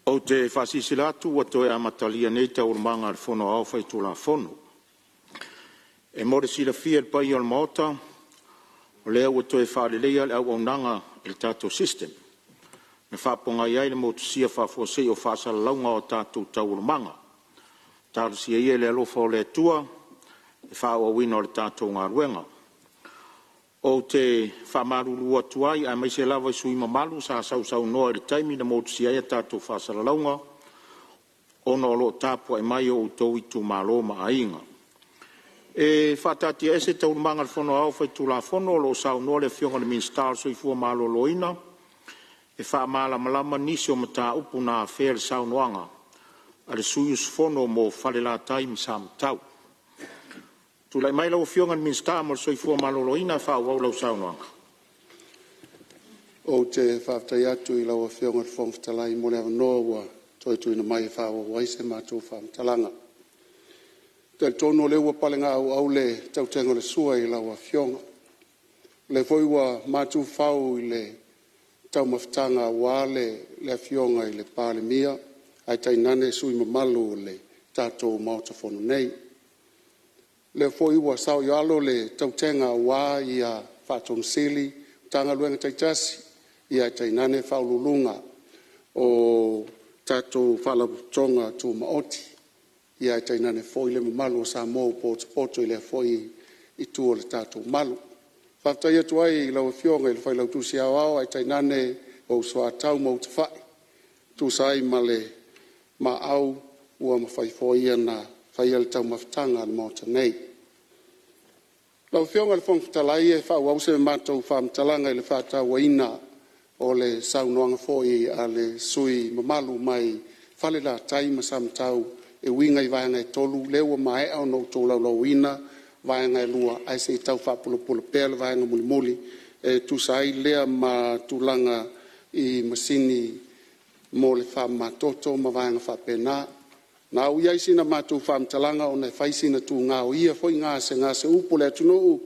Ou te faasilasila atu ua toe amatalia nei Taualumaga a le Fono Aoao Faitulafono. E mo le silafia e le paia o le Maota, o lea ua toe faaleleia le auaunaga i le tatou system na faapogai ai le motusia faafuasei o faasalalauga o a tatou taualumaga. Talosia ia i le alofa o le Atua le faaauauina o le tatou galuega. Ou te faamalulu atu ai aemaise lava i sui usufono mamalu sa sausaunoa i le taimi na motusia ai a tatou faasalalauga ona o lo o tapuai mai o outou itumalo ma aiga. E faataatiaese Taualumaga a le Fono Aoao Faitulafono o lo o saunoa le Afioga i le Minisita o le Soifua Maloloina e faamalamalama nisi o mataupu na afea i le saunoaga a le sui usufono mo Falelatai ma Samatau. Tulai mai lau Afioga i le Minisita mo le Soifua Maloloina e faaauau lau saunoaga. Ou te faafetai atu i lau Afioga i le Fofoga Fetalai mo le avanoa ua toe tuuina mai e faaauau ai se matou faamatalaga. Ou te talitonu o lea ua palegaauau le tautega o le sua i lau Afioga, o lea foi ua matuifau i le taumafataga aua le Afioga i le Palemia ae tainane sui usufono mamalu o le tatou Maota Fono nei. O lea foi ua saoialo le tautega aua Ofisa Sili o Pulega o Matagaluega taitasi, ae tainane Ofisa Sili o Pulega o tatou Faalapotopotoga Tumaoti, ae tainane foi le mamalu o Samoa ua potopoto i lea foi itu o le tatou malu. Faafetai atu ai i lau Afioga i le Failautusi Aoao ae tainane ou soatau ma ou tafai e tusa ai ma le maau ua mafai foi ona faia le taumafataga a le Maota nei. Lau Afioga i le Fofoga Fetalai e faaauau se matou faamatalaga i le faatauaina o le saunoaga foi a le sui usufono mamalu mai Falelatai ma Samatau e uiga i vaega e tolu lea ua maea ona ou tolaulauina vaega e lua, ae se i tau faapulapula pea le vaega mulimuli e tusa ai lea ma tulaga i masini mo le faamamatoto ma vaega faapena. Na oo i ai sina matou faamatalaga ona e fai sina tuga o ia foi gasegase, o upu a le atunuu,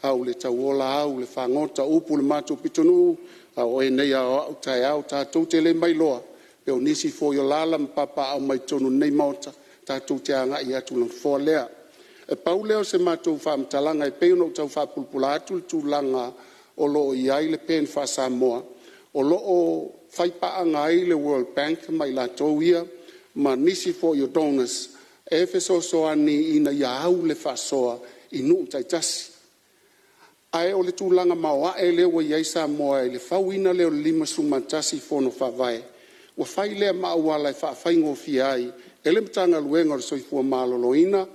a ua le tauola au i le fagota, o upu i le matou pitonuu, a o oe nei a o au taeao. Tatou te le mailoa pe o nisi foi o alaala ma papaaao mai totonu o lenei Maota tatou te agai atu i le nofoa lea. E pau lea o se matou faamatalaga e pei ona ou tau faapulapula atu le tulaga o lo o i ai le PEN faa-Samoa, o lo o faipaaga ai le World Bank ma i latou ia ma nisi foi o donors e fesoasoani ina ia au le faasoa i nuu taitasi. Ae o le tulaga maoae lea ua i ai Samoa i le fauina lea o le 51 Fono Faavae, ua fai lea ma auala e faafaigofie ai e le Matagaluega o le Soifua Maloloina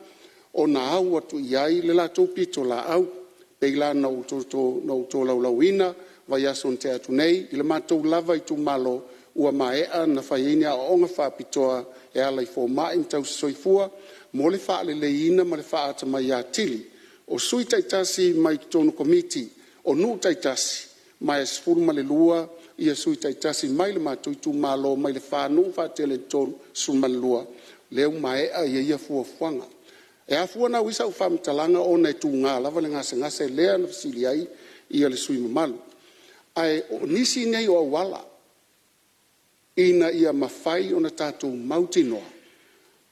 ona au atu i ai le latou pitolaau. E pei la ona ou tolaulauina i le vaiaso na tea atu nei i le matou lava itumalo ua maea ona fai ai ni aoaoga faapitoa e ala i fomai ma tausisoifua mo le faaleleiina ma le faaatamai atili o sui taitasi mai totonu o Komiti o nuu taitasi, ma e 12 sui taitasi mai le matou itumalo mai le fa nuu faatele e tolu, 12 lea ua maea ia fuafuaga. E afua ona au ai sau faamatalaga ona e tuga lava le gasegase lea na fesili ai le sui usufono mamalu. Ae o nisi nei o auala ina ia mafai ona tatou mautinoa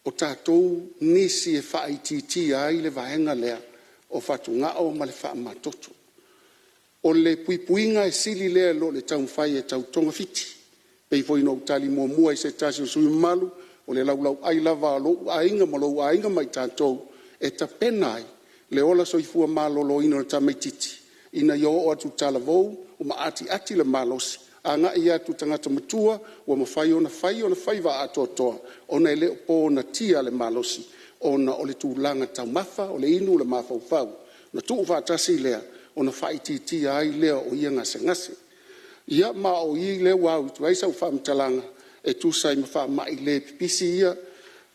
o tatou nisi e faaitiitia ai le vaega lea o fatugao ma le faamamatoto. O le puipuiga e sili lea i lo le taumafai e tau togafiti. E pei foi ona ou tali muamua i se tasi o sui usufono mamalu, o le laulauai lava o lou aiga ma lou aiga ma i tatou e tapena ai le ola soifua maloloina o le tamaitiiti ina ia oo atu i talavou ma atiati le malosi, agai atu i tagata matua ua mafai ona fai ona faiva atoatoa ona e le o ponatia le malosi ona o le tulaga taumafa, o le inu, o le mafaufau, ona tuufaatasi lea ona faaitiitia ai lea o ia gasegase. Ia ma o i lea ua au atu ai sau faamatalaga e tusa ai ma faamai le pipisi ia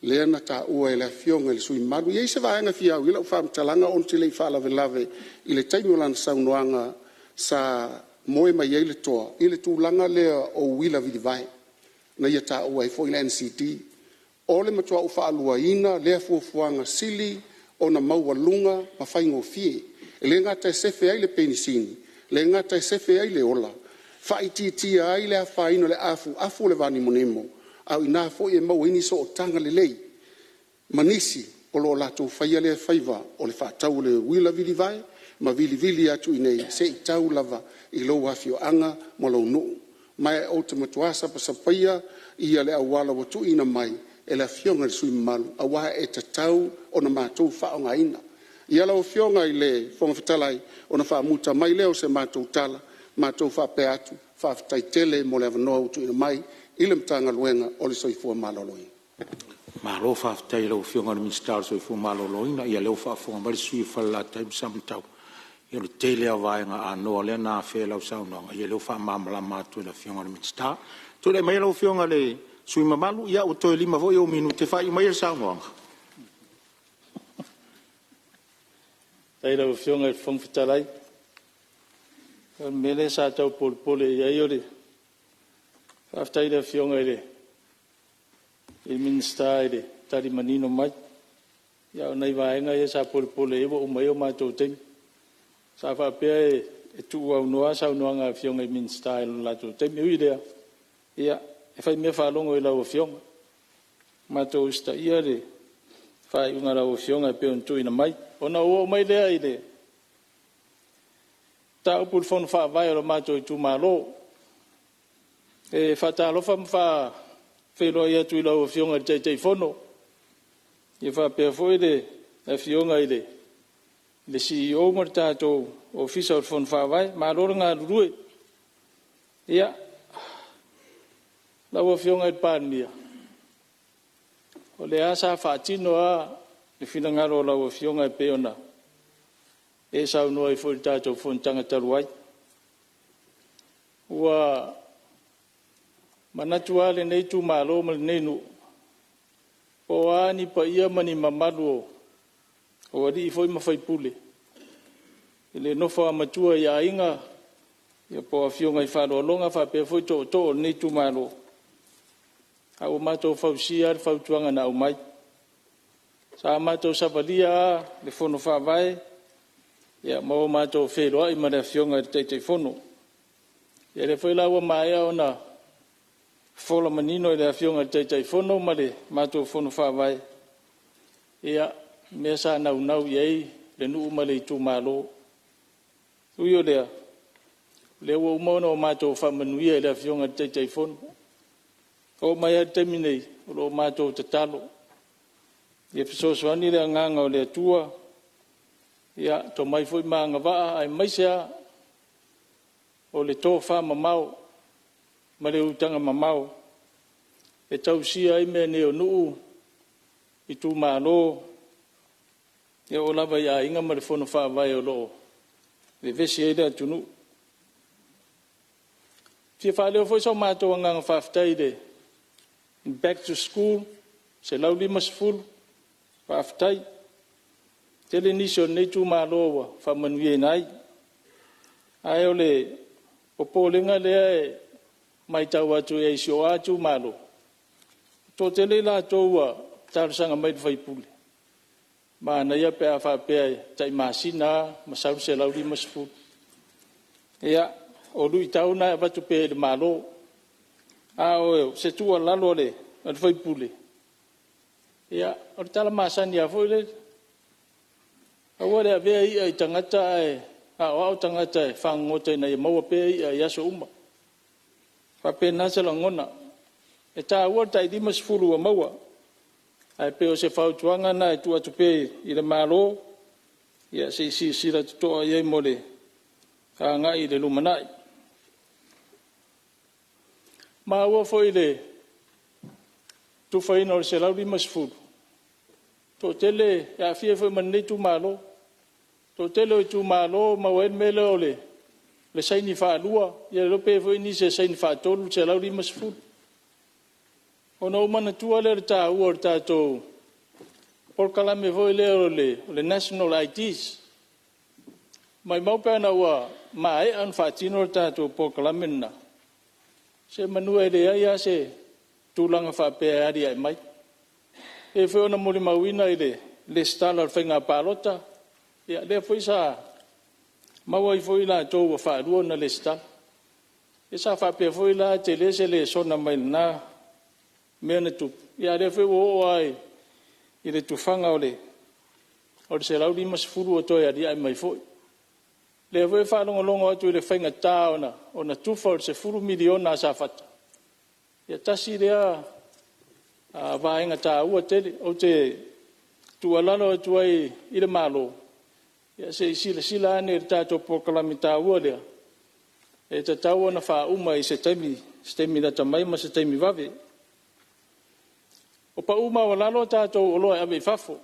lea na taua e le Afioga i le sui usufono mamalu. E i ai se vaega e fia au i ai lau faamatalaga ou te le i faalavelave i le taimi o lana saunoaga sa moe mai ai le toa i le tulaga lea o uila vilivae na ia taua ai foi le NCD. O le matua ou faaluaina lea fuafuaga sili ona maualuga ma faigofie. E le gata e sefe ai le penisini, e le gata e sefe ai le ola, faaitiitia ai le afaina o le afuafu o le vanimonimo. A o i ina foi e maua ai ni sootaga lelei ma nisi o lo o latou faia lea faiva o le faatau o le uila vilivae ma vilivili atu i inei seia tau lava i lou afioaga ma lou nuu. Ma ou te matua sapasapaia le auala ua tuuina mai e le Afioga i le sui usufono mamalu, aua e tatau ona matou faaaogaina. Ia lau Afioga i le Fofoga Fetalai, ona faamuta mai lea o se matou tala, matou faapea atu, faafetai tele mo le avanoa ua tuuina mai i le Matagaluega o le Soifua Maloloina. Malo faafetai i lau Afioga i le Minisita o le Soifua Maloloina. Ia o lea ua faafofoga mai le sui usufono mo Falelatai ma Samatau, ia o le tele lava o vaega anoa lea na afea i lau saunoaga, ia o lea ua faamalamalama atu e le Afioga i le Minisita. Tulai maia lau Afioga i le sui usufono mamalu, ua toe 5 foi ou minute, faaiu maia le saunoaga. Faafetai i lau Afioga i le Fofoga Fetalai. O le mea lea sa tau polepole i ai o le faafetai i le Afioga i le Minisita i le tali manino mai. A o nai vaega ia sa polepole i ai ua uma ai o matou taimi. Sa faapea e tuuaunoa saunoaga a Afioga i Minisita i lo latou taimi. Ae ui i lea, ia e faimea faalogo i lau Afioga. Matou usitaia le faaiuga a lau Afioga e pei ona tuuina mai. Ona ou oo mai lea i le mataupu i le Fono Faavae o le matou itumalo. E faatalofa ma faafeiloai atu i lau Afioga i le Taitaifono, faapea foi le Afioga i le CEO ma le tatou Ofisa o le Fono Faavae. Malo le galulue. Lau Afioga i le Palemia, o lea lava sa faatino lava le finagalo o lau Afioga e pei ona e saunoa ai foi i le tatou fonotaga talu ai. Ua manatu lava lenei itumalo ma lenei nuu, po o a ni paia ma ni mamalu o alii foi ma faipule i le nofo a matua i aiga po o afioga i faaaloaloga faapea foi tootoo o lenei itumalo, ae ua matou fausia lava le fautuaga na aumai. Sa matou savalia lava le Fono Faavae ma o matou feiloai ma le Afioga i le Taitaifono. Ia o lea foi la ua maea ona fofola manino e le Afioga i le Taitaifono ma le matou Fono Faavae mea sa naunau i ai le nuu ma le itumalo. Ui o lea, o lea ua uma ona matou faamanuia i le Afioga i le Taitaifono. E oo mai lava i le taimi nei, o lo o matou tatalo, ia fesoasoani le agaga o le Atua, tomai foi ma agavaa aemaise lava o le tofamamao ma le utaga mamao e tausia ai mea nei o nuu, itumalo, e oo lava i aiga ma le Fono Faavae o lo o vevesi ai le atunuu. E fia faaleo foi so matou agaga faafetai i le Back to School $150, faafetai. E tele nisi o lenei itumalo ua faamanuiaina ai. Ae o le popolega lea e matau atu i si ou lava itumalo, e toatele i latou ua talosaga mai i le sui usufono, manaia pe a faapea e tai masina lava ma sau le $150. Ia, o luitau na e avatu pea i le Malo. A o se tuualalo a le sui usufono, ia, o le tala masani lava foi lele, aua le avea i'a i tagata ae aoao tagata e fagogota ina ia maua pea i'a i aso uma. E faapena se lagona. E taua le tai $50 ua maua, ae pei o se fautuaga lena e tuu atu pea i le Malo, se i silasila totoa i ai mo le agai i le lumanai. Maua foi i le tufaina o le $150, e toatele, e aafia ai foi ma lenei itumalo. Toatele o itumalo e maua ai le mea lea o le saini faalua, ia le iloa pe i ai foi nisi e saini faatolu le $150. Ona ou manatua lea o le taua o le tatou polokalame foi lea o le National IDs. Maumau pe ana ua maea ona faatino le tatou polokalame lena, semeamanu e leai lava se tulaga faapea e aliae mai. E pei foi ona molimauina i le resitala o le faiga palota, ia lea foi sa maua ai foi i latou ua faalua ona resitala. Ia sa faapea foi la e tele se lesona mai lena mea na tupu, a o lea foi ua oo lava i le tufaga o le $150 ua toe aliae mai foi. O lea foi e faalogologo atu i le faigata ona tufa o le $10 miliona a Safata, ia tasi lea vaega taua tele. Ou te tuualalo atu ai i le Malo, se i silasila ane i le tatou polokalame taua lea, e tatau ona faauma i se taimi lata mai ma se taimi vave. Ua pau maualalo a tatou oloa e ave i fafo,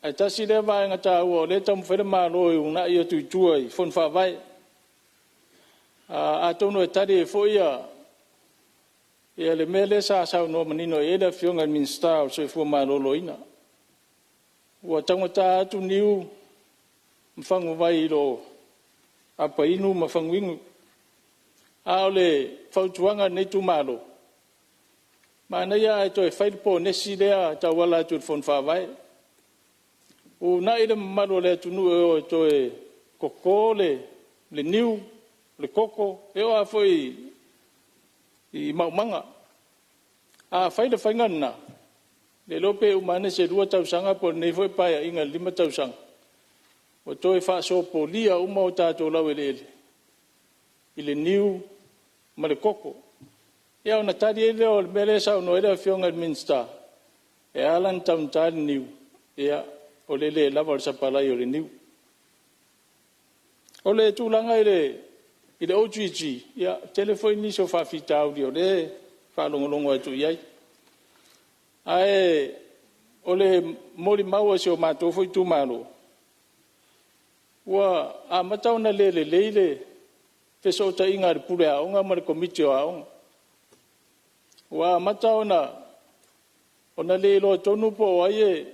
ae tasi lea vaega taua o lea e taumafai le Malo e uunai atu i tua i fono faavae. Atonu e tali ai foi le mea lea sa saunoa manino i ai le Afioga i le Minisita o le Soifua Maloloina. Ua taugata atu niu ma faguvai i lo apainu ma faguinu. A o le fautuaga a lenei itumalo, manaia ae toe fai le ponesi lea e tauala atu i le Fono Faavae, uunai le mamalu o le atunuu e o e toe toto le niu, le koko, e oo lava foi i maumaga. A fai le faiga lena, le iloa pe uma ane se 2 tausaga po o lenei foi Paeaiga i le 5 tausaga, ua toe faasopolia uma o tatou laueleele i le niu ma le koko. Ia ona tali ai lea o le mea lea e saunoa ai le Afioga i le Minisita, e ala ona taugata le niu, ia o le le lava o le sapalai o le niu. O le tulaga i le OGG, ia e tele foi nisi o faafitauli o lea e faalogologo atu i ai. Ae o le molimau a si o matou foi itumalo, ua amata ona le lelei le fesootaiga a le Pule Aoga ma le Komiti o Aoga. Ua amata ona le iloa tonu po o ai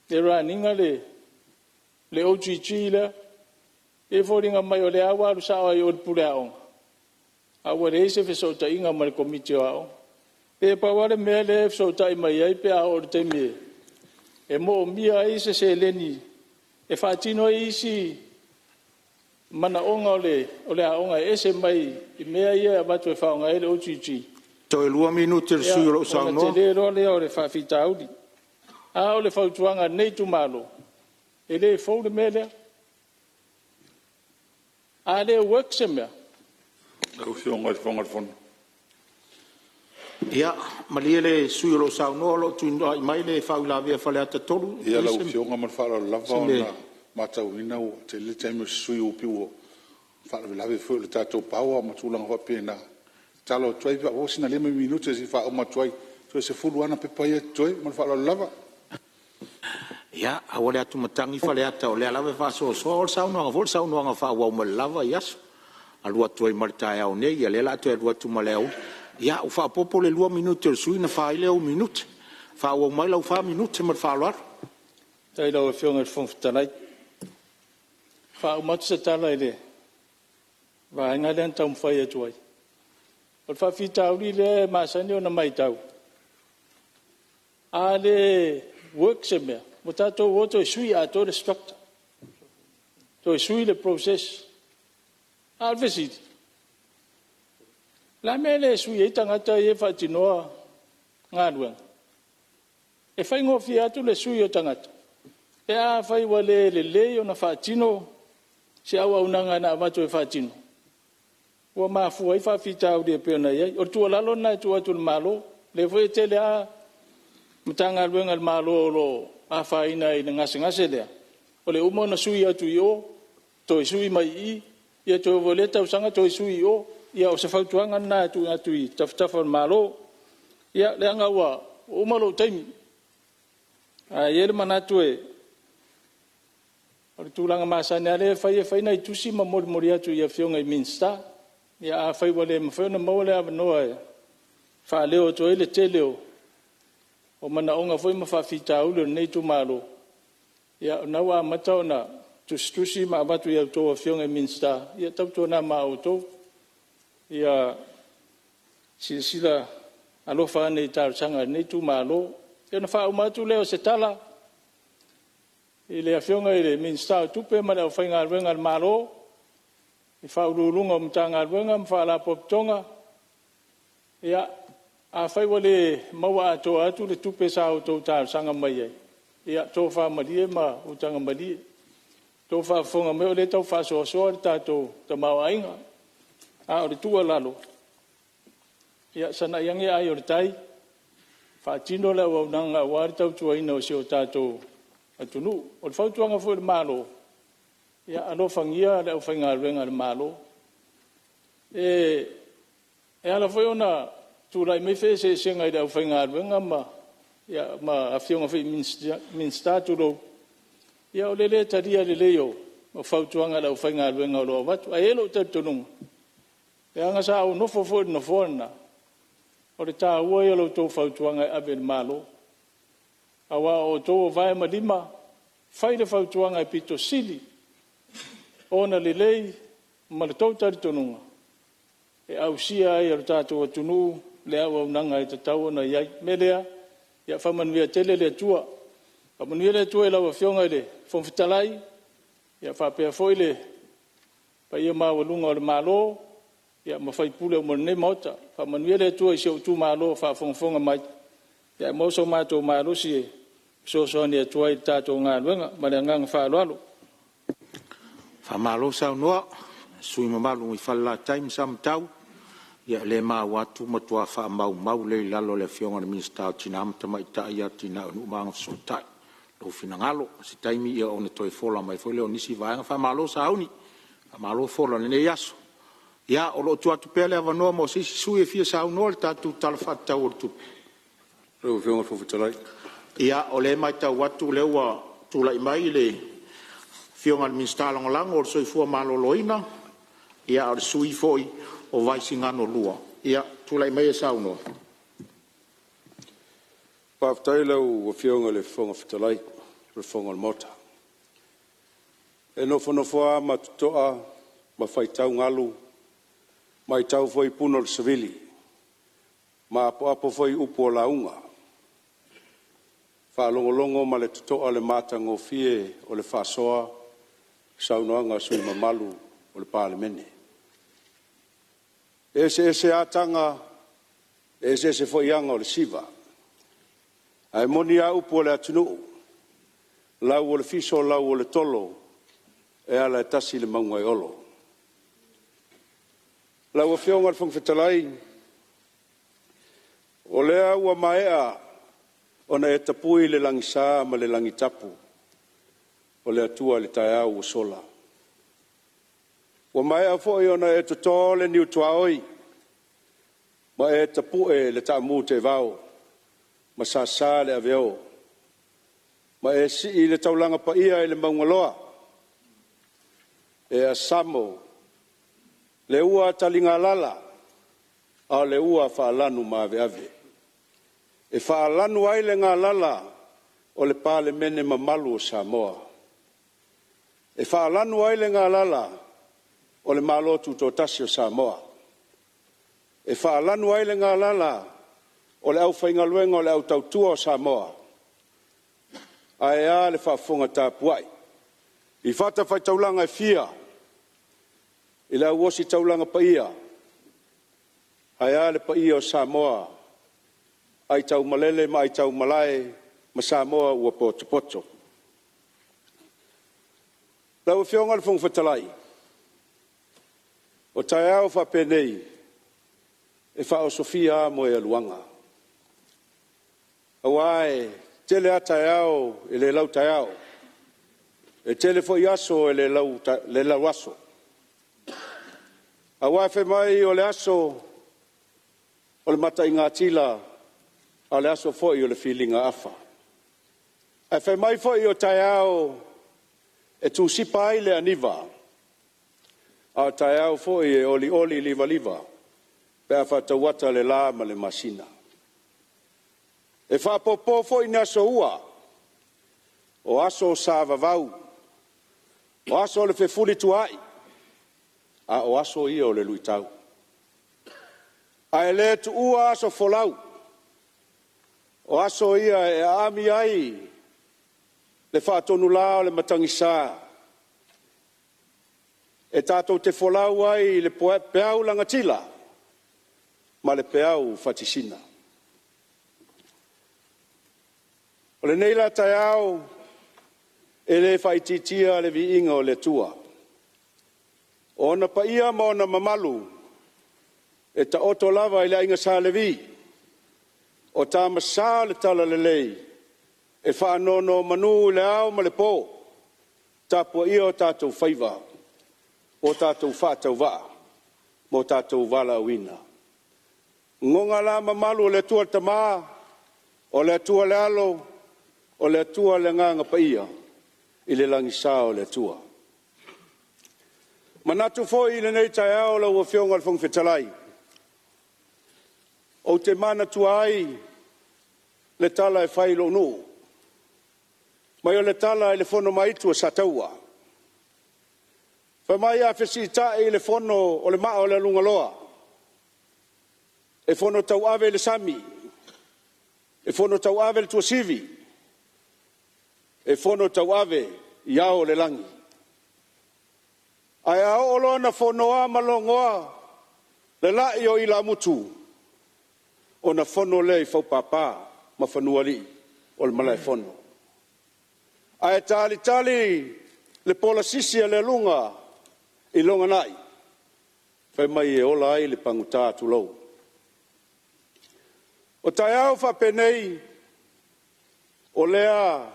e run ina le OGG lea. E pei e foliga mai o lea ua alu sao lava i o i le Pule Aoga, ae ua leai se fesootaiga ma le Komiti o Aoga. E pei e pau lava le mea lea e fesootai mai ai pe a oo i le taimi e moomia ai se seleni e faatino ai isi manaoga o le aoga e ese mai i mea ia e avatu e faaaoga ai le OGG, Toe 2 minute o le sui usufono o lo o saunoa. Ona tele loa lea o le faafitauli. A o le fautuaga a lenei itumalo, e le fou le mea lea. A le work se mea… Lau Afioga i le Fofoga o le Fono… Ia, malie le sui usufono o lo o saunoa o lo o tulai mai le faauilavea a Faleata 3. Ia lau Afioga ma le faaaloalo lava, ona e matauina ua tele le taimi o le sui usufono pei ua faalavelave foi i le tatou power ma tulaga faapena. E tatalo atu ai pe a maua sina 5 minute se i faauma atu ai, toe 10 lava ana pepa ia e totoe. Ma le faaaloalo lava. Ia, aua le atumatagi Faleata o lea lava e faasoasoa. O le saunoaga foi o le saunoaga e faaauau mai lava aso, alu atu ai ma le taeao nei, ia lea o le a toe alu atu ma le aoauli. Ia, ua faaopoopo le 2 minute o le sui usufono ona fa ai lea o ou minute. Faaauau mai lau 4 minute ma le faaaloalo. Faafetai i lau Afioga i le Fofoga Fetalai. E faauma atu se tala i le vaega lea na taumafai atu ai. O le faafitauli lea e masani ona matau, a le work se mea, ua tatou o toe sui atoa le structure, toe sui le process. A o le fesili; o le a le mea e le sui ai tagata ia e faatinoa galuega? E faigofie atu le sui o tagata pe afai ua le lelei ona faatino se auaunaga na avatu e faatino ua mafua ai faafitauli e pei ona i ai. O le tuualalo lena e tuu atu i le Malo, o lea foi e tele lava Matagaluega a le Malo o lo o afaina i le gasegase lea, o le uma ona sui atu i o, toe sui mai i i, ia toe oo foi i lea tausaga toe sui i o. Ia o se fautuaga lena e tuu atu i tafatafa o le Malo. Ia, leaga ua uma lou taimi, ae i ai le manatu o le tulaga masani lava lea e fai, e fai nai tusi ma molimoli atu i afioga i Minisita. Ia afai ua le mafai ona maua le avanoa e faaleo atu ai le tele o manaoga foi ma faafitauli o lenei itumalo, ia o lena ua amata ona tusitusi ma avatu i a outou Afioga i Minisita, ia tautuana ma outou ia silasila alofa ane i talosaga a lenei itumalo. Ia ona faauma atu lea o se tala i le Afioga i le Minisita o Tupe ma le aufaigaluega a le Malo, i Ofisa Sili o Pulega o Matagaluega ma Faalapotopotoga, ia, Afai ua le maua atoa atu le tupe sa outou talosaga mai ai, ia tofa malie ma utaga malie, ua outou faafofoga mai o lea e tau faasoasoa le tatou tamaoaiga. A o le tuualalo, ia sagai ane ai o le tai, faatino le auaunaga aua le tautuaina o si o tatou atunuu. O le fautuaga foi i le Malo, ia alofagia le aufaigaluega a le Malo. E ala foi ona tulai mai feeseeseaiga i le aufaigaluega ma afioga foi i Minisita tulou, ia o le lē talia lelei o fautuaga a le aufaigaluega o lo o avatu. Ae i ai lou talitonuga, leaga sa ou nofo foi i le nofoa lena, o le taua ia o la outou fautuaga e ave i le Malo, aua o outou o vae ma lima, fai le fautuaga e pito sili ona lelei ma le tou talitonuga e ausia ai e le tatou atunuu le auaunaga e tatau ona i ai. O le mea lea, ia faamanuia tele le Atua. Faamanuia le Atua i lau Afioga i le Fofoga Fetalai, faapea foi le paia maualuga o le Malo ma sui usufono uma o lenei Maota. Faamanuia le Atua i si ou itumalo o faafogafoga mai, ae maua so matou malosi e fesoasoani atu ai i le tatou galuega. Ma le agaga faaaloalo. Faamalo saunoa i le sui usufono mamalu mai Falelatai ma Samatau. Ia o lea e maua atu ua matua faamaumau lelei i lalo e le Afioga i le Minisita o Tina ma Tamaitai, Atinae o Nuu ma Agafesootai lou finagalo. O se taimi ona toe fola mai foi lea o nisi vaega. Faamalo sauni, faamalo fola i lenei aso. Ia, o lo o tuu atu pea le avanoa mo se isi sui usufono e fia saunoa i le tatou Tala Faatatau o le Tupe. Lau Afioga i le Fofoga Fetalai. Ia, o lea e matau atu o lea ua tulai mai le Afioga i le Minisita Lagolago o le Soifua Maloloina, a o le sui usufono foi o Vaisigano 2. Ia, tulai maia e saunoa. Faafetai i lau Afioga i le Fofoga Fetalai mo le fofoga o le Maota. E nofonofo lava ma totoa ma faitau galu, matau foi puna o le savili ma apoapo foi upu o lauga, faalogologo ma le totoa i le matagofie o le faasoa i saunoaga a sui usufono mamalu o le Palemene. E eseese lava taga, e eseese foi aga o le siva, ae moni lava upu a le atunuu, lau o le fiso lau o le tolo, e ala e tasi le mauga e olo. Lau Afioga i le Fofoga Fetalai, o lea ua maea ona e tapui le lagisa ma le lagitapu o le Atua i le taeao ua sola. Ua maea foi ona e toto le niu tuaoi ma e tapue le taamu teevao ma sasa le aveo ma e sii le taulaga paia i le maugaloa e asamo le ua taligalala, a o le ua faalanumaveave e faalanu ai le galala o le Palemene mamalu o Samoa, e faalanu ai le galala o le Malo Tutoatasi o Samoa, e faalanu ai le galala o le aufaigaluega o le au tautua o Samoa, ae a le faafofoga tapuai i fatafaitaulaga e fia i le au ositaulaga paia, ae a le paia o Samoa aitaumalele ma aitaumalae ma Samoa ua potopoto. Lau Afioga i le Fofoga Fetalai, o taeao faapenei, e faaosofia lava moegaluaga, aua e tele lava taeao e le lautaeao, e tele foi aso e le lauaso, aua fai mai o le aso o le mataigatila, a o le aso foi o le filigaafa. Ae fai mai foi o taeao e tusipa ai le aniva, a o taeao foi e olioli livaliva pe a faatauata le la ma le masina. E faapopo foi ni aso ua, o aso sa vavau, o aso o le feufulituaai, a o aso ia o le luitau. Ae le tuua aso folau, o aso ia e aami ai le faatonula o le matagisa, e tatou te folau ai i le peau lagatila ma le peau fatisina. O lenei la taeao, e le faaitiitia le viiga o le Atua. O ona paia ma ona mamalu e taoto lava i le Aiga Sa Levi, o Tama Sa o le Talalelei, e faanonomanu i le ao ma le po, tapuaia o tatou faiva, o tatou faatauvaa ma o tatou valaauina. Lagona la mamalu o le Atua le Tama, o le Atua le Alo, o le Atua le Agaga Paia i le lagisa o le Atua. E manatu foi i lenei taeao lau Afioga i le Fofoga Fetalai, ou te manatua ai le tala e fai i lou nuu, fai mai o le tala i le fono ma aitu a Sataua. Fai mai a fesiitai le fono o le maa o le alugaloa, e fono tauave i le sami, e fono tauave i le tuasivi, e fono tauave i ao o le lagi. Ae a oo loa ina fonoa ma logoa le lai o ilamutu, ona fono lea i faupapa ma fanuaalii o le malaefono. Ae talitali le pola sisi a le aluga i loganai, fai mai e ola ai le pagota, tulou. O taeao faapenei, o lea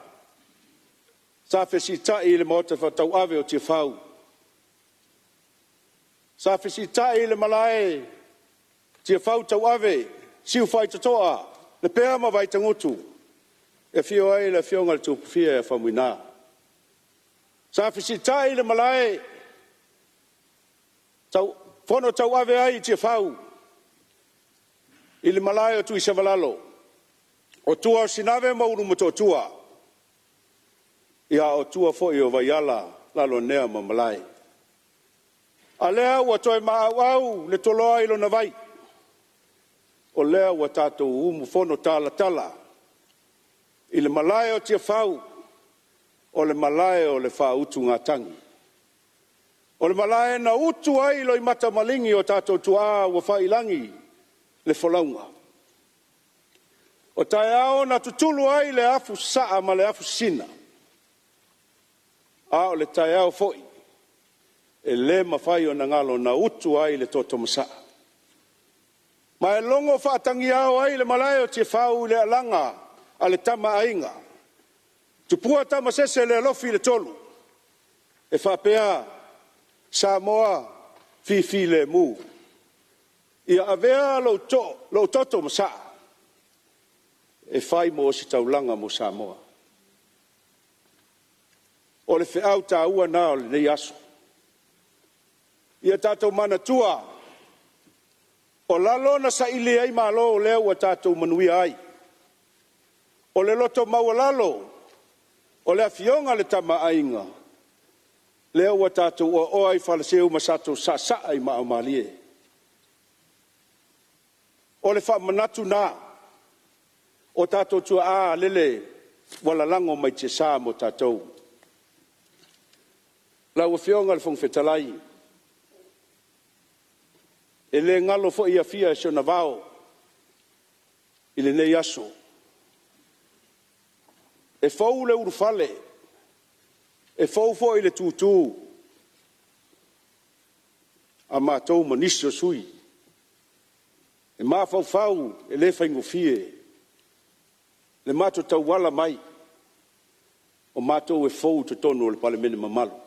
sa fesiitai i le maota faatauave o Tiafau, sa fesiitai i le malae Tiafau tauave Siufaitotoa Lepea ma Vaitagutu e afio ai le Afioga i le Tuapufia ia Faumuina. Sa fesiitai i le malae fono tauave ai i Tiafau i le malae o Tuisavalalo, o tua o Sinave ma Ulumotootua, a o tua foi o Vaiala, Laloanea ma Malae. A o lea ua toe maauau le toloa i lona vai, o lea ua tatou umufono talatala i le malae o Tiafau, o le malae o le faautugatagi. O le malae na utu ai loimata maligi o tatou tuaa ua fai i lagi le folauga. O taeao na tutulu ai le afusaa ma le afusina, a o le taeao foi e le mafai ona galo na utu ai le toto masaa. Ma e logo faatagiao ai le malae o Tiafau i le alaga a le Tama a Aiga, Tupua Tamasese le alofi i le tolu, e faapea, Samoa fifilemu, ia avea lou toto masaa e fai mo ositaulaga mo Samoa. O le feau taua lena o lenei aso. Ia tatou manatua, o lalo na saili ai malo o lea ua tatou manuia ai. O le loto maualalo o le Afioga i le Tama a Aiga, lea ua tatou oaoa i faleseu ma tatou saasaa i maaomalie. O le faamanatu lena o tatou tuaa lele ua lalago mai tiasa mo tatou. Lau Afioga i le Fofoga Fetalai, e le galo foi Afia i si ona vao i lenei aso. E fou le ulufale, e fou foi le tutu a matou ma nisi o sui usufono. E mafaufau e le faigofie le matou tauala mai o matou e fou i totonu o le Palemene mamalu.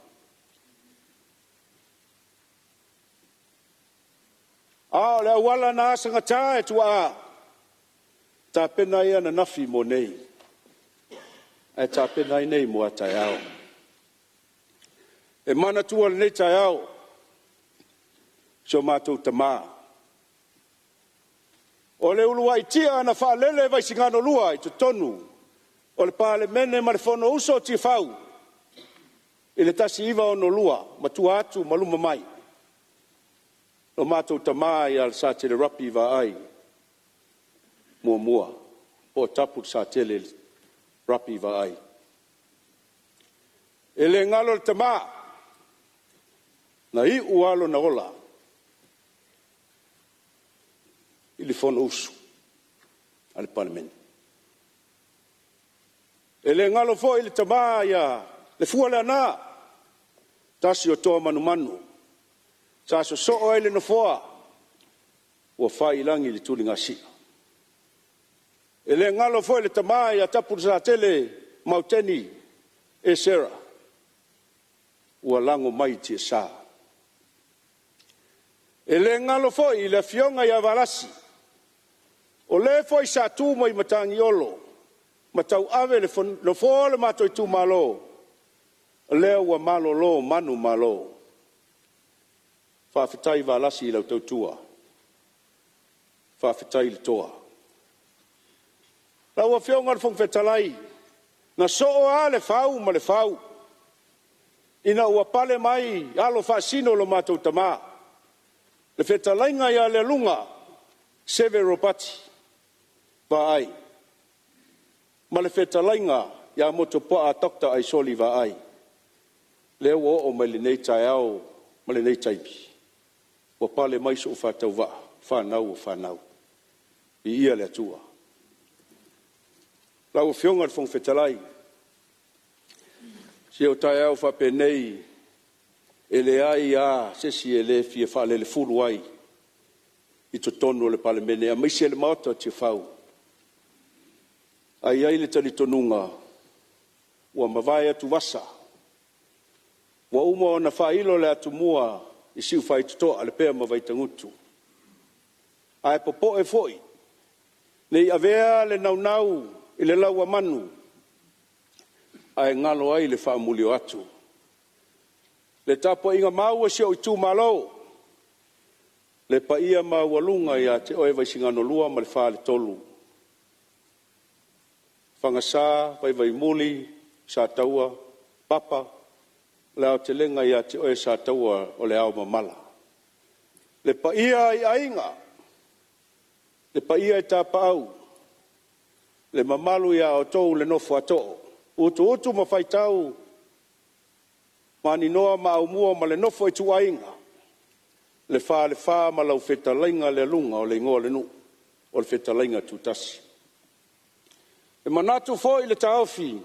A o le auala na asagata e tuaa, tapena ai ananafi mo nei, ae tapena ai nei mo a taeao. E manatua i lenei taeao si o matou tama, o le uluai tia na faalele i Vaisigano 2 i totonu o le Palemene ma le Fonousu a Tiafau i le 1962 ma tua atu ma luma mai, lo matou tama ia Lesatele Ropy Vaai Muamua, po o Tapu Lesatele Ropy Vaai. E le galo le tama, na iu lava lona ola i le Fonousu a le Palemene. E le galo foi le tama ia Lefua Leaana, tasi o toa manumanu sa sosoo ai le Nofoa ua fai i lagi le tuligasia. E le galo foi le tama ia Tapulesatele Mauteni Esera ua lago mai i tiasa. E le galo foi le afioga ia Valasi, o le foi sa tu mai Matagiolo ma tauave le nofoa o le matou itumalo, o lea ua malolo manumalo. Faafetai Valasi i lau tautua, faafetai le toa. Lau Afioga i le Fofoga Fetalai, na soo lava le fau ma le fau ina ua pale mai alo faasino lo matou tama, le fetalaiga ia Lealuga Seve Ropati Vaai ma le fetalaiga ia Motuopuaa Dr. Aisoli Vaai, lea ua oo mai lenei taeao ma lenei taimi, ua pale mai sou faatauvaa, o fanau a fanau. Viia le Atua. Lau Afioga i le Fofoga Fetalai, se o taeao faapenei, e leai lava se isi e le fia faalelefulu ai i totonu o le Palemene aemaise le Maota o Tiafau. Ae i ai le talitonuga, ua mavae atuvasa, ua uma ona faailo le atumua i Siufaitotoa Lepea ma Vaitagutu. Ae popoe foi ne i avea le naunau i le lau a manu ae galo ai le faamulioatu. Le tapuaiga mau a si ou itumalo, le paia maualuga ia te oe Vaisigano 2 ma le Faletolu, Fagasa, Vaivaimuli, Sataua, Papa, le aotelega ia te oe Sataua o le aomamala. Le paia i Aiga, le paia i Tapaau, le mamalu ia outou le nofo a too, Utuutu ma Faitau, Maninoa ma Aumua ma le nofo a ituaiga, le Falefa ma lau fetalaiga Lealuga o le igoa o le nuu, o le fetalaiga Tutasi. E manatu foi le taofi,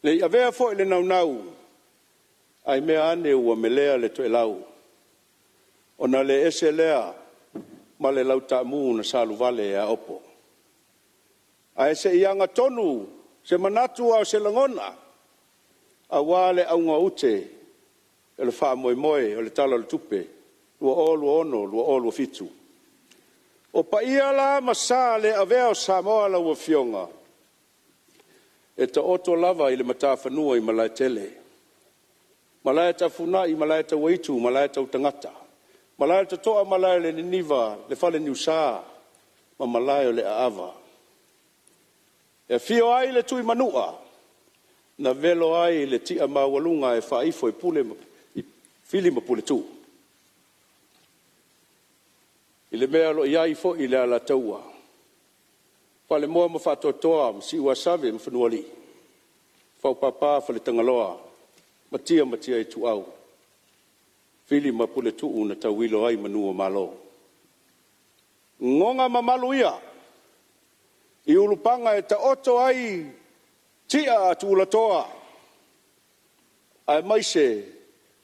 ne i avea foi le naunau ae mea ane ua melea le toelau, ona le ese lea ma le lautaamu na saluvale ea Aopo. Ae se i agatonu se manatu a o se lagona aua le auga o ute o le faamoemoe o le Tala o le Tupe 2026/2027. O paia la ma sa le avea o Samoa lau Afioga, e taoto lava i le matafanua i Malaetele, Malae Tafunai, Malae Tauaitu, Malae Tautagata, Malae o le Totoa, Malae o le Niniva, le Faleniusa ma Malae o le Aava. E afio ai le Tuimanua na velo ai le tiamaualuga ae faaifo i Pule i Fili ma Puletuu i le mea o lo o i ai foi le Alataua, Falemoa ma Faatoatoa ma Siuasave ma Fanualii, Faupapa Faletagaloa ma Tia ma Tia Ituau, Fili ma Puletuu na tauilo ai manu o Malo. Goga mamalu ia i ulupaga e taoto ai tia a tulatoa aemaise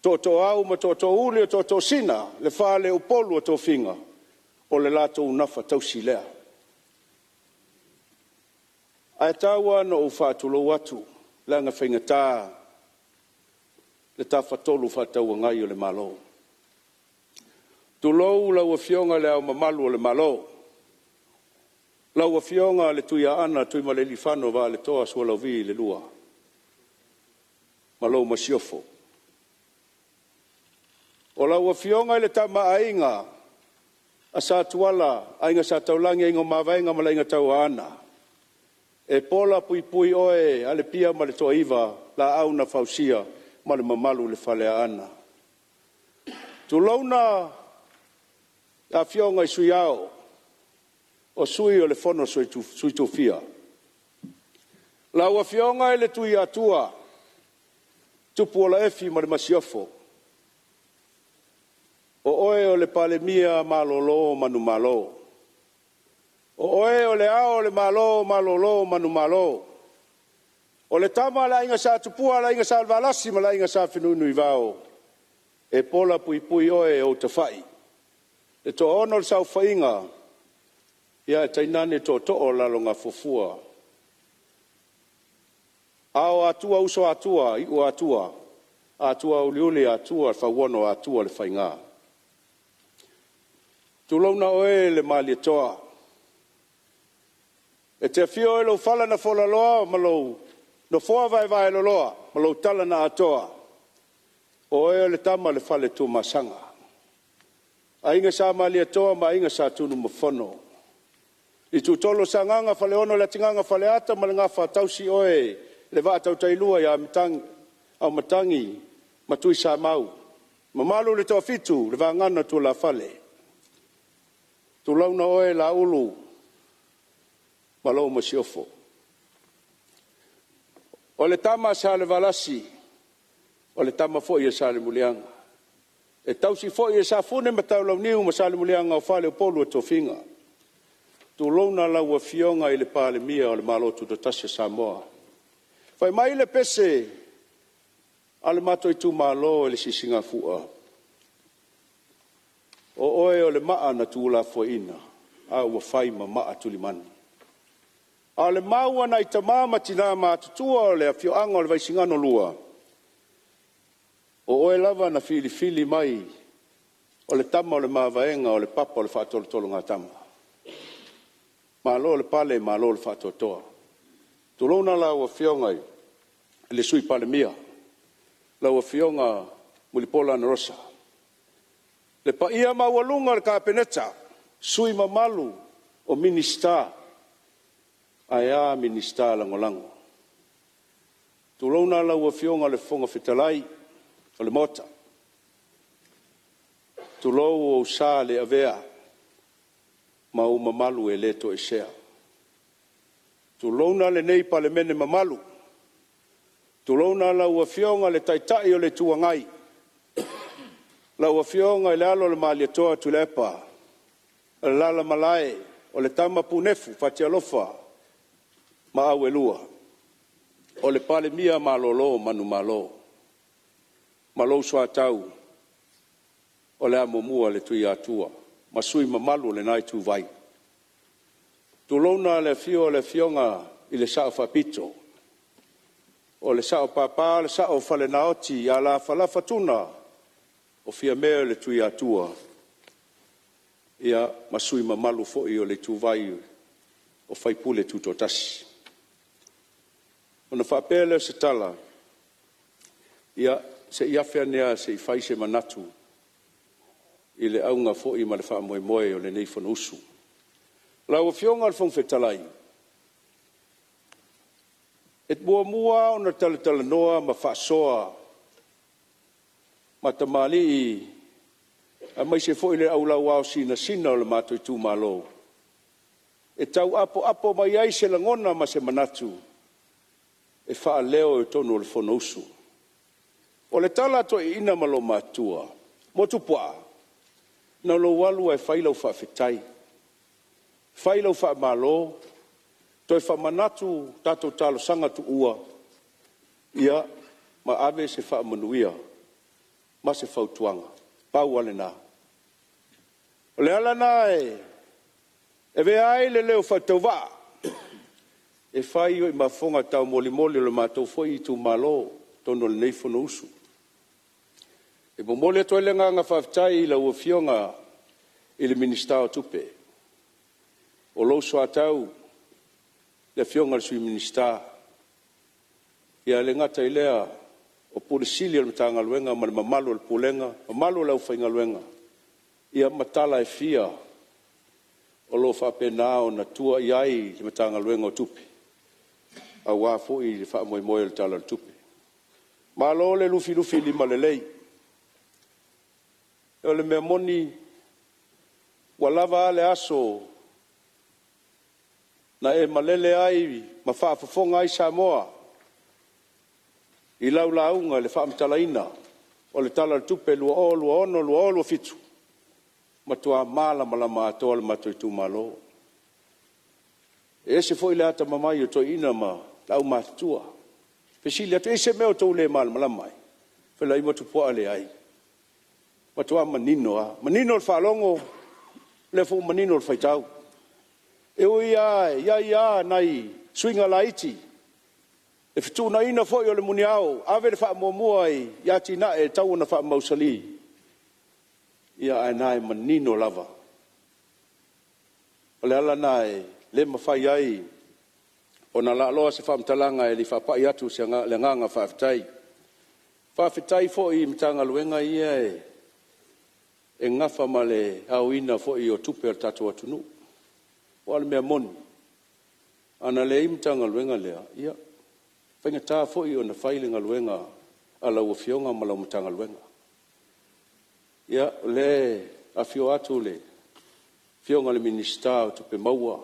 tootooau ma tootoouli, o tootoosina le faleupolu o tofiga, o le latou nafatausi lea. Ae tau lava ina ou faatulou atu leaga e faigata le Tafatolu Fefaatauagai o le Malo. Tulou lau Afioga i Le Ao Mamalu o le Malo, lau Afioga le Tuiaana Tuimalealiifano Vaaletoa Sualauvi II ma lau Masiofo. O lau Afioga i le Tama a Aiga a Sa Tuala, Aiga Sa Taulagi, Aiga o Mavaega ma le Aiga Tauaana, e pola puipui oe Alipia ma le Toaiva, Laau na Fausia ma le mamalu i le Faleaana. Tulouna Afioga i Sui Ao, o Sui o le Fono a Sui Tofia, lau Afioga i le Tuiatua Tupuola Efi ma le Masiofo, o oe o le Palemia malolo manumalo, o oe o Le Ao o le Malo malolo manumalo. O le Tama a le Aiga Sa Tupua, le Aiga Sa Valasi ma le Aiga Sa Fenunuivao, e pola puipui oe o ou tafai, le Toaono o le Saofaiga, ae tainane tootoo o le Lalogafuafua. Ao o Atua, Uso o Atua, Iu o Atua, Atua Uliuli, Atua le Fauono, Atua le Faiga. Tulouna oe le Malietoa, e te afio i lou fala na folalaloa ma lou nofoa vaevaeloloa ma lou tala na atoa, o oe o le Tama a le Fale Tuamasaga, Aiga Sa Malietoa ma Aiga Sa Tunumafono. Itutolu o Sagaga, Faleono o le Atigaga, Faleata ma le Gafa, tausi oe le Vaatautailua ia Auimatagi ma Tuisamau, mamalu i le Toafitu le vagana tulafale. Tulouna oe Lauulu ma lau Masiofo. O le Tama a Salevalasi o le Tama foi a Salemuliaga, e tausi foi e Safune ma Taulauniu ma Salemuliaga o Faleupolu o tofiga. Tulouna lau Afioga i le Palemia o le Malo Tutoatasi o Samoa. Fai mai le pese a le matou itumalo i le Sisigafua, o oe o le maa na tuulafoaiina a ua fai ma maa tulimanu. A o le mau a nai tama ma tina matutua o le afioaga o le Vaisigano 2, o oe lava na filifili mai o le tama o le mavaega o le papa o le faatolotologatama. Malo le pale malo le faatoatoa. Tulouna lau Afioga i le Sui Palemia, lau Afioga Mulipola Anarosa. Le paia maualuga i le Kapeneta, sui usufono mamalu o Minisita, ae a Minisita Lagolago. Tulouna lau Afioga i le Fofoga Fetalai o le Maota, tulou ou sa le avea ma ou mamalu e le toesea. Tulouna lenei Palemene mamalu, tulouna lau Afioga i le Taitai o le Itu Agai, lau Afioga i le alo o le Malietoa Tuilaepa, Alalamalae o le tama punefu Fatialofa ma Auelua, o le Palemia malolo manumalo ma lou soatau o le amomua a le Tuiatua ma sui usufono mamalu o lena ituvai. Tulouna le afio o le Afioga i le Sao Faapito, o le Sao Papa, o le Sao o Falenaoti ia Lafalafa Tuna o Fiame o le Tuiatua, ia ma sui usufono mamalu foi o le ituvai o faipule tutoatasi. Ona faapea lea o se tala, ia, se i afe ane lava se i fai se manatu i le auga foi ma le faamoemoe o lenei Fonousu. Lau Afioga i le Fofoga Fetalai, e muamua lava ona talatalanoa ma faasoa ma tamalii aemaise foi le au sinasina o le matou itumalo e tau apoapo mai ai se lagona ma se manatu e faaleo i totonu o le Fonousu. O le tala a toeaiina ma loomatutua, Motuopuaa, na o lou alu lava e fai lau faafetai, fai lau faamalo, toe faamanatu tatou talosaga tuua, ia, ma ave se faamanuia ma se fautuaga. Pau lava lena. O le ala lena e avea ai le leo faatauvaa e fai o ma fofoga taumolimoli o le matou foi itumalo i totonu o lenei Fonousu. E momoli atu ai le agaga faafetai i lau Afioga i le Minisita o Tupe, o lou soatau le Afioga i le Sui Minisita, ae le gata i lea o Ofisa Sili o le Matagaluega ma le mamalu o le Pulega, mamalu o le aufaigaluega, ia ma tala e fia o lo o faapena ona tua i ai le Matagaluega o Tupe aua foi le faamoemoe o le Tala o le Tupe. Malo le lufilufilimalelei. O le mea moni, ua lava a le aso na e malele ai ma faafofoga ai Samoa i lau lauga i le faamatalaina o le Tala o le Tupe 2026/2027, ua matua malamalama atoa le matou itumalo. E ese foi le atamamai o toeaiina ma le aumatutua. Fesili atu, e i ai se mea o tou le malamalama ai? Felauai ma Tupuaa, leai, matua manino lava, manino le faalogo, o lea foi ua manino le faitau. E ui lava e i ai lava nai suiga laiti, le fetuunaiga foi o le muniao, ave le faamuamua i atinae e tatau ona faamausali, ia ae o lena e manino lava. O le ala lena e le mafai ai ona laaloa se faamatalaga e le i faapai atu le agaga faafetai. Faafetai foi i Matagaluega ia e nafa ma le aoina foi o tupe a le tatou atunuu. Aua o le mea moni, ana leai le Matagaluega lea, ia e faigata foi ona fai le galuega a lau Afioga ma lau Matagaluega. Ia, o lea e afio atu le Afioga i le Minisita o Tupe Maua,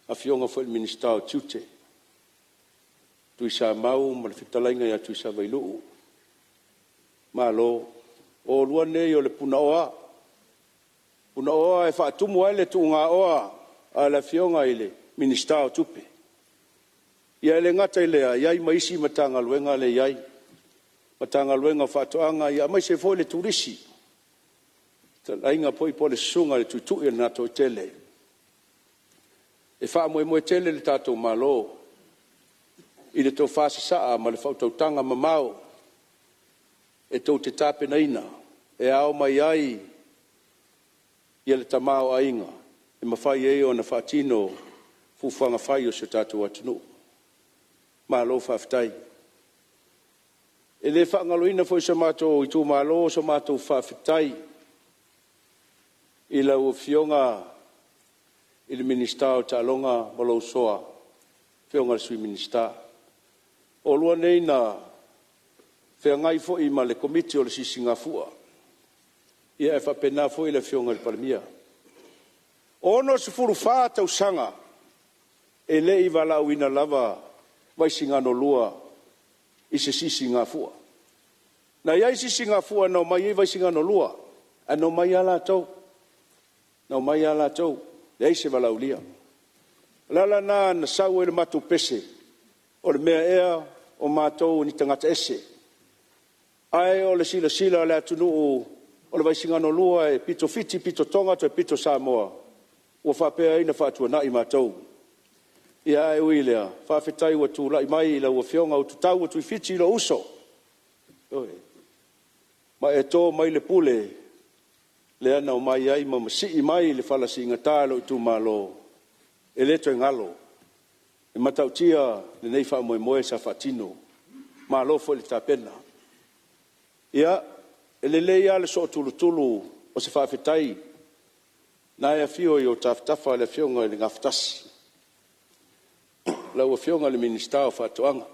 Afioga foi i le Minisita o Tiute, Tuisamau ma le fetalaiga ia Tuisavailuu, malo. O oulua nei o le punaoa, punaoa e faatumu ai le tuugaoa a le Afioga i le Minisita o Tupe. Ia e le gata i lea, e i ai ma isi Matagaluega lea e i ai, Matagaluega o Faatoaga aemaise foi le Turisi, le fetalaiga foi po o le Susuga i le Tuitui o le Gatoaitele. E faamoemoe tele le tatou Malo i le tofa sasaa ma le faautautaga mamao e tou te tapenaina e ao mai ai le tamaoaiga e mafai ai ona faatino fuafuaga fai a si o tatou atunuu. Malo faafetai. E le faagaloina foi e si o matou itumalo so matou faafetai i lau Afioga i le Minisita o Taaloga ma lou uso a Afioga i le Sui Minisita. O oulua nei na feagai foi ma le Komiti o le Sisigafua, ae faapena foi le Afioga i le Palemia. E 64 tausaga e le i valaauina lava Vaisigano 2 i se Sisigafua. Na i ai Sisigafua na omai ai Vaisigano 2, ae na omai lava latou, na omai lava latou, leai se valaaulia. O le ala lena na sau ai le matou pese, o le mea ea o matou o ni tagata ese? Ae o le silasila a le atunuu o le Vaisigano 2 e pito Fiti pito Toga toe pito Samoa, ua faapea ai ona faatuanai matou. Ia ae ui i lea, faafetai ua tulai mai lau Afioga Ututau Atuifiti lou uso, ioe, ma e to mai le pule lea na omai ai ma masii mai le fala siigata i lou itumalo, e le toe galo. E matautia lenei faamoemoe sa faatino, malo foi le tapena. Ia, e lelei lava le sootulutulu o se faafetai, o lena e afio i ou tafatafa le Afioga i le Gafatasi, lau Afioga i le Minisita o Faatoaga.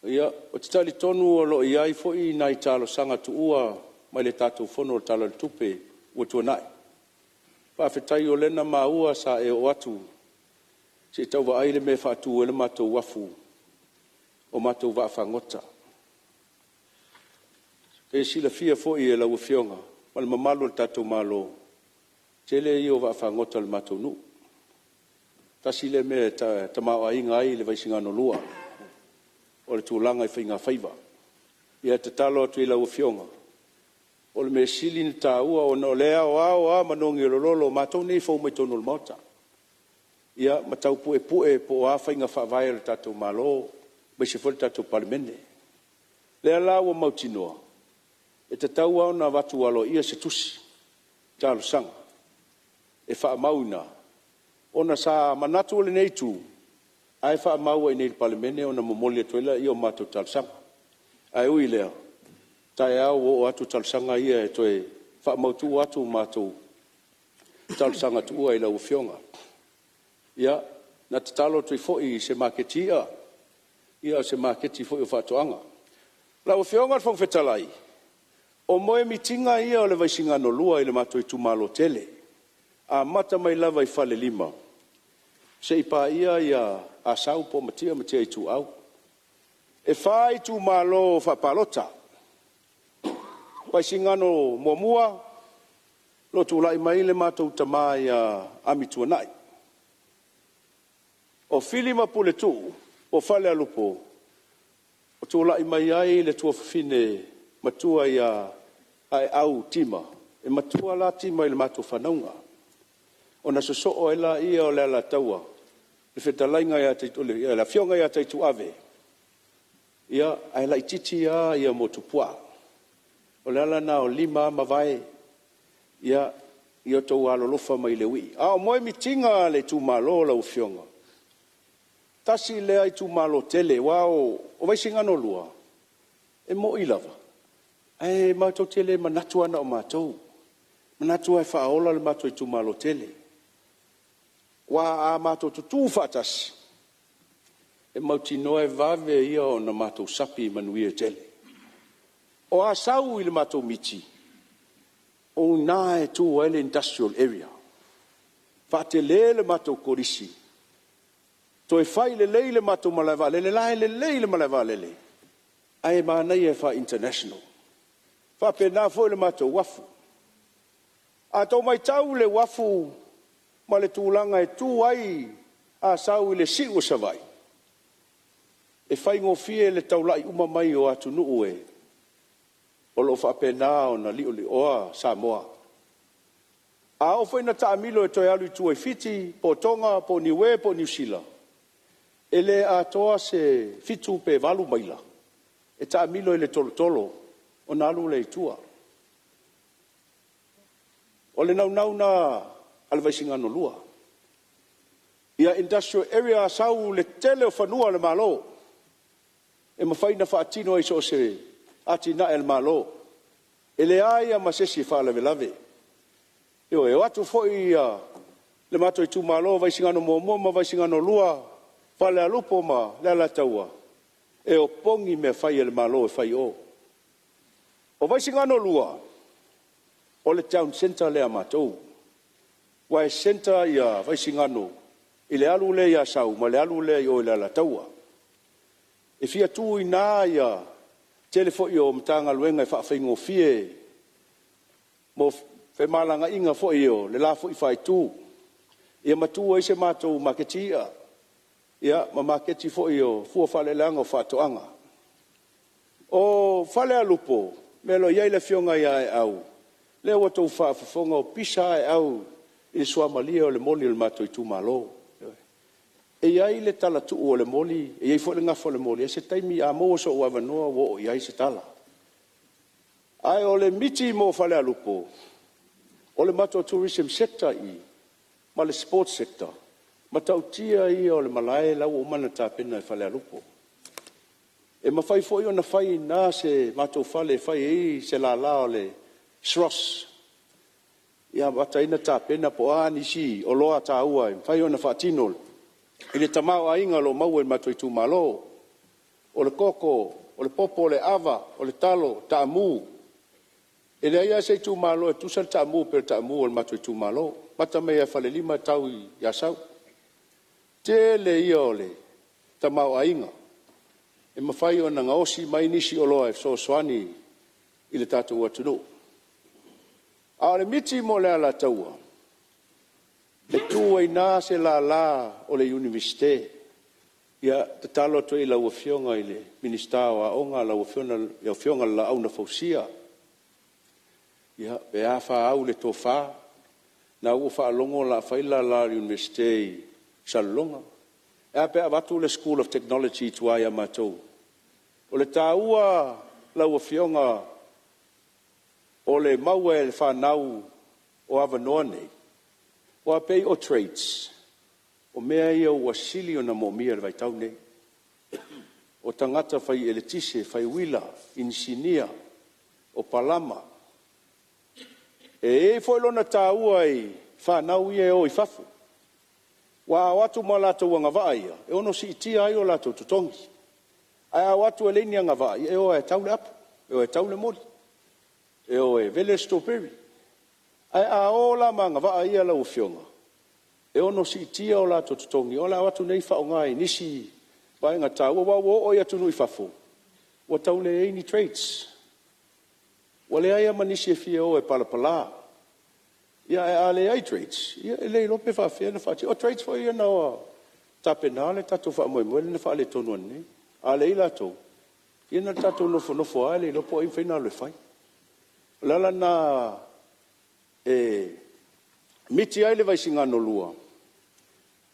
Ia, ou te talitonu o lo o i ai foi nai talosaga tuua mai le tatou Fono i le Tala o le Tupe ua tuanai. Faafetai o lea na maua sa e oo atu se i tau vaai le mea e faatu ai le matou uafu o matou vaafagota. E silafia foi e lau Afioga ma le mamalu o le tatou Malo, o le tele ia o vaafagota a le matou nuu. Tasi lea mea e tamaoaiga ai le Vaisigano 2, o le tulaga i faigafaiva. Ia e tatalo atu i lau Afioga, o le mea e sili ona taua ona o lea e aoao lava manogi o le lolo, o matou nei e fou mai totonu o le Maota, ia ma tau puepue po o a faiga faavae a le tatou Malo aemaise foi le tatou Palemene. O lea la ua mautinoa, e tatau lava ona avatu aloaia se tusi talosaga e faamau i ina, ona sa manatu lenei Itu, ai e faamau lava i inei i le Palemene ona momoli atu ai lea o matou talosaga. Ae ui i lea, o taeao ua oo atu talosaga ia e toe faamautu atu matou talosaga tuua i lau Afioga. Ia, na tatalo atu ai foi i se maketi i'a, ia o se maketi foi o faatoaga. Lau Afioga i le Fofoga Fetalai, o moemitiga ia o le Vaisigano 2 i le matou itumalo tele, amata mai lava i Falelima seia paia Asau po o Matia ma Matia Ituau. E 4 itumalo faapalota, Vaisigano 1, o lo o tulai mai le matou tama ia Amituanai. O Fili ma Puletuu Po o Falealupo, na tulai mai ai le tuafafine matua ia Aeau Tima, e matua la Tima i le matou fanauga. Ona sosoo ai lea o le Alataua, le Afioga ia Taituave, ia ae laitiiti lava Motuopuaa. O le ala lena o lima lava mavae, ia outou alolofa mai i le uii. A o moemitiga a le itumalo lau Afioga, tasi lea itumalo tele, aua o Vaisigano 2, e moni lava, ae matou te le manatu lava na o matou, e manatu lava e faaola le matou itumalo tele. Aua a matou tutu faatasi, e mautinoa e vave ia ona matou sapi i manuia e tele. O Asau i le matou miti, o i ina e tu ai le industrial area. Faatele le matou Kolisi, toe fai lelei le matou malaevaalele, o la e lelei le malaevaalele, ae manaia e faa-international. E faapena foi le matou uafu. A outou matau i le uafu ma le tulaga e tu ai Asau i le siu o Savaii, e faigofie le taulai uma mai o atunuu o lo o faapena ona liolioa Samoa. A oo foi ina taamilo e toe alu i tua i Fiti po o Toga po o Niue po o Niu Sila, e le atoa se 7 pe 8 maila e taamilo ai i le tolotolo ona alu lea i tua. O le naunau lena a le Vaisigano 2, ia industrial area Asau i le tele o fanua o le Malo e mafai ona faatino ai so o se atinae a le Malo. E leai lava ma se isi e faalavelave. Ioe, e o atu foi le matou itumalo o Vaisigano 1 ma Vaisigano 2, Falealupo ma le Alataua, e opogi mea fai a le Malo e fai i o. O Vaisigano 2, o le town centre lea a matou, aua e centre Vaisigano i le alu lea i Asau ma le alu lea i o i le Alataua. E fia tu i ina le tele foi o Matagaluega e faafaigofie mo femalagaaiga foi o le la foi faaitu, ia ma tu ai se matou maketi i'a ma maketi foi o fua o faaeleeleaga o faatoaga. O Falealupo, o mea o lo o i ai le Afioga ia Aeau, lea ua outou faafofoga, ua pisa lava Aeau i le suamalie o le moli o le matou itumalo. E i ai le talatuu o le moli, e i ai foi le gafa o le moli, o se taimi a maua sou avanoa ua oo i ai se tala. Ae o le miti mo Falealupo, o le matou tourism sector i i ma le sport sector, o le matautia ia o le malae la ua uma ona tapena i Falealupo. E mafai foi ona fai i ina se matou fale e fai ai se lala o le SROS e amata ai ona tapena po o a nisi oloa taua e mafai ona faatino i le tamaoaiga o lo o maua i le matou itumalo. O le koko, o le popo, o le ava, o le talo, taamu. E leai lava se itumalo e tutusa le taamu pei o le taamu a le matou itumalo, amata mai lava i Falelima e tau i Asau. O le tele ia o le tamaoaiga e mafai ona gaosi mai nisi oloa e fesoasoani i le tatou atunuu. A o le miti mo le Alataua, e tu ai i ina se lala o le Iunivesite. Ia, e tatalo atu ai i lau Afioga i le Minisita o Aoga lau Afioga i le Laau na Fausia, ia, pe a fa au le tofa, o lena ua ou faalogo o le a fai le lala o le Iunivesite i Salelologa. Ae a pe a avatu le School of Technology i tua ia matou? O le taua lau Afioga o le maua e le fanau o avanoa nei, aua e pei o trades, o mea ia ua sili ona moomia i le vaitau lenei. O tagata fai eletise, fai uila, inisinia, o palama. E i ai foi lona taua i fanau ia e o i fafo, aua a o atu ma latou agavaa ia, e ono siitia ai o latou totogi. Ae a o atu e leai ni agavaa, ia e o lava e tau le apu, e o e tau le moli, e o e vele le strawberry. Ae a o la ma agavaa ia lau Afioga, e ono siitia o latou totogi, o le a o atu nei faaaoga i nisi vaega taua. Aua ua oo lava i atunuu i fafo, ua tau leai ni trades, ua leai lava ma nisi e fia o e palapala. Ae a leai trades, ia e le iloa pe faapefea ona faatino. O trades foi ia na tapena le tatou faamoemoe lea na faaletonu nei. A leai latou, ia na o tatou nofonofo lava e le iloa po o ai e mafai ona alu e fai. O le ala lena e miti ai le Vaisigano 2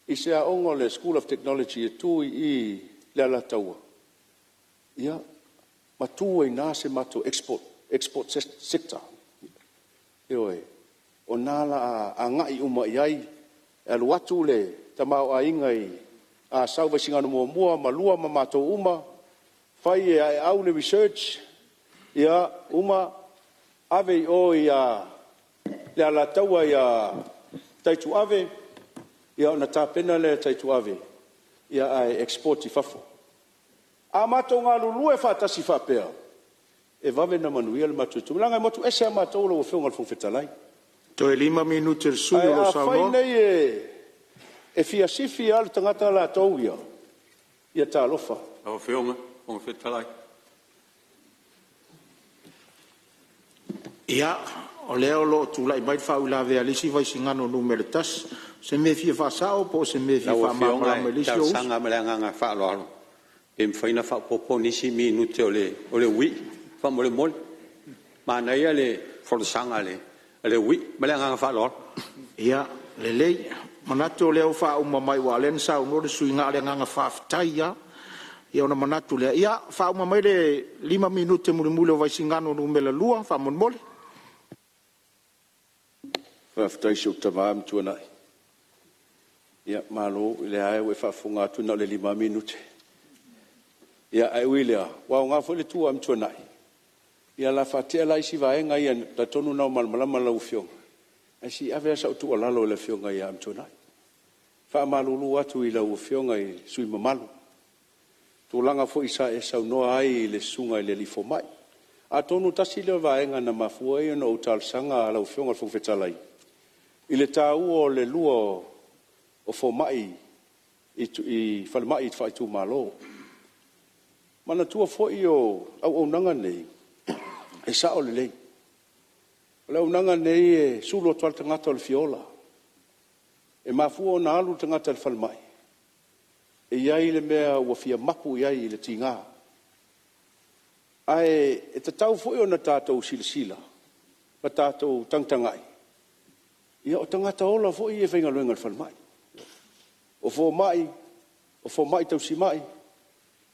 i se aoga o le School of Technology e tu i i i le Alataua, ia ma tu ai i ina se matou export sector. Ioe, o i ina o le a agai uma i ai, e alu atu le tamaoaiga i Asau Vaisigano 1 ma 2 ma matou uma, fai e Aeau le research, ia uma ave i o i le Alataua ia Taituave ia ona tapena lea e Taituave ae export i fafo. A matou galulue faatasi faapea, e vave ona manuia le matou itumalo leaga e motu ese lava matou lau Afioga i le Fofoga Fetalai. Toe 5 minute o le sui usufono o lo o Ae saunoa. afai nei e fia sifi lava le tagata latou ia, ia talofa. Lau Afioga i le Fofoga Fetalai… Ia, o lea o lo o tulai mai le faauilavea a le isi Vaisigano 1. O se mea e fia faasao po o se mea e fia Lau Afioga faamalamalama i le e isi ou uso? talosaga ma le agaga faaaloalo pe mafai ona faaopoopo nisi minute o le uii faamolemole. Manaia le folasaga a le uii ma le agaga faaaloalo. Ia, lelei. Manatu o lea ua faauma mai aua o lea na saunoa le sui usufono na o le agaga faafetai lava. Ia ona manatu lea, ia faauma mai le 5 minute mulimuli o Vaisigano 2 faamolemole. Faafetai i si ou tama Amituanai, ia malo o lea lava ua e faafofoga atu na o le 5 lava minute. Ae ui i lea, ua aoga foi le tu a Amituanai, ia o le a faatea la isi vaega ia, ou te talitonu o lena ua malamalama lau Afioga, ae se i ave lava sau tuualalo i le Afioga ia Amituanai. E faamalulu atu i lau Afioga i le sui usufono mamalu, i tulaga foi sa e saunoa ai i le susuga i le alii fomai. Atonu tasi lea o vaega na mafua ai ona ou talosaga lau Afioga i le Fofoga Fetalai, i le taua o le lua o fomai i falemai faaitumalo. Manatua foi o auaunaga nei, e sao lelei, o le auaunaga lenei e sulu atu lava le tagata o le fia ola. E mafua ona alu le tagata i le falemai, e i ai le mea ua fia mapu i ai i le tiga. Ae tatau foi ona tatou silasila ma tatou tagatagai, ia o tagata ola foi ia e faigaluega i le falemai. O fomai, o fomai tausimai,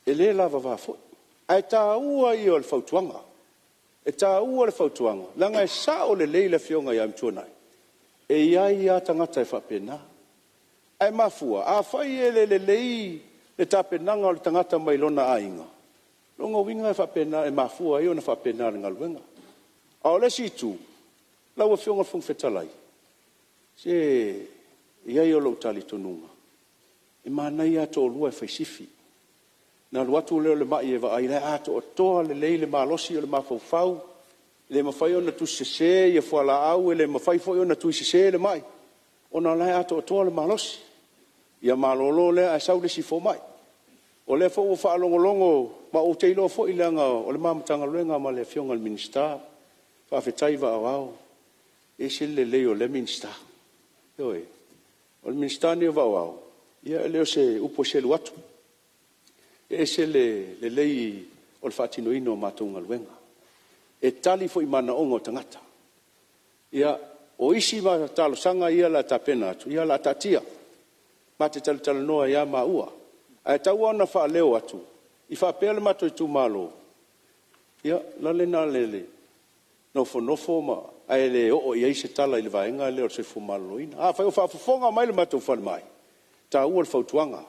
e le lavava foi. Ae taua ia o le fautuaga. E taua le fautuaga, leaga e sao lelei le Afioga ia Amituanai, e i ai lava tagata e faapena. Ae mafua, afai e le lelei le tapenaga o le tagata mai lona aiga, o lona uiga e faapena, e mafua ai ona faapena i le galuega. A o le isi itu, lau Afioga i le Fofoga Fetalai, se e i ai lou talitonuga, e manaia lava le toalua e fai sifi, ona alu atu lea o le mai e vaai o la e atoatoa lelei le malosi o le mafaufau, e le mafai ona tusi sese fualaau, e le mafai foi ona tusi sese le mai, ona o la e atoatoa le malosi. Ia malolo lea ae sau le isi fomai. O lea foi ua faalogologo ma ou te iloa foi leaga o le ma Matagaluega ma le Afioga i le Minisita, faafetai vaa o Ao, e ese le lelei o lea Minisita. Ioe. O le Minisita lenei o Vaa o Ao, ia e le o se upu e selu atu, e ese le lelei o le faatinoina o matou galuega. E tali foi i manaoga o tagata. Ia, o isi talosaga ia o le a tapena atu, ia o le a taatia, ma te talatalanoa ai lava maua. Ae tau lava ina faaleo atu, i faapea le matou itumalo, ia o le ala lena o le nofonofo ae le oo i ai se tala i le vaega lea o le soifua maloloina. Afai o faafofoga mai le matou falemai, e taua le fautuaga,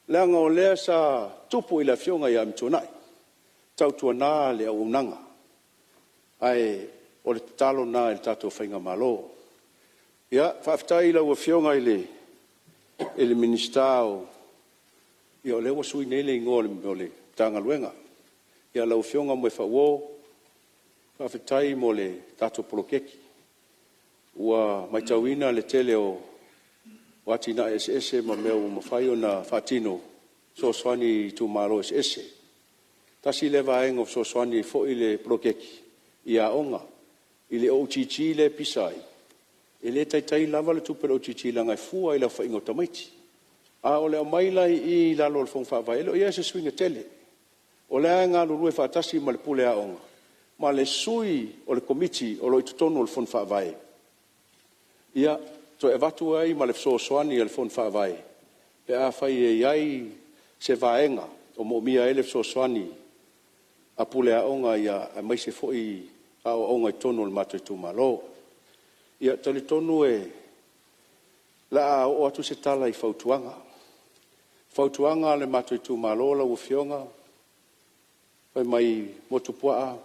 leaga o lea sa tupu i le Afioga ia Amituanai, tautuana le auaunaga. Ae o le tatalo lena i le tatou faigamalo. Faafetai i lau Afioga i le Minisita o… ia o lea ua sui nei le igoa o le Matagaluega, lau Afioga Moefaauo, faafetai mo le tatou poloketi. Ua matauina le tele o atinae eseese ma mea ua mafai ona faatino e fesoasoani i itumalo eseese. Tasi lea vaega ua fesoasoani ai foi le poloketi i aoga, i le OGG lea e pisa ai, e le taitai lava le tupe a le OGG leaga e fua i le aofaiga o tamaiti. A o le aumai la i i i lalo o le Fono Faavae, e le o i ai se suiga tele. O la e galulue faatasi ma le Pule Aoga ma le sui o le Komiti o lo o i totonu o le Fono Faavae, ia, toe avatu ai ma le fesoasoani a le Fono Faavae pe afai e i ai se vaega o moomia ai le fesoasoani a Pule Aoga aemaise foi aoaoga i totonu o le matou itumalo. Ia, e talitonu o le a oo atu se tala i fautuaga. O fautuaga a le matou itumalo lau Afioga, fai mai Motuopuaa,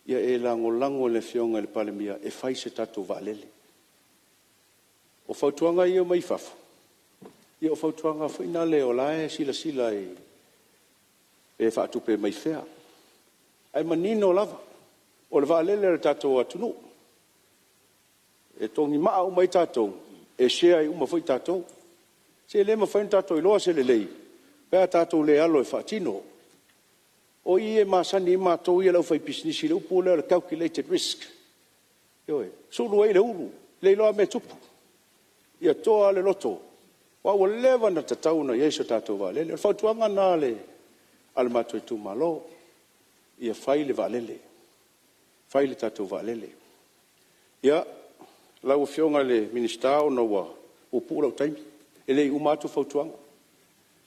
ia e lagolago i le Afioga i le Palemia e fai se tatou vaalele. O fautuaga ia e aumai fafo, ia o fautuaga foi na lea o la e silasila pe faatupe mai fea, ae manino lava, o le vaalele a le tatou atunuu, e togimaa uma ai tatou, e share uma ai foi tatou. Se le mafai ona tatou iloa se lelei pe a tatou le alo e faatino. O i e masani ai matou ia le aufaipisinisi i le upu lea o le calculated risk. Ioe. Sulu ai le ulu, le iloa lava mea e tupu. Ia toa le loto, aua ua leva ona tatau ona i ai se tatou vaalele. O le fautuaga lena a le matou itumalo, ia fai le vaalele, fai le tatou vaalele. Ia, lau Afioga i le Minisita ona ua puupuu lou taimi, e le i uma atu fautuaga,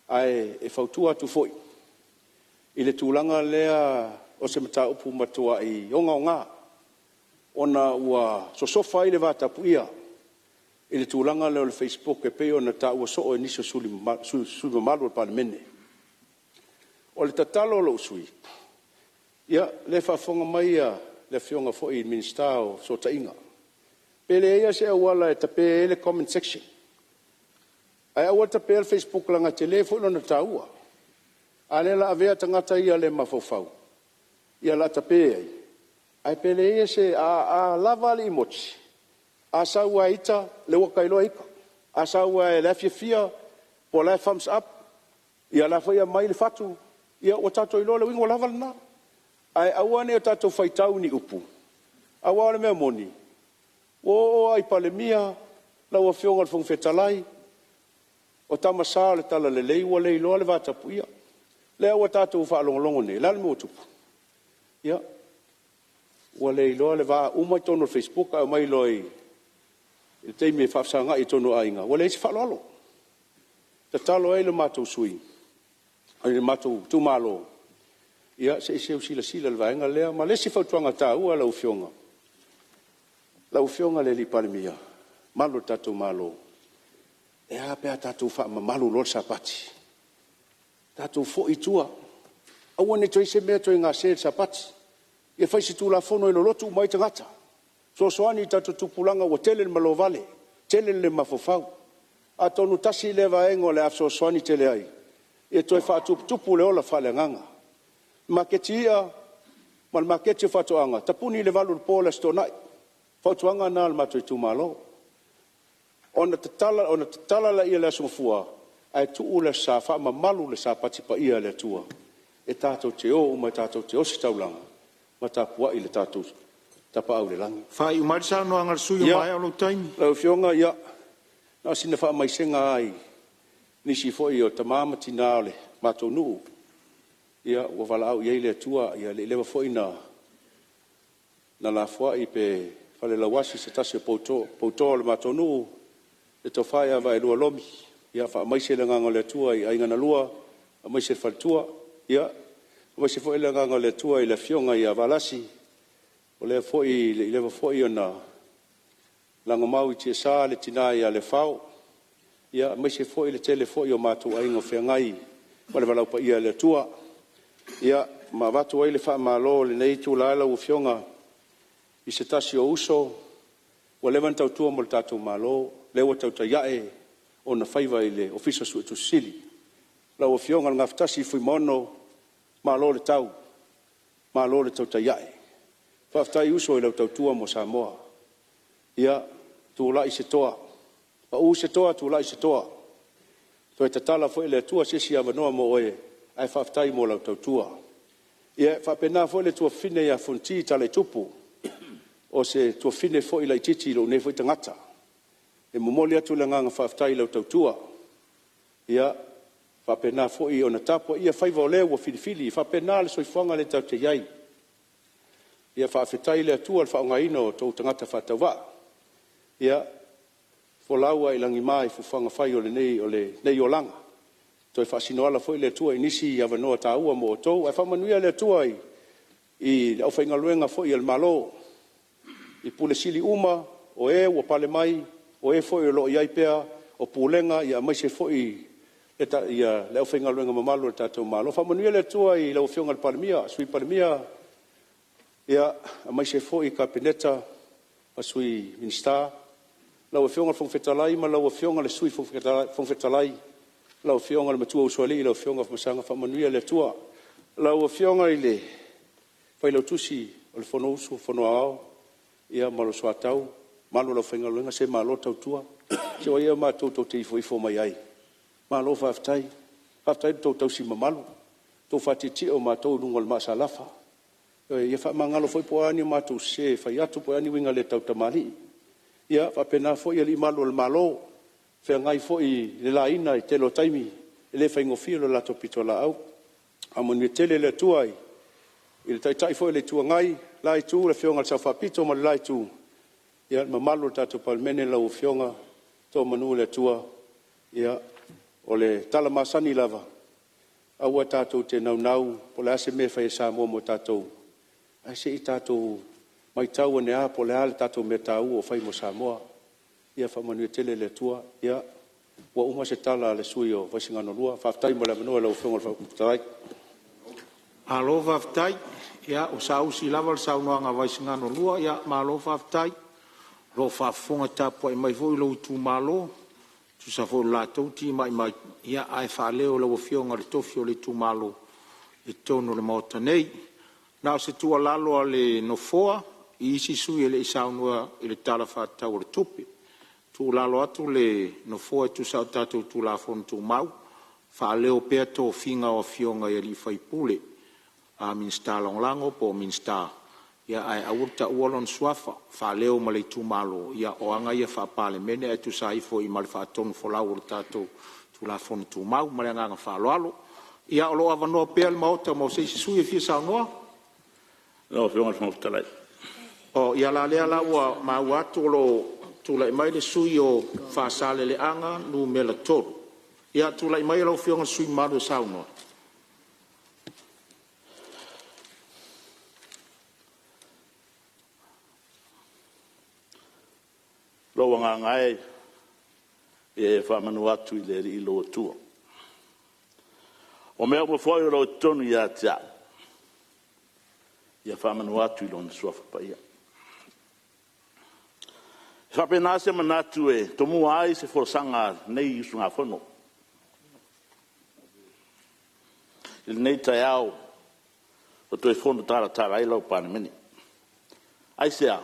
ae fautua atu foi i le tulaga lea o se mataupu ua matuai ogaoga ona ua sosofa ai le vatapuia i le tulaga lea o le facebook e pei ona taua soo e nisi o sui usufono mamalu o le Palemene. O le tatalo a lou sui usufono, ia o lea e faafofoga mai le Afioga foi i le Minisita o Fesootaiga, pe leai lava se auala e tape ai le comment section, ae aua le tapeina le facebook leaga e tele foi lona taua, a o lea o le a avea tagata ia le mafaufau o le a tape ai. Ae pe leai se… a lava le emoji, a sau lava e ita, o lea ua ta iloa e ita, a sau lava o la e fiafia po o la e thumbs up, ia o la foi e aumai le fatu, ia ua tatou iloa, o lona uiga ua lava lena. Ae aua ne i o tatou faitau i ni upu, aua o le mea moni, ua oo lava i Palemia, lau Afioga i le Fofoga Fetalai, o Tama Sa o le talalelei ua le iloa le vatapuia. Lea ua tatou faalogologo nei, o le a le mea ua tupu? Ia, ua le iloa le va, uma i totonu o le facebook ae omai loa i le taimi e faafesagai i totonu o aiga, ua leai se faaaloalo. E tatalo ai le matou itumalo, ia se i seu silasila i le vaega lea. Ma le isi fautuaga taua lau Afioga, lau Afioga i le Palemia, le mamalu o le tatou Malo, e a pe a tatou faamamalu loa le Sapati, tatou foi i tua, aua ne i toe i ai se mea e toe gase i le Sapati. Ia fai se Tulafono e lolotu uma ai tagata, fesoasoani i tatou tupulaga ua tele le malovale, tele le le mafaufau. Atonu tasi lea vaega o le a fesoasoani tele ai e toe faatuputupu le ola faaleagaga. Maketi i'a ma le maketi o faatoaga, tapuni i le 8 i le po i le Aso Toonai. O fautuaga na a le matou itumalo, ona tatala lea i le Aso Gafua ae tuu le Aso Sa e faamamalu le Sapati paia a le Atua e tatou te o uma tatou te ositaulaga ma tapuai i le tatou Tapaau i le Lagi. Faaiu mai le saunoaga a le sui usufono ua maea lou taimi. Lau Afioga, ia, na o sina faamaisega lava i nisi foi o tama ma tina o le matou nuu ua valaau i ai le Atua, e le i leva foi ona lafoai pe falelauasi se tasi o poutoa o le matou nuu, le Tofa ia Vaaelua Lomi. Ia faamaise le agaga o le Atua i aiga na lua, faamaise i le faletua. Ia faamaise foi le agaga o le Atua i le afioga ia Valasi, o lea foi e le i leva foi ona lagomau i tiasa le tina ia Lefao, aemaise foi le tele foi o matou aiga o feagai ma le valaau paia a le Atua. Ia, ma avatu ai le faamalo i lenei itula lau Afioga i se tasi o uso ua leva ona tautua mo le tatou Malo, lea ua tautai ae ona faiva i le Ofisa Suetusi Sili, lau Afioga i le Gafatasi Fuimaono, malo le tau, malo le tautai ae. Faafetai uso i lau tautua mo Samoa. Ia, tulai se toa, pau se toa tulai se toa, toe tatala foi e le Atua se isi avanoa mo oe, ae faafetai mo lau tautua. Ia, e faapena foi le tuafafine ia Fonoti Talaitupu, o se tuafafine foi laitiiti i lou nei foi tagata. E momoli atu le agaga faafetai i lau tautua. Ia faapena foi ona tapuaia faiva o le ua filifili, e faapena le soifuaga lea tatou te i ai. Ia faafetai i le Atua i le faaaogaina o outou tagata faatauvaa. Ia folau lava i lagima i fuafuaga fai o lenei olaga, toe faasinoala foi le Atua i nisi avanoa taua mo outou. Ae faamanuia le Atua i le aufaigaluega foi a le Malo i Ofisa Sili uma o e ua pale mai, o e foi o lo o i ai pea o Pulega aemaise foi le aufaigaluega mamalu a le tatou Malo. Faamanuia le Atua i lau Afioga i le Palemia, Sui Palemia, aemaise foi le Kapeneta ma Sui Minisita. Lau Afioga i le Fofoga Fetalai ma lau Afioga i le Sui Fofoga Fetalai, lau Afioga i le Matuausoalii lau Afioga Afamasaga, faamanuia le Atua. Lau Afioga i le Failautusi o le Fonousu a le Fono Aoao ma lou soatau, le mamalu o le aufaigaluega, se malo le tautua. Se o ai ea matou tou te ifoifo mai ai? Malo faafetai. Faafetai i lo outou tausi mamalu, le tou faatietie o matou i luga o le maasalafa. Ioe, ia faamagalo foi po o a ni matou sese e fai atu po o a ni uiga le tautamalii. Ia faapena foi alii malu o le Malo o feagai foi i le laina i le tele o taimi, e le faigofie le latou pitolaau. Faamanuia tele le Atua i le Taitai foi o le Itu Agai, le la Itu le Afioga i le Sao Faapito ma le la Itu, le mamalu o le tatou Palemene, lau Afioga faamanu le Atua. Ia, o le tala masani lava, aua tatou te naunau po o le a se mea e fai a Samoa mo tatou, ae se i tatou maitau ane lava po o le a le tatou mea taua o fai mo Samoa. Ia faamanuia tele le Atua. Ia, ua uma se tala a le sui usufono mo Vaisigano 2. Faafetai mo le avanoa i lau Afioga i le Fofoga Fetalai. Malo faafetai. Ia ua saausi lava le saunoaga a Vaisigano 2, malo faafetai. O lo o faafofoga tapuai mai foi lou itumalo e tusa foi o le latou timai mai, ae faaleo e lau Afioga le tofi o le itumalo i totonu o le Maota nei. Na o se tuualalo a le Nofoa i isi sui usufono e le i saunoa i le Tala Faatatau o le Tupe. E tuualalo atu le Nofoa e tusa o tatou Tulafono Tumau, faaleo pea tofiga o afioga i sui usufono, a Minisita Lagolago po o Minisita, ae aua le taua lona suafa, faaleo ma le itumalo. Ia o aga ia faa-Palemene ae tusa ai foi ma le faatonufolau o le tatou Tulafono Tumau. Ma le agaga faaaloalo. Ia o lo o avanoa pea le Maota mo se isi sui usufono e fia saunoa. Lau Afioga i le Fofoga Fetalai. Ia lea la ua maua atu o lo o tulai mai le sui usufono mo Faasaleleaga 3. Ia tulai maia lau Afioga i le sui usufono mamalu e saunoa. Lou agaga e, ia e faamanu atu i le Alii lou Atua. O mea uma foi o lo o i totonu ia te au, ia faamanu atu i Lona Suafa Paia. E faapena se manatu e tomua ai se folasaga a lenei usugafono i lenei taeao ua toe fono talatala ai lau Palemene. Aisea?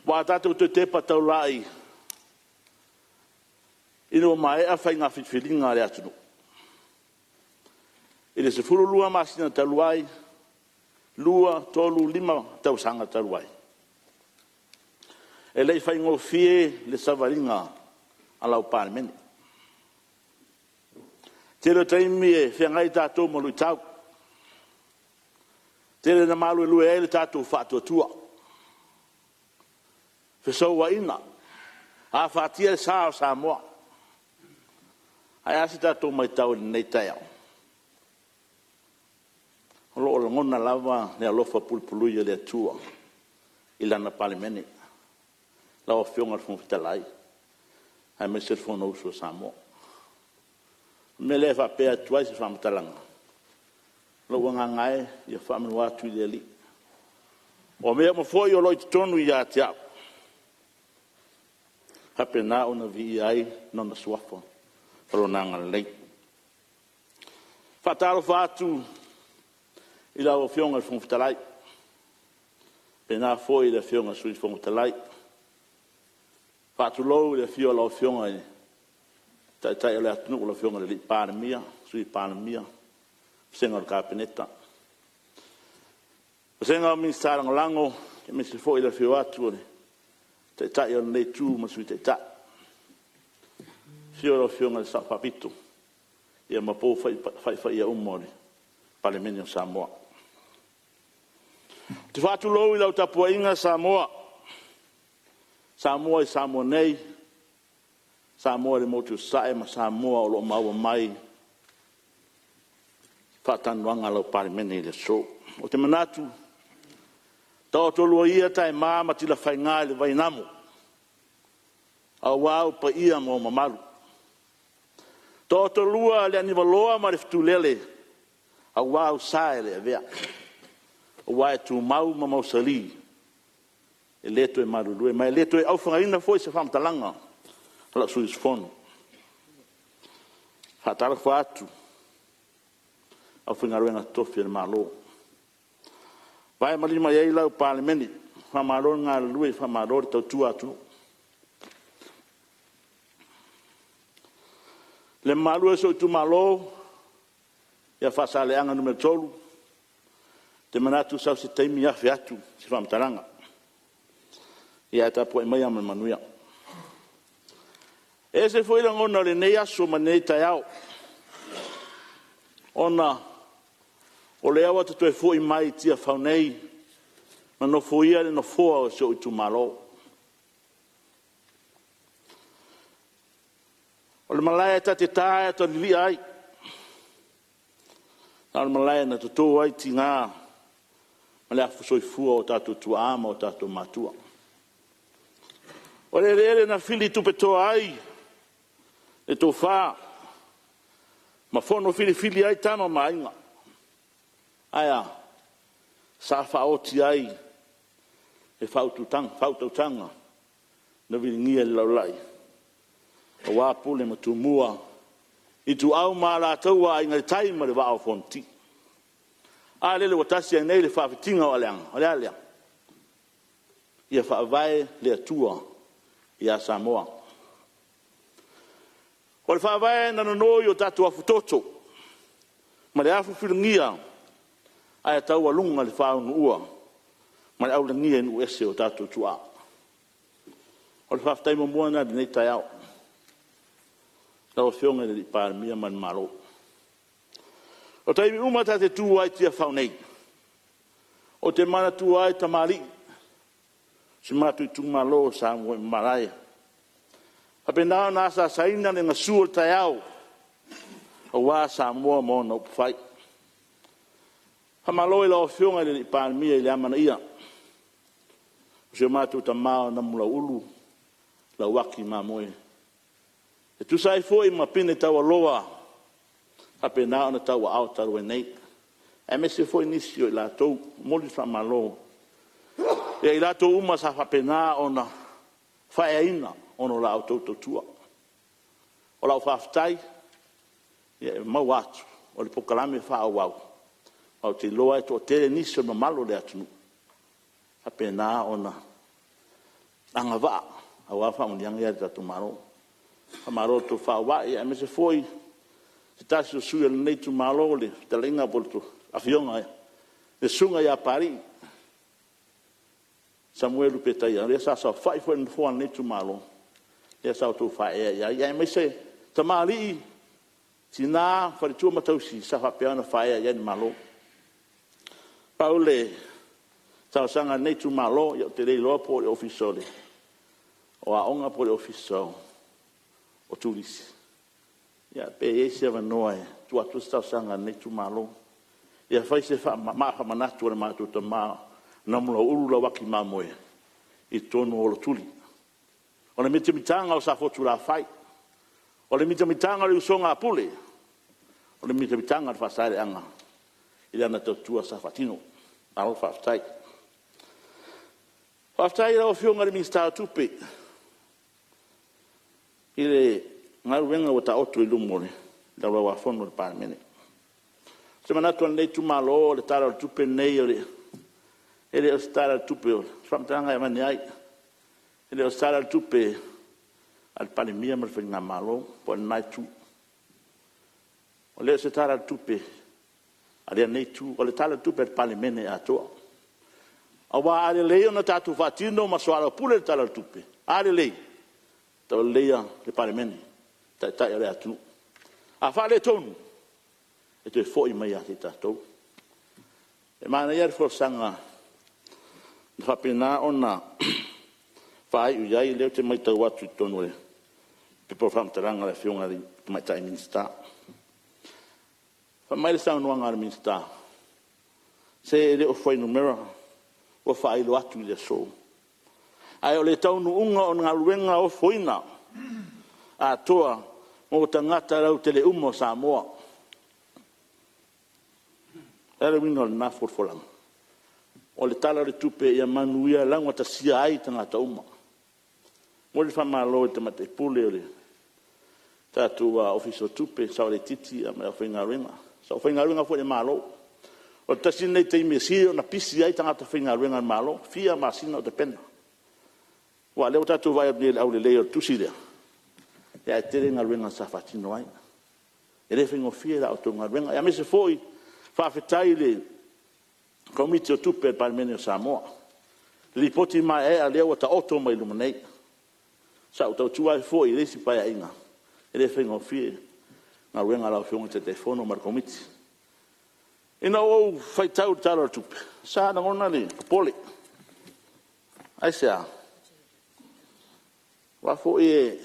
Aua a tatou toe tepa taulai ina ua maea faiga filifiliga a le atunuu i le 12 masina talu ai, 2, 3, 5 tausaga talu ai, e le i faigofie le savaliga a lau Palemene. Tele o taimi e feagai tatou ma luitau, tele ina maluelue ai lo tatou faatuatua, fesouaina, afatia le sa o Samoa. Ae a se tatou matau i lenei taeao? O lo o lagona lava le alofa pulepuleai o le Atua i lana Palemene, lau Afioga i le Fofoga Fetalai aemaise le Fonousu a Samoa. O le mea lea e faapea atu ai se faamatalaga, lou agaga e, ia faamanu atu i le Alii. O mea uma foi o lo o i totonu ia te au, faapena ona viia ai Lona Suafa ma Lona agalelei. E faatalofa atu i lau Afioga i le Fofoga Fetalai, faapena foi le Afioga i le Sui Fofoga Fetalai. Faatulou i le afio o lau Afioga i le Taitai o le atunuu lau Afioga i le Palemia, Sui Palemia, Vasega o le Kapeneta, Vasega o Minisita Lagolago aemaise foi le afio atu o le Taitai o lenei Itu ma le Sui Taitai. Afio lau Afioga i le Sao Faapito ma pou faifaia uma o le Palemene o Samoa. Ou te faatulou i lau tapuaiga Samoa, Samoa i Samoa nei, Samoa i le Motu i Sasae ma Samoa o lo o maua mai faatanoaga a lau Palemene i le aso. Ou te manatu, taoto lua ia taema ma tilafaiga i le vainamo aua ou paia ma ou mamalu. Taoto lua le aniuvaloa ma le fetulele aua ou sa e le avea, aua e tumau ma mausali e le toe malulue ma e le toe aufagaina foi se faamatalaga a lou sui usufono. E faatalofa atu i le aufaigaluega totofi a le Malo o vae ma lima i ai lau Palemene, faamalo le galulue faamalo le tautua atunuu. Le mamalu e o si ou itumalo ia Faasaleleaga Nu.3, ou te manatu sau se taimi afe atu se faamatalaga, ae tapuai maia ma le manuia. E ese foi lagona o lenei aso ma lenei taeao, ona o lea ua ta toe foi mai i Tiafau nei ma nofoia le nofoa o si ou itumalo. O le malae ta te ta lava ta lilia ai, a o le malae na toto ai tiga ma le afu soifua o tatou tuaa ma o tatou matua. O le eleele na filitupetoa ai le tofa ma fono filifili ai Tama ma Aiga. Ae a? Sa faaoti ai le faautautaga na viligia e le Laulai aua Pule ma Tumua, Ituau ma Alataua, Aiga i le Tai ma le Vaa o Fonoti. A lele ua tasi ai nei le faafitiga o aleaga, o le a lea? Ia faavae le Atua ia Samoa. O le faavae na nono i o tatou afutoto ma le afufulugia ae taualuga i le faaunuua ma le aulagia i nuu ese e o tatou tuaa. O le faafetai muamua lena i lenei taeao i lau Afioga i le Palemia ma le Malo. O taimi uma ta te tu ai i Tiafau nei, ou te manatua ai tamalii o si o matou itumalo sa muaimalae, e faapena ona asaasaina le gasu o le taeao aua Samoa ma ona upufai. Faamalo i lau Afioga i le Palemia i le amanaia o si o matou tama o Namulauulu Lauaki Mamoe e tusa ai foi ma pine taualoa ua faapena ona tauaao talu ai nei, aemaise foi nisi o i latou. E momoli le faamalo ia i latou uma sa faapena ona faaeaina ona o la outou tautua. O lau faafetai e maua atu o le polokalame faaauau aua ou te iloa e toatele nisi o le mamalu o le atunuu e faapena ona agavaa aua faamanuiaga ia a le tatou Malo. Faamalo le tofa aua'e aemaise foi se tasi o sui usufono o lenei itumalo le fetalaiga po o le Afioga le Susuga ia Papalii Samuelu Petaia lea sa saofai foi i le nofoa o lenei itumalo lea sa outou faaeaea i ai, aemaise tamalii, tina, faletua ma tausi sa faapea ona faaeaea i ai le Malo. Pau le talosaga a lenei itumalo, ia ou te le iloa po o le Ofisa o Aoga po o le Ofisa o Turisi, pe i ai se avanoa e tuu atu ai se talosaga a lenei itumalo, ia fai se maa faamanatu a le matou tama o Namulauulu Lauaki Mamoe i totonu o Olotuli. O le mitamitaga o Safotulafai, o le mitamitaga o le usoga a Pule, o le mitamitaga o le Faasaleleaga i lana tautua sa faatino. Malo faafetai. Faafetai i lau Afioga i le Minisita o Tupe i le galuega ua taoto i luma o le Laulau-a-Fono a le Palemene. O se manatu o lenei itumalo o le Tala o le Tupe lenei e le o se Tala o le Tupe, o se faamatalaga e avane ai, e le o se Tala o le Tupe a le Palemia ma le Faigamalo po o lena itu. E le o se Tala o le Tupe a lenei itu, o le Tala o le Tupe a le Palemene atoa. Aua a lelei ona tatou faatino ma soalaupule le Tala o le Tupe, a lelei, tauleleia le Palemene. Taitai o le atunuu. A faaletonu, e toe foi mai ia i tatou. E manaia le folasaga na faapena ona faaiu i ai, lea ou te matau atu i totonu o le pepa o faamatalaga a le Afioga i le Tamaitai Minisita. Fai mai le saunoaga a le Minisita, se e le o fuainumera ua faailoa atu i le aso. Ae o le taunuuga o galuega ofoina atoa mo tagata lautele uma o Samoa. O le a le uiga o lena folafolaga? O le Tala o le Tupe ia manuia laugatasia ai tagata uma. E momoli le faamalo i le Tamaitai Pule o le tatou Ofisa o Tupe, Saoa Leititi ma le aufaigaluega, aufaigaluega foi a le Malo. O le tasi lenei taimi e sili ona pisi ai tagata faigaluega a le Malo, e fia masina o tapena. Aua o lea ua tatou vaai atu nei i le aulelei o le tusi lea, ae tele galuega sa faatino ai. E le faigofie la outou galuega, aemaise foi faafetai i le Komiti o Tupe a le Palemene o Samoa i le Lipoti maeaea lea ua taoto mai luma nei. Sa ou tautua ai foi i le isi Paeaiga, e le faigofie le galuega a lau Afioga i le Taitaifono ma le Komiti. Ina ua ou faitau i le Tala o le Tupe, sa lagona le popole. Aisea? Aua foi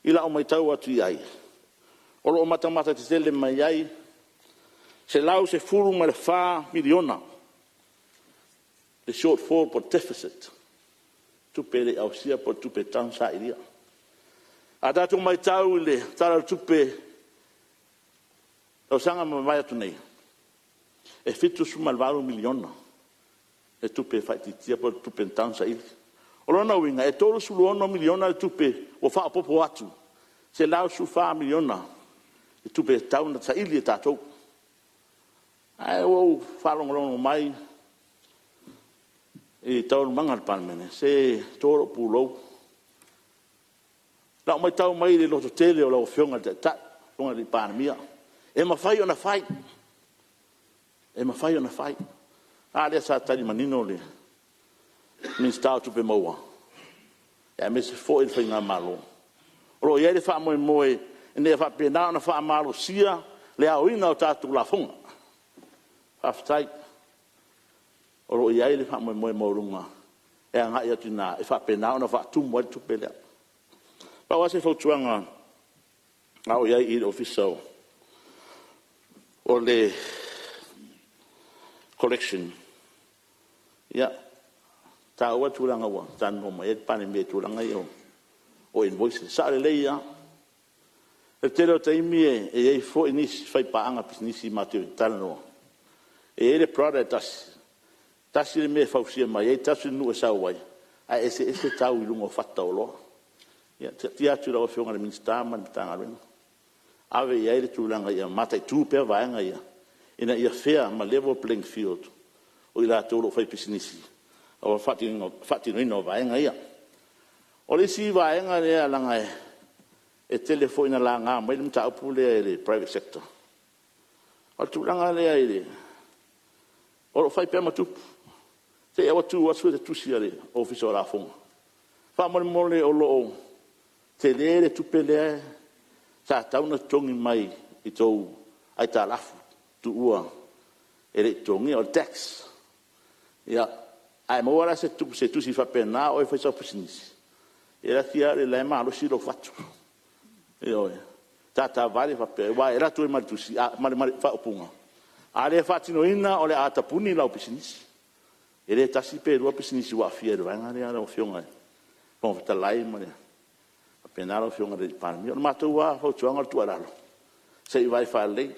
i lau matau atu i ai, o lo o matamata tetele mai ai $114 miliona le shortfall po o le deficit, tupe e le i ausia po o le tupe e tatau ona sailia. A tatou matau i le Tala o le Tupe i le tausaga ua mavae atu nei, e $78 miliona le tupe e faaitiitia po o le tupe e tatau ona saili. O lona uiga e $36 miliona le tupe ua faaopoopo atu, $114 miliona le tupe e tatau ona saili e tatou. Ae ua ou faalogologo mai i taualumaga a le Palemene, se e to lou pulou. I lau matau mai i le lototele o lau Afioga i le Taitai, lau Afioga i le Palemia, e mafai ona fai, e mafai ona fai. A lea sa tali manino le Minisita o Tupe Maua aemaise foi le faigamalo, o lo o i ai le faamoemoe ina ia faapena ona faamalosia le aoina o tatou lafoga. Faafetai. O lo o i ai le faamoemoe maualuga e agai atu i ina e faapena ona faatumu ai le tupe lea. Pau lava se fautuaga a o i ai i le Ofisa o le Collection, ia, e taua le tulaga ua saunoa mai ai le Palemia i tulaga ia o invoices. E sao lelei lava. O le tele o taimi e i ai foi nisi faipaaga pisinisi matou te talanoa, e i ai le product e tasi, tasi le mea e fausia mai ai, tasi le nuu e sau ai, ae eseese tau i luga o fata o oloa. Ia, e taatia atu i lau Afioga i le Minisita ma le Matagaluega, ave i ai le tulaga ia mataitu pea vaega ia, ina ia fair ma level playing field o i latou o lo o faipisinisi aua le faatinoina o vaega ia. O le isi vaega lea leaga e tele foi ina laga mai le mataupu lea e le private sector, o le tulaga lea o lo o fai pea ma tupu, te i lava ua tu atu sue le tusi a le Ofisa o Lafoga, faamolemole o lo o tele le tupe lea sa tatau ona totogi mai i tou aitalafu tuua e le i totogia, o le tax. Ia, a e maua la se tusi faapena a o oe e fai sau pisinisi, e laki a oe o la e malosi lou fatu, ioe, tata vale faapea, aua e alu atu ai ma le tusi ma le faaupuga, a le faatinoina o le a tapuni lau pisinisi. E le tasi pe lua pisinisi ua aafia i le vaega lea lau Afioga i le Fofoga Fetalai faapena lau Afioga i le Palemia. O le matou lava fautuaga o le tuualalo, se i vaai faalelei,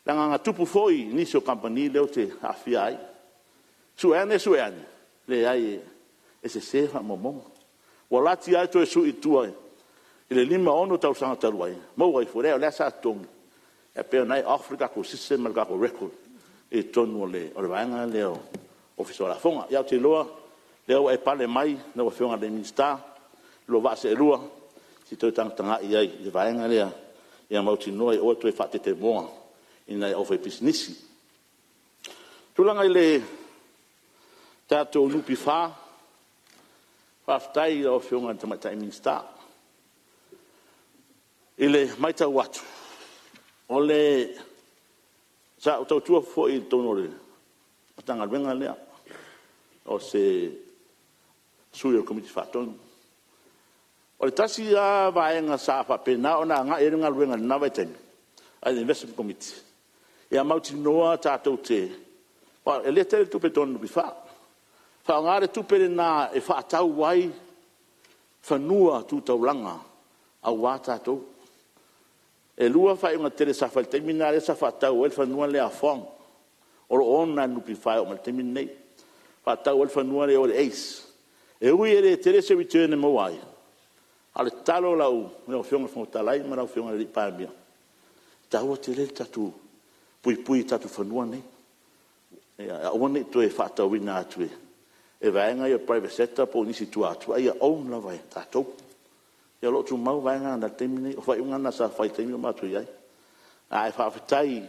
leaga na tupu foi i nisi o kamupani lea ou te aafia ai, sue ane sue ane, leai e sese faamaumauga. Ua lati lava le toe sui i tua i le 5, 6 tausaga talu ai, maua ifo, leai o la e sa totogi, ae pei o lena e off le tatou system ma le tatou record i totonu o le vaega lea o le Ofisa o Lafoga. Ia ae ou te iloa o lea ua e pale mai lau Afioga i le Minisita i lou vaa seelua, se i toe tagatagai i ai i le vaega lea ia mautinoa aua le toe faatetemoa i nai aufaipisinisi. O le tulaga i le tatou NPF, faafetai i lau Afioga i le Tamaitai Minisita. I le matau atu, sa ou tautua foi i totonu o le Matagaluega lea, o se sui o le Komiti Faatonu. O le tasi lava vaega sa faapena ona agai i ai le galuega i lena vaitaimi a le Investment Committee, ia mautinoa tatou te… aua e le tele tupe i totonu o le NPF, faaaoga le tupe lena e faatau ai fanua tu taulaga aua tatou. E 2 faaiuga tetele sa fai i le taimi lena lea sa faatau ai le fanua lea a Fong o lo o ona e le NPF e oo mai i le taimi lenei, faatau ai le fanua lea i o i le ACE. E ui e le tele se return e maua ai, a o le tatalo i lau Afioga i le Fofoga Fetalai ma lau Afioga i le Palemia, e taua tele le tatou puipui i tatou fanua nei, ia aua ne i toe faatauina atu e vaega ia o le private sector po o nisi i tua atu, a ia own lava e tatou. Ia o lo o tumau vaega na i le taimi lenei. O faaiuga na sa fai i le taimi a o matou i ai. Ae faafetai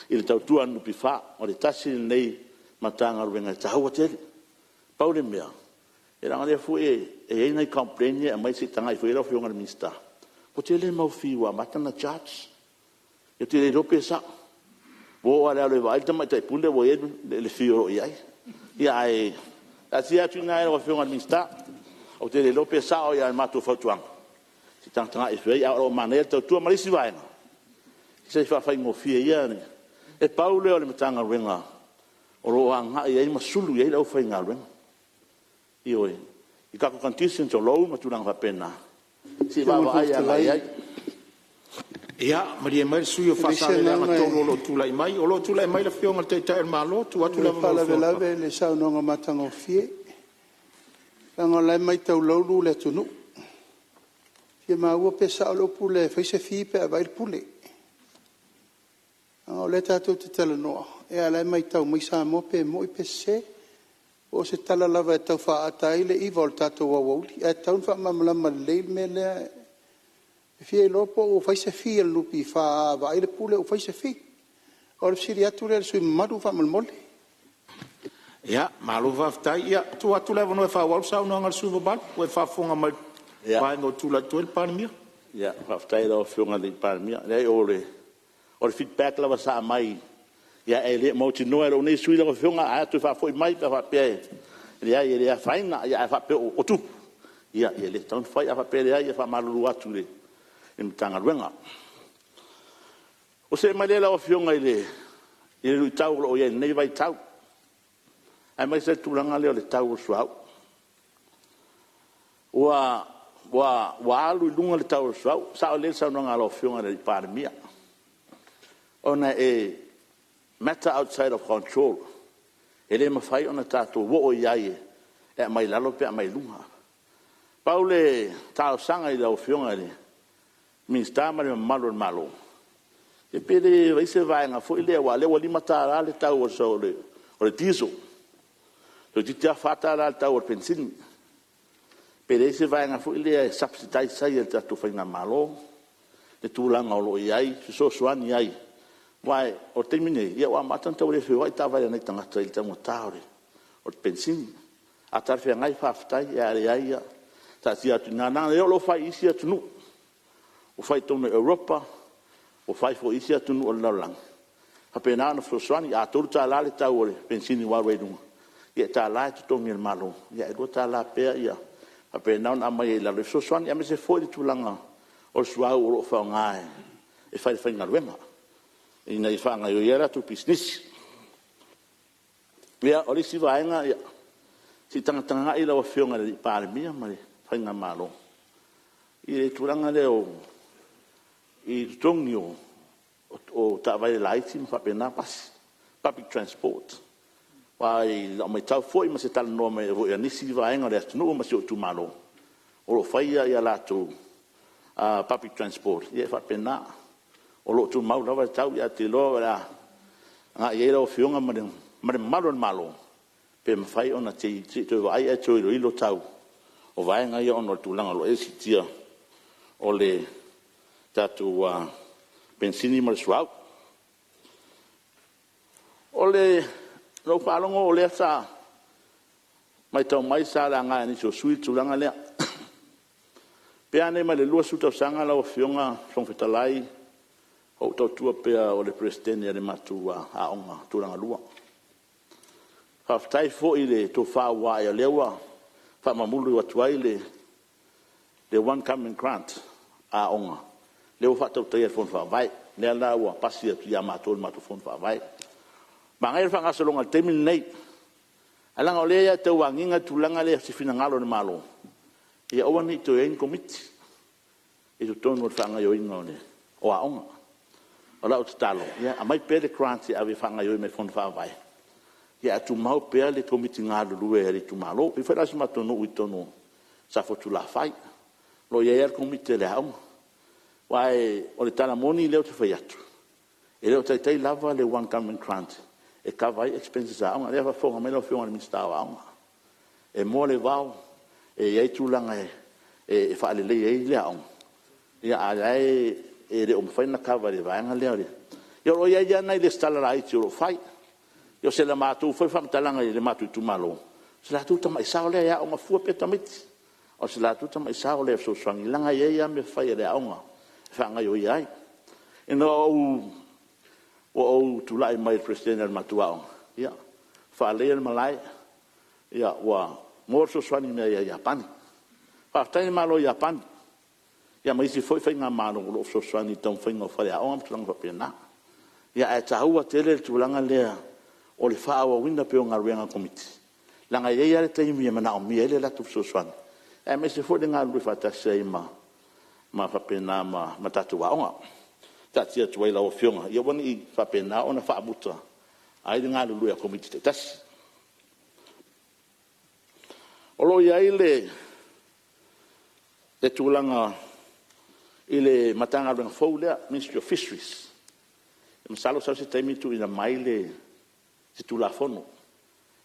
i le tautua a le NPF, o le tasi lenei Matagaluega e taua tele. Pau le mea, leaga o lea foi e i ai nai complain ia e aumai se i tagai ifo i ai lau Afioga i le Minisita, ua tele le mau fee ua amata ona charge. Ou te le iloa pe sao. Ua oo lava i le alu e vaai le tamaitai pule ua i ai le fee o lo o i ai. Ae taatia atu i ina i lau Afioga i le Minisita. Ou te le iloa pe sao ae o le matou fautuaga, se i tagatagai ifo i ai ae o lo o manaia le tautua. Ma le isi vaega, se i faafaigofie ia, e pau lea o le Matagaluega o lo o agai i ai ma sulu i ai le aufaigaluega. Ioe. I tatou conditions o loan ma tulaga faapena, se i vaavaai agai i ai. Ia malie mai le sui usufono mo Faasaleleaga 3 o lo o tulai mai. O lo o tulai mai le Afioga i le Taitai o le Malo. Tuu atu le avanoa i le Afioga i le… E faalavelave i le saunoaga matagofie, leaga o la e matau laulu le atunuu. E fia maua pe sao le upu lea e fai se fee pe a vaai le Pule. Leaga o lea tatou te talanoa, a o la e matau mai Samoa pe moni pe sese. Po o se tala lava e tau faaata ai le iva o le tatou aoauli, ae tatau ona faamalamalama lelei le mea lea. E fia iloa po ua fai se fee a le NPF a vaai le Pule ua fai se fee. O le fesili atu lea i le sui usufono mamalu faamolemole. Ia, malo faafetai. E tuu atu le avanoa e faaauau le saunoaga a le sui usufono mamalu, ua e faafofoga mai i le vaega o tulai atu ai le Palemia. Faafetai i lau Afioga i le Palemia. Leai o le feedback lava sa aumai, ae le mautinoa e lou nei sui usufono lau Afioga, ae a toe faafoi mai pe a faapea e leai e le afaina. Ae a faapea o tupu, ia e le tatau ona fai, ae a faapea e leai, ia e faamalulu atu i le Matagaluega. Ona ou see mai lea lau Afioga i le luitau o lo o i ai i lenei vaitau, aemaise le tulaga lea o le tau o le suauu. Ua alu i luga le tau o le suauu, e sao lelei le saunoaga a lau Afioga i le Palemia, ona e matter outside of control, e le mafai ona tatou oo i ai e aumai lalo pe aumai luga. Pau le talosaga i lau Afioga i le Minisita ma le mamalu o le Malo, ia pe le fai se vaega foi lea aua o lea ua $5 le tau o le diesel, toeitiiti lava $4 le tau o le penisini. Pe leai se vaega foi lea e subsidise ai e le tatou faigamalo le tulaga o lo o i ai e fesoasoani ai, aua o le taimi lenei, ua amata ona tau le feoai taavale a nai tagata i le taugata o le penisini. A talafeagai faafetai, ae a leai ia taatia atu i ina, leaga o lea o lo o fai i isi atunuu, ua fai i totonu o Europa, ua fai foi i isi atunuu o le lalolagi, e faapena ona fesoasoani. A $3 le tau o le penisini ua alu ai i luga, ia e $1 e totogi e le Malo ae $2 pea ia faapena ona aumai ai i lalo e fesoasoani, aemaise foi le tulaga o le suauu o lo o faaaoga e fai ai galuega ina ia faagaoioi ai latou pisinisi. Ia, o le isi vaega, se i tagatagai lau Afioga i le Palemia ma le faigamalo i le tulaga lea i totogi o taavale laiti ma faapena pasi, public transport. Aua i lau matau foi ma se talanoa mai foi a nisi vaega o le atunuu ma si ou itumalo, o lo o fai a latou public transport, ia e faapena. O lo o tumau lava le tau, ae ou te iloa o le a agai i ai lau Afioga ma le mamalu o le Malo, pe mafai ona se i toe vaai ae toe iloilo tau o vaega ia ona o le tulaga o lo o i ai le siitia o le tatou penisini ma le suauu. Na ou faalogo o lea sa matau mai sa laga e nisi o sui usufono le tulaga lea. Pe a nei ma le 20 tausaga lau Afioga i le Fofoga Fetalai o ou tautua pea o le Peresetene o le matou Aoga Tulagalua. Faafetai foi i le tofa ua ae o lea ua faamamulu atu ai le one government grant a aoga lea ua faatautaia e le Fono Faavae, lea la ua pasi atu ia matou i le matou Fono Faavae. Manaia le faagasologa i le taimi lenei, ae leaga o lea e tau agiga le tulaga lea i se finagalo o le Malo ia aua ne i toe i ai ni Komiti i totonu o le faagaoioiga o aoga. O lau tatalo ia aumai pea le grant e ave e faagaoioi mai i le Fono Faavae, ae tumau pea le Komiti galulue a le itumalo. E pei foi la o si matou nuu i totonu o Safotulafai, o lo o i ai lava le Komiti a le aoga. Aua o le tala moni lea ou te fai atu, e le o taitai lava le one government grant e kava ai expenses a aoga. O lea e faafofoga mai lau Afioga i le Minisita o Aoga, e moa le vao, e i ai tulaga e faaleleia ai le aoga, a o la e le o mafai ona kava e le vaega lea. Ia o lo o i ai lava nai resitala laiti o lo o fai. O se matou foi faamatalaga i le matou itumalo, o si latou tamai sao lea e aooga fua pea tamaiti. O si latou tamai sao lea e fesoasoani leaga e i ai lava mea fai a le aoga e faagaoioia ai. Ina ua ou tulai mai i le Peresetene o le matou aoga, ia, faaleleia le malae, ua maua le fesoasoani mai ia Iapani. Faafetai i le Malo o Iapani ma isi foi faigamalo o lo o fesoasoani i le taumafaiga o faleaoga ma tulaga faapena. Ae taua tele le tulaga lea o le faaauauina pea o galuega a Komiti, leaga e i ai lava le taimi e manaomia ai le latou fesoasoani, aemaise foi le galulue faatasi ai ma faapena ma tatou aoga. Taatia atu ai i lau Afioga, ia aua ne i faapena ona faamuta ai le galulue a Komiti taitasi. O lo o i ai le tulaga i le Matagaluega fou lea, Ministry of Fisheries. Masalo sau se taimi tuuina mai se Tulafono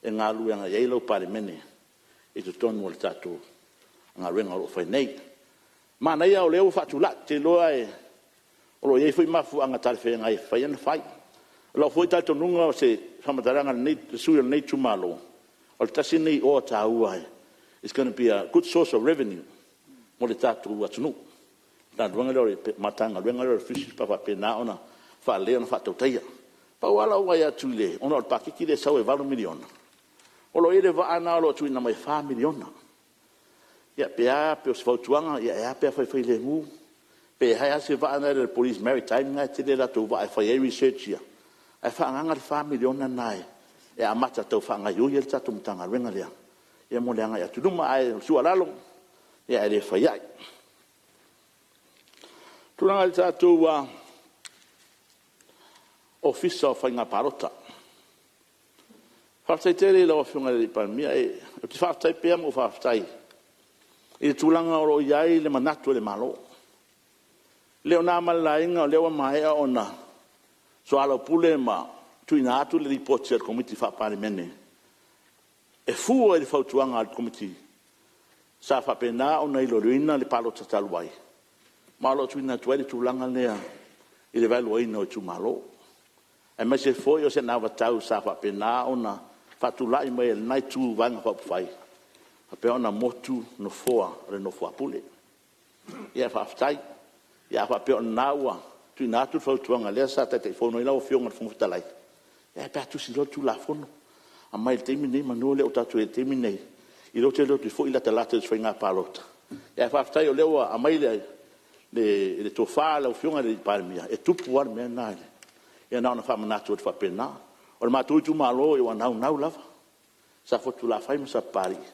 e galulue agai i ai lau Palemene i totonu o le tatou galuega o lo o fai nei. Manaia o lea ua faatulai, ou te iloa o lo o i ai foi mafuaaga talafeagai e mafai ai ona fai. O lou foi talitonuga o se faamatalaga a le sui usufono o lenei itumalo, o le tasi lenei oa taua, it's gonna be a good source of revenue mo le tatou atunuu, le Matagaluega lea o le Fisheries pe a faapena ona faalelei ona faatautaia. Pau lava lau vaai atu ona o le paketi lea e sau e $8 miliona, o lo o i ai le vaa lena o lo o tuuina mai e $4 miliona. Ia pe a pe o se fautuaga, ae a pe a fai filemu, pe i ai lava se vaa lea a le Police Maritime lena e tele a latou vaa e fai ai research ia, ae faaagaaga le $4 miliona lena e amata e tau faagaoioi ai le tatou Matagaluega lea mo le agai atu i luma. Ae o le tuualalo, ae le fai ai. O le tulaga i le tatou Ofisa o Faiga Palota, faafetai tele i lau Afioga i le Palemia. Ou te faafetai pea ma ou faafetai i le tulaga o lo o i ai le manatu o le Malo. E le o na ma le laina o lea ua maea ona soalaupule ma tuuina atu le Lipoti a le Komiti Faa-Palemene e fua i le fautuaga a le Komiti sa faapena ona iloiloina le palota talu ai, ma o lo o tuuina atu ai le tulaga lea i le vaeluaina o itumalo, aemaise foi o se anavatau sa faapena ona faatulai mai e lena Itu o Vaega Faaupufai, faapea ona motu nofoa o le nofo a Pule. Ia faafetai. Ia a faapea o lena ua tuuina atu le fautuaga lea sa Taitaifono ai lau Afioga i le Fofoga Fetalai, e a pe a tusi loa le Tulafono, aumai i le taimi lenei meamanu o tatou i ai i le taimi lenei, i lo te alu atu foi latalata i se faiga palota. Ae faafetai o lea ua aumai le tofa a lau Afioga i le Palemia, e tupu lava le mea lena, ia na ona faamanatu atu faapena. O le matou itumalo ua naunau lava Safotulafai ma Sapapalii ia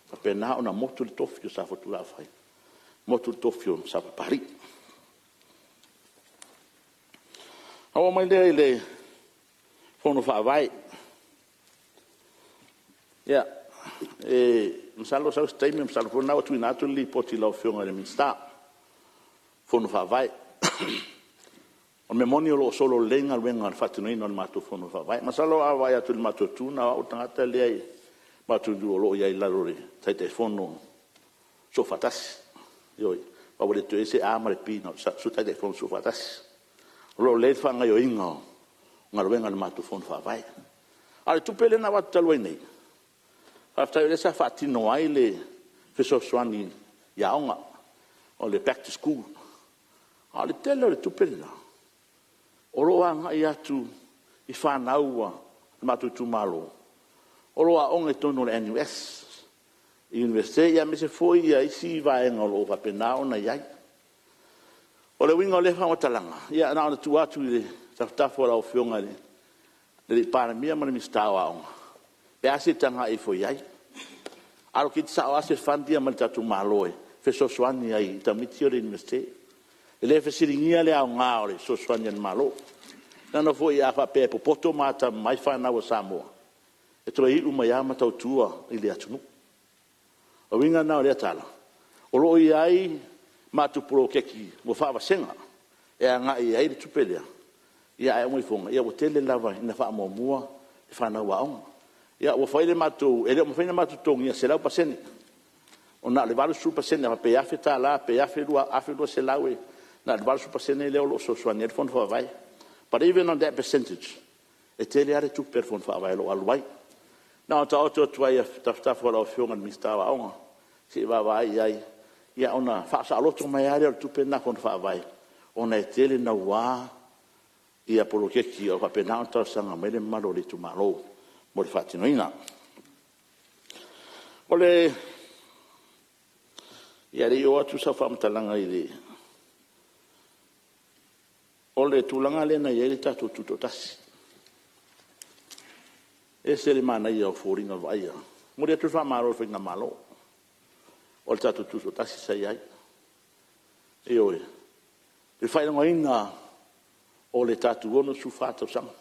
faapena ona motu le tofi o Safotulafai, motu le tofi o Sapapalii. Ona ou oo mai lea i le Fono Faavae. Ia, masalo e sau se taimi, masalo foi o lena ua tuuina atu le Lipoti i lau Afioga i le Minisita o Fono Faavae. O le mea moni o lo o solo lelei galuega i le faatinoina o le matou Fono Faavae. Masalo a vaai atu i le matou itu, na o au le tagata lea i le matou itu o lo o i ai i lalo o le Taitaifono Soofaatasi. Ioe. Aua ua le toe i ai se A ma le P na o le Sui Taitaifono Soofaatasi. O lo o lelei le faagaoioiga o galuega a le matou Fono Faavae. A o le tupe lea na avatu talu ai nei, faafetai o lea sa faatino ai le fesoasoani i aoga. o le Back to School. A o le tele o le tupe lena o lo o agai atu i fanau a le matou itumalo o lo o aooga i totonu o le NUS, Iunivesite aemaise foi isi vaega o lo o faapena ona i ai. O le uiga o lea faamatalaga, ia na ona tuu atu i tafatafa o lau Afioga i le Palemia ma le Minisita o Aoga pe a se i tagai ifo i ai, allocate sao lava se fund ia mai le tatou Malo e fesoasoani ai i tamaiti ia o le Iunivesite. E le fesiligia le aoga o le fesoasoani a le Malo, leaga foi a faapea e popoto ma atamamai fanau a Samoa, e toe iu mai lava ma tautua i le atunuu. O le uiga lena o lea tala, o lo o i ai matou poloketi ua faavasega e agai i ai le tupe lea, ae uma ifo ua tele lava ina faamuamua fanau aoga. Ia ua fai le matou… E le o mafai ona matou totogiina 100%, na o le 80% a faapea e $1000 pe $1200, na o le 80% lea o lo o fesoasoani ai le Fono Faavae. But even on that percentage, e tele lava le tupe a le Fono Faavae o lo o alu ai. Na ona taoto atu lava i tafatafa o lau Afioga i le Minisita o Aoga se i vaavaai i ai ona faasaoloto mai lava lea o le tupe lena a le Fono Faavae ona e tele naua poloketi o lo o faapena ona talosaga mai ai le mamalu o le itumalo mo le faatinoina. Ia, a o le i oo atu sau faamatalaga i le… O le tulaga lea na i ai le tatou Tutoatasi, e ese le manaia o foliga vaaia. E momoli atu le faamalo i le faigamalo o le tatou Tutoatasi sa i ai. Ioe. I le faailogaina o le tatou 64 tausaga.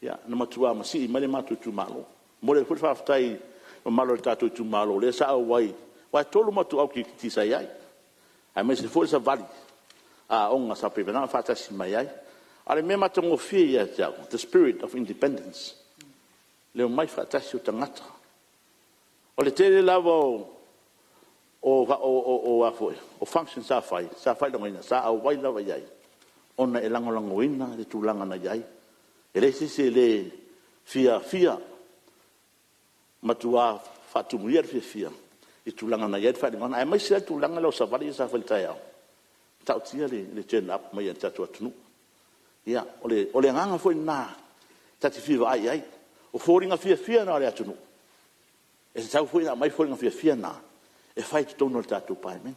Ia, na matua masii mai le matou itumalo. E momoli atu foi le faafetai i le mamalu o le tatou itumalo lea sa auai, aua e 3 matou alu sa i ai, aemaise foi le savali a aoga sa faapena ona faatasi mai ai. A o le mea matagofie ia te au, the spirit of independence, le omai faatasi o tagata. O le tele lava o functions sa fai, sa faailogaina, sa auai lava i ai ona e lagolagoina le tulaga na i ai. E leai se isi e le fiafia, matua faatumulia le fiafia i le tulaga na i ai le faailogaga, aemaise lava le tulaga lea o savali ia sa fai i le taeao, e matautia le turn up mai o le tatou atunuu. Ia, o le agaga foi lena ta te fia vaai i ai. O foliga fiafia na o le atunuu, e tatau foi ona aumai foliga fiafia na e fai i totonu o le tatou Palemene.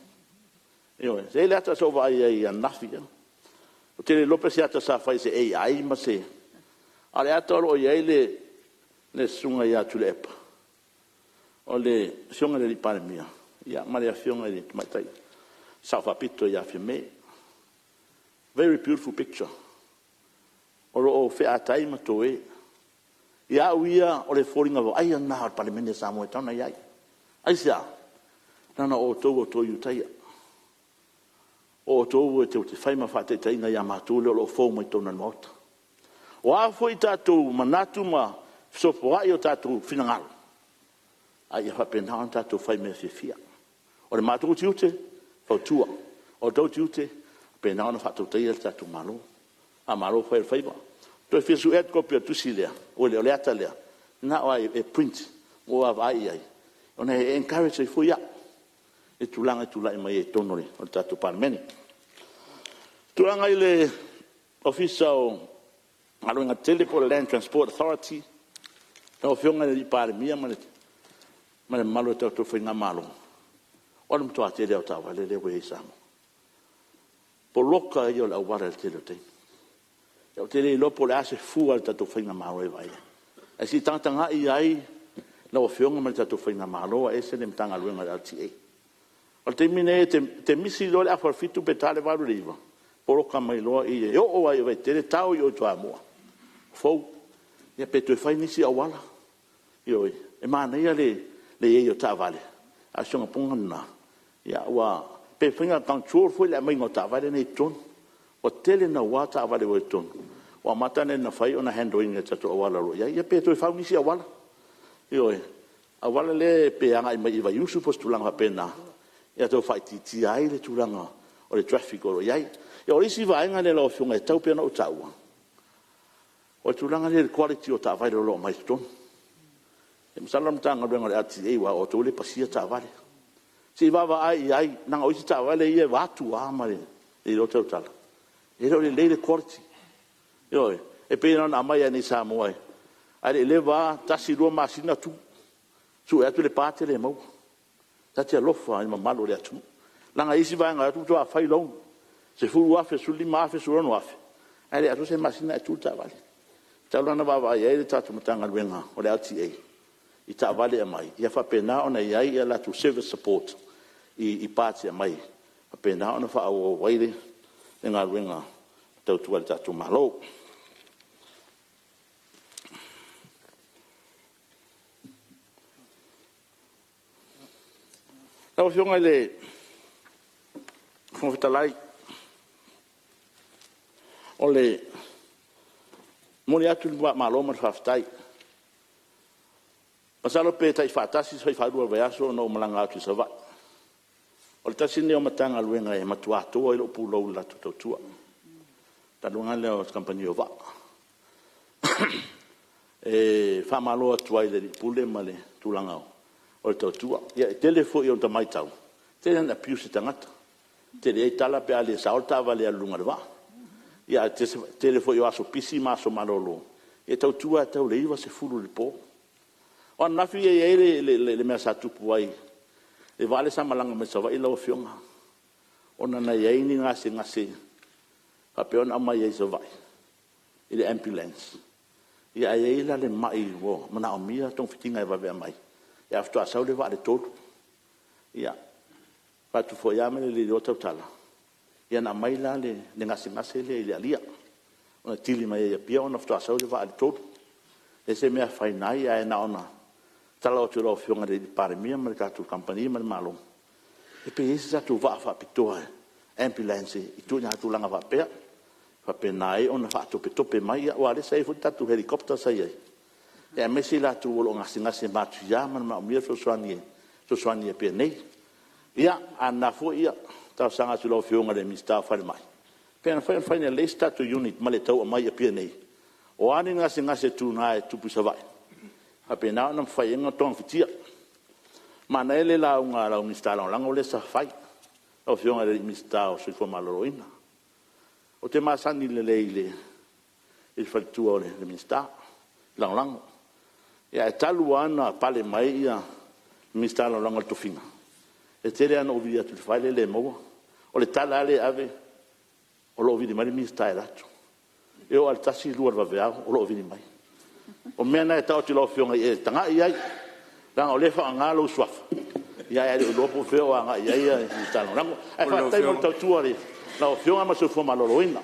Ioe. E i ai le ata sa ou vaai i ai ananafi, ou te le iloa po o se ata sa fai i se AI ma se… a o le ata o lo o i ai le Susuga ia Tuilaepa, o le Afioga i le Palemia ma le Afioga i le Tamaitai Sao Faapito ia Fiame. Very beautiful picture. O lo o featai ma toe. Ia au ia, o le foliga vaaia lena o le Palemene a Samoa e tatau ona i ai. Aisea? Leaga o outou o toe Ulutaia, o outou tou te fai ma faataitaiga ia matou lea o lo o fou mai totonu o le Maota. O a foi tatou manatu ma fesofoai o tatou finagalo, a ia faapena ona tatou fai i mea fiafia. O le matou tiute, e fautua. O outou tiute, ia faapena ona faatautaia le tatou Malo. Faamalo fai o le faiva. Toe fia sue atu kopi o le tusi lea, oi le ata lea, manao lava e print mo le vaavaai i ai, ona e encourage ai foi au i tulaga e tulai mai ai i totonu o le tatou Palemene. O le tulaga i le Ofisa o Galuega Tetele po o le Land Transport Authority, lau Afioga i le Palemia ma le mamalu o le tatou faigamalo, o le matua tele lava o taavale lea ua i ai i Samoa. O le poloka ia o le auala i le tele o taimi. Ou te le iloa po o le a se fua a le tatou faigamalo e vaai ai, ae se i tagatagai i ai lau Afioga ma le tatou faigamalo aemaise le Matagaluega o le LTA. O le taimi lenei e te misi loa le afa o le 7 pe ta le 8 i le 9, poloka mai loa i i e oo lava i Vaitele tao i o i Toamua, Fou. Ia pe toe fai nisi auala. Ioe. E manaia le i ai o taavale, a o si ona pona lena, pe mafai ona control foi le aumaiga o taavale nei i totonu. Ua tele naua taavale ua i totonu, ua amata ona fai ona handle ina e tatou auala o lo o i ai. Ia pe toe fau nisi auala, ioe, auala lea pe agai mai i Vaiusu po o se tulaga faapena, ia tau faaitiitia ai le tulaga o le traffic o lo o i ai. Ia o le isi vaega lea lau Afioga e tatau pea ona ou taua, o le tulaga lea i le quality o taavale o lo o aumai totonu. Masalo o le Matagaluega o le LTA aua o outou lea e pasia taavale. Se i vaavaai i ai, leaga o isi taavale ia vaeatu lava ma le iloa tautala, e le o lelei le quality. Ioe. E pei na ona aumai lava i inei i Samoa ae le i leva lava, tasi lua masina tu, sue atu le part e le maua. Ta te alofa i le mamalu o le atunuu, leaga e i ai isi vaega e o atu faatoa fai loan, $10,000, $15,000, $16,000 ae le atoa se masina ae tu le taavale. E tatau la ona vaavaai i ai le tatou Matagaluega o le LTA i taavale e aumai, ia faapena ona i ai a latou service support i parts e aumai e faapena ona faaauau ai le galuega e tautua ai i le tatou Malo. Lau Afioga i le Fofoga Fetalai, e momoli atu le faamalo ma le faafetai. Masalo pe tai faatasi pe faalua i le vaiaso ona ou malaga atu i Savaii. O le tasi lenei o Matagaluega e matua toa ai lou pulou i le latou tautua, le Matagaluega lea o le Kamupani o Vaa. E faamalo atu ai i le Alii Pule ma le tulaga o le tautua. Ia e tele foi ina ota matau, e tele ina abuse e tagata, e tele ai tala pe a le sao le taavale e alu i luga o le vaa. Ae tele foi o aso pisi ma aso malolo, e tautua lava e tau i le 9, 10 i le po. O ananafi e i ai le mea sa tupu ai i le vaa lea sa malaga mai Savaii lau Afioga, ona na i ai ni gasegase faapea ona aumai ai i Savaii i le ambulance, ae i ai la le mai ua manaomia togafitiga e vave aumai, ae faatoa sau le vaa i le 3. Ia, fai atu foi lava ma le le iloa tautala, ia na aumai la le gasegase lea i le alia, na kili mai ai i Apia ona faatoa sau le vaa i le 3. E le o se mea e afaina ai, ae na ona tatalo atu i lau Afioga i le Palemia ma le tatou kamupani ma le Malo, pe i ai se tatou vaa faapitoa ambulance i ituaiga tulaga faapea, e faapena ai ona faatopetope mai, aua o lea sa i ai foi le tatou helicopter sa i ai, aemaise i latou o lo o gasegase matuia ma manaomia le fesoasoani i Apia nei. Ia, a na foi e talosaga atu i lau Afioga i le Minisita o Falemai, pe mafai ona fai lelei se tatou unit ma le tau aumai i Apia nei, o a ni gasegase tuga e tupu i Savaii, e faapena ona mafai ai ona togafitia. Manaia le lauga a lau Minisita Lagolago lea sa fai, lau Afioga i le Minisita o le Soifua Maloloina. Ou te masani lelei i le faletua o le Minisita Lagolago. Ae talu lava ona pale mai le Minisita Lagolago i le tofiga, e tele lava ina ou vili atu i le fale e le maua. O le tala lava lea e ave, o lo o vili mai le Minisita e alu atu. E oo lava i le 1, 2 o le vaveao o lo o vili mai. O mea na e tau atu i lau Afioga ia e tagai i ai, leaga o lea e faaaoga lou suafa, ae le o iloa po o fea o agai i ai Minisita Lagolago. Ae faafetai mo le tautua i lau Afioga ma le soifua maloloina.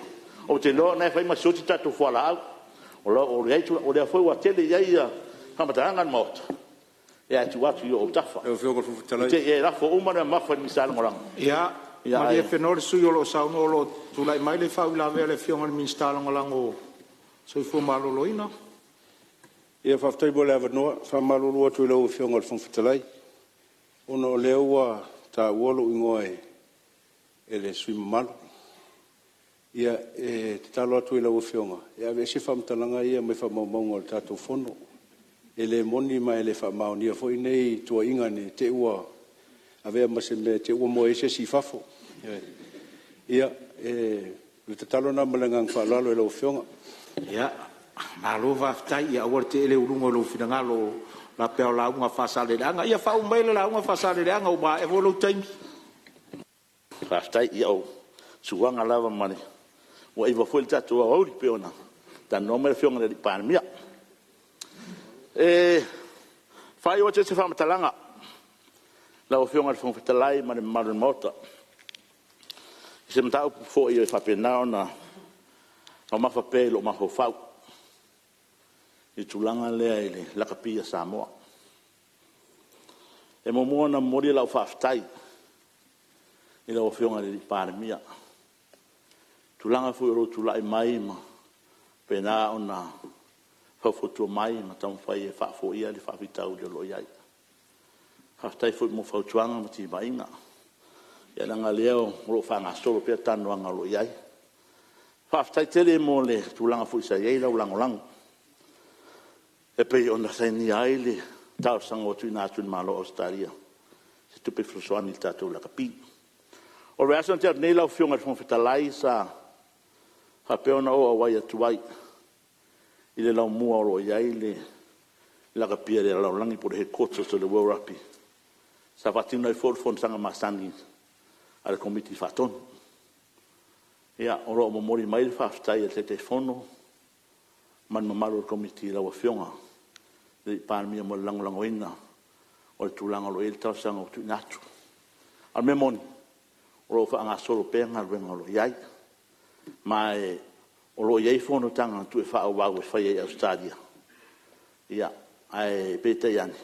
Ou te iloa o lena e fai ma sioki tatou fualaau, o lea foi ua tele i ai faamatalaga a le Maota, ae tuu atu i ou autafa. Ne i te i ua e lafo uma le mamafa i le Minisita Lagolago. Ia malie Fefaatauagai le sui usufono o lo o saunoa o lo o tulai mai le faauilavea a le Afioga i le Minisita Lagolago o le Soifua Maloloina. Ia faafetai mo le avanoa. E faamalulu atu i lau Afioga i le Fofoga Fetalai, ona o lea ua taua lou igoa e le sui usufono mamalu. Ia, e tatalo atu i lau Afioga e aveese faamatalaga ia mai faamaumauga o le tatou Fono. E le moni ma e le faamaonia foi nei tuuaiga ne i te i ua avea ma se mea i te i ua moe ai se isi i fafo. Ia, o le tatalo lena ma le agaga faaaloalo i lau Afioga. Ia, malo faafetai. Ia aua le tee lea i luga i lou finagalo faapea o lauga a Faasaleleaga. Ia faauma maia le lauga a Faasaleleaga ua maea foi lou taimi. Faafetai. Ia o suaga lava ma le… ua iva foi le tatou aoauli pei ona talanoa mai le Afioga i le Palemia. E faaiu atu ai se faamatalaga lau Afioga i le Fofoga Fetalai ma le mamalu o le Maota, i se mataupu foi e faapena ona mamafa pea i lou mafaufau i le tulaga lea i le lakapi a Samoa. E muamua ona momoli lau faafetai i lau Afioga i le Palemia i le tulaga foi o lou tulai mai ma faapena ona faufautua mai ma taumafai e faafoia le faafitauli o lo o i ai. Faafetai foi mo fautuaga ma timaiga, leaga o lea o lo o faagasolo pea talanoaga o lo o i ai. Faafetai tele mo le tulaga foi sa i ai lau lagolago e pei ona sainia ai le talosaga ua tuuina atu i le Malo o Ausetalia se tupe fesoasoani i le tatou lakapi. O le vaiaso na tea atu nei lau Afioga i le Fofoga Fetalai sa faapea ona ou auai atu ai i le laumua o lo o i ai le lakapi a le lalolagi po o le Headquarters o le World Rugby sa faatino ai foi le fonotaga masani a le Komiti Faatonu. O lo o momoli mai le faafetai a le Taitaifono ma le mamalu o le Komiti i lau Afioga i le Palemia mo le lagolagoina o le tulaga o lo o i ai le talosaga ua tuuina atu. A o le mea moni o lo o faagasolo pea galuega o lo o i ai, ma o lo o i ai fonotaga na toe faaauau e faia i Ausetalia, ae peitai ane,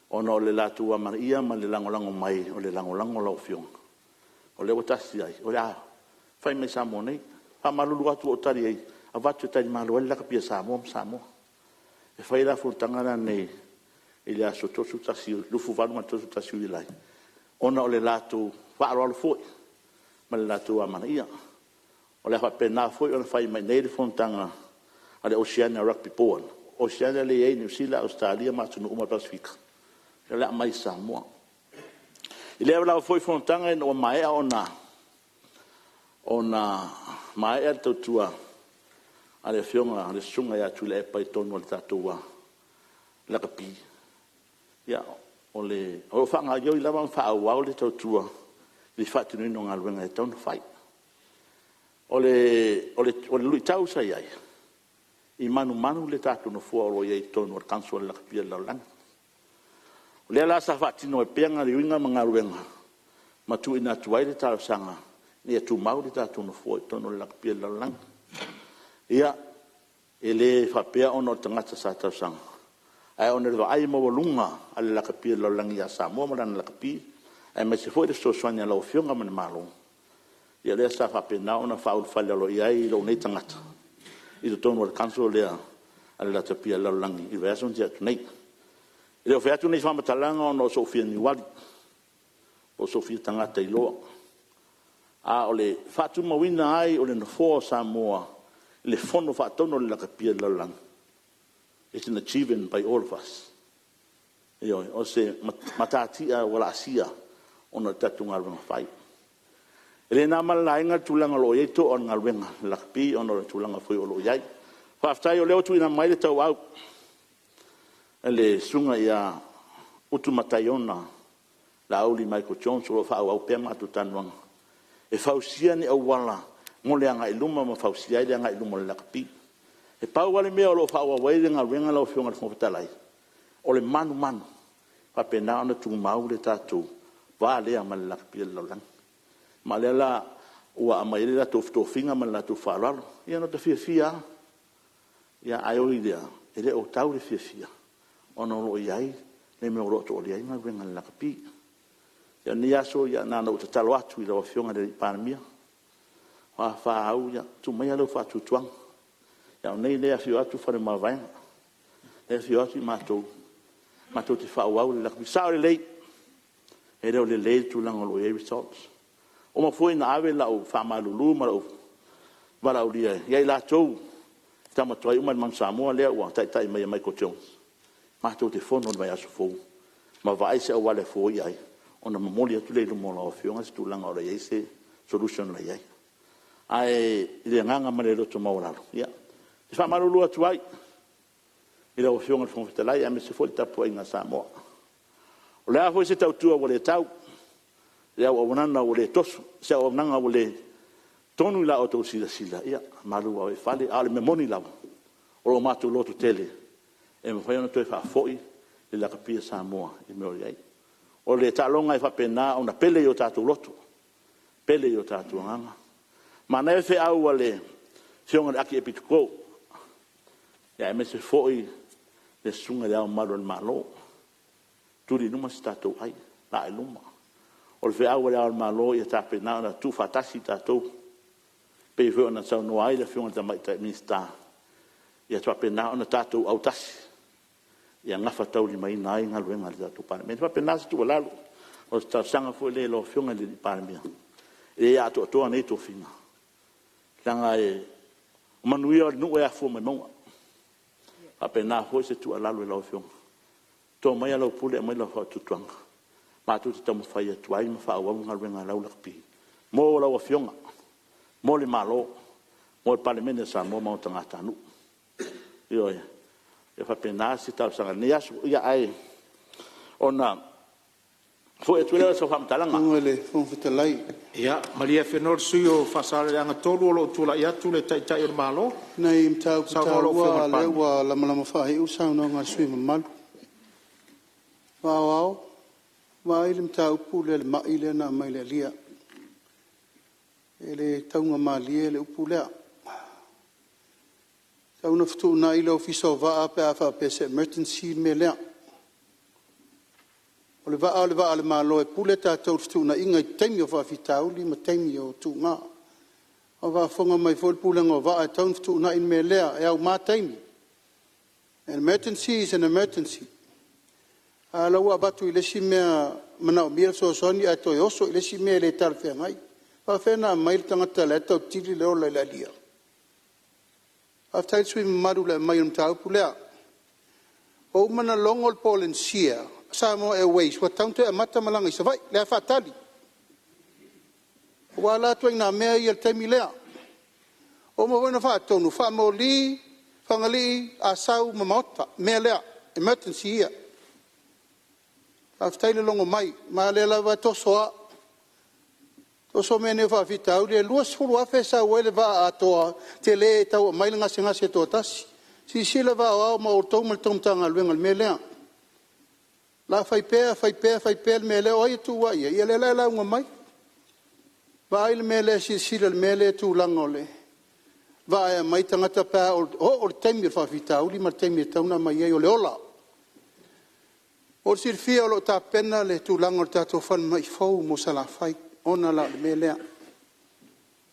ona o le latou amanaia ma le lagolago mai o le lagolago a lau Afioga, o lea ua tasi ai o le a fai mai Samoa nei. E faamalulu atu ua ou tali e avatu e talimalo ai le lakapi a Samoa ma Samoa. E fai la fonotaga lenei i le aso 28 ma le 31 o Iulai ona o le latou faaaloalo foi ma le latou amanaia. O le a faapena foi ona fai mai i inei le fonotaga a le Oceania Rugby Board. O Oceania lea e i ai Niu Sila, Ausetalia ma atunuu uma o le Pasefika, o le a aumai i Samoa. I lea lava foi fonotaga ina ua maea ona maea le tautua a le Afioga le Susuga ia Tuilaepa i totonu o le tatou lakapi, o lo o faagaoioi lava ma faaauau le tautua i le faatinoina o galuega e tatau ona fai. O le luitau sa i ai, e manumanu i le tatou nofoa o lo o i ai i totonu o le Council o le Lakapi o le Lalolagi. O lea la sa faatino ai pea galuega ma tuuina atu ai le talosaga ina ia tumau le tatou nofoa i totonu o le Lakapi o le Lalolagi. Ia, e le faapea ona o le tagata sa talosaga, ae ona o le vaai maualuga a le Lakapi o le Lalolagi ia Samoa ma lana lakapi, aemaise foi le fesoasoani a lau Afioga ma le Malo, ia lea sa faapena ona faaulufale aloaia ai lou nei tagata i totonu o le Council lea a le Lakapi a le Lalolagi i le vaiaso na tea atu nei. E le o fai atu nei faamatalaga ona o sou fia niuali po o sou fia tagata iloa, a o le faatumauina ai o le nofoa o Samoa i le Fono Faatonu a le Lakapi o le Lalolagi, it's an achievement by all of us. Ioe, o se matatia ua laasia ona o le tatou galuega fai. E le na ma le laina le tulaga o lo o i ai toa o le galuega o le lakapi ona o le tulaga foi o lo o i ai. Faafetai o lea ua tuuina mai le tauau e le Susuga ia Utumataiona Laauli Michael Jones, o lo o faaauau pea matou talanoaga e fausia ni auala mo le agai i luma ma fausia ai le agai i luma o le lakapi. E pau lava le mea o lo o faaauau ai le galuega lau Afioga i le Fofoga Fetalai, o le manumanu e faapena ona tumau le tatou va lea ma le lakapi o le lalolagi. Ma o lea la ua aumai ai le latou tofiga ma le latou faaaloalo. Ia na ota fiafia lava, ae ui i lea, e le o tau le fiafia ona o lo o i ai le mea o lo o toalia ai galuega a le lakapi. Ia o lenei aso, na ona ou tatalo atu i lau Afioga i le Palemia, o a fa au, ia tuu maia lou faatuatuaga. O au nei o lea e afio atu Faleomavaega, o lea e afio atu matou, matou te faaauau le lakapi. E sao lelei, e le o lelei le tulaga o lo o i ai results. Ua uma foi ona ave lau faamalulu ma lou valaaulia ia i latou tama tuai uma i le Manu Samoa lea ua taitai mai e Michael Jones, matou te fono i le vaiaso fou ma vaai se auala e foia ai, ona momoli atu lea i luma o lau Afioga se tulaga o le a i ai se solution o le a i ai. Ae i le agaga ma le loto maualalo, ia, e faamalulu atu ai i lau Afioga i le Fofoga Fetalai aemaise foi le tapuaiga a Samoa. O le a foi se tautua ua le tau, se auaunaga ua le toso, se auaunaga ua le tonu i la outou silasila, ia malu ave i fale, a o le mea moni lava, o lo matou lototele e mafai ona toe faafoi le lakapi a Samoa i le mea o i ai. O le taaloga e faapena ona pele i o tatou loto, pele i o tatou agaga. Manaia le feau a le Afioga i le Akiepikopo aemaise foi le Susuga i Le Ao Mamalu o le Malo, tuli i luma so tatou ai, laa i luma. O le feau a Le Ao o le Malo ia faapena ona tuufaatasi tatou pei foi ona saunoa ai le Afioga i le Tamaitai Minisita, ia faapena ona tatou autasi ia gafataulimaina ai galuega a le tatou Palemene. E faapena se tuualalo, o se talosaga foi lea i lau Afioga i le Palemia, e le atoatoa nei tofiga, leaga o manuia o le nuu e afua mai mauga. E faapena foi se tuualalo i lau Afioga, to maia lau pule aumai lau faatuatuaga, matou te taumafai atu ai ma faaauau le galuega a lau lakapi mo lau Afioga, mo le Malo, mo le Palemene o Samoa ma ona tagatanuu. Ioe. E faapena se talosaga i lenei aso. Ae ona foi atu lea o sau faamatalaga… Lau Afioga i le Fofoga Fetalai… Ia malie Afenoa le sui usufono mo Faasaleleaga 3 o lo o tulai atu le Taitai o le Malo. O nai mataupu taua lea ua lamalama faaiu le saunoaga a le sui usufono mamalu. Vaa o Ao, vaai le mataupu lea i le mai lea na aumai i le alia. E le taugamalie le upu lea. E tatau ona fetuunai le Ofisa o Vaa pe a faapea o se emergency le mea lea. O le vaa o le vaa a le Malo e pule tatou i fetuunaiga i taimi o faafitauli ma taimi o tuga. A o faafofoga mai foi le Pulega o Vaa e tatau ona fetuunai le mea lea, e auma taimi. Emergency is an emergency. A o lea ua avatu i le isi mea e manaomia le fesoasoani ae toe oso i le isi mea e le talafeagai. E faafefea ona aumai le tagata o la e tau tili le ola i le alia? Faafetai i le sui usufono mamalu i le aumai o le mataupu lea. Ua uma ona logo le Polenisia Samoa Airways ua tatau ona toe amata malaga i Savaii, la e faatali. Aua la ituaiga mea ia i le taimi lea. Ua uma foi ona faatonu, faamoli Fagalii, Asau ma Maota, mea lea, emergency ia. Faafetai le logo mai, ma o lea lava e toso lava. Toso mea nei o faafitauli, e $20,000 e sau ai le vaa atoa tele e tau aumai le gasegase e toatasi. Silasila Vaa o Ao ma outou ma le tou Matagaluega i le mea lea. O le a fai pea fai pea fai pea le mea lea, o ai e tuuai i ai? Ia o lea la e lauga mai. Vaai le mea lea, silasila i le mea lea i le tulaga o le vaa e aumai tagata pe a oo i le taimi o le faafitauli ma le taimi e tatau ona aumai ai, o le ola. Mo le silafia o lo o tapena le tulaga o le tatou falemai fou mo Salafai ona la o le mea lea.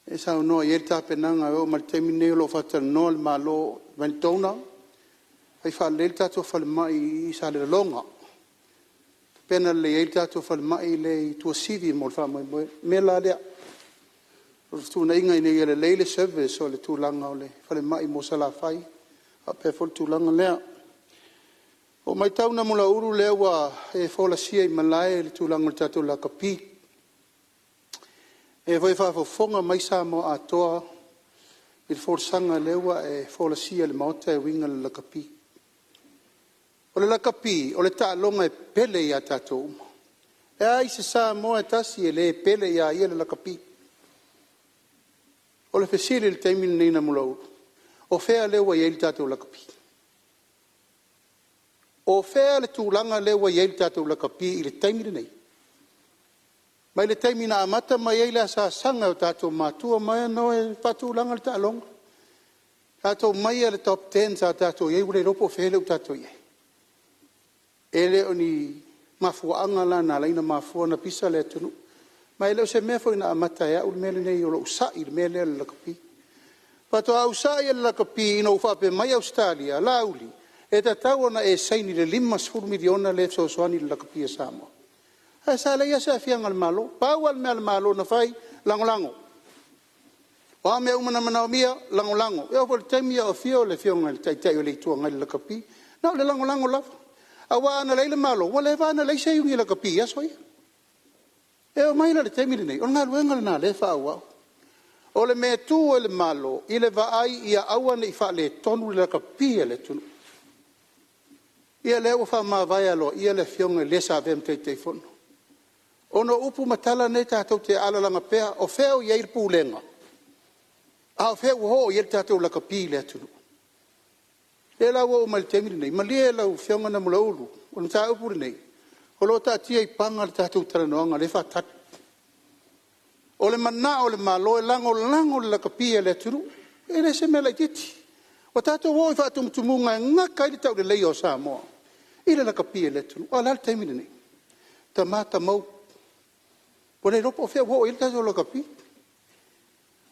E saunoa i ai le tapenaga, e oo mai i le taimi lenei o lo o faatalanoa le Malo ma ni donor e fai faalelei le tatou falemai i Salelologa, tapena lelei ai le tatou falemai lea i Tuasivi mo le faamoemoe. O le mea la lea, o le fetuunaiga ina ia lelei le service o le tulaga o le falemai mo Salafai faapea foi le tulaga lea. Ua ou matau Namulauulu o lea ua e folasia i malae le tulaga o le tatou lakapi. O lea foi e faafofoga mai Samoa atoa i le folasaga lea ua e folasia i le Maota e uiga i le lakapi. O le lakapi, o le taaloga e pele ia tatou uma. E leai se Samoa e tasi e le pele ia te ia le lakapi. O le fesili i le taimi lenei Namulauulu, o fea lea ua i ai le tatou lakapi? O fea le tulaga lea ua i ai le tatou lakapi i le taimi lenei? Mai le taimi na amata mai ai le asaasaga e o tatou matua ma o e faatulaga le taaloga, tatou aumaia le top 10 sa tatou i ai ua le iloa po o fea lea ua tatou i ai. E le o ni mafuaaga la na ala ai ona mafua ona pisa le atunuu. Ma e le o se mea foi na amata e au le mea lenei o lou sai i le mea lea o le lakapi. Faatoa ou sai i le lakapi ina ua faapea mai Ausetalia, Laauli, e tatau ona e saini i le $50 miliona lea e fesoasoani i le lakapi a Samoa. Ae sa leai lava se aafiaga o le Malo. Pau lava le mea a le Malo na fai, lagolago. O a mea uma na manaomia, lagolago. E oo foi i le taimi a o afio le Afioga i le Taitai o le Itu Agai i le lakapi, na o le lagolago lava. Aua ana leai le Malo, ua leva lava ona leai se Iuni Lakapi i aso ia. E oo mai la i le taimi lenei, o le galuega lena o lea e faaauau. O le mea e tu ai le Malo, i le vaai ia aua ne i faaletonu le lakapi a le atunuu. Ia lea ua faamavae aloaia le afioga i le sa avea ma Taitaifono. Ona o upu ma tala nei tatou te alalaga pea, o fea o i ai le pulega, a o fea ua oo i ai le tatou lakapi i le atunuu. O lea la ua oo mai i le taimi lenei, malie lau Afioga Namulauulu, o le mataupu lenei, o lo o taatia i Paga le tatou talanoaga o lea e faatali. O le manao o le Malo e lagolago le lakapi a le atunuu, e le o se mea laitiiti. Ua tatou oo i faatumutumuga e gata ai le tauleleia o Samoa i le lakapi a le atunuu. A o le a le taimi lenei? Tama tamou, ua le iloa po o fea ua oo i ai le tatou lakapi.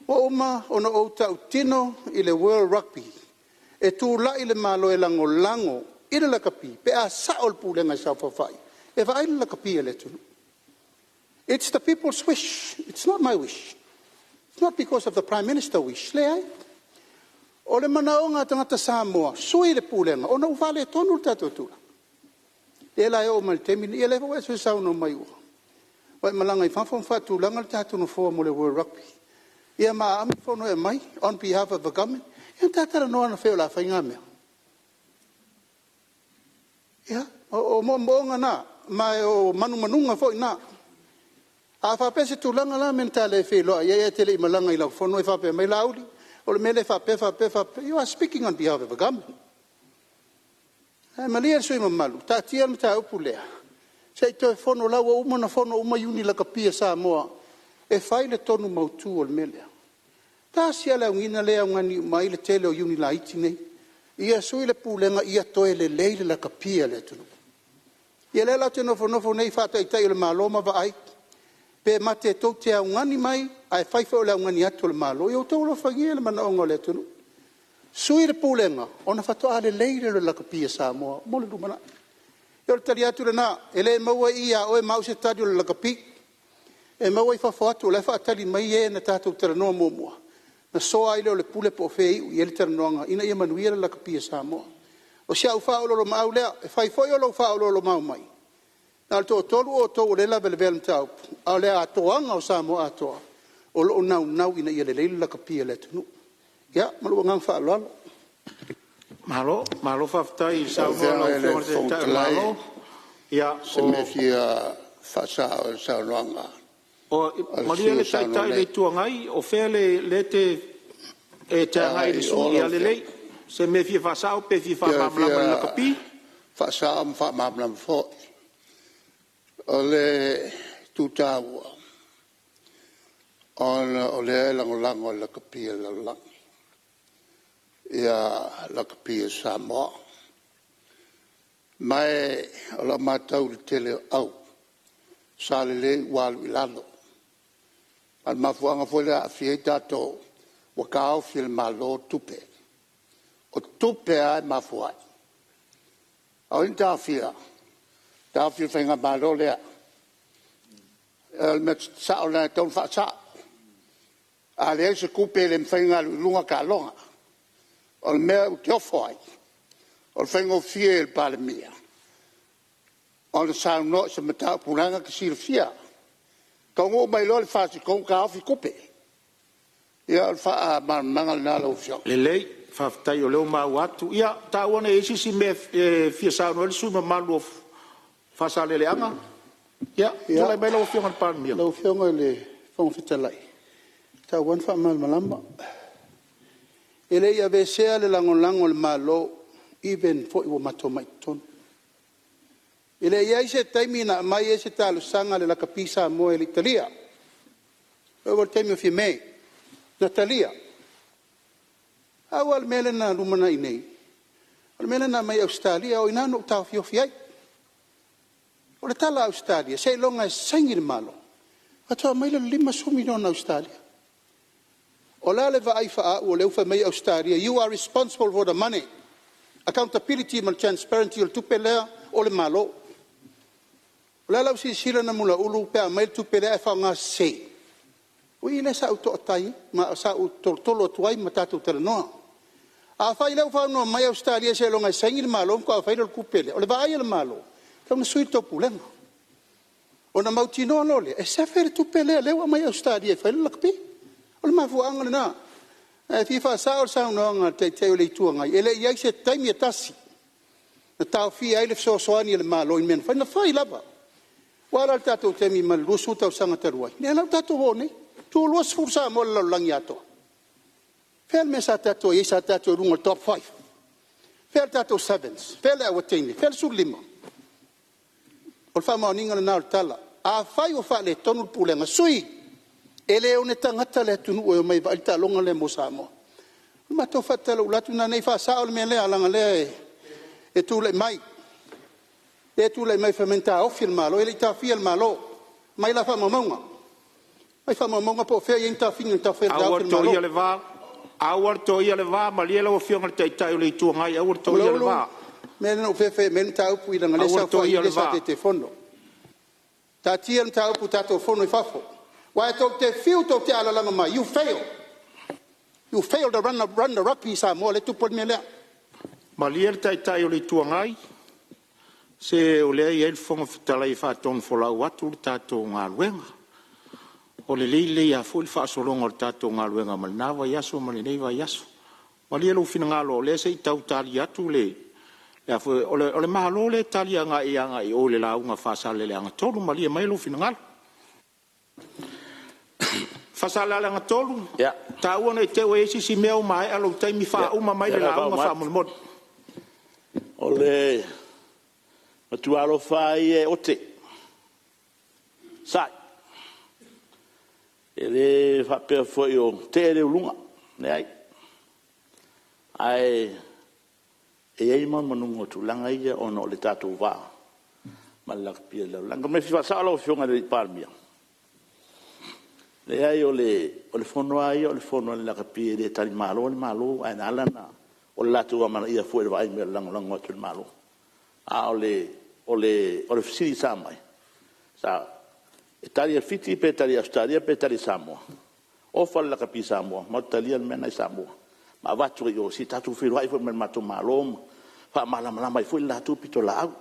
Ua uma ona ou tautino i le World Rugby, e tulai le Malo e lagolago i le lakapi pe a sao le pulega i saofafai e vaai le lakapi a le atunuu. It's the people's wish, it's not my wish, it's not because of the Prime Minister's wish, leai. O le manaoga a tagata Samoa, sui le Pulega ona ua faaletonu le tatou tulaga. Lea la e oo mai i le taimi lenei, ia lea foi ua e saunoa mai ua e malaga i fafo ma faatulaga le tatou nofoa mo le World Rugby, ia ma aami le fono e aumai on behalf of the Government. Ia na ta talanoa ananafi o le a fai na mea. Ia, o moomooga na, ma o manumanuga foi na. A faapea o se tulaga la le mea na ta le feiloai ai ae e te le i malaga i lau fono e faapea mai, Laauli, o le mea lea e faapea, faapea, faapea. You are speaking on behalf of the Government. Ae malie le sui usufono mamalu, taatia le mataupu lea, se i toe fono o la ua uma ona fono uma Iuni Lakapi a Samoa e fai le tonu mautu o le mea lea. Tasi lava le augina lea e augani uma ai le tele o Iuni laiti nei, ia sui le Pulega ia toe lelei le lakapi a le atunuu. Ia lea la ou te nofonofo nei faa-Taitai o le Malo ma vaai, pe tou te augani mai ae fai foi o le augani atu a le Malo. Ia outou alofagia le manaoga o le atunuu, sui le Pulega ona faatoa lelei lea o le lakapi a Samoa mo le lumanai. Ia o le tali atu lena, e le maua i i ia oe ma au se tali o le lakapi, e maua i fafo atu o la e faatali mai e na tatou talanoa muamua ona soa ai lea o le pule po o fea e iu i ai le talanoaga ina ia manuia le lakapi a Samoa. O si au faaoloolomaau lea, e fai foi o lou faaoloolomaau mai, na o le toatolu outou o lea e lavelavea i le mataupu, a o le atoaga o Samoa atoa, o lo o naunau ina ia lelei le lakapi a le atunuu. Ia, ma lou agaga faaaloalo. Malo faafetai i lau Afioga i le Taitai o le Malo. Lau Afioga i le Fofoga Fetalai, Malie le o se mea e fia faasao i le saunoaga Taitai o le Itu Agai, o fea lea e te agai i le sui usufono? Ia lelei, o se mea e fia faasao pe fia faamalamalama i le lakapi? E fia faasao ma faamalamalama foi. O le itu taua, ona o lea e lagolago e le lakapi a le lalolagi lakapi a Samoa. Ma o lau matau i le tele o au sa lelei ua alu i lalo. A o le mafuaaga foi lea e aafia ai tatou, ua taofi e le Malo tupe. O tupe lava e mafua ai. O ai na taofia? Na taofi e le faigamalo lea. O le mea sao lena e tatau ona faasao. A leai se tupe e le mafai ona alu i luga taaloga. O le mea ou te ofo ai, o le faigofie i le Palemia ona saunoa i se mataupu la e na te silafia. E taunuu mai loa le FAST taofi tupe. Ia o le faamalamalamaga lena lau Afioga. Lelei, faafetai o lea ua maua atu. Ia, taua ne i i ai se isi mea e fia saunoa ai le sui usufono mamalu o Faasaleleaga. Ia, tulai mai lau Afioga i le Palemia. Lau Afioga i le Fofoga Fetalai, e tatau lava ona faamalamalama. E le i aveesea le lagolago a le Malo even foi ua matou omai i totonu. E le i i ai se taimi na aumai ai se talosaga a le Lakapi Samoa e le i talia. E oo foi i le taimi o Fiame, na talia. Pau lava le mea lea na lumanai nei, o le mea lea na aumai e Ausetalia, o i ina na ou taofiofi ai. O le tala a Ausetalia, seiloga e saini le Malo faatoa aumai lea o le $50 miliona Ausetalia. O le a le vaai faau o lea ua fai mai Ausetalia, you are responsible for the money, accountability ma le transparency o le tupe lea o le Malo. O le a lau silasila Namulauulu pe a aumai le tupe lea ae faaaogasese? O i lea sa ou toatai ai ma sa ou tolotolo atu ai ma tatou talanoa. Afai o lea ua fai mai Ausetalia seiloga e saini le Malo ona faatoa fai lea o le tupe lea, o le vaai a le Malo, e tatau ona sui le tou Pulega ona mautinoa loa lea e sefe le tupe lea ua aumai e Ausetalia e fai ai le lakapi. O le mafuaaga lena. Ae fia faasao le saunoaga a le Taitai o le Itu Agai, e le i i ai se taimi e tasi na taofia ai le fesoasoani a le Malo i mea na fai, na fai lava. Ua a la le tatou taimi mai le 20 tausaga talu ai? Lea la ua tatou o nei, toa-20 Samoa i le lalolagi atoa. Fea le mea sa tatou i ai? Sa tatou i luga o le top 5. Fea le tatou sevens? Fea le auwatene? Fea le 15? O le faamaoniga lena o le tala. Afai o faaletonu le Pulega, sui. E le o ni tagata le atunuu e omai e vaai le taaloga lea mo Samoa. O le matou faatalaula atu lena, ne i faasao le mea lea leaga o lea e tulai mai, lea e tulai mai fai mai na taofi e le Malo. E le i taofia e le Malo, aumai la faamaumauga, aumai faamaumauga po o fea e i ai ni taofiga na taofi ai e le Aua le toia le va, malie lau Afioga i le Taitai o le Itu Agai, aua le toia le va. Malulu, o le mea lea na ou fefe ai e aumai le mataupu leaga o lea Aua le sa toia saofai ai le le sa va. Taitaifono. Taatia le mataupu tatou fono i fafo, aua tou te fiu tou te alalaga mai, you fail, you fail to run the rugby in Samoa lea e tupu ai le mea lea. Malie le Taitai o le Itu Agai, Se o lea e i ai le Fofoga Fetalai e faatonufolau atu le tatou galuega. O le lelei lelei lava foi le faasologa o le tatou galuega mai lena vaiaso ma lenei vaiaso. Malie lou finagalo o lea se i tau tali atu le… O le Malo lea e tali agai i o i le lauga a Faasaleleaga 3. Malie maia lou finagalo. Faasaleleaga 3, taua ne i te i ua i ai se isi mea ua maea lou taimi, faauma mai le lauga faamolemole. O le matua alofa lava ia e ote, e sa'i, e le faapea foi o tee le uluga, leai. Ae i ai manumanuga o tulaga ia ona o le tatou va ma le lakapi o le lalolagi. O le mea e fia faasao lau Afioga i le Palemia, leai o le fono lava ia o le fono a le lakapi e le talimalo le Malo, ae na ala ona… o le latou amanaia foi i le vaai mai o le lagolago atu a le Malo. A o le fesili sa aumai, e tali e Fiti pe tali e Ausetalia pe tali e Samoa? Ofa le lakapi Samoa matou te talia le mea lena i Samoa ma avatu ai i o, se i tatou feiloai foi ma le matou Malo ma faamalamalama ai foi le latou pitolaau. E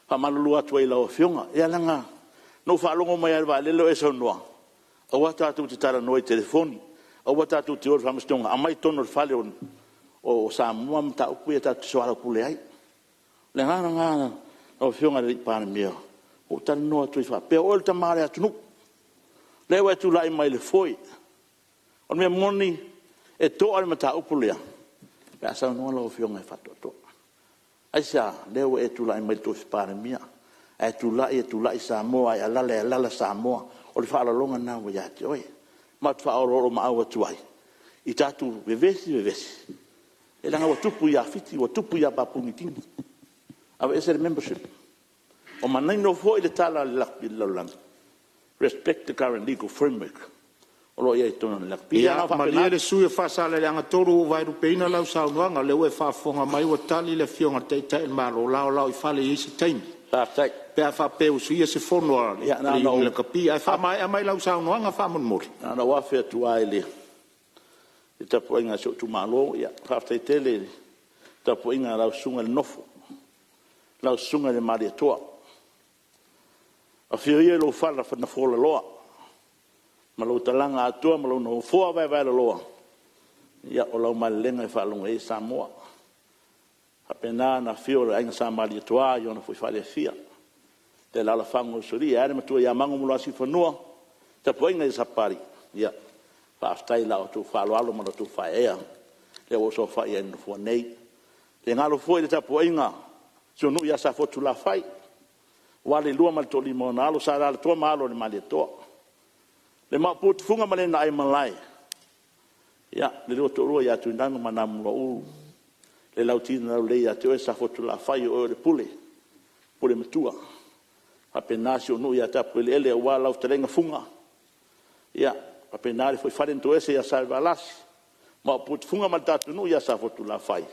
faamalulu atu ai i lau Afioga, ia leaga na ou faalogo mai lava i le vaalele o e saunoa, aua tatou te talanoa i telefoni, aua tatou te o i le faamasinoga, aumai i totonu o le fale o Samoa mataupu ia tatou te soalaupule ai. O le agaga lena lau Afioga i le Palemia, ua ou talanoa atu ai faapea, o oe o le tama o le atunuu, lea ua e tulai mai i le foe. O le mea moni, e to'a le mataupu lea pe a saunoa lau Afioga e faatoatoa. Aisea? Lea ua e tulai mai i le tofi Palemia, a e tulai e tulai Samoa, a e alaala e alaala Samoa. O le faaaloaloga lena ua ia te oe. Ma ou te faaoloolomaau atu ai, i tatou vevesi vevesi, leaga ua tupu ia Fiti, ua tupu ia Papua Niu Kini, aveese le membership. Ua manino foi le tala a le lakapi o le lalolagi, respect the current legal framework o lo o i ai i totonu o le lakapi. Ia malie le sui usufono mo Faasaleleaga 3 ua ou vaelupeina lau saunoaga, o lea ua e faafofoga mai ua tali le Afioga i le Taitai o le Malo, laolao i fale e i ai se taimi pe a faapea ua suia se fono a le Lakapi. Ae faamaea mai lau saunoaga faamolemole. Na ona ou afe atu lava i le tapuaiga a si ou itumalo. Faafetai tele i le tapuaiga a lau susuga i le Nofo, lau susuga i le Malietoa. Afio ia i lou fala na fualaloa ma lou talaga atoa ma lou nofoa vaevaeloloa, o lau malelega e faalogo i ai Samoa. E faapena ona afio le Aiga Sa Malietoa i ona foi fale e fia, le alaalafaga o usoalii, ae a le matua ia Mago ma Luasiufanua, le tapuaiga i Sapapalii, ia faafetai i la outou faaaloalo ma la outou faaeaea lea ua ou saofai ai i le nofoa nei. E le galo foi le tapuaiga a si ou nuu ia Safotulafai, aua Leilua ma le toalima o ona alo, Sa Alalatoa ma alo o le Malietoa, le Maopu o Tufuga ma le na aimalae, le lua toalua ia Tuigano ma Namulauulu, le Lauti na laulelei ia te oe Safotulafai o oe o le Pule, Pule matua. E faapena si ou nuu ia Tapueleele aua lau fetalaiga Fuga, faapena le fuaifale na toese ia Salevalasi, Maopu o Tufuga ma le tatou nuu ia Safotulafai,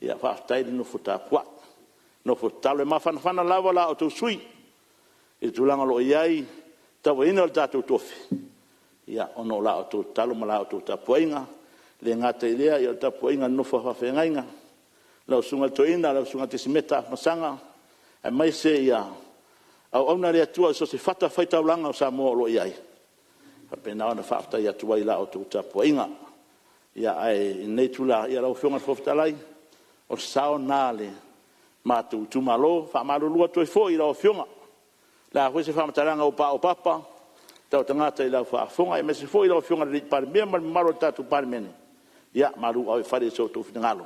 ia faafetai le nofo tapuai, nofo tatalo. E mafanafana lava la outou sui usufono i le tulaga o lo o i ai le tauaveina o le tatou tofi, ona o la outou tatalo ma la outou tapuaiga. E le gata i lea o le tapuaiga a le nofo a faafeagaiga, lau susuga i le Toeaina lau susuga Tesimeta Afamasaga, aemaise auauna a le Atua i so o se fatafaitaulaga o Samoa o lo o i ai, e faapena ona faafetai atu ai i la outou tapuaiga. Ae i lenei itula lau Afioga i le Fofoga Fetalai, o le sao lena o le matou itumalo. E faamalulu atu ai foi i lau Afioga, o le a foi se faamatalaga ua paopapa a tautagata i lau faafofoga aemaise foi lau Afioga i le Palemia ma le mamalu o le tatou Palemene, ia malu ave i fale i so outou finagalo.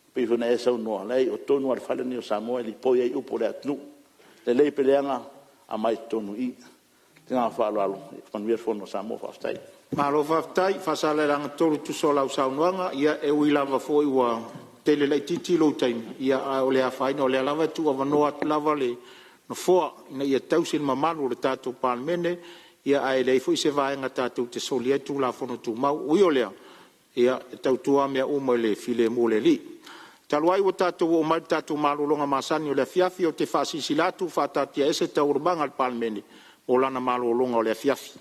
E pei foi ona e saunoa, leai o totonu lava o le fale lenei o Samoa e lipoi ai upu a le atunuu, lelei pe leaga, aumai i totonu i i. Ma le agaga faaaloalo, manuia le Fono a Samoa, faafetai. Malo faafetai Faasaleleaga 3 e tusa o lau saunoaga. Ia e ui lava foi ua tele laitiiti lou taimi, ae ua le afaina o lea lava e tuuavanoa atu lava le Nofoa ina ia tausi le mamalu o le tatou Palemene, ae leai foi se vaega tatou te solia ai Tulafono Tumau. Ui o lea, e tautua lava mea uma i le filemu o le Alii. Talu ai ua tatou oo mai i le tatou malologa masani o le afiafi, ou te faasilasila atu ua faataatiaese Taualumaga a le Palemene mo lana malologa o le afiafi.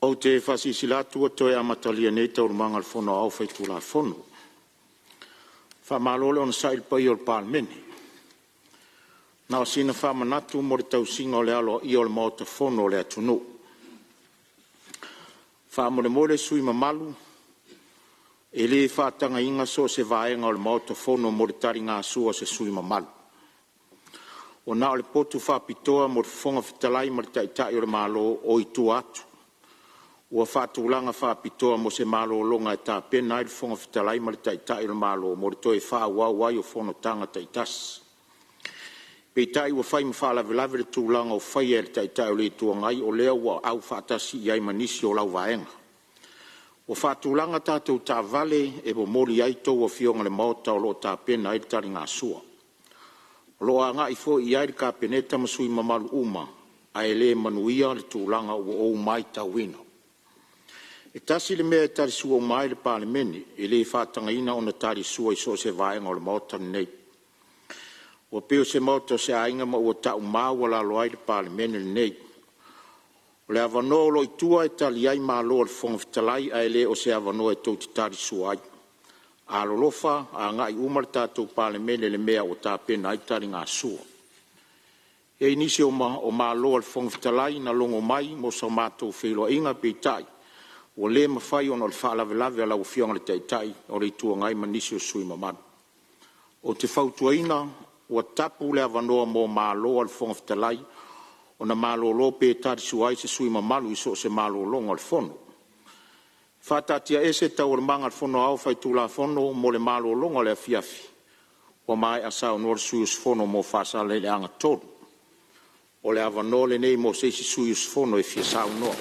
Ou te faasilasila atu ua toe amatalia nei Taualumaga a le Fono Aoao Faitulafono. Faamalo le onosai i le paia o le Palemene. Na o sina faamanatu mo le tausiga o le aloaia o le Maota Fono o le atunuu. Faamolemole sui usufono mamalu, e le faatagaina so o se vaega o le Maota Fono mo le taligasua a se sui usufono mamalu. Ua na o le potu faapitoa mo le Fofoga Fetalai ma le Taitai o le Malo o i tua atu ua faatulaga faapitoa mo se malologa e tapena ai le Fofoga Fetalai ma le Taitai o le Malo mo le toe faaauau ai o fonotaga taitasi. Peitai ua fai ma faalavelave le tulaga ua faia e le Taitai o le Itu Agai, o lea ua aufaatasi i ai ma nisi o lau vaega. Ua faatulaga tatou taavale e momoli ai a outou afioga i le Maota o lo o tapena ai le taligasua. O lo o agai foi i ai le Kapeneta ma sui usufono mamalu uma, ae le manuia le tulaga ua ou matauina. E tasi le mea e talisua uma ai le Palemene, e le faatagaina ona talisua i so o se vaega o le Maota lenei. Ua pei o se maota o se aiga ma ua tau maualalo ai le Palemene lenei. O le avanoa o lo o i tua e tali ai malo a le Fofoga Fetalai, ae le o se avanoa tou te talisua ai. Alolofa agai uma le tatou Palemene i le mea ua tapena ai le taligasua. E i ai nisi o malo a le Fofoga Fetalai na logo mai mo sa matou feiloaiga, peitai ua le mafai ona o le faalavelave a lau Afioga i le Taitai o le Itu Agai ma nisi o sui usufono mamalu. Ou te fautuaina ua tapu le avanoa mo malo a le Fofoga Fetalai ona malolo pe talisua ai se sui usufono mamalu i so o se malologa o le Fono. E faataatiaese Taualumaga a le Fono Aoao Faitulafono mo le malologa o le afiafi ua maea saunoa le sui usufono mo Faasaleleaga 3. O le avanoa lenei mo se isi sui usufono e fia saunoa.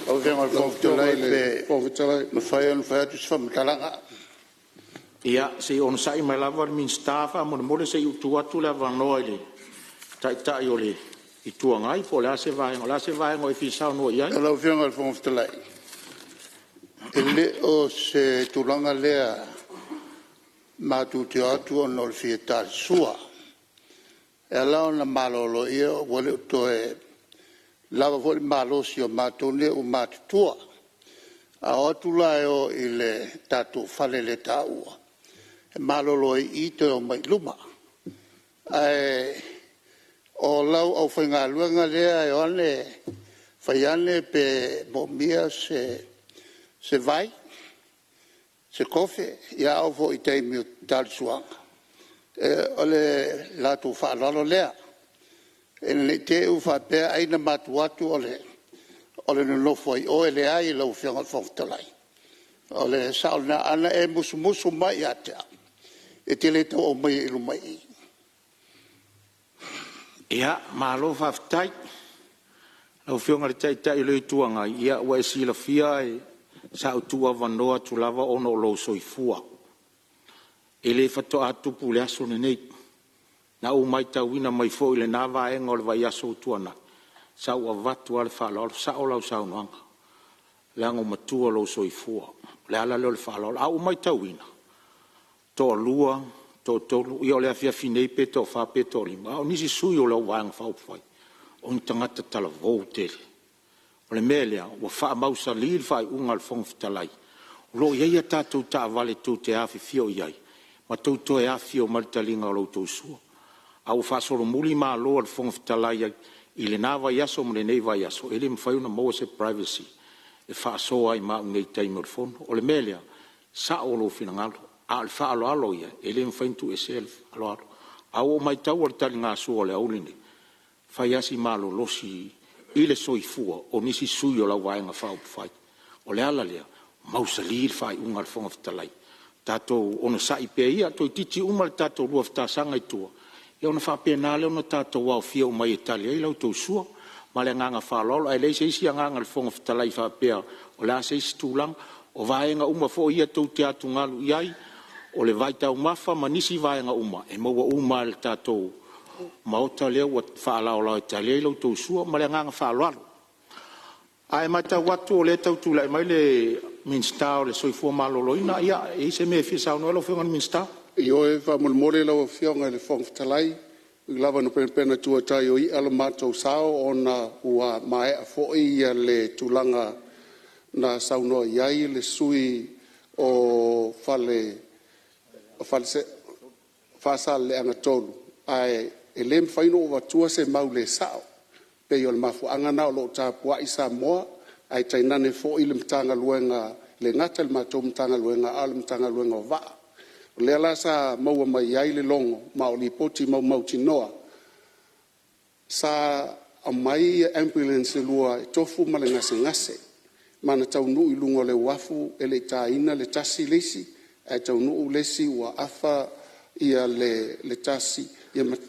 Lau Afioga i le Lau Fofoga Afioga Fetalai i le pe Fofoga Fetalai… mafai ona fai atu se faamatalaga? Ia, se i onosai mai lava le Minisita faamolemole se i ou tuu atu le avanoa i le Taitai o le Itu Agai po o le a se vaega, o le a se vaega o e fia saunoa i ai? Lau Afioga i le Fofoga Fetalai, e le o se tulaga lea matou te o atu ona o le fia talisua. E ala ona malolo ua le o toe lava foi le malosi o matou nei ua matutua. A o atu la e o i le tatou fale le taua e malolo ai i i toe omai i luma. Ae o lau aufaigaluega lea e o ane fai ane pe moomia se vai, se kofe, ia a oo foi i taimi o talisuaga, o le latou faaaloalo lea. Ina ne i te i ua faapea ai na matou o atu o le nonofo ai i o, e leai lau Afioga i le Fofoga Fetalai, o le sao lena. A na e musumusu mai ia te au, e te le tau aumaia i luma i i. Ia, malo faafetai. Lau Afioga i le Taitai o le Itu Agai, ia ua e silafia sa ou tuuavanoa atu lava ona o lou soifua. E le faatoa tupu i le aso lenei. Na ou matauina mai foi i lena vaega o le vaiaso ua tuanai, sa ou avatu lava le faaaloalo. E sao lau saunoaga, leaga ua matua lou soifua. O le ala lea o le faaaloalo. Ae ua ou matauina, toalua, toatolu, ia o le afiafi nei pe toafa pe toalima, a o nisi sui o lau Vaega Faaupufai, o ni tagata talavou tele. O le mea lea, ua faamausali le faaiuga a le Fofoga Fetalai, o lo o i ai a tatou taavale tou te afifio i ai ma tou toe afifio mai i le taliga o la outou sua. A ua faasolomuli malo a le Fofoga Fetalai i lena vaiaso ma lenei vaiaso, e le mafai ona maua se privacy e faasoa ai ma au nei i taimi o le fono. O le mea lea, e sao lou finagalo, a o le faaaloalo ia, e le mafai ona tuuesea le faaaloalo. Ae ua ou matauina i le taligasua i le aoauli lenei, e fai lava si malolosi i le soifua o nisi sui o lau Vaega Faaupufai. O le ala lea, mausali le faaiuga a le Fofoga Fetalai, tatou onosai pea ia, toeitiiti uma le tatou 2 tausaga i tua, ia ona faapena lea ona tatou aofia uma ai e tali ai la outou sua. Ma le agaga faaaloalo. Ae leai se isi agaga o le Fofoga Fetalai faapea o le a se isi tulaga. O vaega uma foi ia tou te atugalu i ai, o le vaitaumafa ma nisi vaega uma, e maua uma lava e le tatou Maota lea ua faalaolao e tali ai la outou sua. Ma le agaga faaaloalo. Ae matau atu o lea e tau tulai mai le Minisita o le Soifua Maloloina. Ia, e i ai se mea e fia saunoa ai lau Afioga i le Minisita? Ioe faamolemole lau Afioga i le Fofoga Fetalai, e ui lava ina penapena atu tai o i'a lo matou sao ona ua maea foi le tulaga na saunoa i ai le sui usufono o Faasaleleaga 3, ae le mafai ona ou avatua se mau le sao. E pei o le mafuaaga lena o lo o tapuai Samoa ae tainane foi le Matagaluega, e le gata i le matou Matagaluega a o le Matagaluega o Vaa. O lea la sa maua mai ai le logo ma o lipoti mautinoa sa aumai ambulance e 2 e tofu ma le gasegase, ma na taunuu i luga o le uafu e le i taina le tasi le isi ae taunuu le isi ua afa le tasi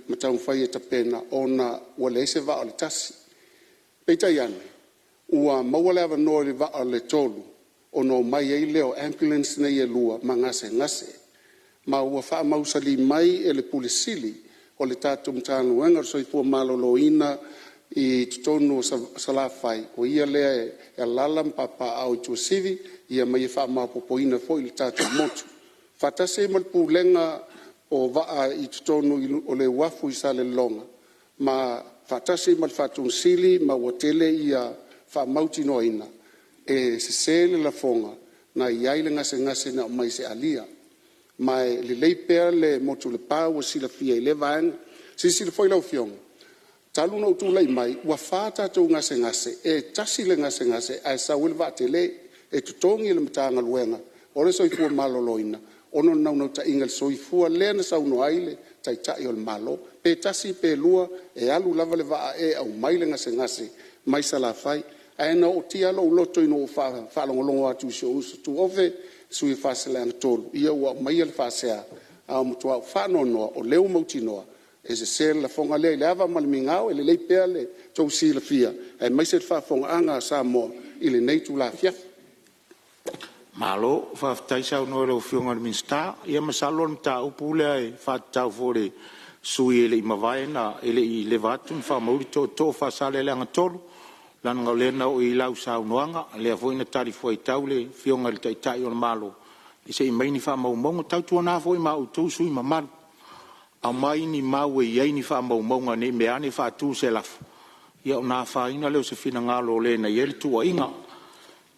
ma taumafai e tapena ona ua leai se vaa o le tasi. Peitai ane, ua maua le avanoa i le vaa o le tolu ona omai ai lea o ambulance nei e lua ma gasegase, ma ua faamausali mai e le Pule Sili o le tatou Matagaluega o le Soifua Maloloina i totonu o Salafai, o ia lea e alaala ma papaaao i Tuasivi ma ia faamaopoopoina foi le tatou motu, faatasi ai ma le Pulega o Vaa i totonu o le uafu i Salelologa ma faatasi ai ma le Faatonusili, ma ua tele ia faamautinoaina e sese le lafoga na i ai le gasegase na aumai i se alia. Ma e lelei pea le motu i Lepa ua silafia i lea vaega. Silasila foi lau Afioga, talu ona ou tulai mai ua fa tatou gasegase, e tasi le gasegase ae sau ai le vaa tele. E totogi e le Matagaluega o le Soifua Maloloina ona o le naunautaiga i le soifua lea na saunoa ai le Taitai o le Malo. Pe tasi pe lua, e alu lava le vaa e aumai le gasegase mai Salafai. Ae na ootia lava lou loto ina ua ou faalogologo atu i si ou uso tuofe, le sui usufono o Faasaleleaga 3 ua aumaia le faasea, ae ua matua ou faanoanoa o lea ua mautinoa e sese le lafoga lea. I le ava ma le migao e lelei pea le tou silafia aemaise le faafofogaaga a Samoa i lenei itula afiafi. Malo faafetai saunoa i lau Afioga i le Minisita. Ia masalo o le mataupu lea e faatatau foi i le sui usufono e le i mavae na… e le i leva atu ma faamauli tootoo o Faasaleleaga 3, leaga o lea na oo i ai lau saunoaga, lea foi na talifuaitau le Afioga i le Taitai o le Malo se i aumai ni faamaumauga. Tautuana foi ma outou sui usufono mamalu, aumai ni mau e i ai ni faamaumauga ne i meaane faatu se lafo, ia ona afaina lea o se finagalo o le na i ai le tuuaiga.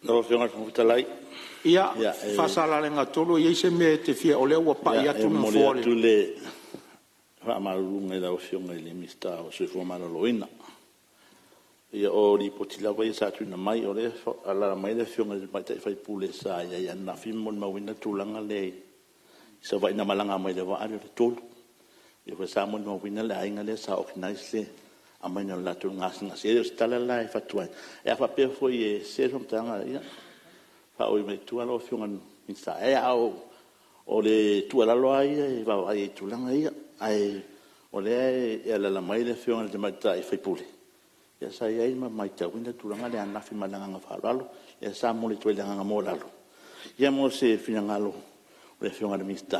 Lau Afioga i le Fofoga Fetalai… Ia, Faasaleleaga 3, e i ai se mea e te fia… o lea ua pai atu le E momoli Nofoa i le… atu le faamaluluga i lau Afioga i le Minisita o le Soifua Maloloina. Ia o Lipoti lava ia sa tuuina mai, o lea e alaala mai le Afioga i le tamaitai sui usufono sa i ai ananafi ma molimauina le tulaga lea i Savaii na malaga mai i le vaa lea o le 3. Lea foi sa molimauina le aiga lea sa organize le aumaiga o le latou gasegase. E le o se tala la e avatu ai, ae a faapea foi e sese le faamatalaga, ia faaui mai tua lau Afioga i le Minisita. A o le tuualalo lava ia e vaavaai i ai i tulaga ia, ae o lea e alaala mai le Afioga i le tamaitai sui usufono, sa i ai ma matauina le tulaga lea ananafi ma le agaga faaaloalo. Lea sa momoli atu ai le agaga maualalo mo se finagalo o le Afioga i le Minisita.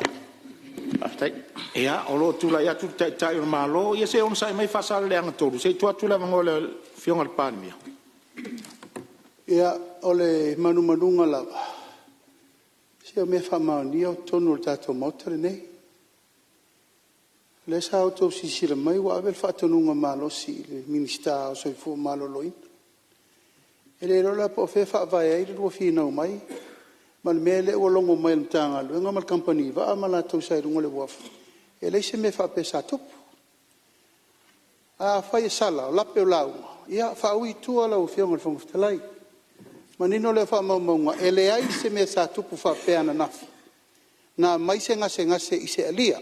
Faafetai. Ia, o lo o tulai atu le Taitai o le Malo. Ia se i onosai mai Faasaleleaga 3 se i tuu atu le avanoa i le Afioga i le Palemia. Ia, o le manumanuga lava, se o mea faamaonia o totonu o le tatou Maota lenei. O lea sa outou silasila mai ua ave le faatonuga malosi i le Minisita o le Soifua Maloloina. E le iloa la po o fea e faavae ai le lua finau mai ma le mea lea ua logo mai e le Matagaluega ma le Kamupani Vaa ma latou sa i luga o le uafu, e leai se mea faapea sa tupu. Ae afai e sala, o lape o lauga, ia faaui i tua lau Afioga i le Fofoga Fetalai. Manino lea o faamaumauga, e leai se mea sa tupu faapea ananafi na aumai se gasegase i se alia.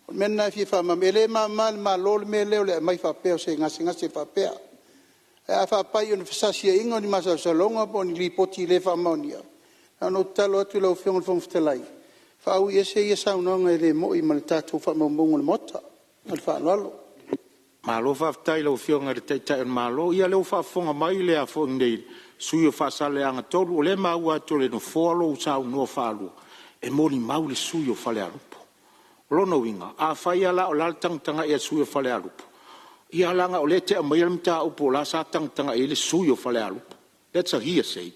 O le mea lena e fia faamalamalama. E le mama i le Malo le mea lea o le aumai faapea o se gasegase faapea. Ae a faapai o ni fesasiaiga o ni masalosaloga po o ni lipoti le faamaonia, na ona ou tatalo atu i lau Afioga i le Fofoga Fetalai, faaui ese ia saunoaga e le moni ma tatou faamaumauga o le Maota. Ma le faaaloalo. Malo faafetai i lau Afioga i le Taitai o le Malo. Ia o lea ua faafofoga mai le sui usufono o Faasaleleaga 3, o lea e maua atu e le Nofoa lou saunoa faalua, e molimau le sui usufono o Falealupo. O lona uiga, afai lava la o le a le tagatagai a le sui usufono o Falealupo, ia leaga o lea e te aumaia le mataupu o la e sa tagatagai i ai le sui usufono o Falealupo. That's a hearsay.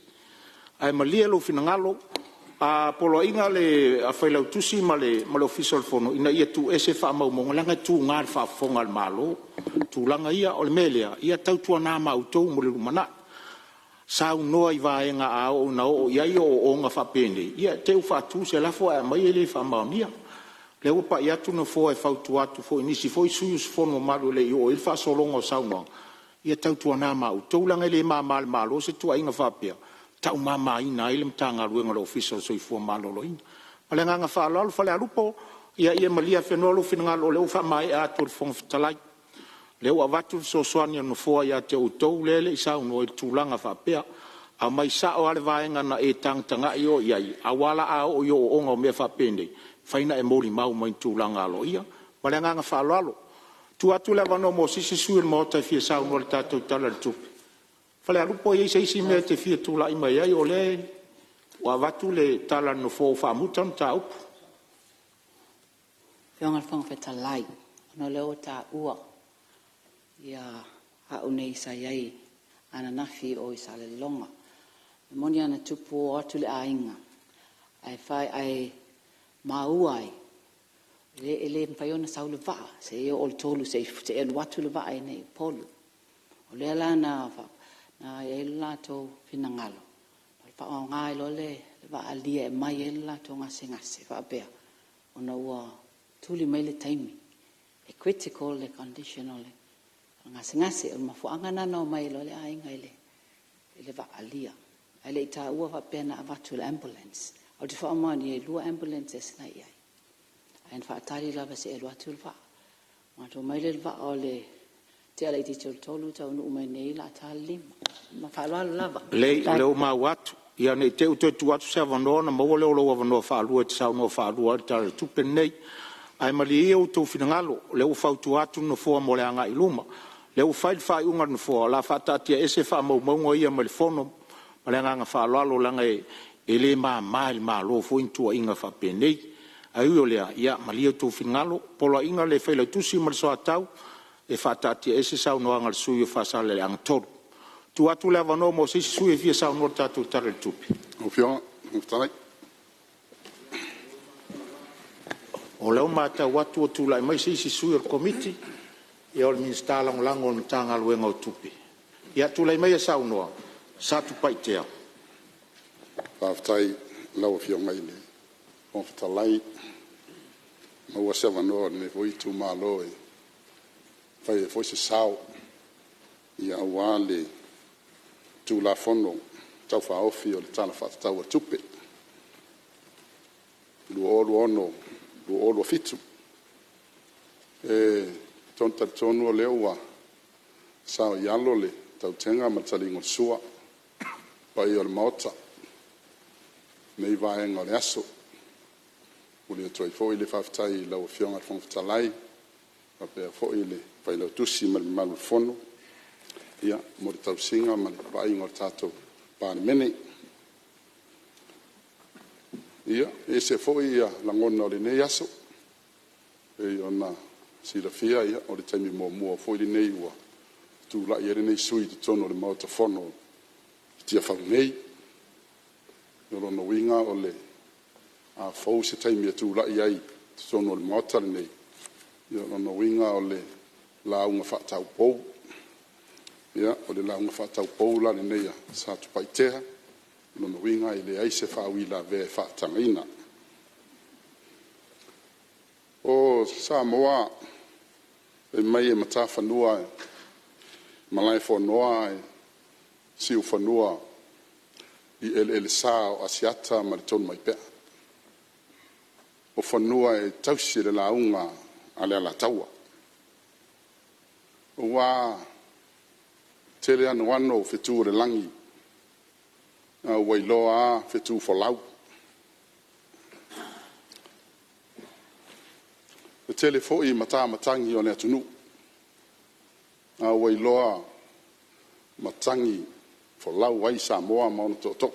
Ae malie lou finagalo, a poloaiga le Failautusi ma le Ofisa o le Fono ina ia tuuese faamaumauga leaga e tuga i le faafofoga a le Malo tulaga ia. O le mea lea, ia tautuana ma outou mo le lumanai. Saunoa i vaega a oo ina oo i ai ooooga faapenei, ia te i ua faatu se lafo ae aumai e le faamaonia. O lea ua pai atu le Nofoa e fautua atu foi i nisi foi sui usufono mamalu e le i oo i ai le faasologa o saunoaga, ia tautuana ma outou, leaga e le mama i le Malo se tuuaiga faapea, e taumamaina ai le Matagaluega o le Ofisa o le Soifua Maloloina. Ma le agaga faaaloalo. Falealupo, ia malie afenoa lou finagalo o lea ua faamaea atu e le Fofoga Fetalai. O lea ua avatu le fesoasoani a le Nofoa ia te outou lea e le i saunoa i le tulaga faapea. Aumai sao lava le vaega na e tagatagai oe i ai, aua la a oo i ooooga o mea faapenei, e mafai ona e molimau mai i tulaga aloaia. Ma le agaga faaaloalo. Tuu atu le avanoa mo se isi sui usufono o le Maota e fia saunoa i le tatou Tala o le Tupe. Falealupo e i ai se isi mea e te fia tulai mai ai, o lea ua avatu le tala a le Nofoa ua faamuta le mataupu. Lau Afioga i le Fofoga Fetalai, ona o lea ua taua au nei sa i ai ananafi i o i Salelologa. E moni lava na tupu ua o atu le aiga ae maua ai e le mafai ona sau le vaa seia oo i le 3 seia alu atu le vaa i inei i Upolu. O lea la na i ai lo latou finagalo e faaaoga ai loa le vaa alia e aumai ai le latou gasegase faapea, ona ua tuli mai le taimi, e critical le condition o le gasegase. O le mafuaaga lena na omai ai loa le aiga i le vaa alia, ae le i taua faapea na avatu e le ambulance. Ou te faamaonia e 2 ambulances na i ai, ae na faatali lava seia alu atu le vaa. Ona matou omai lea i le vaa o le tea laitiiti o le 3 taunuu mai i inei o le a ta le 5. Ma le faaaloalo lava. Lelei o lea ua maua atu. Ia ne i te i ua toe tuu atu se avanoa ona maua lea o lou avanoa faalua e te saunoa faalua ai i le Tala o le Tupe lenei. Ae malie ia outou finagalo, o lea ua fautua atu le Nofoa mo le agai i luma. O lea ua fai le faaiuga a le Nofoa, o le a faataatiaese faamaumauga ia mai le Fono. Ma le agaga faaaloalo, leaga e le mama i le Malo foi ni tuuaiga faapenei. Ae ui o lea, ia malie outou finagalo. O le poloaiga a le Failautusi ma le Soatau, e faataatiaese saunoaga a le sui usufono mo Faasaleleaga 3. Tuu atu le avanoa mo se isi sui usufono e fia saunoa i le tatou Tala o le Tupe. O lea ua matau atu ua tulai mai se isi sui o le Komiti, ia o le Minisita Lagolago o le Matagaluega o Tupe. Ia tulai maia e saunoa Satupaitea. Faafetai i lau Afioga i le Fofoga Fetalai ua maua se avanoa o lenei foi itumalo e fai ai foi se sao aua le Tulafono Tau Faaofi o le Tala Faatatau o le Tupe 2026/2027. E talitonu o lea ua saoialo le tautega ma le taliga o le sua i le paia o le Maota i lenei vaega o le aso. E momoli atu ai foi le faafetai i lau Afioga i le Fofoga Fetalai faapea foi le Failautusi ma le mamalu o le Fono mo le tausiga ma le vaaiga o le tatou Palemene. Ia, e ese foi lagona o lenei aso, e pei ona silafia o le taimi muamua foi lenei ua tulai ai lenei sui usufono i totonu o le Maota Fono i Tiafau nei. O lona uiga o le a fou se taimi e tulai ai i totonu o le Maota lenei, o lona uiga o le lauga faataupou. Ia, o le lauga faataupou la lenei a Satupaitea, o lona uiga e leai se faauilavea e faatagaina. O Samoa fai mai e matafanua i Malaefonoa ae siufanua i eleelesa o Asiata ma le Tonumaipea. O fanua e tausi e le lauga a le Alataua, aua e tele anoano fetu o le lagi, a ua iloa lava fetu folau. E tele foi matamatagi o le atunuu, a ua iloa matagi folau ai Samoa ma ona tootoo,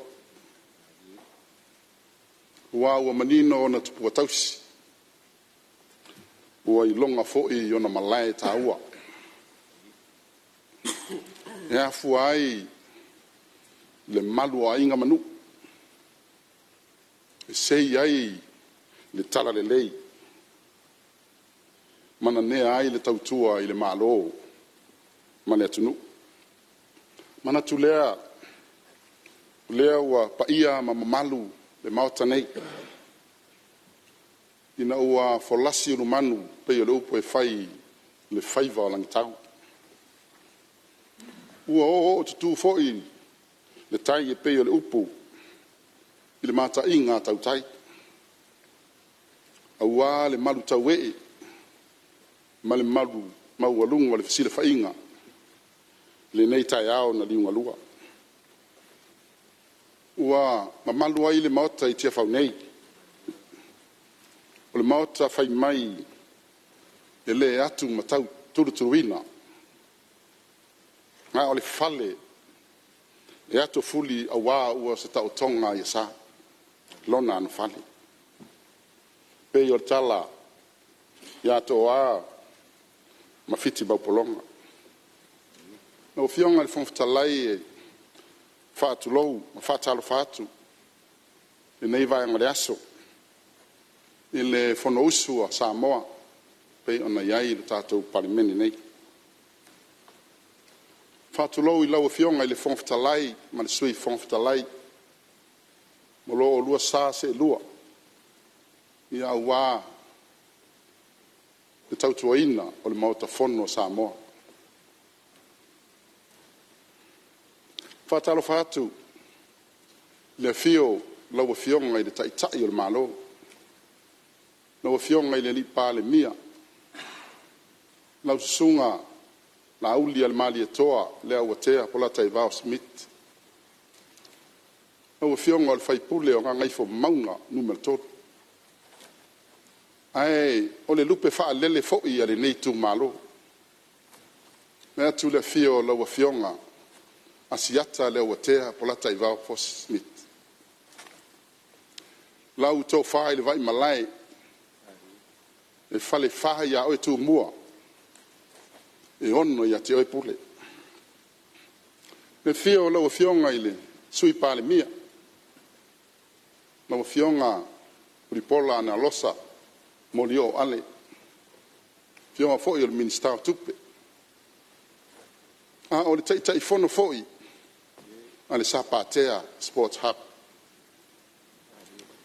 aua ua manino ona tupua tausi, ua iloga foi ona malae taua, e afua ai le malu o aiga ma nuu, e sei ai le talalelei, ma nanea ai le tautua i le Malo ma le atunuu. Ona manatu lea, Lea ua paia ma mamalu le maota nei, ina ua folasi ulumanu e pei o le upu e fai i le faiva o Lagitau, ua ooootutu foi le tai e pei o le upu i le mataiga a tautai, aua le malutauee ma le malu maualuga o le fesilafaiga i lenei taeao na liugalua. Ua mamalu ai le Maota i Tiafau nei, o le Maota fai mai e le atu-ma-tautulutuluina, a o le fale e atofuli aua ua se taotoga a i'asa lona anofale. E pei o le tala ia Toa ma Fiti-maupologa. Lau Afioga i le Fofoga Fetalai, e faatulou ma faatalofa atu i lenei vaega o le aso i le Fonousu a Samoa e pei ona i ai le tatou Palemene nei. E faatulou i lau Afioga i le Fofoga Fetalai ma le Sui Fofoga Fetalai, o lo oulua sa seelua aua le tautuaina o le Maota Fono o Samoa. E faatalofa atu i le afio o lau Afioga i le Taitai o le Malo, lau Afioga i le Palemia, lau Susuga Laaulialemalietoa Leuatea Polataivao Schmidt. Lau Afioga i le sui usufono o Gagaifomauga Nu.3, ae o le lupe faalele foi a lenei itumalo, vaeatu le afio o lau Afioga Asiata Leuatea Polataivao Fosi Smith. Lau Tofa i le Vaimalae e Falefa ia oe Tumua, e ono ia te oe Pule. Le afio o lau Afioga i le Sui Palemia, lau Afioga Tulipola Alosa Molioo Ale, afioga foi i le Minisita o Tupe, a o le Taitaifono foi a le Sapa Sports Hub,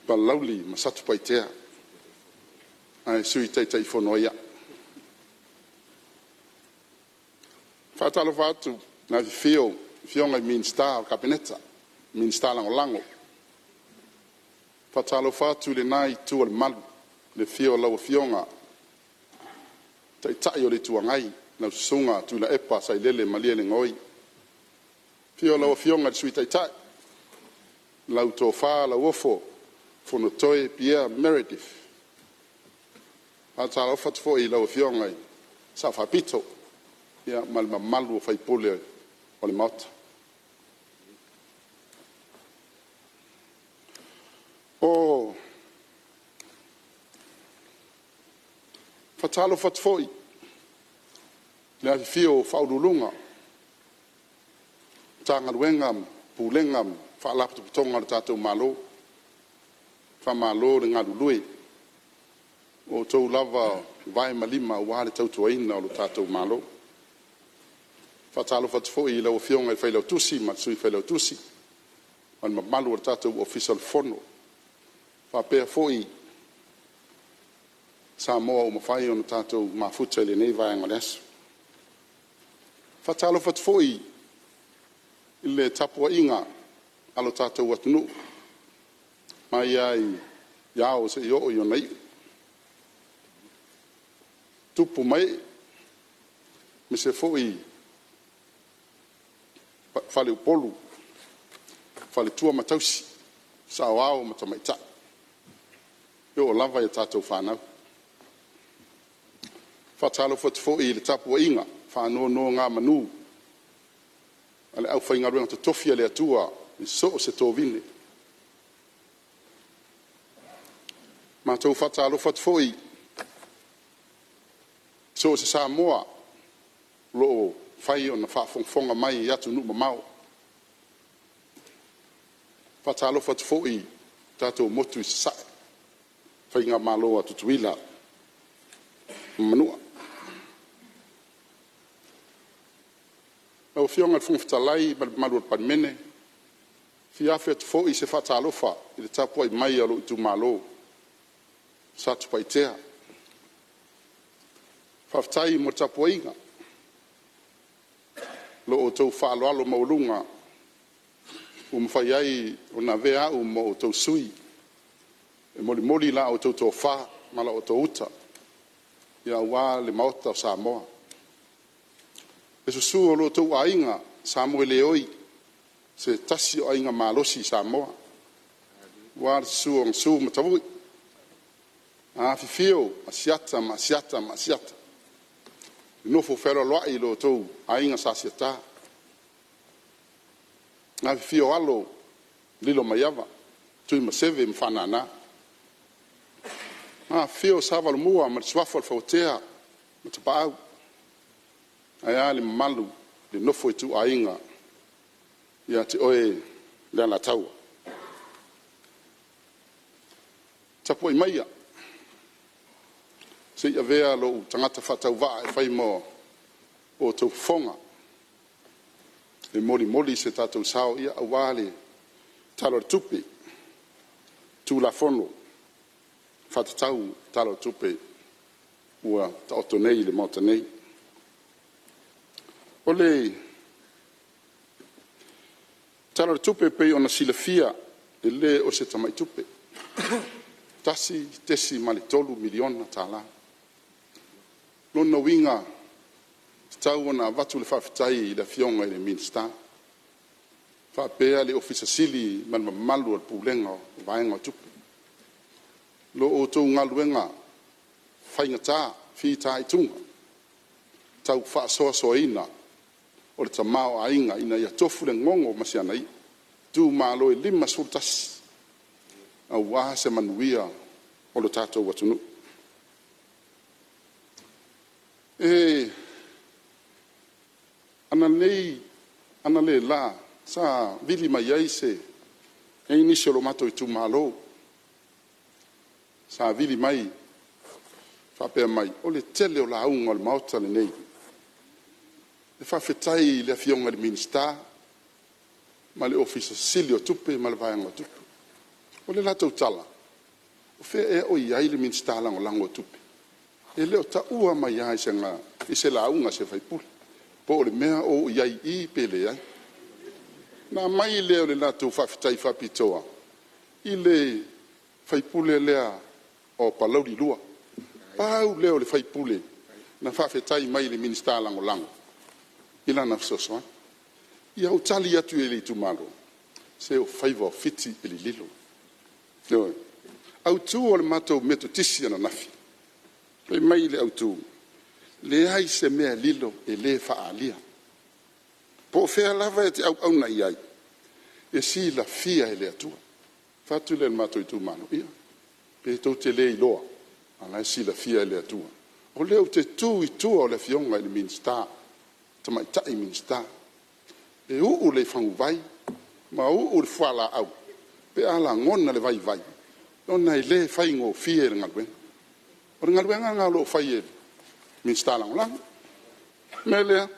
Palauli ma Satupaitea, ae sui Taitaifono ai au. E faatalofa atu i le afifio o afioga i Minisita o le Kapeneta, Minisita Lagolago. E faatalofa atu i lena itu o le malu i le afio o lau Afioga i le Taitai o le Itu Agai, lau Susuga Tuilaepa Sailele Malielegaoi. Afio lau Afioga i le Sui Taitai, lau Tofa Lauofo Fonotoe Pierre Meredith. E faatalofa atu foi i lau Afioga i le Sao Faapito ma le mamalu o faipule o le Maota. E faatalofa atu foi i le afifio o Ofisa Sili o Pulega o Matagaluega ma Faalapotopotoga a le tatou Malo, faamalo le galulue. O outou lava o vae ma lima aua le tautuaina o le tatou Malo. E faatalofa atu foi i lau Afioga i le Failautusi ma le Sui Failautusi ma le mamalu o le tatou Ofisa o le Fono, faapea foi Samoa ua mafai ona tatou mafuta i lenei vaega o le aso. E faatalofa atu foi i le tapuaiga a lo tatou atunuu mai lava i ao seia oo i ona iu, tupu ma ee, aemaise foi faleupolu, faletua ma tausi, saoao ma tamaitai, e oo lava ia tatou fanau. E faatalofa atu foi i le tapuaiga faanonogamanu a le aufaigaluega totofi a le Atua i so o se tovine. Matou te faatalofa atu foi i so o se Samoa o lo o mafai ona faafogafoga mai i atunuu mamao. E faatalofa atu foi i le tatou motu i Sasae, faigamalo a Tutuila ma Manua. Lau Afioga i le Fofoga Fetalai ma le mamalu o le Palemene, Fia afe atu foi se faatalofa i le tapuai mai a lou itumalo Satupaitea. Faafetai mo le tapuaiga, lo outou faaaloalo maualuga ua mafai ai ona avea au ma outou sui e molimoli la outou tofa ma la outou uta aua le Maota o Samoa. Le susu o lo outou Aiga Samoeleoi, o se tasi o aiga malosi i Samoa, aua le susu o Gasu ma Tavui, afifio Asiata ma Asiata ma Asiata, le nofo fealoaloai lo outou aiga Sa Asiata, afifio alo o Lilomaiava, Tuimaseve ma Faanana, afifio Sa Valomua ma le Suafa o le Fauatea ma Tapaau, ae a le mamalu i le nofo a ituaiga ia te oe le Alataua. Tapuai maia se i avea lou tagata faatauvaa e fai ma outou fofoga e molimoli se tatou sao aua le Tala o le Tupe, Tulafono Faatatau Tala o le Tupe ua taoto nei i le Maota nei. O le Tala o le Tupe e pei ona silafia, e le o se tamai tupe, $1.3 miliona. O lona uiga e tatau ona avatu le faafetai i le Afioga i le Minisita faapea le Ofisa Sili ma le mamalu o le Pulega o le Vaega o Tupe. Lo outou galuega faigata fitaituga i le tau faasoasoaina o le tamaoaiga ina ia tofu le gogo ma si ana ia, itumalo e 51 aua se manuia o le tatou atunuu. Analeila sa vili mai ai e i ai nisi o lo matou itumalo sa vili mai faapea mai, o le tele o lauga a le Maota lenei e faafetai i le Afioga i le Minisita ma le Ofisa Sili o Tupe ma le Vaega o Tupe. O le latou tala, o fea ea o i ai le Minisita Lagolago o Tupe? E le o taua mai lava i se lauga a se sui usufono, po o le mea o i ai i i pe leai. Ona aumai lea o le latou faafetai faapitoa i le sui usufono lea o Palauli 2. Pau lea o le sui usufono na faafetai mai i le Minisita Lagolago i lana fesoasoani. Ia, ou tali atu i ai i le itumalo, se o faiva o Fiti e lililo. Ioe. O le autu o le matou Metotisi ananafi, fai mai le autu, leai se mea e lilo e le faaalia. Po o fea lava e te auauna i ai, e silafia e le Atua. Ou fai atu lea i le matou itumalo, ia, pe tou te le iloa, a o la e silafia e le Atua. O lea ou te tu i tua o le Afioga i le Minisita, Tamaitai Minisita, e uu le faguvai ma uu le fualaau pe a lagona le vaivai ona e le faigofie le galuega. O le galuega lena o lo o fai e le Minisita Lagolago. O le mea lea,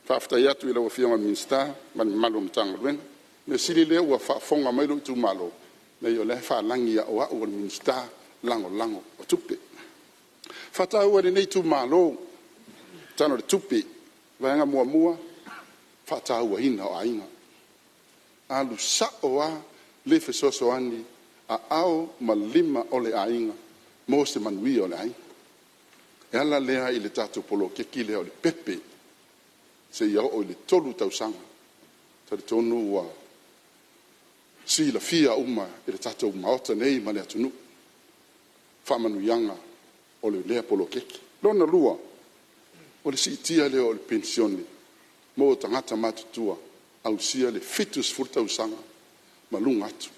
faafetai atu i lau Afioga i le Minisita ma le mamalu o le Matagaluega. O le mea sili o lea ua faafofoga mai lou itumalo, leai o la e faalagi o au o le Minisita Lagolago o Tupe. E faataua e lenei itumalo le Tala o le Tupe, Vaega 1, faatauaina o aiga, alu sao lava le fesoasoani a ao ma lima o le aiga mo se manuia o le aiga. E ala lea i le tatou poloketi lea o le pepe seia oo i le 3 tausaga. E talitonu ua silafia uma e le tatou Maota nei ma le atunuu faamanuiaga o lea poloketi. Lona lua, o le siitia lea o le penisione mo tagata matutua ausia le 70 tausaga ma luga atu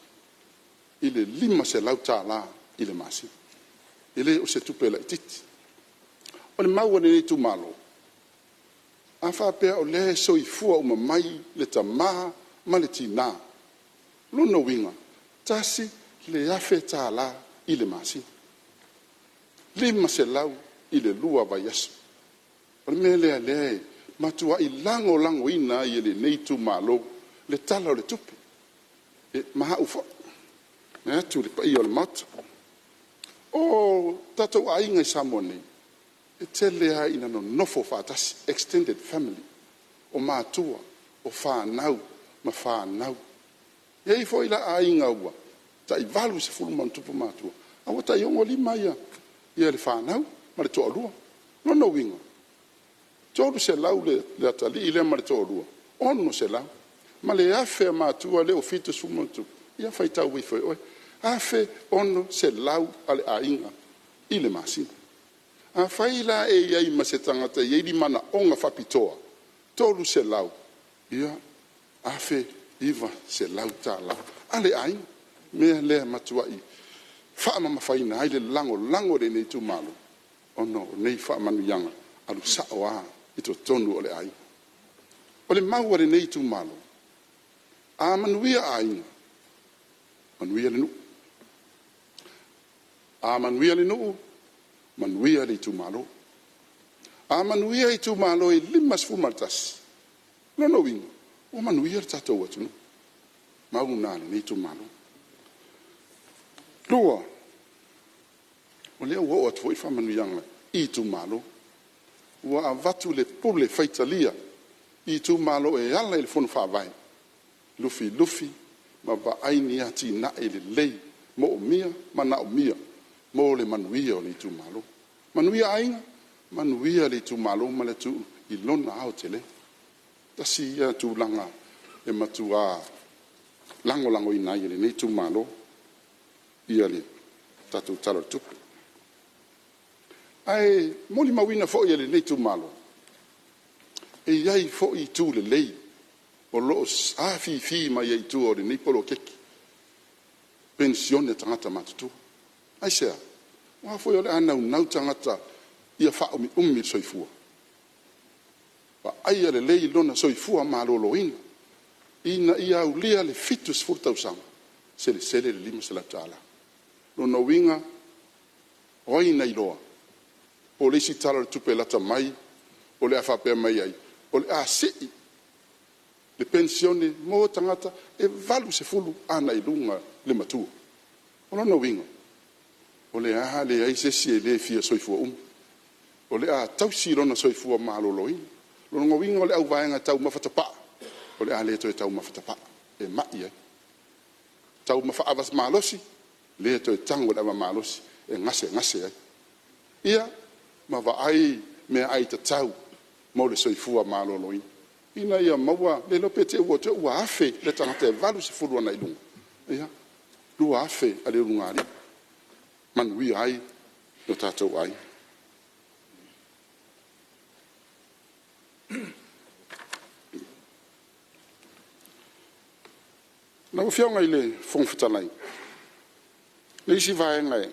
i le $500 i le masina. E le o se tupe laitiiti. O le mau a lenei itumalo, a faapea o lea e soifua uma mai le tama ma le tina, o lona uiga, e $1,000 i le masina, $500 i le lua vaiaso. O le mea lea o lea e matuai lagolagoina ai e lenei itumalo le Tala o le Tupe. Ma au foi, vaeatu le paia o le Maota. O tatou aiga i Samoa nei, e tele lava ina nonofo faatasi, extended family, o matua, o fanau ma fanau. E i ai foi la aiga ua tai 80+ matua, a ua tai 65 le fanau ma le toalua. O lona uiga, e 300 le atalii lea ma le toalua, 600 ma le 1,000 a matua lea ua 70+, ia faitau ifo e oe, e $1,600 a le aiga i le masina. Afai la e i ai ma se tagata e i ai ni manaoga faapitoa, $300, ia, $1,900 a le aiga. O le mea lea e matuai faamamafaina ai le lagolago a lenei itumalo ona o nei faamanuiaga, alu sao lava i totonu o le aiga. O le mau a lenei itumalo, a manuia aiga, manuia le nuu. A manuia le nuu, manuia le itumalo. A manuia itumalo e 51, o lona uiga ua manuia le tatou atunuu. O le mau lena a lenei itumalo. Lua, o lea ua oo atu foi faamanuiaga i itumalo, ua avatu le pule faitalia i itumalo e ala i le Fono Faavae, lufilufi ma vaai ni atinae lelei moomia, manaomia mo le manuia o le itumalo. Manuia aiga, manuia le itumalo ma le atunuu i lona aotelega. Tasi ia tulaga e matua lagolagoina ai e lenei itumalo le tatou Tala o le Tupe. Ae molimauina foi e lenei itumalo, e i ai foi itu lelei o lo o afifi mai ai i tua o lenei poloketi penisione a tagata matutua. Aisea? Aua foi o le a naunau tagata ia faaumiumi le soifua, vaaia lelei lona soifua maloloina ina ia aulia le 70 tausaga, selesele le $500. O lona uiga, o ai na iloa po o le isi Tala o le Tupe lata mai o le a faapea mai ai, o le a sii le penisione mo tagata e 80 agai i luga le matua. O lona uiga, o le a leai se isi e le fia soifua umi, o le a tausi lona soifua maloloina. O lona uiga o le auvaega taumafa tapaa, o le a le toe taumafa tapaa e mai ai, taumafa ava malosi, le toe tago i le ava malosi e gasegase ai, ia ma vaai meaai tatau mo le soifua maloloina, ina ia maua, le iloa pe te i ua 1,000 le tagata e 80 agai i luga, ia, $2,000 a le ulugalii, manuia ai o tatou aiga. Lau Afioga i le Fofoga Fetalai, o le isi vaega e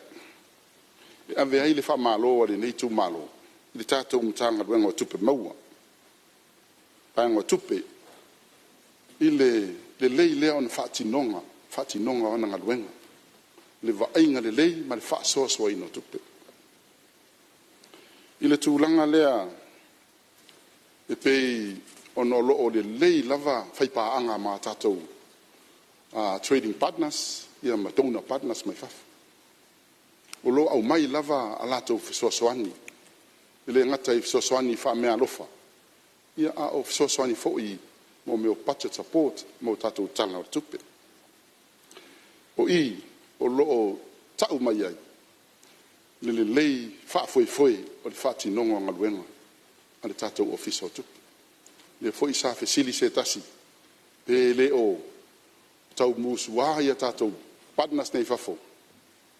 ave ai le faamalo a lenei itumalo i le tatou Matagaluega o Tupe Maua, Vaega o Tupe, i le lelei lea ona faatinoga o ana galuega, le vaaiga lelei ma le faasoasoaina o tupe. I le tulaga lea e pei ona o lo o lelei lava faipaaga ma tatou trading partners ma donor partners mai fafo. O lo o aumai lava a latou fesoasoani, e le gata i fesoasoani faameaalofa, a o fesoasoani foi mo mea o budget support mo tatou Tala o le Tupe. O i o lo o tau mai ai le lelei faafoefoe o le faatinoga o galuega a le tatou Ofisa o Tupe. O lea foi sa fesili se tasi pe le o tau musua tatou partners nei i fafo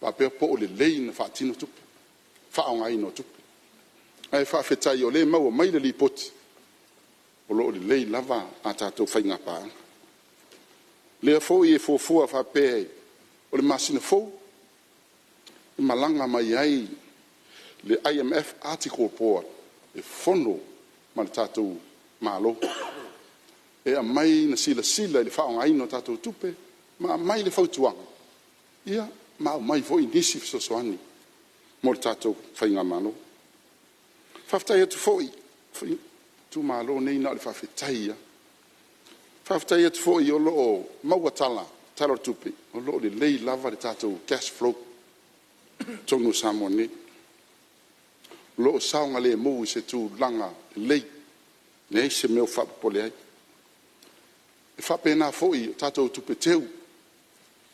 faapea po o lelei ona faatino tupe, le faaaogaina o tupe. Ae faafetai o lea e maua mai le lipoti o lo o lelei lava a tatou faiga paaga. O lea foi e fuafua faapea o le masina fou e malaga mai ai le IMF Article Board e fono ma le tatou Malo e aumai le silasila i le faaaogaina o tatou tupe ma aumai le fautuaga, ia ma aumai foi nisi fesoasoani mo le tatou faigamalo. Faafetai atu foi, o le itumalo lenei na o le faafetai lava. Faafetai atu foi o lo o maua tala Tala o le Tupe, o lo o lelei lava le tatou cash flow i totonu o Samoa nei. O lo o saogalemu i se tulaga lelei, leai se mea o faapopole ai. E faapena foi i tatou tupe teu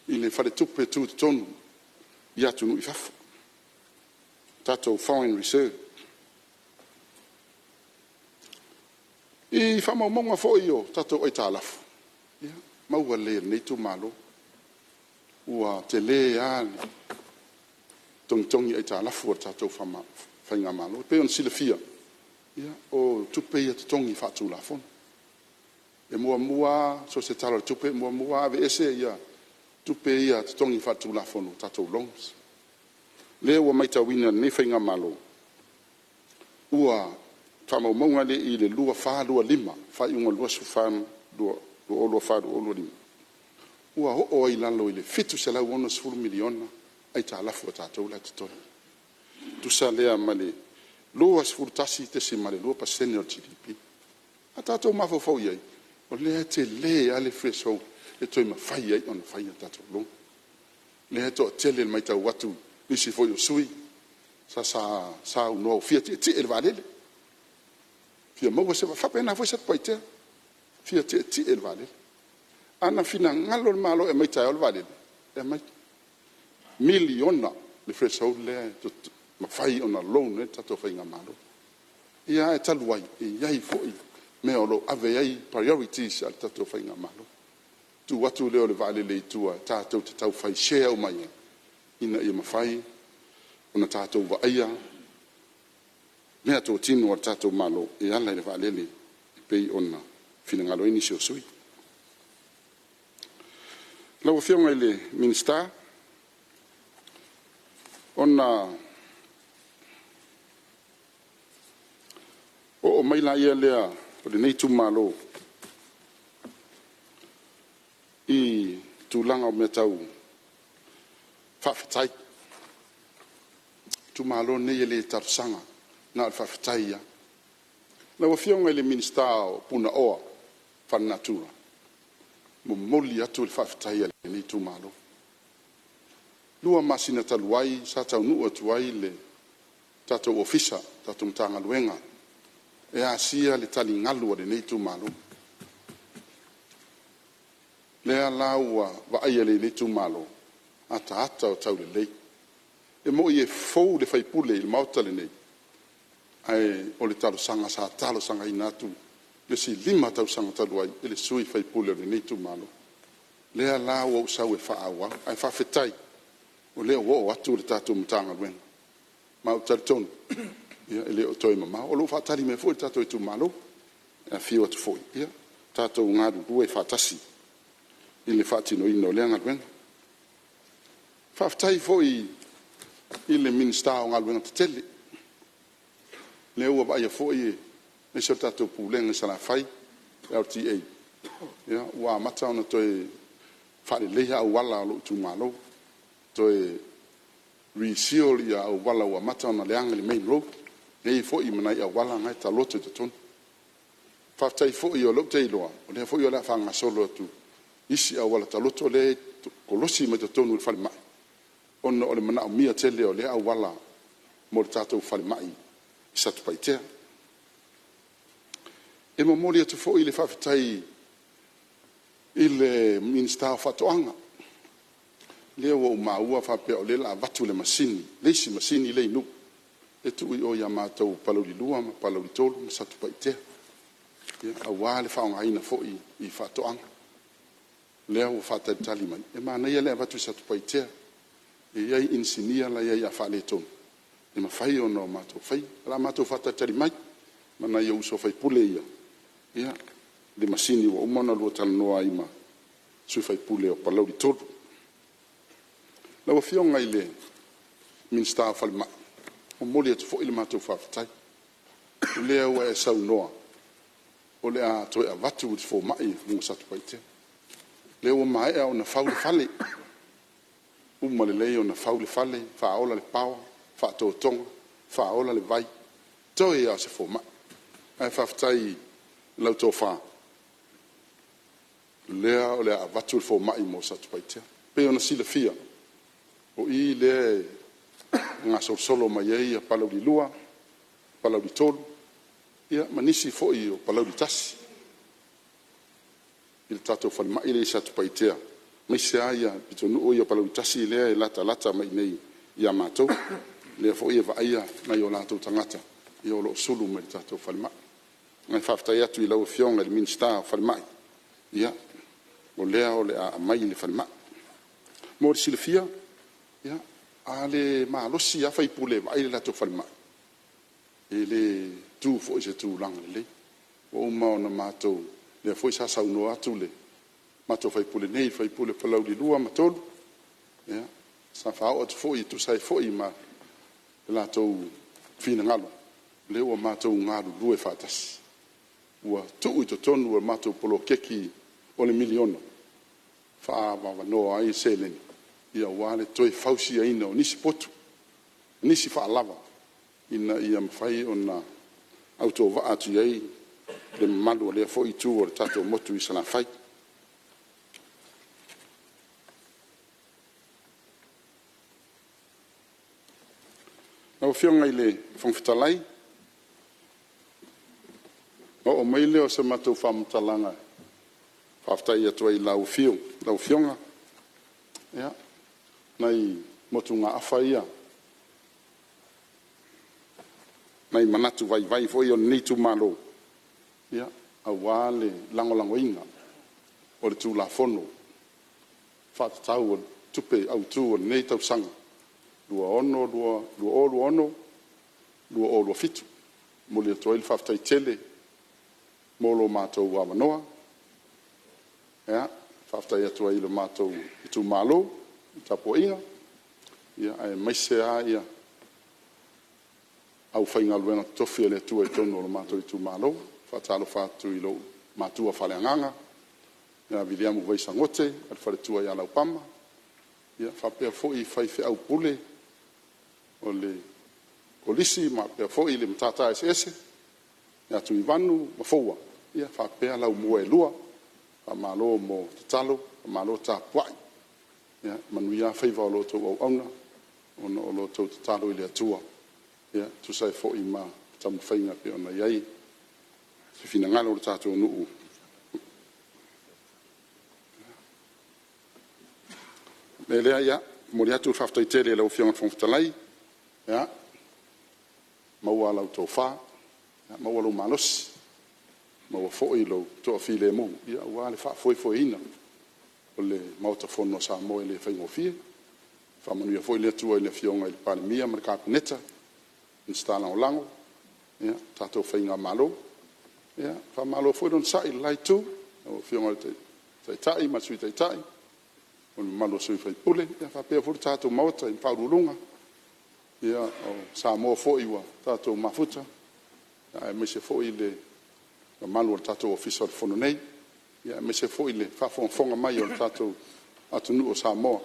i le Faletupe Tutotonu i atunuu i fafo, tatou foreign reserve. I faamaumauga foi o tatou aitalafu, ia, e maua lelei e lenei itumalo, ua tele lava le togitogi aitalafu a le tatou faigamalo. E pei ona silafia, o tupe ia totogi faatulafono. E muamua lava, so o se Tala o le Tupe e muamua lava aveese tupe ia totogi faatulafono, tatou loans. O lea ua matauina e lenei faigamalo, faamaumauga nei i le 24/25, faaiuga o le 24/2025, ua oo ai i lalo i le $760 miliona aitalafu a tatou la e totoe. E tusa lea ma le 21.2% o le GDP. A tatou mafaufau i ai, o lea e tele lava le threshold e toe mafai ai ona fai a tatou loan. O lea e toatele i le matau atu i nisi foi o sui usufono sa saunoa ua fia tietie i le vaalele, fia maua se… E faapena foi Satupaitea, fia tietie i le vaalele. A na finagalo le Malo e aumai taeao le vaalele, e aumai. E miliona le threshold lea e mafai ona loan ai le tatou faigamalo. Ia ae talu ai, e i ai foi mea o lo o ave i ai priorities a le tatou faigamalo. Tuu atu lea o le vaalele i tua tatou te tau fai share uma ai ina ia mafai ona tatou vaaia meatotino a le tatou Malo e ala i le vaalele e pei ona finagalo ai nisi o sui usufono. Lau Afioga i le Minisita, ona oo mai lea o lenei itumalo i tulaga o mea tau faafetai. O le itumalo lenei e le talosaga, na o le faafetai lava. Lau Afioga i le Minisita o Punaoa Faalenatura, e momoli atu le faafetai a lenei itumalo. 2 masina talu ai sa taunuu atu ai le tatou Ofisa, le tatou Matagaluega e asia le taligalu a lenei itumalo. Lea la ua vaaia e lenei itumalo ataata o taulelei. E moni e fou le sui usufono i le Maota lenei, ae o le talosaga sa talosagaina atu i le isi 5 tausaga talu ai e le sui usufono o lenei itumalo. Lea la ua ou sau e faaauau, ae faafetai o lea ua oo atu le tatou Matagaluega, ma ou te talitonu e le o toe mamao. O lo o faatali mai foi le tatou itumalo, e afio atu foi, tatou galulue faatasi i le faatinoina o lea galuega. Faafetai foi i le Minisita o Galuega Tetele, lea ua vaaia foi aemaise o le tatou Pulega i Salafai, le LTA, ua amata ona toe faaleleia auala o lou itumalo, toe reseal auala ua amata ona leaga i le main road, e i ai foi ma nai auala na e taloto i totonu. Faafetai foi o lea ou te iloa, o lea foi o le a faagasolo atu isi auala taloto lea e kolosi mai totonu i le falemai, ona o le manaomia tele o lea auala mo le tatou falemai i Satupaitea. E momoli atu foi le faafetai i le Minisita o Faatoaga, lea ua ou maua faapea o lea o le a avatu le masini, le isi masini lea i Nuu e tuu i o ia matou i Palauli 2 ma Palauli 3 ma Satupaitea, aua le faaaogaina foi i faatoaga. O lea ua faatalitali mai, e manaia le avatu i Satupaitea. E i ai inisinia la e i ai a faaletonu, e mafai ona matou faia. O le a matou faatalitali mai ma nai ou uso sui usufono ia i le masini ua uma ona oulua talanoa ai ma le sui usufono o Palauli 3. Lau Afioga i le Minisita o Falemai, e momoli atu foi le matou faafetai, o lea ua e saunoa o le a toe avatu le fomai mo Satupaitea. O lea ua maea ona fau le fale, uma lelei ona fau le fale, faaola le power, faatotoga, faaola le vai, toe lava o se fomai. Ae faafetai i lau tofa lea o le a avatu le fomai mo Satupaitea. E pei ona silafia, o i lea e gasolosolo mai ai Palauli 2, Palauli 3, ma nisi foi o Palauli 1 i le tatou falemai lea i Satupaitea, aemaise lava pitonuu ia o Palauli 1 lea e latalata mai i inei ia matou. O lea foi e vaaia nai o latou tagata o lo o sulu mai i le tatou falemai. Ae faafetai atu i lau Afioga i le Minisita o Falemai, o lea o le a aumai i le falemai. Mo le silafia, a le malosi lava sui usufono e vaai le latou falemai, e le tu foi i se tulaga lelei. Ua uma ona matou… O lea foi sa saunoa atu le matou sui usufono nei, le sui usufono o Palauli 2 ma 3, sa faaoo atu foi e tusa ai foi ma le latou finagalo, o lea ua matou galulue faatasi. Ua tuu i totonu o le matou poloketi o le $1miliona e faaavanoa ai seleni aua le toe fausiaina o nisi potu, nisi faalava ina ia mafai ona autovaa atu i ai le mamalu o lea foi itu o le tatou motu i Salafai. Lau Afioga i le Fofoga Fetalai, ona oo mai lea o se matou faamatalaga e faafetai atu ai i lau Afioga. Ia, o nai motugaafa ia, nai manatu vaivai foi ia o lenei itumalo aua le lagolagoina o le Tulafono Faatatau o Tupe Autu o lenei tausaga 2026/2027. E momoli atu ai le faafetai tele mo lo matou avanoa. E faafetai atu ai i lo matou itumalo i le tapuaiga, aemaise lava le aufaigaluega totofi a le Atua i totonu o le matou itumalo. E faatalofa atu i lou matua faaleagaga ia Viliamu Vaisa Gote ma le faletua ia Laupama, faapea foi faifeau pule o le Kolisi faapea foi le Matata Eseese ia Tuivanu ma Foua, faapea laumua e lua. Faamalo mo tatalo, faamalo tapuai. Ia manuia faiva o la outou auauna ona o lo outou tatalo i le Atua e tusa ai foi ma taumafaiga e pei ona i ai se finagalo o le tatou nuu. O le mea lea, e momoli atu le faafetai tele i lau Afioga i le Fofoga Fetalai, maua lau tofa, maua lou malosi, maua foi lou toafilemu aua le faafoefoeina o le Maota Fono a Samoa e le faigofie. Faamanuia foi le Atua i le Afioga i le Palemia ma le Kapeneta, Minisita Lagolago, le tatou faigamalo. Faamalo foi le onosai i le la itu, lau Afioga i le Taitai ma le Sui Taitai ma le mamalu o sui usufono, faapea foi le tatou Maota i Ofisa Sili o Pulega, o Samoa foi ua tatou mafuta aemaise foi le mamalu o le tatou Ofisa o le Fono nei, aemaise foi le faafogafoga mai o le tatou atunuu o Samoa.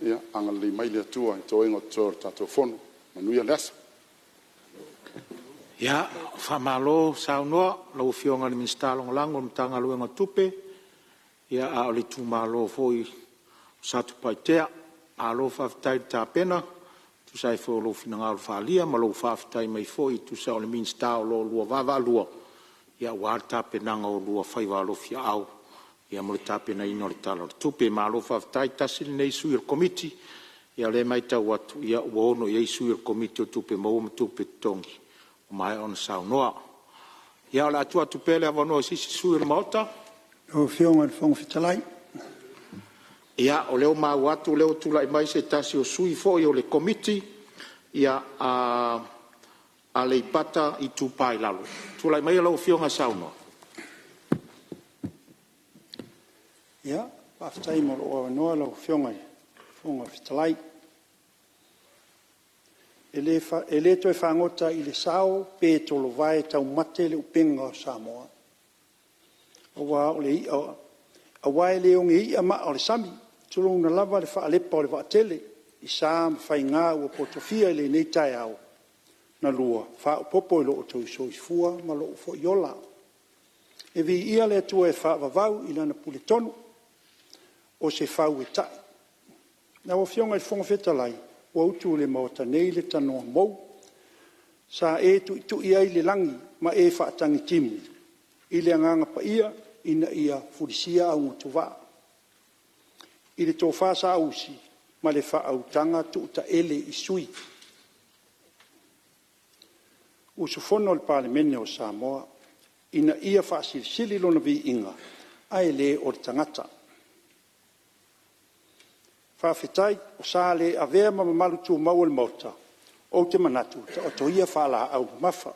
Ia agalelei mai le Atua i toega o totoe o le tatou Fono. Manuia le aso. Ia, faamalo saunoa i lau Afioga i le Minisita Lagolago o le Matagaluega o Tupe, a o le itumalo foi o Satupaitea. Malo faafetai tapena e tusa ai foi o lou finagalo faaalia ma lou faafetai mai foi e tusa o le Minisita o lo o oulua vaavaalua aua le tapenaga o oulua faiva alofiaao mo le tapenaina o le Tala o le Tupe. Malo faafetai. Tasi lenei sui o le Komiti, o lea e matau atu ua 6 i ai sui o le Komiti o Tupe Maua ma Tupe Totogi ua maea ona saunoa. Ia o le a tuu atu pea le avanoa i se isi sui o le Maota. Lau Afioga i le Fofoga Fetalai. Ia, o lea ua maua atu o lea ua tulai mai se tasi o sui foi o le Komiti o Aleipata Itupa i Lalo. Tulai maia lau Afioga e saunoa. Ia, faafetai mo lou avanoa lau Afioga i le Fofoga Fetalai. E le toe fagota i le sao pe tolovae taumate le upega o Samoa, aua e le oge ia maa o le sami, tulouna lava le faalepa o le vaatele i sa ma faiga ua potofia i lenei taeao na lua, faaopoopo i lo outou soifua ma lou foi ola. E viia le Atua e faavavau i Lana puletonu o se fau e ta'i. Lau Afioga i le Fofoga Fetalai, ua utu i le Maota nei le tanoa mou sa e tuitui ai le lagi ma e faatagitimu i le Agaga Paia ina ia fulisia augatuvaa i le tofa saausi ma le faautaga tuutaele i sui usufono o le Palemene o Samoa, ina ia faasilisili lona viiga ae le o le tagata. Faafetai. Sa le avea ma mamalu tumau o le Maota, ou te manatu, taoto ia faalaau mamafa.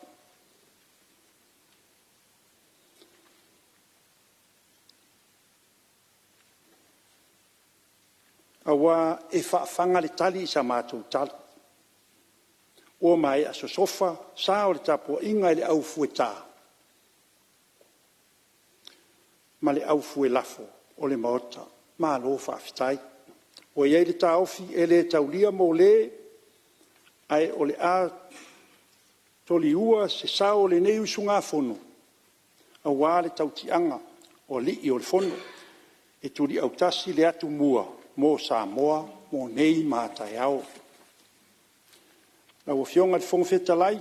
Aua e faafaga le tali i sa matou tala, ua maea sosofa sa o le tapuaiga i le au fueta ma le au fuelafo o le Maota. Malo faafetai. Ua i ai le taofi, e le taulia mo le, ae o le a toliua se sao o lenei usugafono aua le tautiaga o alii o le Fono, e tuliautasi le atumua mo Samoa mo nei ma a taeao. Lau Afioga i le Fofoga Fetalai,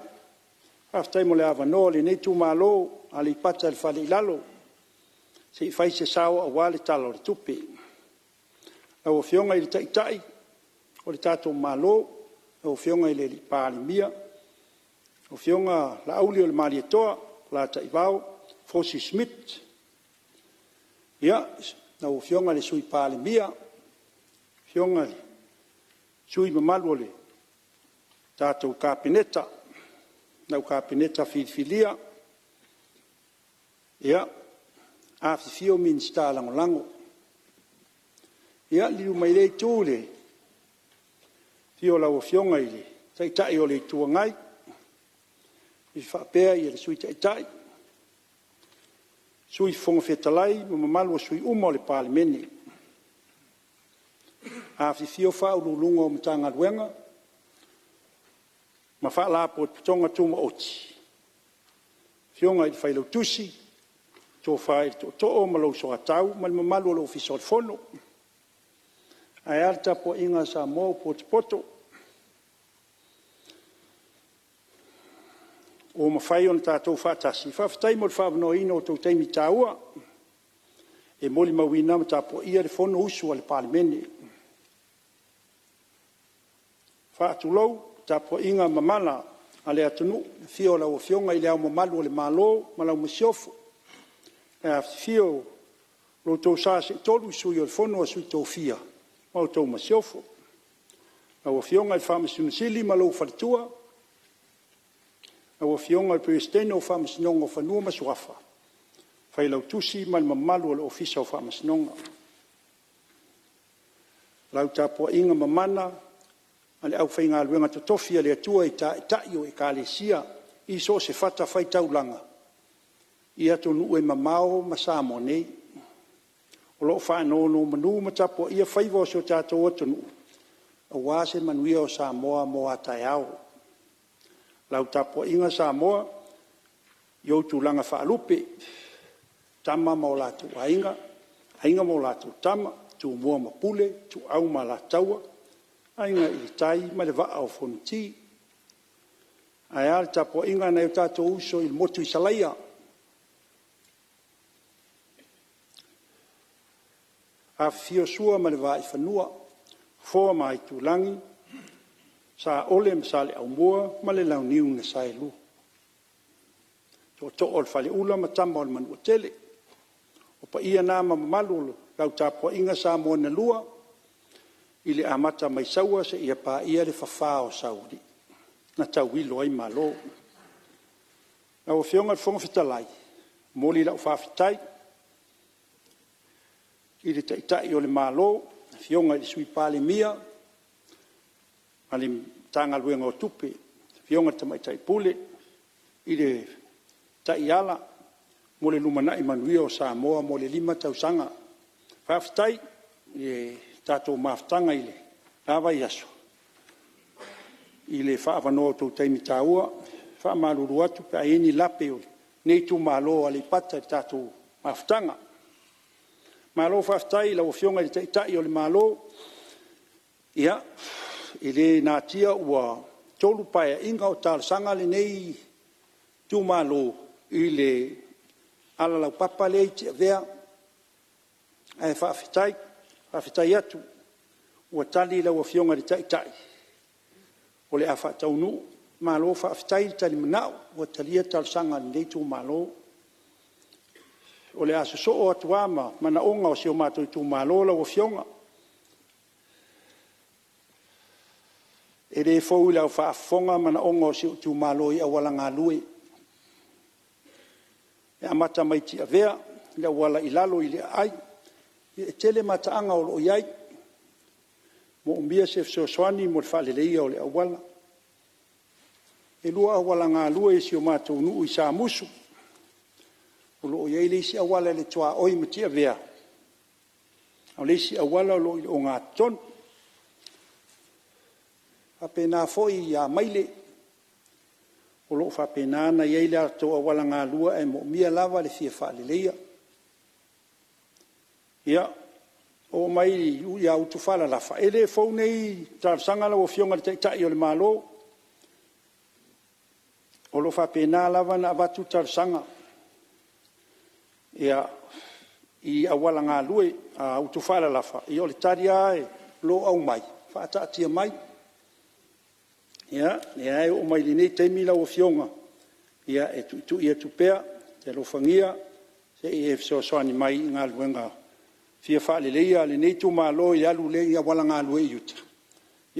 faafetai mo le avanoa o lenei itumalo o Aleipata i le Fale i Lalo se i fai se sao aua le Tala o le Tupe. Lau Afioga i le Taitai o le tatou Malo, lau Afioga i le Palemia, lau Afioga Laauliolemalietoa Polataivao Fosi Smith. Lau Afioga i le Sui Palemia, afioga i sui usufono mamalu o le tatou Kapeneta, lau Kapeneta filifilia. Afifio Minisita Lagolago. Ia, liliu mai i lea Itu i le afio o lau Afioga i le Taitai o le Itu Agai faapea le Sui Taitai, Sui Fofoga Fetalai ma le mamalu o sui usufono uma o le Palemene. Afifio Ofisa Sili o Pulega o Matagaluega ma Faalapotopotoga Tumaoti, afioga i le Failautusi, le Tofa i le Tootoo ma lou Soatau ma le mamalu o le Ofisa o le Fono. Ae a le tapuaiga a Samoa ua potopoto, ua mafai ona tatou faatasi. Faafetai mo le faaavanoaina o outou taimi taua e molimauina ma tapuaia le Fonousu a le Palemene. E faatulou le tapuaiga mamana a le atunuu i le afio o lau Afioga i Le Ao Mamalu o le Malo ma lau Masiofo, le afifio o lo outou Sa Seetolu, Sui o le Fono a Sui Tofia ma la outou Masiofo. Lau Afioga i le Faamasino Sili ma lou faletua, lau Afioga i le Peresetene o le Faamasinoga o Fanua ma Suafa, Failautusi ma le mamalu o le Ofisa o Faamasinoga. Lau tapuaiga mamana a le aufaigaluega totofi a le Atua i Taitai o Ekalesia i so o se fatafaitaulaga i atunuu e mamao ma Samoa nei, o lo o faanonomanu ma tapuaia faiva o si o tatou atunuu aua se manuia o Samoa mo a taeao. Lau tapuaiga Samoa i ou tulaga faalupe, Tama ma o latou Aiga, Aiga ma latou Tama, Tumua ma Pule, Ituau ma Alataua, Aiga i le Tai ma le Vaa o Fonoti. Ae a le tapuaiga a nai o tatou uso i le motu i Salaia, afifio Sua ma le Vaifanua, Fofo ma Aitulagi, Saole ma Saleaaumua ma le Launiu na Saelua, Tootoo o le Faleula ma Tama a le Manuatele. O paia na ma mamalu o lau tapuaiga Samoa na lua, i le amata mai Saua seia paia le fafa o Saualii na tauilo ai Malo. Lau Afioga i le Fofoga Fetalai, e momoli lau faafetai i le Taitai o le Malo, le Afioga i le Sui Palemia ma le Matagaluega o Tupe, le Afioga i le Tamaitai Pule i le taiala mo le lumanai manuia o Samoa mo le 5 tausaga. Faafetai i le tatou mafutaga i lena vaiaso i le faaavanoa o outou taimi taua. E faamalulu atu pe a i ai ni lape o le lenei itumalo o Aleipata i le tatou mafutaga. Malo faafetai i lau Afioga i le Taitai o le Malo. Ia, e le natia ua 3 Paeaiga o talosaga lenei itumalo i le auala laupapa lea i Tiavea, ae faafetai atu ua tali lau Afioga i le Taitai o le a faataunuu. Malo faafetai le talimanao, ua talia le talosaga a lenei itumalo. O le a sosoo atu lava ma manaoga o si o matou itumalo lau Afioga. E le fou i lau faafofoga manaoga o si ou itumalo i auala galue, e amata mai Tiavea i le auala i lalo i le aai. E tele mataaga o lo o i ai, e moomia se fesoasoani mo le faaleleia o le auala. E 2 auala galue i si o matou nuu i Samusu, o lo o i ai le isi auala i le tuaoi ma Tiavea, a o le isi auala o lo o i le ogatotonu. E faapena foi i Amaile, o lo o faapena ona i ai le latou auala galue, ae moomia lava le fia faaleleia. Ia, oo mai ia Utufaalalafa, e le fou nei talosaga lau Afioga i le Taitai o le Malo, o lo o faapena lava ona avatu talosaga i auala galue a Utufaalalafa. Ia o le tali lava o lo o aumai, faataatia mai. Ia, o lea lava e oo mai lenei taimi lau Afioga, e tuitui atu pea, e alofagia se i e fesoasoani mai i galuega fia faaleleia a lenei itumalo i le alu lea i auala galue i uta,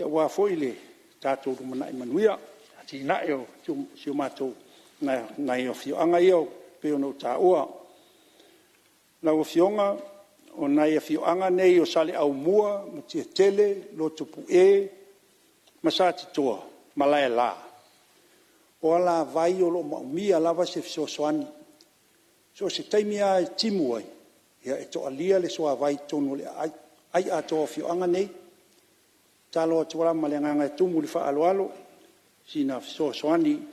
aua foi le tatou lumanai manuia, atinae o nai afioaga ia e pei ona ou taua. Lau Afioga, o nai afioaga nei o Saleaaumua, Mutiatele, Lotopue ma Satitoa ma Malaela, o alavai o lo o moomia lava se fesoasoani. So o se taimi lava e timu ai, e toalia le suavai i totonu o le aai, ai atoa o afioaga nei. E tatalo atu lava ma le agaga e tumu i le faaaloalo sina fesoasoani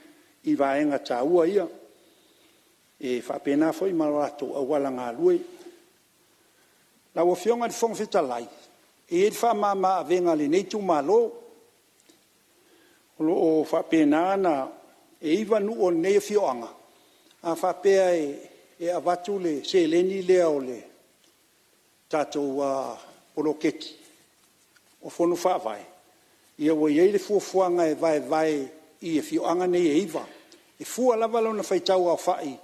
i vaega taua ia. E faapena foi ma latou auala galue. Lau Afioga i le Fofoga Fetalai, e i ai le faamama avega a lenei itumalo, o lo o faapena ona… E 9 nuu o lenei afioaga, a faapea e avatu le seleni lea o le tatou poloketi o fono faavae, ua i ai le fuafuaga e vaevae i afioaga nei e 9. E fua lava lona faitau aofai i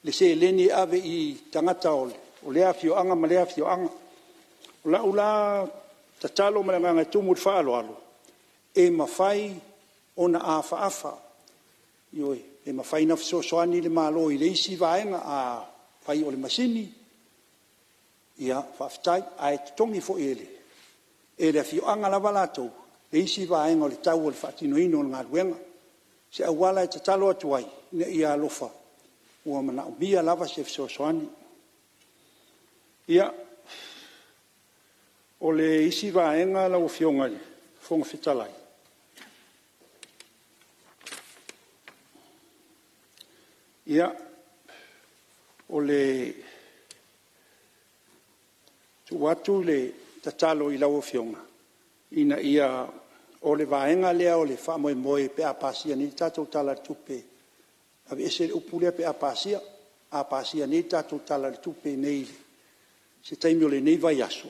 le seleni e ave i tagata o lea afioaga ma lea afioaga. O lau la tatalo ma le agaga e tumu i le faaaloalo, e mafai ona afaafa, ioe, e mafai ona fesoasoani le Malo i le isi vaega, afai o le masini, ia faafetai, ae totogi foi e le afioaga lava latou le isi vaega o le tau o le faatinoina o le galuega. O se auala e tatalo atu ai, ina ia alofa, ua manaomia lava se fesoasoani. Ia, o le isi vaega lau Afioga i le Fofoga Fetalai, o le tuu atu le tatalo i lau Afioga, ina ia… o le vaega lea o le faamoemoe pe a pasia nei le tatou Tala o le Tupe, aveese le upu lea pe a pasia. A pasia nei le tatou Tala o le Tupe i se taimi o lenei vaiaso,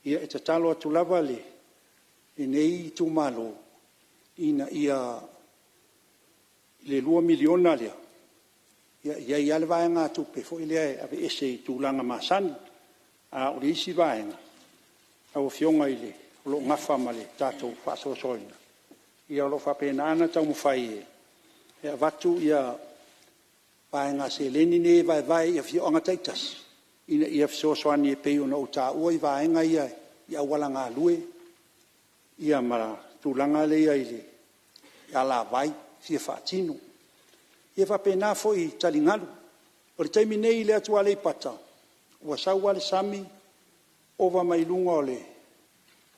ia e tatalo atu lava lenei itumalo ina ia… i le $2 miliona lea, e i ai lava le vaegatupe foi lea e aveese i tulaga masani. A o le isi vaega, lau Afioga o lo o nafa ma le tatou faasoasoaina, o lo o faapena ona taumafai e avatu vaega seleni nei e vaevae i afioaga taitasi, ina ia fesoasoani e pei ona ou taua vaega ia i auala galue ma le tulaga lea i le alavai e fia faatino. Ia faapena foi i taligalu. O le taimi nei i le atu Aleipata, ua sau lava le sami ova mai luga o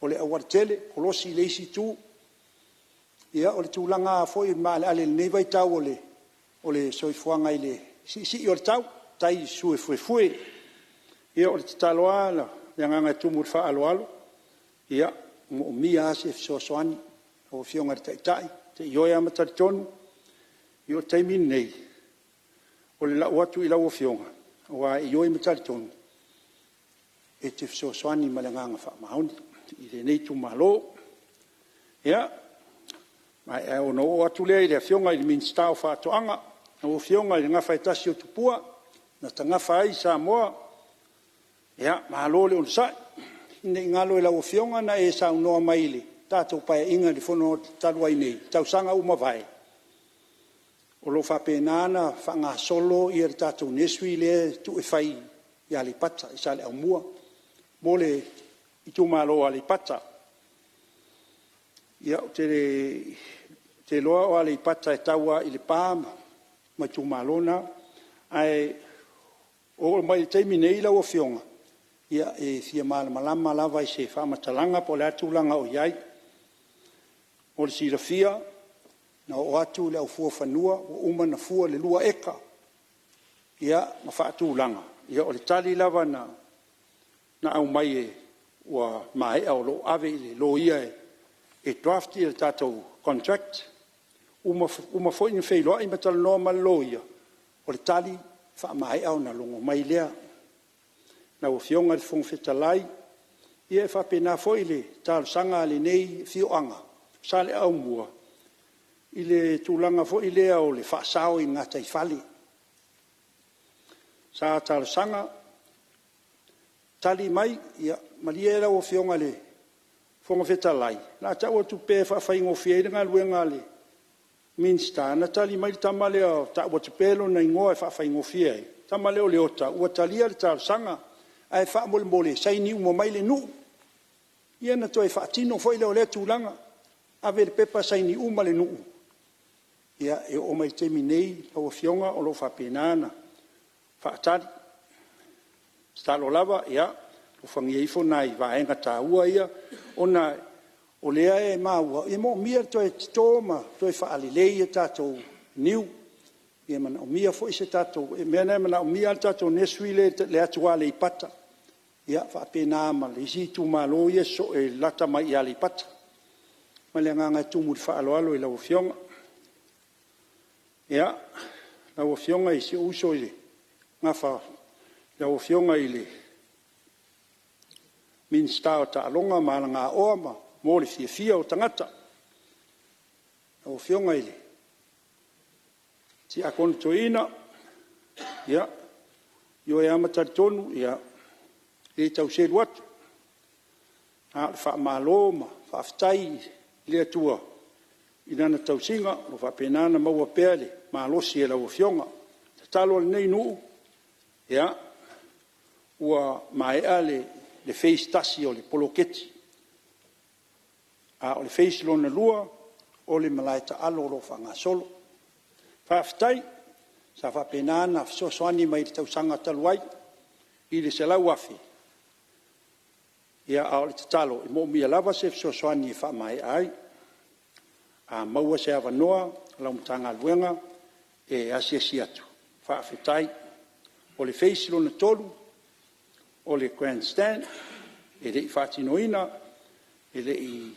le aualatele, kolosi i le isi itu. Ia, o le tulaga foi i le maaleale i lenei vaitau o le soifuaga i le siisii o le tau, tai suefuefue. Ia o le tatalo lava ma le agaga e tumu i le faaaloalo, e moomia lava se fesoasoani lau Afioga i le Taitai, ou te ioe lava ma talitonu, o le taimi lenei, o le lau atu i lau Afioga, aua e ioe ma talitonu e te fesoasoani ma le agaga faamaoni i lenei itumalo. Ia, ona oo atu lea i le Afioga i le Minisita o Faatoaga, lau Afioga i le Gafaetasi o Tupua, na ta gafa ai Samoa. Malo le onosai. Ina ne i galo i lau Afioga na e saunoa mai i le tatou Paeaiga i le Fono talu ai nei i le tausaga ua mavae, o lo o faapena ona faagasolo le tatou nursery lea e tuu e fai i Aleipata i Saleaaumua mo le itumalo o Aleipata. Ia, ou te iloa o Aleipata e tau lava i Lepa ma itumalo na. Ae oo mai i le taimi nei lau Afioga, e fia malamalama lava i se faamatalaga po o le a le tulaga o i ai. Mo le silafia na oo atu le au fua fanua ua uma ona fua le 2 eka ma faatulaga. O le tali lava na aumai ua maea o lo o ave i le loia e draft le tatou contract. Ua uma foi ona feiloai ma talanoa ma le loia, o le tali, e faamaea ona logo mai lea. Lau Afioga i le Fofoga Fetalai, ia e faapena foi le talosaga a lenei afioaga o Saleaaumua i le tulaga foi lea o le faasao i le gataifale. Sa talosaga, tali mai, ia malie lau Afioga i le Fofoga Fetalai, o le a tau atu pea e faafaigofie ai le galuega a le Minisita, na tali mai le tama lea e tau atu pea lona igoa e faafaigofie ai, le tama lea o Leota, ua talia le talosaga, ae faamolemole saini uma mai le nuu. Ia ona toe faatino foi lea o lea tulaga, ave le pepa saini uma le nuu. Ia, e oo mai i le taimi nei lau Afioga o lo o faapena ona faatali. Tatalo lava, ia alofagia ifo nai vaega taua ia, ona o lea e maua e manaomia le toe toto ma toe faalelei a tatou niu. E manaomia foi se tatou… o le mea lena e manaomia lava le tatou nursery lea i le atu Aleipata, ia faapena ma le isi itumalo ia e lalata mai i Aleipata. Ma le agaga e tumu i le faaaloalo i lau Afioga. Ia, lau Afioga i si ou uso i le Gafa, lau Afioga i le Minisita o Taaloga ma Alagaoa mo le Fiafia o Tagata. Lau Afioga i le Tiakono Toeaina, ia, e ioe lava ma talitonu e le tau selu atu, na o le faamalo ma faafetai i le Atua i Lana tausiga o lo o faapena ona maua pea le malosi e lau Afioga. O le tatalo a lenei nuu, ia, ua maea le phase 1 o le poloketi, a o le phase lona lua, o le malae taalo o lo o faagasolo. Faafetai. Sa faapena ona fesoasoani mai i le tausaga talu ai i le $100,000, a o le tatalo, e moomia lava se fesoasoani e faamaea ai. A maua se avanoa o lau Matagaluega e asiasi atu, faafetai. O le phase lona 3, o le grandstand, e le i faatinoina, e le i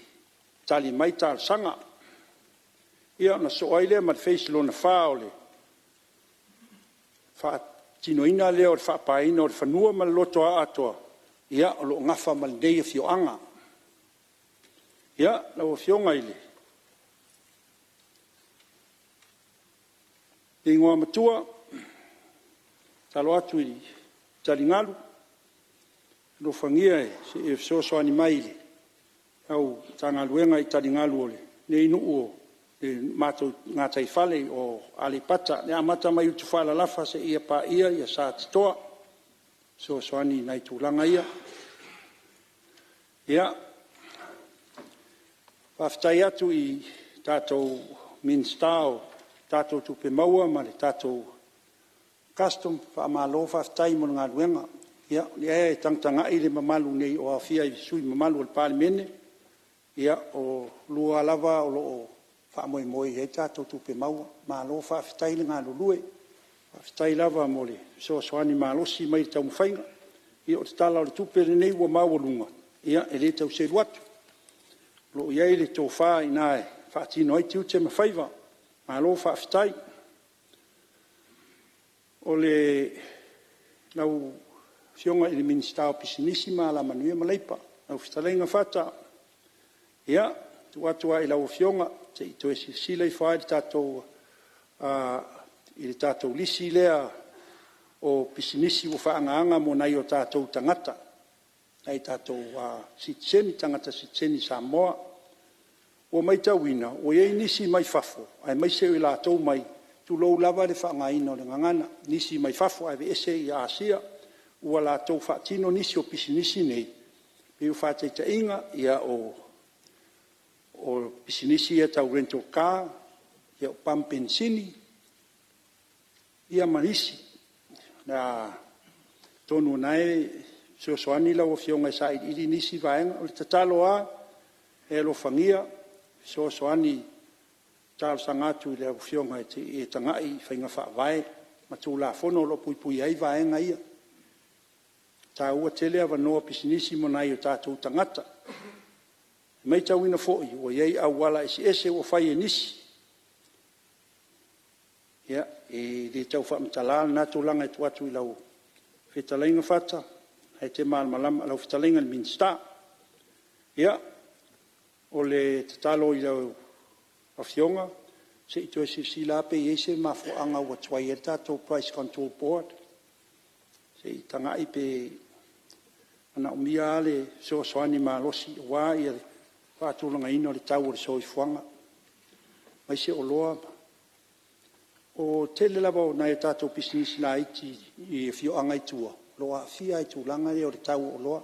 tali mai talosaga. Ia ona sosoo ai lea ma le phase lona 4 o le faatinoina lea o le faapaeina o le fanua ma le lotoa atoa, ia o lo o nafa ma lenei afioaga. Ia, lau Afioga i le Igoamatua, e tatalo atu i taligalu, alofagia se i e fesoasoani mai i lau Matagaluega i taligalu o lenei nuu o le matou gataifale o Aleipata, e amata mai Utufaalalafa seia paia Satitoa. E fesoasoani i nai tulaga ia. Ia, faafetai atu i le tatou Minisita o Tupe Maua ma le tatou Custom, faamalo faafetai mo le galuega. O lea e tagatagai le mamalu nei o aofia i sui usufono mamalu o le Palemene, ia o oulua lava o lo o faamoemoe i ai tatou tupe maua. Malo faafetai le galulue. Faafetai lava mo le fesoasoani malosi mai i le taumafaiga. Ia o le Tala o le Tupe lenei ua maualuga, e le tau selu atu, o lo o i ai le tofa i ina e faatino ai tiute ma faiva. Malo faafetai. Lau Afioga i le Minisita o Pisinisi ma Alamanuia ma Leipa lau fetalaiga Fata, ia, e tuu atu lava i lau Afioga se i toe silasila ifo lava i le tatou lisi lea o pisinisi ua faaagaaga mo nai o tatou tagata tagata sitiseni Samoa. Ua matauina ua i ai nisi mai fafo aemaise o i latou mai, tulou lava le faaaogaina o le gagana, nisi mai fafo ae aveese Asia, ua latou faatino nisi o pisinisi nei, mo le faataitaiga, o pisinisi ia tau rental car, o pamu penisini ma isi. Atonu o lena e fesoasoani lau Afioga e sailiili nisi vaega. O le tatalo lava, e alofagia fesoasoani e talosaga atu i lau Afioga se i e tagai i faiga faavae ma Tulafono o lo o puipuia ai vaega ia. E taua tele avanoa o pisinisi mo nai o tatou tagata. E matauina foi ua i ai auala eseese ua fai e nisi. Ia, e le tau faamatalaina lena tulaga e tuu atu i lau fetalaiga Fata o lena e te malamalama lau fetalaiga i le Minisita. Ia, o le tatalo i lau Afioga, se i toe silasila lava pe i ai se mafuaaga ua tuai ai le tatou Price Control Board, se i tagai pe manaomia lava le fesoasoani malosi aua le faatulagaina o le tau o le soifuaga, aemaise oloa. O le tele lava o nai a tatou pisinisi laiti i afioaga i tua, o lo o aafia lava i le tulaga lea o le tau o oloa. E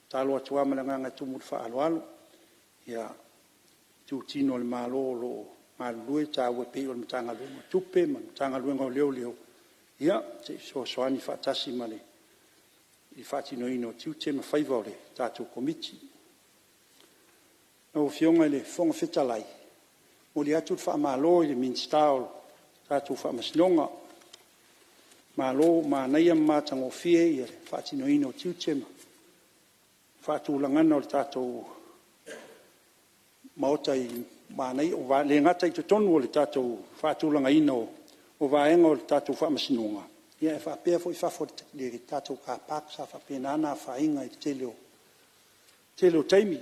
tatalo atu lava ma le agaga e tumu i le faaaloalo itutino o le Malo o lo o galulue ma taua pei o le Matagaluega o Tupe ma le Matagaluega o Leoleo, se i fesoasoani faatasi i le faatinoina o tiute ma faiva o le tatou Komiti. Lau Afioga i le Fofoga Fetalai, e momoli atu le faamalo i le Minisita o le tatou Faamasinoga, malo manaia ma matagofie le faatinoina o tiute ma le faatulagaga o le tatou Maota, e le gata i totonu o le tatou faatulagaina o vaega o le tatou Faamasinoga, ae faapea foi fafo i le tatou car park sa faapena ona afaina i le tele o taimi.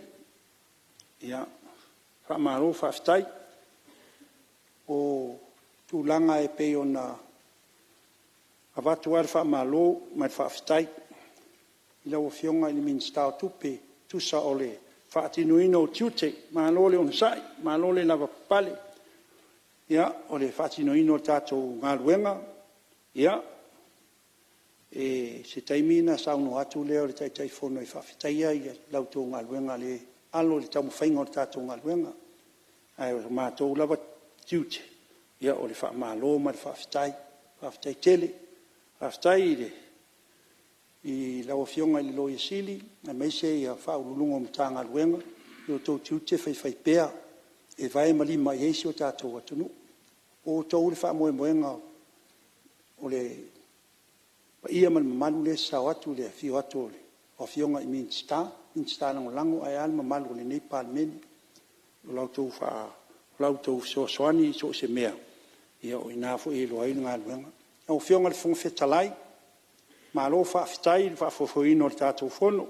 Faamalo faafetai. O tulaga e pei ona avatu lava le faamalo ma le faafetai i lau Afioga i le Minisita o Tupe e tusa o le faatinoina o tiute, malo le onosai, malo le lavapapale. O le faatinoina o le tatou galuega, se taimi ona saunoa atu lea o le Taitaifono e faafetaia la outou galuega i le alo i le taumafaiga o le tatou galuega. Ae o le matou lava tiute, o le faamalo ma le faafetai, faafetai tele. Faafetai i lau Afioga i le Loia Sili aemaise Ofisa Sili o Pulega o Matagaluega i o outou tiute faifaipea e vae ma lima i ai si o tatou atunuu. O outou le faamoemoega o le paia ma le mamalu lea e sasao atu i le afio atu o Afioga i Minisita, Minisita Lagolago, ae a le mamalu o lenei Palemene. O la outou fesoasoani i so o se mea, o i ina foi e iloa ai le galuega. Lau Afioga i le Fofoga Fetalai, malo faafetai i le faafoefoeina o le tatou Fono.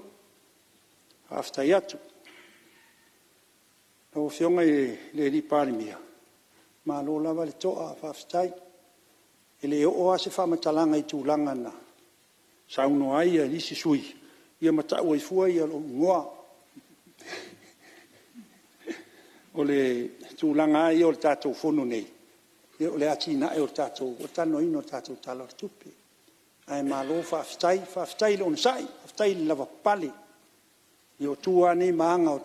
Faafetai atu. Lau Afioga i le Palemia, malo lava le toa faafetai. E le oo lava se faamatalaga i tulaga na saunoa ai nisi sui usufono ma tau ai fua lou igoa. O le tulaga lava ia o le tatou Fono nei, o le atinae o le talanoaina o le tatou Tala o le Tupe. Ae malo faafetai, faafetai le onosai, faafetai le lavapapale. Ia o tu lava nei ma aga o le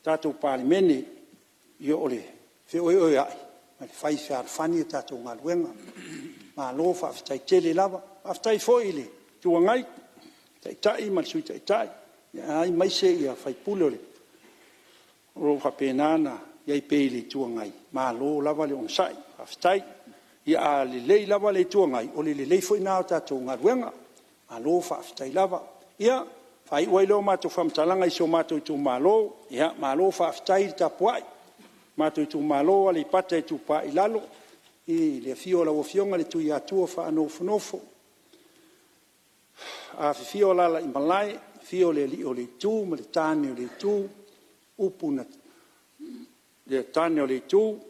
tatou Palemene, o le feoeoeai ma le fai fealofani a tatou galuega. Malo faafetai tele lava. Faafetai foi i le Itu Agai, Taitai ma le Sui Taitai, aemaise sui usufono o lo o faapena ona i ai pea i le Itu Agai, malo lava le onosai, faafetai. Ia a lelei lava le Itu Agai, o le lelei foi lena o le tatou galuega. Malo faafetai lava. Ia, faaiu ai lea o matou faamatalaga i si o matou itumalo, malo faafetai le tapuai. Le matou itumalo o Aleipata Itupa i Lalo, i le afio o lau Afioga i le Tuiatua Faanofonofo, afifio Alaalaimalae, afio le Alii o le Itu ma le Tane o le Itu, upu na Tane o le Itu,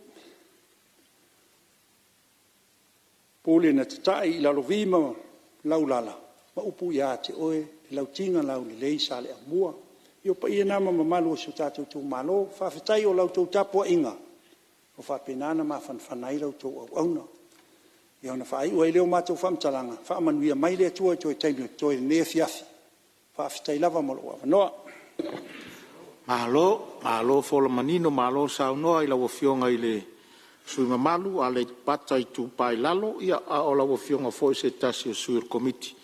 Pule na Tatai i Lalovi ma Laulala ma upu ia te oe le Lauti na Laulelei Saleaaumua. Ia o paia na ma mamalu o si o tatou itumalo. Faafetai o la outou tapuaiga ua faapena ona mafanafana ai la outou auauna. Ia ona faaiu ai lea o matou faamatalaga, faamanuia mai le Atua i toe taimi o totoe i lenei afiafi. Faafetai lava mo lou avanoa. Malo, malo folafola manino malo saunoa i lau Afioga i le sui usufono mamalu mo Aleipata Itupa i Lalo, a o lau Afioga foi o se tasi o sui o le Komiti.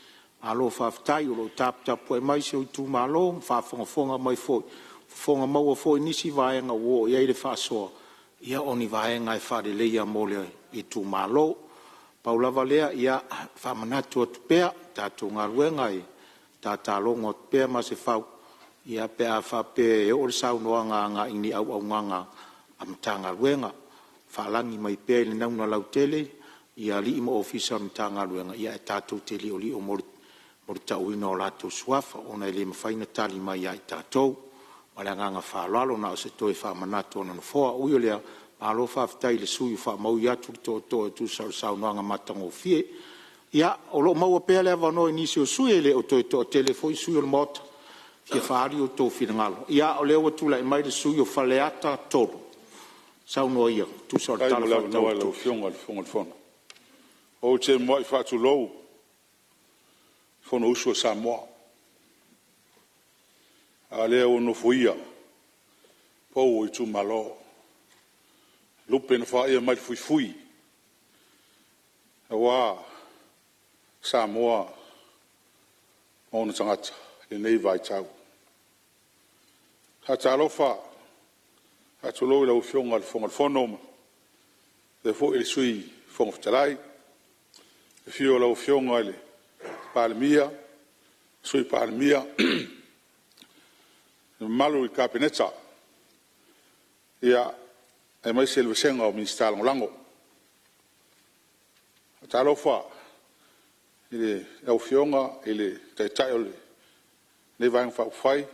Malo faafetai o lo o taputapuai mai si ou itumalo ma faafogafoga mai foi, fofoga maua foi i nisi vaega ua oo i ai le faasoa, o ni vaega e faaleleia mo le itumalo. Pau lava lea, e faamanatu atu pea, le tatou galuega e tatalogo atu pea Masefau pe a faapea e oo le saunoaga agai i ni auaunaga a Matagaluega, faalagi mai pea i le nauna lautele ia alii ma Ofisa o le Matagaluega, ae tatou te liolio mo le tauina o latou suafa ona e le mafai ona tali mai ia i tatou. Ma le agaga faaaloalo, na o se toe faamanatu a le Nofoa. Ui o lea, malo faafetai i le sui usufono ua faamaui atu le tootoo e tusa o le saunoaga matagofie. Ia, o lo o maua pea le avanoa i nisi o sui usufono, e le o toe toatele foi sui usufono o le Maota e fia faaali outou finagalo. Ia o lea ua tulai mai le sui usufono mo Faleata 3, saunoa ia e tusa o le Tala Faatatau o le Tupe. Faafetai mo le avanoa i lau Afioga i le Fofoga o le Fono. Ou te muai faatulou i le Fonousu a Samoa, a o lea ua nofoia pou o itumalo, lupe na faia mai le fuifui aua Samoa ma ona tagata i lenei vaitau. E faatalofa ma faatulou i lau Afioga i le Fofoga o le Fono faapea foi le Sui Fofoga Fetalai, le afio o lau Afioga i le Palemia, Sui Palemia, le mamalu i le Kapeneta, aemaise le vasega o Minisita Lagolago. E faatalofa i lau Afioga i le Taitai o lenei Vaega Faaupufai,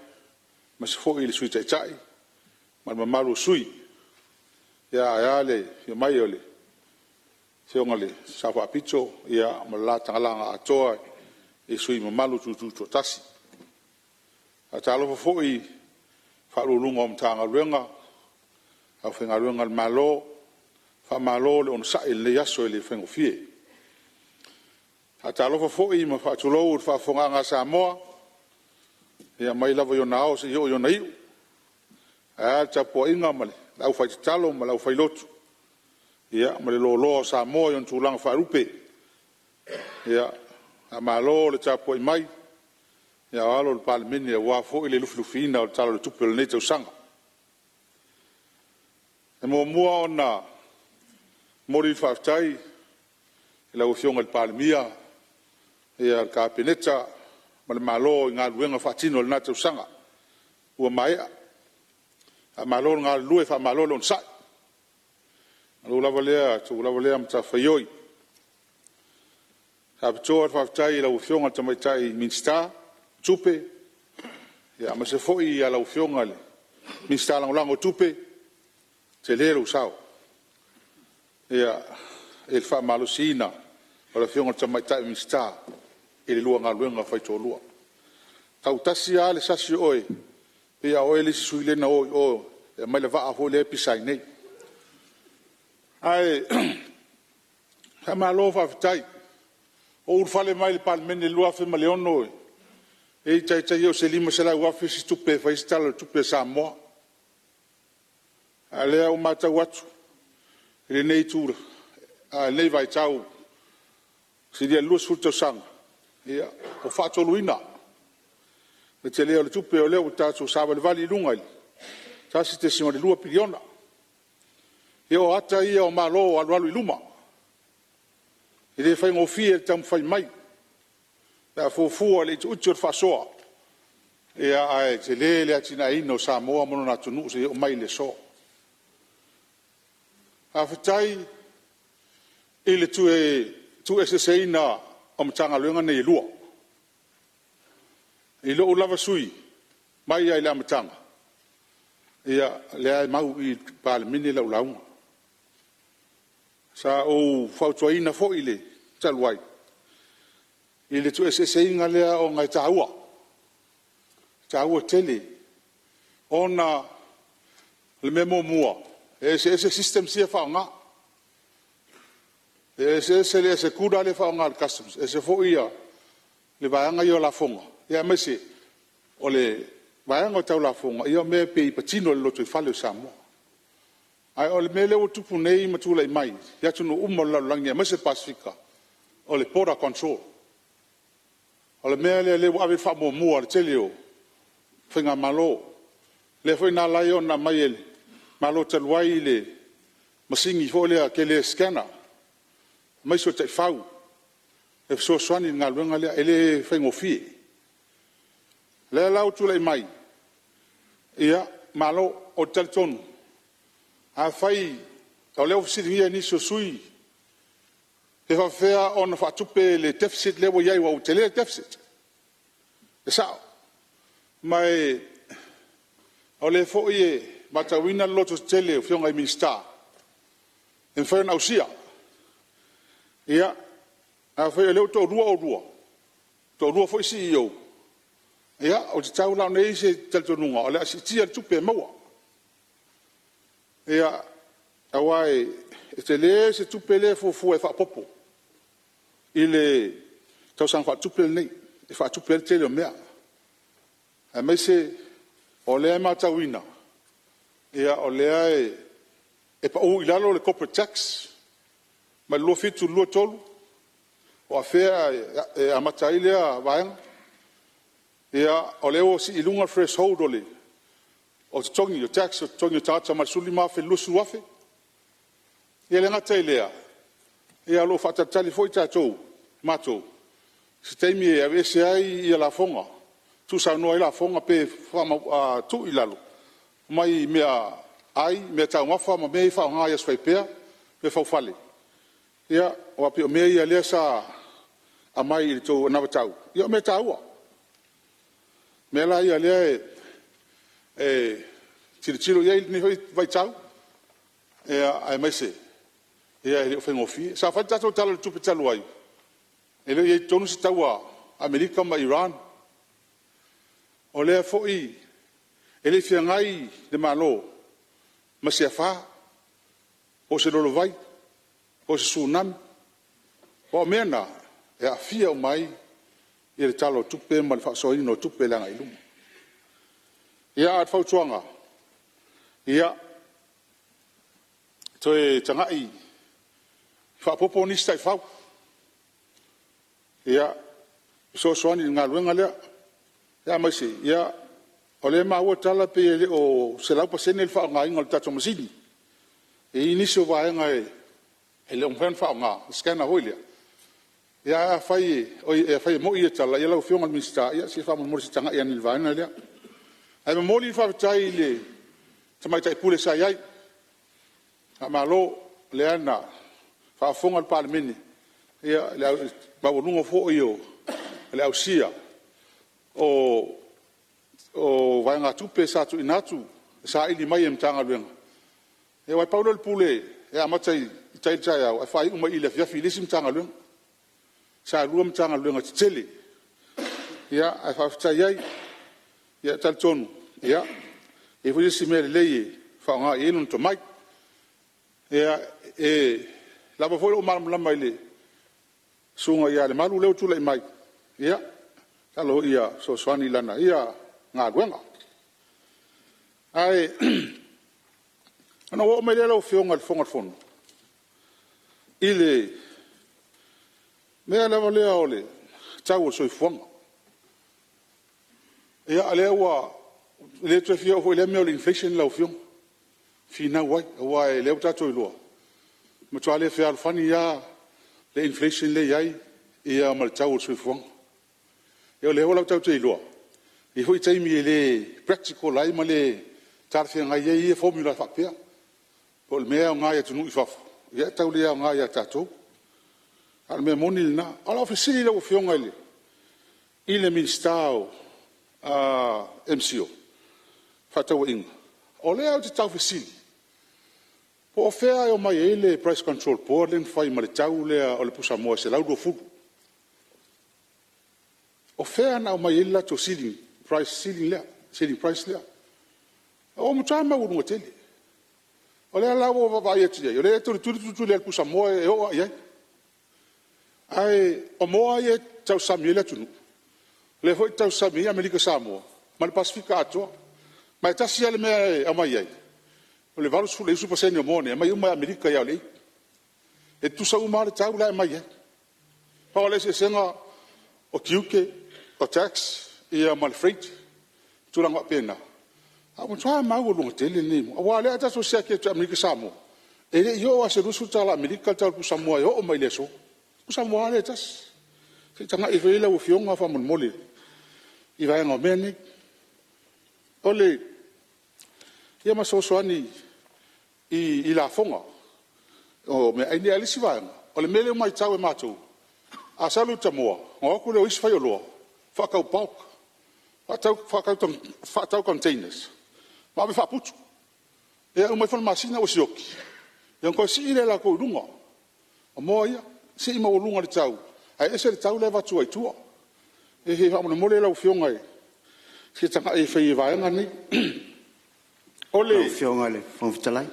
aemaise foi le Sui Taitai ma le mamalu o sui usufono, ae a le afio mai o le Afioga i le Sao Faapito ma le la talaga atoa i sui usufono mamalu tutoatasi. E faatalofa foi i Ofisa Sili o Pulega o Matagaluega, le aufaigaluega a le Malo, faamalo le onosai i lenei aso e le faigofie. E faatalofa foi ma faatulou i le faafofogaaga a Samoa, mai lava i ona ao seia oo i ona iu, ae a le tapuaiga a le aufaitatalo ma le aufailotu ma le loaloa o Samoa i ona tulaga faalupe. Faamalo le tapuai mai a o alo o le Palemene aua foi le lufilufiina o le Tala o le Tupe o lenei tausaga. E muamua ona momoli le faafetai i lau Afioga i le Palemia, le Kapeneta ma le Malo i galuega faatino i lena tausaga ua maea. Faamalo le galulue, faamalo le onosai. O la outou lava lea matafaioi. E faapitoa le faafetai i lau Afioga i le Tamaitai Minisita o Tupe, aemaise foi lau Afioga i le Minisita Lagolago o Tupe, tele lou sao i le faamalosiina o le Afioga i le Tamaitai Minisita i le lua galuega faitoalua. E tautasi lava le sasi o oe, e pei lava o oe le isi sui lea na o i o e aumai le vaa foi lea e pisa ai nei. Ae faamalo faafetai. Na ou ulufale mai i le Palemene i le 2006, e le i taitai oo i se $500,000 se tupe e fai ai se Tala o le Tupe a Samoa. A o lea ua matau atu i lenei vaitau, silia i le 20 tausaga, ua faatoluina le tele o le tupe, o lea ua tatou savalivali i luga i le $1.2 piliona. Ia o ata ia o Malo o alualu i luma. E le faigofie le taumafai mai pe a fuafua i le utiuti o le faasoa, ae tele le atinaeina o Samoa ma lona atunuu seia oo mai i le aso. Faafetai i le tuueseeseina o Matagaluega nei e lua. I lou lava sui usufono mai lava i le amataga, o lea lava e mau i i le Palemene lau lauga. Sa ou fautuaina foi talu ai i le tuueseeseina lea ona e taua, e taua tele ona o le mea muamua, e eseese systems ia e faaaoga. E eseese le ASYCUDA lea e faaaoga e le Customs, ese foi le vaega lea o lafoga, aemaise o le vaega tau lafoga, o mea e pei e patino i le lotoifale o Samoa. Ae o le mea lea ua tupu nei ma tulai mai i atunuu uma o le lalolagi aemaise le Pasefika, o le border control. O le mea lea ua ave i ai le faamuamua a le tele o faigamalo. Lea foi na ala ai ona aumai e le Malo talu ai le masini foi lea tele scanner, aemaise o taifau e fesoasoani i le galuega lea, e le faigofie. O lea la ua tulai mai, ia, malo. Ou te talitonu, afai o lea ua fesiligia e nisi o sui usufono pe faapefea ona faatupe le deficit lea ua i ai aua ua tele le deficit. E sao. Ma o lea foi e matauina le lototetele o Afioga i Minisita e mafai ona ausia. Ia, afai o lea ua toalua oulua, toalua foi CEOs, ia ua tatau la ona i ai se talitonuga o le a siitia le tupe e maua. Ia, aua e tele se tupe lea e fuafua e faaopoopo i le tausaga faaletupe lenei e faatupe ai le tele o mea, aemaise o lea e matauina o lea e pau i lalo le corporate tax mai le 27 i le 23, o afea e amata ai lea vaega. Ia, o lea ua sii i luga le threshold o totogi, o tax o totogi o tagata mai le $15,000 i le $20,000. E le gata i lea, o lo o faatalitali foi matou i se taimi e aveese ai lafoga, tuusaunoa ai lafoga pe tuu i lalo mai meaai, meataumafa ma mea ia e faaaoga i aso faipea, meafaufale. Ia, aua pei o mea ia lea sa aumai i le tou anavatau, ia o mea taua. O mea la ia o lea e tilotilo i ai i lenei foi vaitau, aemaise e le o faigofie. Sa fai le tatou Tala o le Tupe talu ai, e le o i ai i totonu se taua a Amerika ma Iran. O lea foi e le i feagai le Malo ma se afa, po o se lolovaia, po o se Tsunami. Aua o mea na e aafia uma ai le Tala o Tupe ma le faasoaina o tupe i le agai i luma. Ia, a o le fautuaga, ia, toe tagai faaopoopo nisi taifau, e fesoasoani i le galuega lea, aemaise o lea e maua tala pei e le o 100% le faaaogaina o le tatou masini. E i ai nisi o vaega e le o mafai ona faaaoga, le scanner foi lea. Ae afai e moni ia tala, lau Afioga i le Minisita, se faamolemole se i tagai ane i le vaega lea. Ae momoli le faafetai i le Tamaitai Pule sa i ai, faamalo o lea na faafofoga le Palemene i le maualuga foi o le ausia o vaegatupe sa tuuina atu e saili mai e Matagaluega. Aua pau lea o le Pule e amata i tai i le taeao ae faaiu mai i le afiafi i le isi Matagaluega. Sa 2 Matagaluega tetele, ae faafetai ai. E talitonu e i ai foi isi mea lelei e faaaoga i ai lona tomai. E lava foi lou malamalama i le Susuga ia Lemalu lea ua tulai mai, ia tatalo ia fesoasoani i lana ia galuega. Ae, ona ou oo mai lea lau Afioga i le Fofoga o le Fono i le mea lava lea o le tau o le soifuaga. Ia o lea ua le toe fia oo foi i lea mea o le inflation lau Afioga, e finau ai, aua o lea ua tatou iloa, ua matua le fealofani lava. le inflation lea e i ai ma le tau o le soifuaga. O lea la tatou te iloa, e i ai foi taimi e le practical ai ma le talafeagai ai ia formula faapea. Po o le mea e aoga i atunuu i fafo, e tau le aoga ia tatou. A o le mea moni lena. O lau fesili i lau Afioga i le Minisita o MCIL, Fefaatauaiga, o lea ou te tau fesili, po o fea e omai ai le Price Control Board lea na fai ma le tau lea o le pusamoa e $120? O fea na aumai ai le latou ceiling price lea? Ua matua maualuga tele. O lea la ua ou vaavaai atu i ai, o lea e tulituli tulituli lava e le pusamoa e oo lava i ai. Ae o moa ia e tausami ai le atunuu, lea foi e tausami ai Amerika Samoa ma le Pasefika atoa. Ma e tasi lava le mea e aumai ai, o le 80% i le 90% o moa nei, e aumai uma lava e Amerika ia o le E tutusa uma lava le tau la e aumai ai. Pau lava le eseesega o tiute, o tax ma le freight ma tulaga faapena, ae ua matua maualuga tele lenei mea. Aua o lea a tatou siaki atu i Amerika Samoa, e le i oo lava i se $20 Amerika le tau o le pusamoa e oo mai i le aso. O le pusamoa lava lea e tasi. Se i tagai ifo i ai lau Afioga faamolemole i vaega o mea nei. Ia ma fesoasoani i lafoga o meaai nei. A o le isi vaega, o le mea lea ua matau e matou, a sau le utamoa ona o atu lea o isi faioloa faatau bulk, faatau containers ma ave faaputu. Ia uma ifo le masina ua sioki, ia ona toe sii lea e latou i luga o moa ia, sii maualuga le tau, ae ese le tau la e avatu ai i tua. E faamolemole lau Afioga se i tagai ifo i vaega nei. Lau Afioga i le Fofoga Fetalai.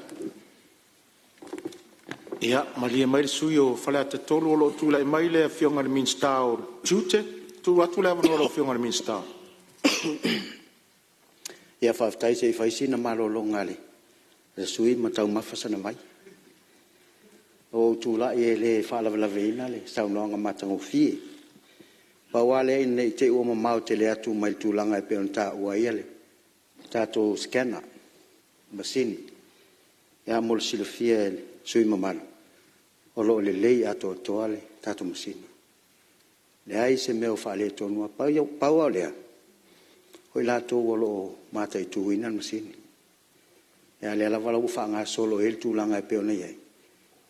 Ia malie mai le sui usufono mo Faleata 3, o lo o tulai mai le Afioga i le Minisita o Tiute. E tuu atu le avanoa i lau Afioga i le Minisita. Ia faafetai, se i fai sina malologa a le sui usufono ma taumafa sana vai. Ua ou tulai e le faalavelaveina le saunoaga matagofie. Pau lava lea ina ne i te i ua mamao tele atu mai le tulaga e pei ona taua ai le tatou scanner masini. Mo le silafia e le sui usufono mamalu, o lo o lelei atoatoa le tatou masini. E leai se mea o faaletonu, pau lava o lea, o i latou o lo o mataituina le masini. A o lea lava ua faagasolo i ai le tulaga e pei ona i ai,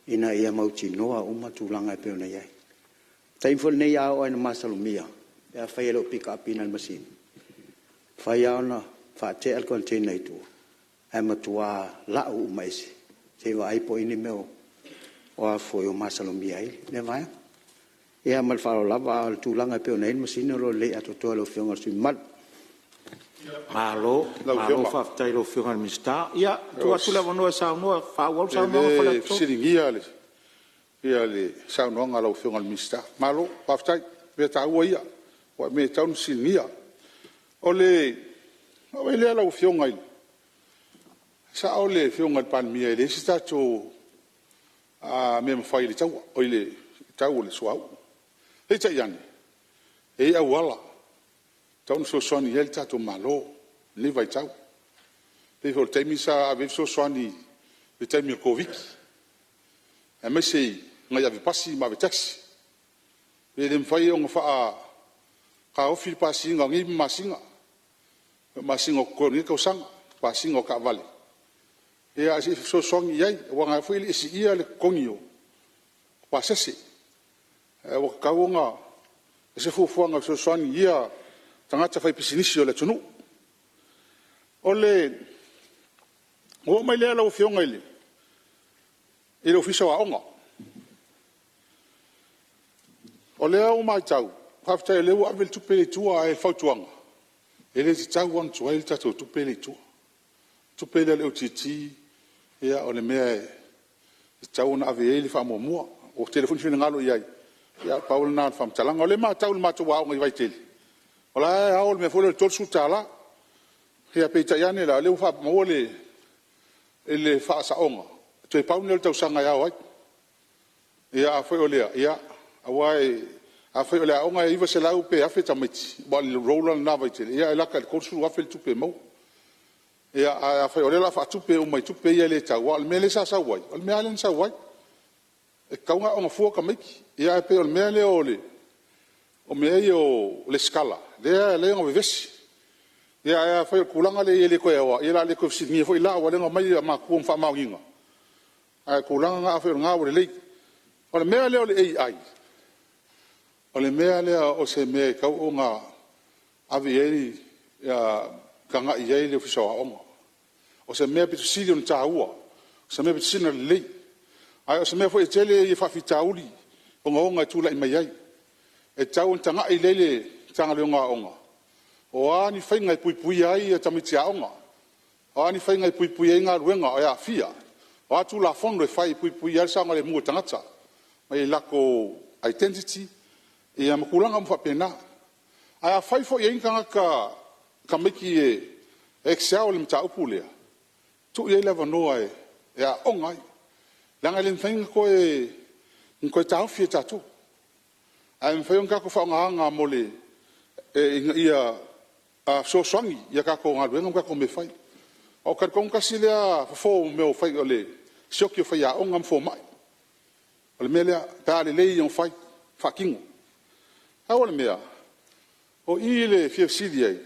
ina ia mautinoa uma tulaga e pei ona i ai. O le taimi foi lenei a oo lava ina masalomia pe afai e le o pick up ina e le masini, e mafai lava ona faatea le container i tua ae matua lau uma ese se i vaai po o i ai ni mea o masalomia ai lea vaega. Ia ma le faaaloalo lava, a o le tulaga e pei ona i ai le masini o lo o lelei atoatoa i lau Afioga i le sui usufono mamalu. Malo faafetai i lau Afioga i le Minisita. Ia, tuu atu le avanoa e faaauau le saunoaga E le Faleata 3. fesiligia le saunoaga a lau Afioga i le Minisita. Malo faafetai, o mea taua ia, aua o mea e tatau ona fesiligia. Ona oo mai lea lau Afioga i le… E sao le Afioga i le Palemia e leai se tatou mea e mafai i le tau o le suauu. Peitai ane, e i ai auala e tatau ona fesoasoani i ai le tatou Malo i lenei vaitau. E pei foi o le taimi sa ave ai le fesoasoani i le taimi o le Koviti-19, aemaise i nai avepasi ma avetaxi. Pe le mafai ona taofi le pasiga o nei masina, masina o totoe o lenei tausaga, pasiga o taavale, ae se i fesoasoani i ai, aua o lena foi e le i siia le totogi o pasese. Ae ua tatau ona fai se fuafuaga e fesoasoani i ia tagata faipisinisi o le atunuu. Ona ou oo mai lea lau Afioga i le Ofisa o Aoga. O lea ua matau, faafetai o lea ua ave le tupe lea i tua, ae o le fautuaga, e le tatau lava ona tuai le tatou tupe lea i tua. O le tupe lea a le OGG o le mea e tatau ona ave i ai le faamuamua. Ua tele foi finagalo i ai, ae pau lena o le faamatalaga. O lea e matau i le matou aoga i Vaitele, o la e ao le mea foi lea o le $30. Ia peitai ane la o lea ua maua le faasaoga, toe pau lenei o le tausaga e ao ai. Ia afai o lea, ia, aua afai o le aoga e 900 pe 1000 tamaiti aua o le roll lena a Vaitele, ia e lata i le $30,000 le tupe e maua. Ia ae afai o lea o le a faatupe uma i tupe ia e le tau, aua o le mea lea sa sau ai, o le mea lava lea na sau ai. E tatau ona aooga fua tamaiti. Ae pei o le mea lea o mea ia o resitala lea e ala ai ona vevesi. Ae afai o le tulaga lea e i ai e le toe aoa, ia o le a le toe fesiligia foi la aua o lea na aumai matua ma faamaoniga. Ae o le tulaga lena afai o lena ua lelei. O le mea lea o le AI, o le mea lea o se mea e tatau ona ave i ai tagai i ai le Ofisa o Aoga. O se mea aupito sili ona taua, o se mea aupito sili ona lelei. Ae o se mea foi e tele faafitauli ogaoga e tulai mai ai. E tatau ona tagai lelei le Matagaluega o Aoga, o a ni faiga e puipuia ai tamaiti aoga, o a ni faiga e puipuia ai galuega e aafia, o a Tulafono e fai e puipuia ai le saogalemu o tagata mai latou identity ma tulaga uma faapena. Ae afai foi e i ai ni tagata tamaiti e excel i le mataupu lea, tuu i ai le avanoa e aooga ai, leaga e le mafai ona toe taofi e tatou, ae mafai ona tatou faaaogaina ina ia fesoasoani i a tatou galuega ma tatou mea e fai. Aua ou te talitonu tasi lea fofo o le sioki o faiaoga ma fomai, o le mea lea pe a lelei ona fai, faatino. Pau o le mea, o i i le fia fesili ai,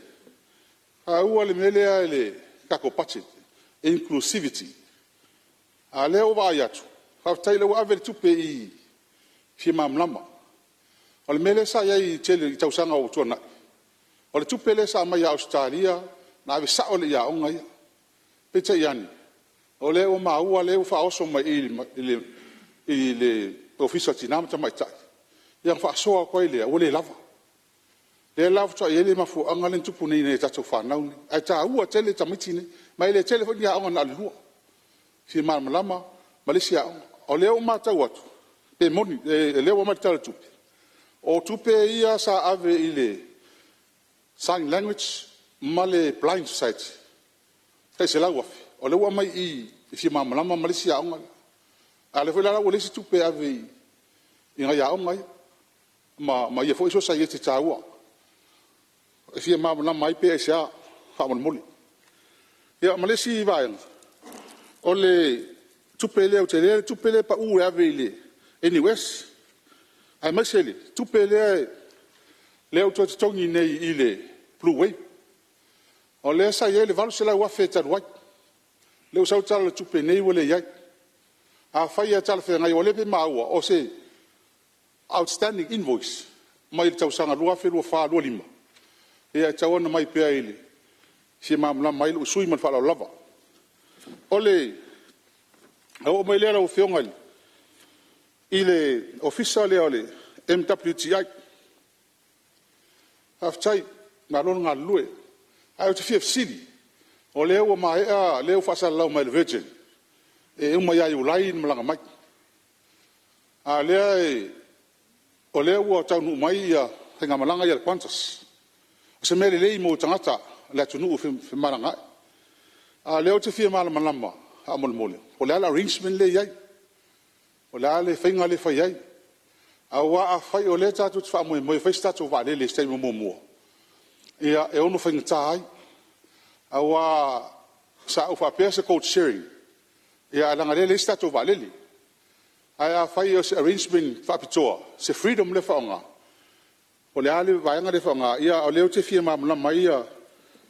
taua le mea lea i le tatou budget, inclusivity. A o lea ua vaai atu, faafetai o lea ua ave le tupe i i le Fia Malamalama. O le mea lea sa i ai i le tele o tausaga ua tuanai, o le tupe lea sa aumai ia Ausetalia na ave sao lava i aoga ia. Peitai ane, o lea ua maua o lea ua faaoso mai i i le Ofisa o Tina ma Tamaitai, ia ona faasoa atu ai lea ua le lava. Lea la faatoa i ai le mafuaaga lea na tupu nei i nai a tatou fanau nei, ae taua tele tamaiti nei. Ma e le tele foi ni aoga na o le 2, Fia Malamalama ma le isi aoga. O lea ua matau atu pe moni, o lea ua aumai i le Tala o le Tupe, o tupe ia sa ave i le Sign Language ma le Blind Society e tai $100,000, o lea ua aumai i i i le Fia Malamalama ma le isi aoga lea. A o lea foi la ua leai se tupe e ave i nai aoga ia ma ia foi sosiaete taua e fia malamalama ai pe aisea faamolemole. Ia ma le isi vaega, o le tupe lea, ua tele le tupe lea e pau e ave i le NUS, aemaise le tupe lea ua toe totogi nei i le Blue Wave. O lea sa i ai le $800,000 talu ai, lea ua sau le Tala o le Tupe nei ua leai. Afai lava e talafeagai aua o lea e pei e maua o se outstanding invoice mai le tausaga 2024/2025, ia e tatau ona aumai pea e fia malamalama ai lou sui usufono ma le faaaloalo lava. Ona oo mai lea lau Afioga i le Ofisa lea o le MWTI, faafetai malo le galulue. Ae ou te fia fesili, o lea ua maea lea ua faasalalau mai e le Virgin e uma ia Iulai ona malaga mai. A o lea ua taunuu mai le faigamalaga ia a le Qantas, o se mea lelei mo tagata o le atunuu e femalagaai. A o lea ou te fia malamalama faamolemole, po o le a le arrangement lea e i ai, o le a le faiga lea e fai ai. Aua afai o lea tatou te faamoemoe e fai se tatou vaalele i se taimi o muamua, ia e ono faigata ai, aua sa ou faapea o se code sharing, ae leaga o lea e leai se tatou vaalele. Ae afai o se arrangement faapitoa, se freedom lea e faaaoga, po o le a le vaega lea e faaaoga, a o lea ou te fia malamalama ai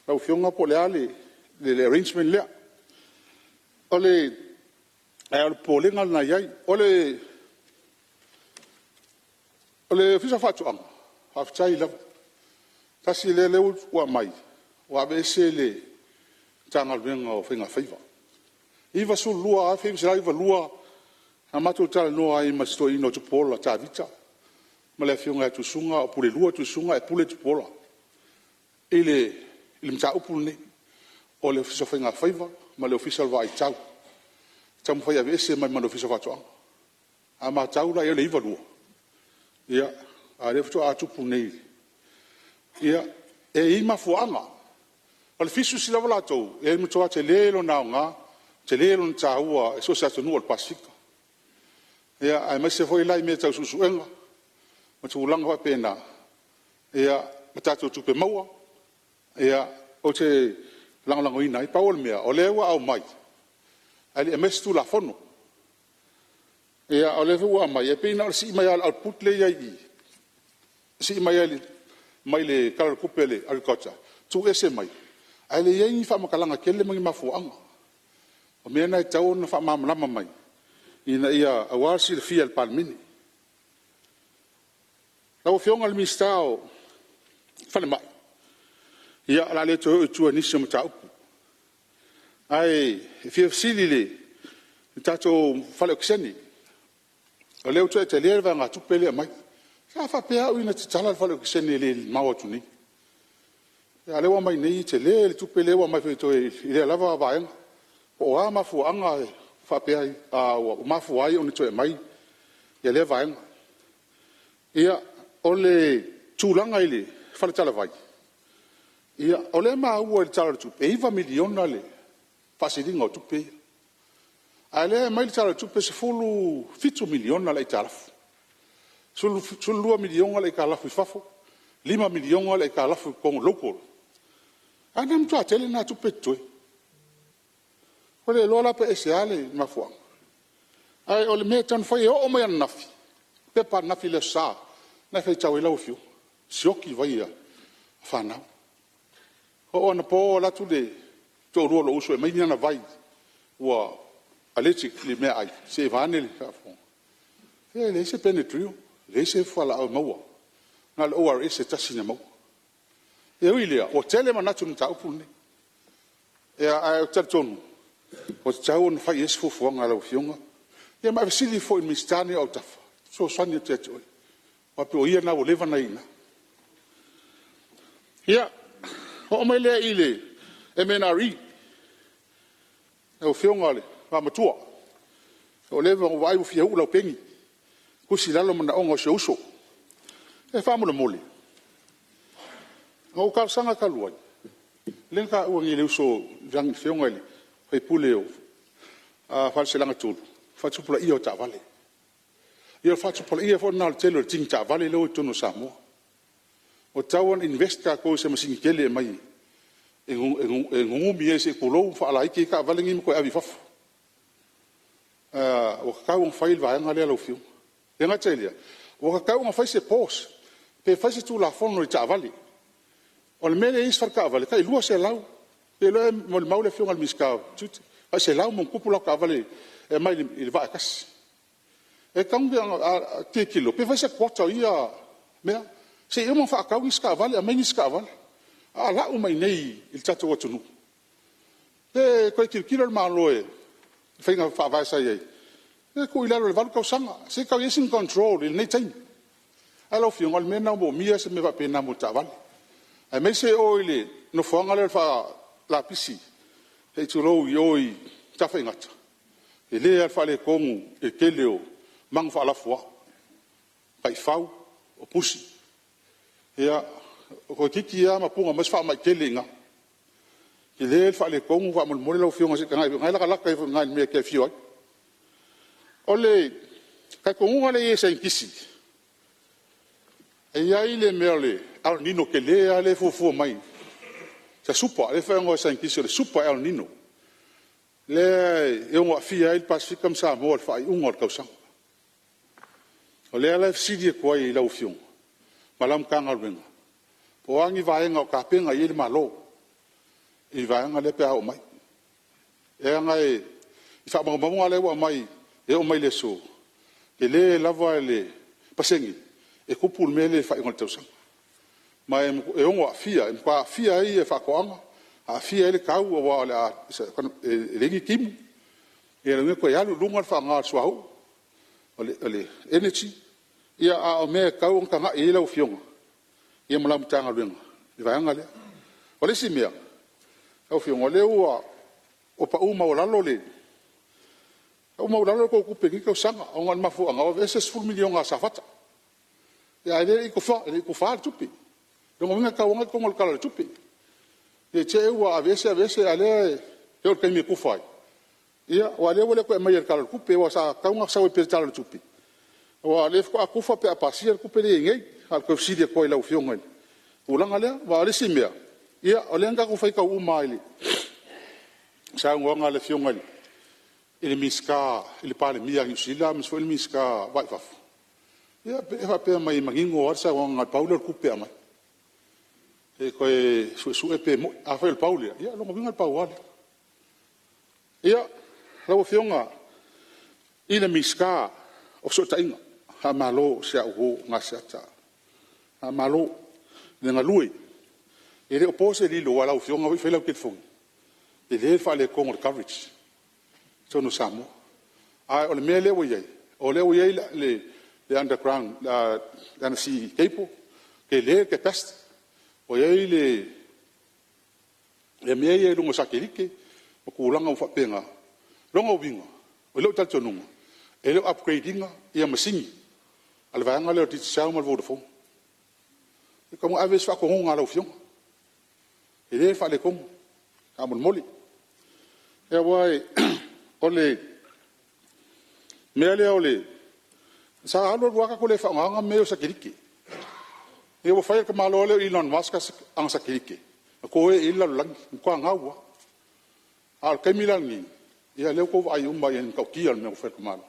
lau Afioga po o le a le arrangement lea. Ae o le popolega lena e i ai. O le Ofisa o Faatoaga, faafetai lava. Tasi lea o lea ua aumai ua aveese le Matagaluega o Faigafaiva. 1992 na matou talanoa ai ma si toeaina o Tupuola Tavita ma le afioga ia Tuisuga a o Pulelua Tuisuga ae Pule Tupuola i le mataupu lenei, o le Ofisa o Faigafaiva ma le Ofisa o le Vaa i Tau, e taumafai e aveese mai ma le Ofisa o Faatoaga. A matau la i ai i le 1992, ia, a o lea faatoa tupu nei. Ia, e i ai mafuaaga. O le fisheries lava latou, e matua tele lona aoga, tele lona taua i so o se atunuu o le Pasefika, aemaise foi la i mea tau suesuega ma tulaga faapena, ma tatou tupe maua, ou te lagolagoina ai. Pau o le mea, o lea ua aumai ae le i aumaia se Tulafono. A o lea foi ua aumai, e pei na o le sii mai lava o le output lea e i ai i i, sii mai lava i le Tala o le Tupe a le Agriculture tuuese mai, ae le i i ai ni faamatalaga tele ma ni mafuaaga. O mea na e tatau ona faamalamalama mai aua le silafia e le Palemene. Lau Afioga i le Minisita o Falemai, ia o le a le toe oo i tua i nisi o mataupu. Ae fia fesili i le tatou fale okesene, o lea ua toe tele le vaegatupe lea e aumai. Sa faapea au na tatala le fale okesene e le i mamao atu nei, a o lea ua aumai nei e tele le tupe lea ua aumai foi i lea lava vaega. Po o a mafuaaga faapea ua mafua ai ona toe aumai lea vaega. Ia, o le tulaga i le faletalavai, o lea e maua i le Tala o le Tupe e $9 miliona le faasiliga o tupe ia, a o lea e aumai le Tala o le Tupe e $17 miliona le aitalafu, $12 miliona le aitalafu i fafo, $5 miliona le aitalafu i totonu local. A lea e matua tele lena tupe e totoe. Ua le iloa la pe aisea le mafuaaga. Ae o le mea e taumafai e oo mai ananafi, le pepa ananafi i le Aso Sa lena e faitau ai lau Afioga, sioki vai a fanau. Oo anapo alu atu le toalua o lou uso e aumai ni ana vai ua allergic i meaai se i vaeane le faafofoga, ia e leai se benadryl, leai se fualaau e maua, na o le ORS e tasi na maua. E ui i lea, ua tele manatu i le mataupu lenei. Ae ou te talitonu ua tatau ona fai i ai se fuafuaga a lau Afioga, ia ma e fesili foi i le Minisita lenei o autafa e fesoasoani atu ia te oe, aua pei o ia lena ua leva ona i ina. Ia, ona oo mai lea i le MNRE. Lau Afioga i le vaomatua, ua leva ona ou vaai ua fia uu lau peni, tusi i lalo manaoga o si ou uso. Ia faamolemole, na ou talosaga talu ai, lea na taua nei e le uso le Afioga i le sui usufono o Faleaseela 3, faatupulaia o taavale. Ia o le faatupulaia foi lena o le tele o tini taavale lea ua i totonu o Samoa. Ua tatau ona invest tatou i se masini tele e aumai e nunumi ai se i tulou ma faalaiti ai taavale nei ma toe ave i fafo. Ua tatau ona fai le vaega lea lau Afioga. E le gata i lea, ua tatau ona fai se pause pe fai se tulafono i taavale. O le mea lea e i ai isi faletaavale, e tai 200, ou te iloa e molimau le Afioga i le Minisita o Tiute, tai 100+ latou taavale e aumai i le vaa e tasi. E tatau ona tilotilo pe fai se quota o ia mea, se i uma ona faatau nisi taavale aumai nisi taavale, a lau mai i inei i le tatou atunuu, pe toe tilotilo le Malo i faiga faavae sa i ai, pe tuu i lalo i le 8 tausaga, se i tau i ai sina control i lenei taimi. Ae lau Afioga, o le mea lena ua moomia se mea faapena mo taavale, aemaise o i le nofoaga lea o le faa-lapisi se i tulou i o i Tafaigata, e tele lava le faaletonu i le tele o magu faalafuaina, taifau, o pusi. Ia, toeitiiti lava mapuga mai se faamai tele i ina. E tele le faaletonu faamolemole lau Afioga se i tagai ifo i ina, o lena e latalata ifo i ina i le mea e te afio ai. O le talitonuga lea e i ai a saienitisi, e i ai le mea o le El Nino tele lava lea e fuafua mai, se super, lea e faaigoa e saienitisi o le super El Nino, lea e ono aafia ai le Pasefika ma Samoa i le faaiuga o le tausaga. O lea la e fesili atu ai i lau Afioga ma lau Matagaluega, po o a ni vaega o tapena i ai le Malo i le vaega lea pe a oo mai. Leaga i faamaumauga lea ua aumai e oo mai i le aso, e tele lava le pasene e tupu le mea lea i le faaiuga o le tausaga. Ma e ono aafia, e matua aafia ai faatoaga, aafia ai le tau aua e leai ni timu, ia lona uiga e toe alu i luga le faaaoga o le suauu, o le energy, a o mea e tatau ona tagai i ai lau Afioga ma lau Matagaluega i le vaega lea. O le isi mea lau Afioga, o lea ua pau maualalo le tou tupe i lenei tausaga ona o le mafuaaga ua aveese le $10 miliona a Safata, a o lea e le i tufaina le tupe. O lona uiga e tatau lava ona i totonu o le Tala o le Tupe. Ne i te i ua aveese aveese a o lea e oo i le taimi e tufa ai, ia aua o lea ua le toe aumaia i le Tala o le Tupe aua sa tatau ona sau ai pea i le Tala o le Tupe, aua o lea faatoa tufa pe a pasia le tupe lea e i ai nei. Na ona toe fesili atu lava i lau Afioga i le tulaga lea. Aua o le isi mea, o lea na tatou faitau uma lava i le saunoaga a le Afioga i le i le Palemia a Niu Sila aemaise foi le Minisita o le Va i Fafo, ia e faapea mai e manino lava le saunoaga na o le pau lea o le tupe e aumai. Se i toe suesue pe moni. Afai o le pau lea, ia o lona uiga e pau lava lea. Ia, lau Afioga i le Minisita o Fesootaiga, faamalo i si au uo Gaseata, faamalo le galue. E le o po se lilo aua o lau Afioga foi e fai lau telefoni, e tele le faaletonu o le coverage i totonu o Samoa. A o le mea lea ua i ai, o lea ua i ai le underground le undersea cable, tele le capacity. Ua i ai le mea ia i luga o satelite ma tulaga uma faapena. O lona uiga, i lou talitonuga, e le o upgrade ina masini a le vaega lea o le Digicel ma le Vodafone. E tatau ona ave ai se faatonuga a lau Afioga. E tele le faaletonu faamolemole. Aua o le mea lea sa alu alu lava tatou le faaaogaina mea ia o satelite. Ina ua fai e le tamaloa lea o Elon Musk ana satelite, na toe i ai le lalolagi, ua matua gau lava. A o le taimi la lenei, ia lea ua outou vaai uma i le matautia o le mea ua fai e le tamaloa.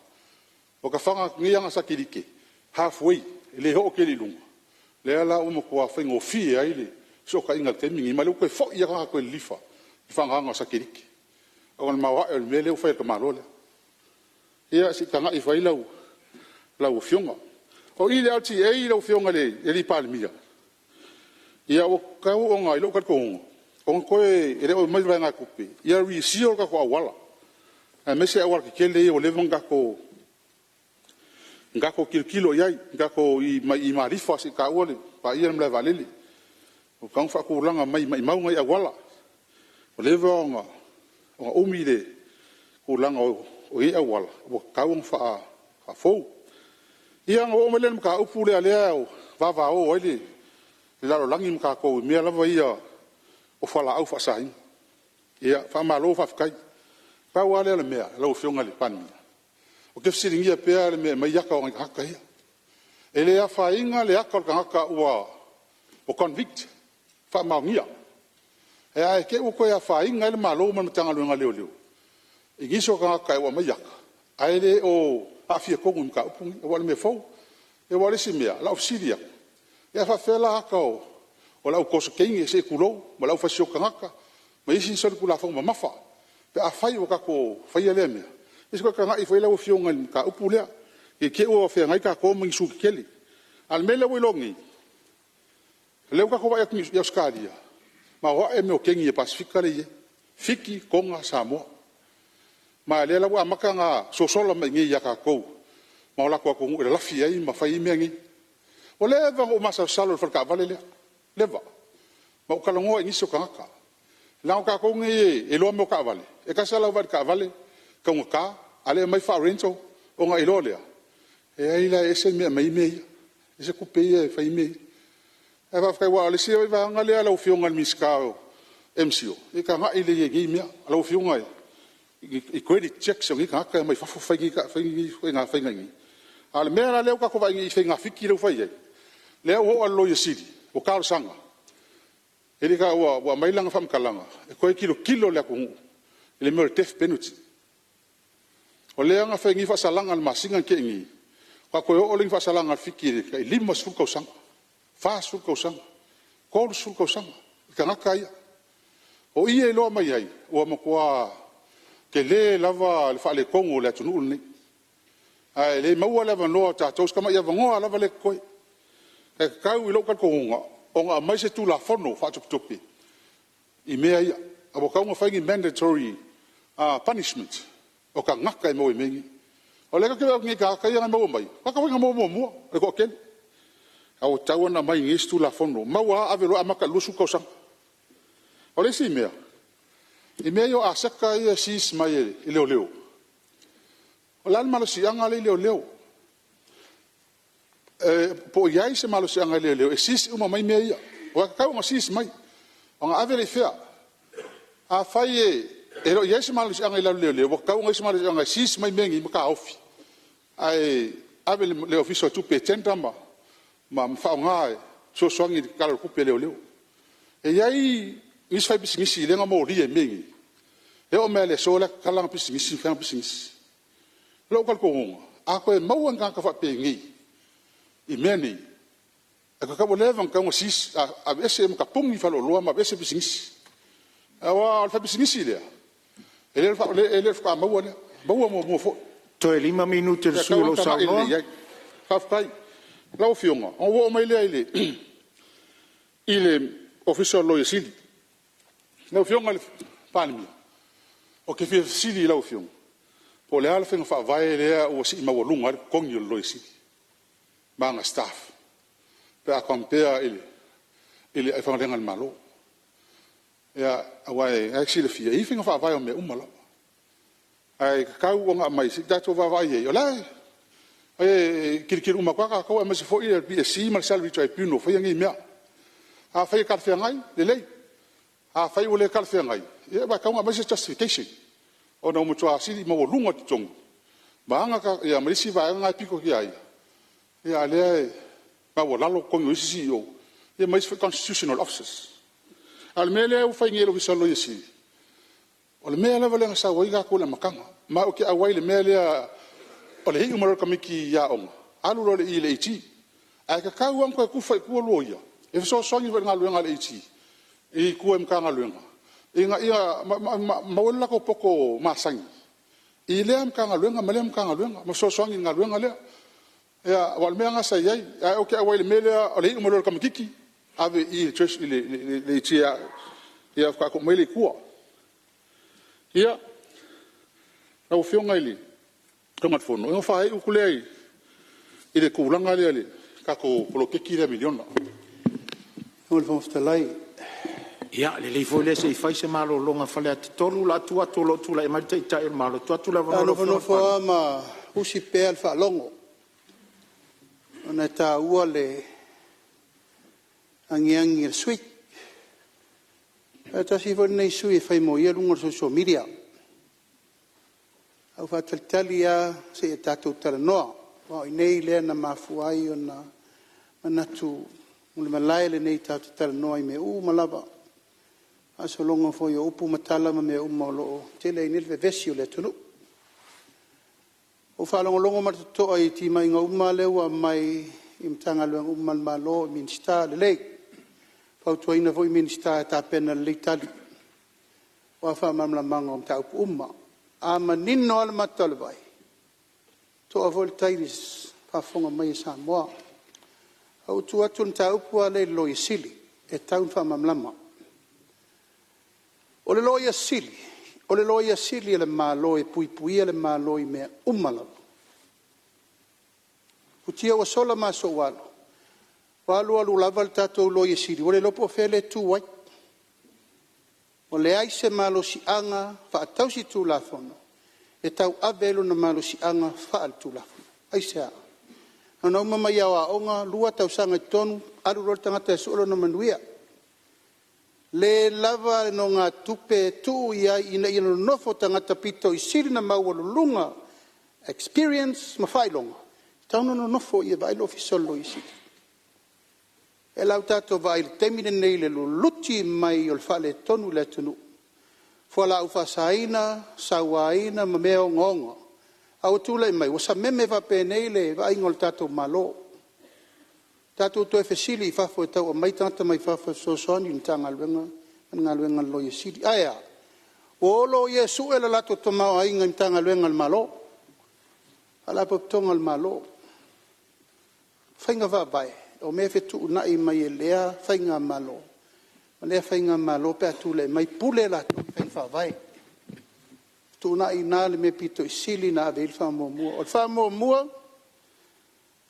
Ua faga atu nei ana satelite, half way, e le oo tele i luga, lea la ua matua faigofie ai le fesootaiga i le taimi lenei, ma o lea ua toe foi lava tagata e toe lilifa i le faaaogaina o satelite ona o le maoae o le mea lea ua fai e le tamaloa lea. Ia se i tagai ifo i ai lau Afioga. O i i le LTA lau Afioga i le Palemia, ia ua tatau ona i lou talitonuga, ona toe, e le o aumaia i le vaegatupe, ia reseal o tatou auala, aemaise aualatetele ia ua leva ona tatou tilotilo i ai, mai i Malifa seia paia le malaevaalele. Ua tatau ona faatulaga mai, maumau nai auala, ua leva ona umi le tulaga o i ai auala, ua tatau ona faafou. Ia ona ou oo mai lea i le mataupu lea e vavao ai le lalolagi ma tatou i mea lava ia o fualaau faasaina. Ia faamalo faafetai. Pau lava lea o le mea lau Afioga i le Palemia, ou te fesiligia pea le mea e aumai ai ata o nai tagata ia. E le afaina le ata o le tagata ua convict, faamaonia, ae te i ua toe afaina ai le Malo ma le Matagaluega o Leoleo i nisi o tagata ua aumai ata ae le o aafia tonu i le mataupu lenei, aua o le mea fou. Aua o le isi mea, o lau fesili atu, pe a faapefea la ata o le au toso teine se i tulou, ma le aufasioti tagata ma isi solitulafono mamafa pe afai ua tatou faia lea mea? Ia se i toe tagai ifo i ai lau Afioga i le mataupu lea, i te i ua feagai tatou ma ni sui tetele. A o le mea lea ua iloa nei, o lea ua tatou vaai atu i Ausetalia, maoae mea o kegi a le Pasefika lea e i ai, Fiti, Toga, Samoa. Ma o lea la ua amata ona sosola mai i inei ia tatou ma o latou atunuu e lalafi ai ma fai ai mea nei. Ua leva ona ou masalosalo i le faletaavale lea, leva. Ma ou talanoa i nisi o tagata. Leaga o tatou nei e iloa mea o taavale, e tasi lava lau vaai i le taavale, e taugata, a o lea e aumai faa-rental ona e iloa lea, e leai la e ese le mea e aumai ai mea ia, e ese tupe ia e fai ai mea ia. Ae faafetai aua o le isi vaega lea lau Afioga i le Minisita o le MCIL, se i tagai lelei i ai i nei mea. Lau Afioga i credit checks o nei tagata e omai fafo fai nei ituaiga faiga i inei. A o le mea la lea ua tatou vaai nei i faiga fiki lea ua fai ai, lea ua oo lava i le Loia Sili ua talosaga, ua aumai lana faamatalaga, e toe tilotilo le atunuu i le mea o le death penalty. O lea na fai nei faasalaga i le masina na tea nei, faatoa toe oo lea i ni faasalaga a le Fiti i le tai 50 tausaga, 40 tausaga, 30 tausaga i tagata ia. O i e iloa mai ai, ua matua tele lava le faaletonu o le atunuu lenei. Ae le maua le avanoa o tatou, si tamai avanoa lava lea e totoe. E tatau i lou talitonuga ona aumai se Tulafono faatopetope i mea ia, ua tatau ona fai ni mandatory punishment o tagata e maua i mea nei. O lea ou te vaai atu nei i tagata ia na maua mai, o tagata foi na maua muamua le toatele. Ae ua tatau ona aumai i inei se Tulafono, maua lava ave loa amata i le 20 tausaga. O le isi mea, i mea ia o aseta ia e seize mai e leoleo, o le a le malosiaga lea e i leoleo? Po o i ai se malosiaga i leoleo e seize uma mai mea ia, aua e tatau ona seize mai, ona ave lea i fea? Afai e le o i ai se malosiaga i lalo o leoleo, ua tatau ona i ai se malosiaga e seize mai mea nei ma taofi, ae ave i le Ofisa o Tupe e tender ma faaaoga e fesoasoani i le Tala o le Tupe a leoleo. E i ai isi faipisinisi lea na molia i mea nei, E oo mai lava i le aso o la e tatala ana pisinisi ma fai ana pisinisi. O lou talitonuga, a toe maua ni tagata faapenei i mea nei, ua leva ona tatau ona aveese ma tapuni faleoloa ma aveese pisinisi. Aua o le faipisinisi lea, e le o le faatoa maua lea, na maua muamua foi. Toe 5 minute o le E sui usufono o lo o tatau ona tagai saunoa. lelei i ai. Faafetai. Lau Afioga, ona ou oo mai lea i le Ofisa o le Loia Sili. Lau Afioga i le Palemia, ou te fia fesili i lau Afioga, po o le a le faiga faavae lea ua sii maualuga ai le totogi o le Loia Sili ma ana staff pe a compare i le aufaigaluega a le Malo. Aua o lena e te silafia, e i ai faiga faavae o mea uma lava, ae tatau ona aumai se i tatou vaavaai i ai. O la e tilotilo uma atu lava tatou aemaise foi o le PSC ma le Salary Tribunal o faia nei mea. Afai e talafeagai, lelei. Afai ua le talafeagai, ia ua tatau ona aumai se justification ona ua matua sii maualuga le totogi ma isi vaega na e pito atu ia ia, a o lea e maualalo totogi o isi CEOs ma isi foi Constitutional Officers. A o le mea lea ua fai nei e le Ofisa o le Loia Sili, o le mea lava lea na sau ai tatou i le amataga. Ma ou te auai i le mea lea o le iu mai loa o le tamaitiiti aoga alu loa i le AG. Ae tatau lava ona toe tufa i tua loia e fesoasoani foi i le galuega a le AG i tua i Matagaluega ina ia maua ai lo latou poto masani i lea Matagaluega ma lea Matagaluega ma fesoasoani i le galuega lea. Aua o le mea lena sa i ai, ae ou te auai i le mea lea o le iu mai loa o le tamaitiiti ave i i le AG faatoa tuu mai lea i tua. Ia, lau Afioga i le Fofoga Fetalai, ona faaiu atu lea i le tulaga lea i le tatou poloketi lea miliona. Lau Afioga i le Fofoga Fetalai… Ia lelei foi lea se i fai se malologa a Faleata 3, o le a tuu atu o lo o tulai mai le Taitai o le Malo. E tuu atu le avanoa Sa ou nofonofo lava ma usi pea le faalogo ona e taua le agiagi a le sui usufono. Ae tasi foi lenei sui usufono e fai molia luga o le social media. A ou faatalitali lava seia tatou talanoa, aua o i inei lea na mafua ai ona manatu o le malae lenei tatou te talanoa ai i mea uma lava, faasologa foi o upu ma tala ma mea uma o lo o tele ai nei le vevesi o le atunuu. Ua ou faalogologo ma le totoa i timaiga uma lea ua aumai i Matagaluega uma a le Malo, Minisita, lelei. E fautuaina foi Minisita e tapena lelei tali aua faamalamalamaga o mataupu uma. A manino lava le mata o le vai, e toa foi le tai i le faafofoga mai a Samoa. Ae ua ou tu atu i le mataupu lava lea i le Loia Sili e tatau ona faamalamalama. O le Loia Sili, o le Loia Sili a le Malo e puipuia le Malo i mea uma lava. O futia ua sola ma aso ua alu, ua alu alu lava le tatou Loia Sili ua le iloa po o fea lea e tu ai. Ua leai se malosiaga faatausi-tulafono e tauave ai lona malosiaga faale-tulafono. Aisea? Na ona uma mai lava o aoga, 2 tausaga i totonu, alu loa le tagata e sue lona manuia. Le lava nonogatupe e tuu i ai ina ia nonofo tagata pito sili ona maualuluga experience ma faailoga, e tatau ona nonofo i i e vaai le Ofisa o le Loia Sili. O lea la ua tatou vaai i le taimi lenei i le luluti mai o le faaletonu i le atunuu, fualaau faasaina, sauaina ma mea ogaoga, a ua tulai mai ua sameme faapenei le vaaiga o le tatou Malo. Tatou toe fesili i fafo e tau aumai tagata mai fafo e fesoasoani i le Matagaluega ma le galuega a le Loia Sili. Ae a? Ua o loia e sue le latou tamaoaiga i Matagaluega a le Malo, Faalapotopotoga a le Malo. O faiga faavae, o mea e fetuunai mai e lea faigamalo ma lea faigamalo pe a tulai mai, pule latou i faiga faavae. Fetuunai i ina le mea pito sili ona ave i ai le faamuamua. O le faamuamua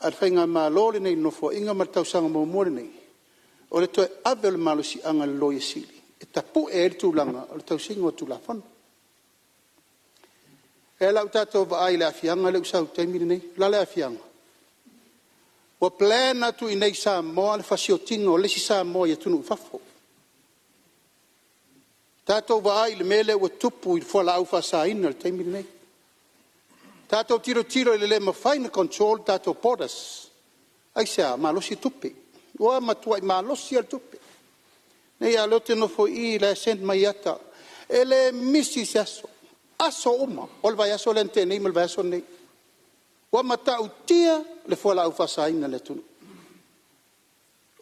a le faigamalo lenei i le Nofoaiga ma le tausaga muamua lenei, o le toe ave o le malosiaga i le Loia Sili e tapue ai le tulaga o le tausiga o Tulafono. O lea la ua tatou vaai i le aafiaga lea ua sau i le taimi lenei. O le a le aafiaga? Ua plan atu i inei i Samoa le fasiotiga o le isi Samoa i atunuu i fafo. Tatou vaai i le mea lea ua tupu i le fualaau faasaina i le taimi lenei. Tatou tilotilo i le le mafai ona control tatou borders. Aisea? Malosi tupe, ua matuai malosi lava le tupe. Nei lava o lea ou te nofo i i o la e send mai ata. E le misi se aso, aso uma o le vaiaso lea na tea nei ma le vaiaso lenei. Ua matautia le fualaau faasaina i le atunuu.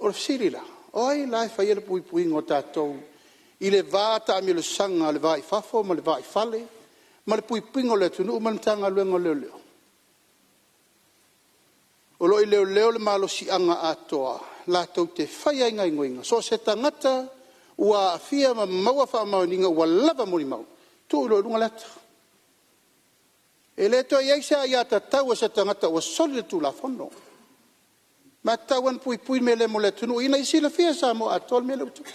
O le fesili la, o ai la e faia le puipuiga o tatou i le va taamilosaga i le va i fafo ma le va i fale ma le puipuiga o le atunuu ma le Matagaluega o Leoleo? O lo o i leoleo le malosiaga atoa latou te faia ai gaoioiga so o se tagata ua aafia ma maua faamaoniga ua lava molimau, tuu loa i luga le ata. E le toe i ai se aiatatau a se tagata ua soli le Tulafono. Ma e tatau lava ona puipui le mea lea mo le atunuu ina ia silafia e Samoa atoa le mea lea ua tupu.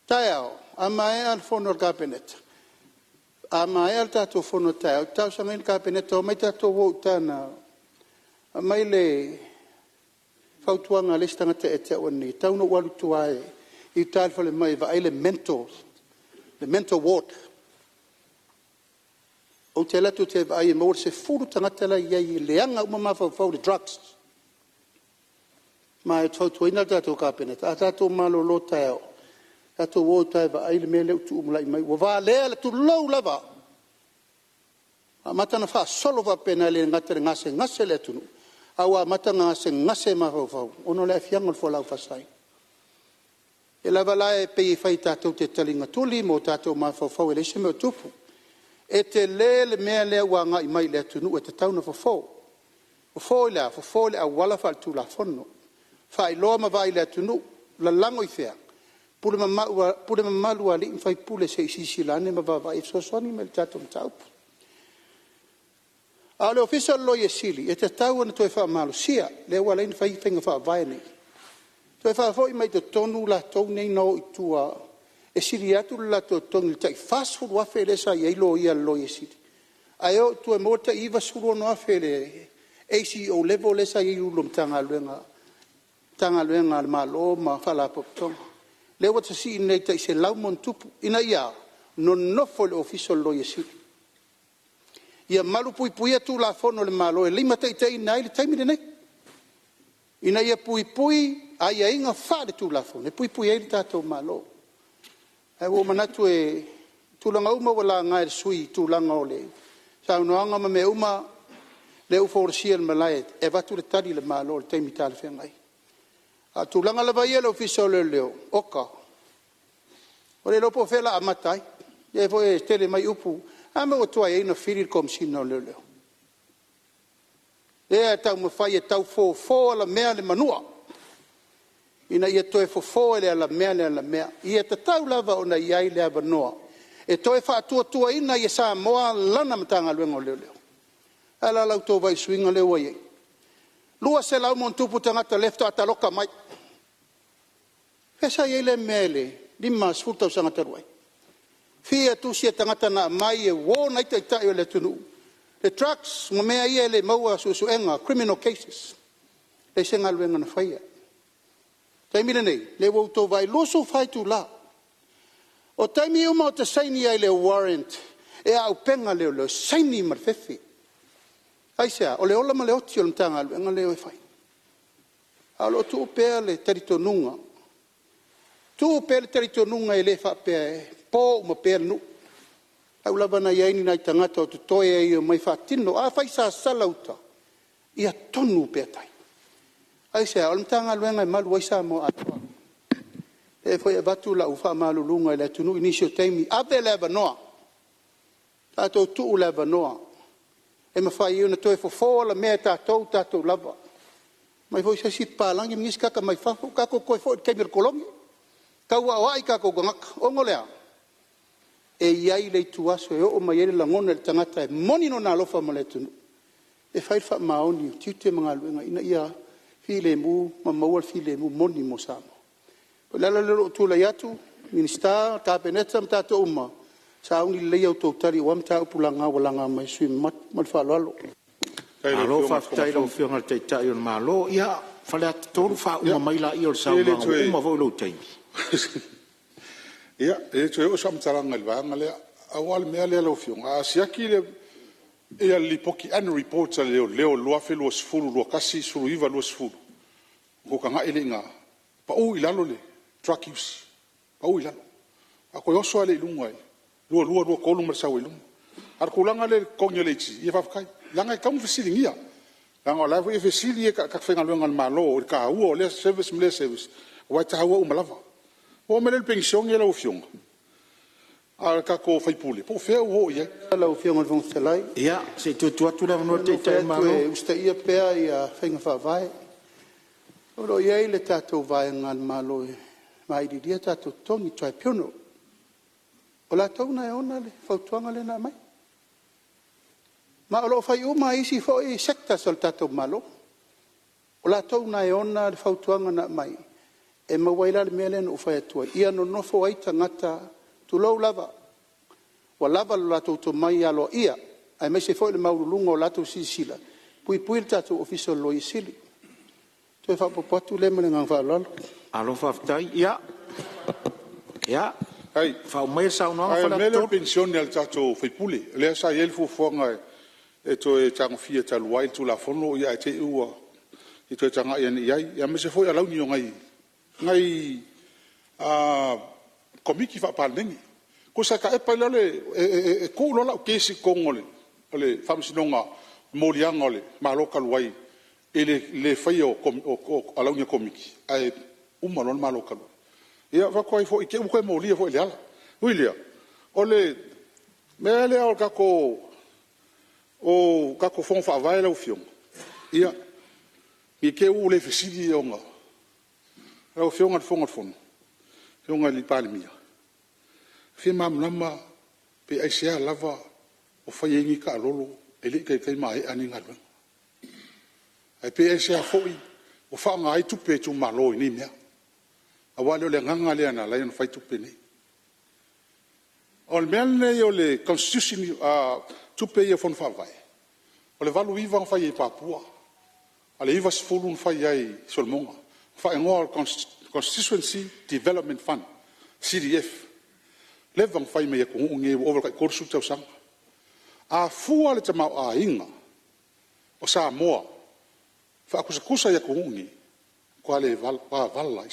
Taeao, a maea le fono a le Kapeneta, a maea le tatou fono taeao, ou te talosagaina le Kapeneta, omai tatou o i uta na aumai le fautuaga a le isi tagata ia te au ananei, e tatau ona ou alu i tua i uta i le falemai e vaai le mental ward. Ou te alu atu ou te vaai e maua le 10 tagata la e i ai e leaga uma mafaufau i le drugs. Ma ou te fautuaina le tatou Kapeneta, a tatou malolo taeao, tatou o i uta e vaai le mea lea ua tulai mai, ua valea tulou lava, ua amata ona faasolo faapena, e le gata ina gasegase le atunuu, a ua amata ona gasegase mafaufau ona o le aafiaga o le fualaau faasaina. O lea lava la e pei e fai tatou te taligatuli ma o tatou mafaufau e leai se mea o tupu. E tele le mea lea ua agai mai i le atunuu e tatau ona fofo. Fofo i le a? Fofo i le auala faale-tulafono, faailoa ma vaai i le atunuu, lalago i fea? Pule mamalu a alii ma faipule se i silasila ane ma vaavaai e fesoasoani mai i le tatou mataupu. A o le Ofisa o le Loia Sili, e tatau ona toe faamalosia, lea ua ala ai ona fai faiga faavae nei, toe faafoi mai totonu latou nei na o i tua e sili atu le latou totogi i le tai $40,000 lea sa i ai loia a le Loia Sili, ae o i tua e maua le tai $96,000 i le ACEO level lea sa i ai i Ofisa Sili o Pulega a le Malo ma Faalapotopotoga. Lea ua sii nei i le tai $100+, ina ia a? Nonofo i le Ofisa o le Loia Sili. Ia malupuipuia Tulafono a le Malo e limataitaiina ai le taimi lenei, ina ia puipui aiaiga faale-Tulafono e puipui ai le tatou Malo. Ae ua ou manatu o tulaga uma ua laga e sui usufono i tulaga o le saunoaga ma mea uma, lea ua folasia i le malae e avatu le tali a le Malo i le taimi talafeagai. A o tulaga lava ia i le Ofisa o Leoleo, oka, ua le iloa po o fea o le a amata ai. O lea foi e tele mai upu, o le a le mea ua tuai ai ona fili le Komesina o Leoleo? Lea e taumafai e tau fofo alamea le manua, ina ia toe fofo e le alamea le alamea. Ia tatau lava ona i ai le avanoa e toe faatuatuaina ai e Samoa lana Matagaluega o Leoleo. O le a la la outou vaai i le suiga lea ua i ai? 200+ tagata lea faatoa taloka mai. O fea sa i ai lea mea i le 50 tausaga talu ai? Fia tusi a tagata na aumai e warn ai taitai o le atunuu, le drugs ma mea ia e le maua suesuega, criminal cases. Leai se galuega na faia. O le taimi lenei, o lea ua outou vaai, 24 itula. O taimi uma ou te saini ai i le warrant e auupega leoleo, e saini ma le fefe. Aisea? O le ola ma le oti o le Matagaluega lea e o e fai. Ae o lo o tuu pea le talitonuga, tuu pea le talitonuga e le faapea e po uma pea le nuu. O au lava na i ai ni nai tagata o totoe e omai e faatino. Afai e sasala uta, ia tonu pea tai. Aisea? O le Matagaluega e malu ai Samoa atoa. O lea foi e avatu lau faamaluluga i le atunuu i nisi o taimi, ave le avanoa, tatou tuu le avanoa e mafai ai ona toe fofo alamea e tatou o tatou lava. Omai foi se isi papalagi ma nisi tagata mai fafo, tatou toe foi i le taimi o le Kolomi, tauaoai tatou tagata. Ona o le a? E i ai le ituaso e oo mai ai le lagona i le tagata e moni lona alofa mo le atunuu, e fai le faamaoni o tiute ma galuega ina ia filemu ma maua le filemu moni mo Samoa. O le ala lea o lou tulai atu, Minisita, Kapeneta ma tatou uma, sauni lelei a outou tali aua mataupu laga ua laga mai e sui usufono mamalu. Ma le faaaloalo. Malo faafetai i lau Afioga i le Taitai o le Malo. Ia, Faleata 3, faauma mai laia o le saunoaga ua uma foi lou taimi. Ia, e le toe oo se faamatalaga i le vaega lea. Pau lava le mea lea lau Afioga, a siaki le Lipoti, Annual Reports a Leoleo o le 2020, 2021, 2019, 2020, ona outou tagai lea i ina, pau i lalo le drug use, pau i lalo. Faatoa toe oso lava lea i luga i le 2022, 2023 ma le sau ai luga. A o le tulaga lea i le totogi o le AG, ia faafetai. Leaga e tatau ona fesiligia, leaga o la e foi e fesili tagata faigaluega a le Malo i le taua o lea service ma lea service, aua e taua uma lava. Ona oo mai lea i le Penisione lau Afioga a tatou sui usufono, po o fea ua oo i ai? Lau Afioga i le Fofoga Fetalai… Ia, se i toe tuu atu le avanoa i le Taitai o le Malo. E usitaia pea faiga faavae. O lo o i ai le tatou vaega a le Malo e vaililia tatou totogi, le Tribunal. O latou lena e ona le fautuaga lea na aumai. Ma o lo o fai uma lava e isi foi sectors a le tatou Malo. O latou lena e ona le fautuaga na aumai e maua ai la le mea lea na ou fai atu ai, ia nonofo ai tagata, tulou lava, ua lava lo latou tomai aloaia aemaise foi le maualuluga o latou silasila e puipui le tatou Ofisa o le Loia Sili. O le toe faaopoopo atu lea ma le agaga faaaloalo. Malo faafetai. Ia, faauma maia le saunoaga Ae o le mea Faleata lea o 3. le penisione a le tatou sui usufono, lea sa i ai le fuafuaga e toe tagofia talu ai le Tulafono ae te i ua… se i toe tagai ane i ai, aemaise foi alauni o nai Komiti Faa-Palemene. Tusa e taape ai loa e tuu loa lau case i totonu o le Faamasinoga o moliaga o le Malo talu ai i le le faia o alauni o Komiti, ae uma loa le Malo talu ai. Ia e avatu ai foi i tei ua toe molia foi e Leala. Ui i lea, o le mea lea o tatou Fono Faavae lau Afioga, ia, ne i te i ua ou le fesili ona… Lau Afioga i le Fofoga o le Fono, le Afioga i le Palemia, e fia malamalama pe aisea lava o fai ai nei taalolo e le i taitai maea nei galuega. Ae pe aisea foi o faaaoga ai tupe a itumalo i nei mea, aua e le o le agaga lea na ala ai ona fai tupe nei. O le mea lenei o le Constitution o tupe ia o Fono Faavae, o le 1989 na fai ai i Papua, a o le 1990 na fai ai i Solomona, faaigoa o le Constituency Development Fund, CDF. Leva ona fai mai e atunuu nei ua ova i le tai 30 tausaga. A fua le tamaoaiga o Samoa faatusatusa i atunuu nei, e matua vala lava,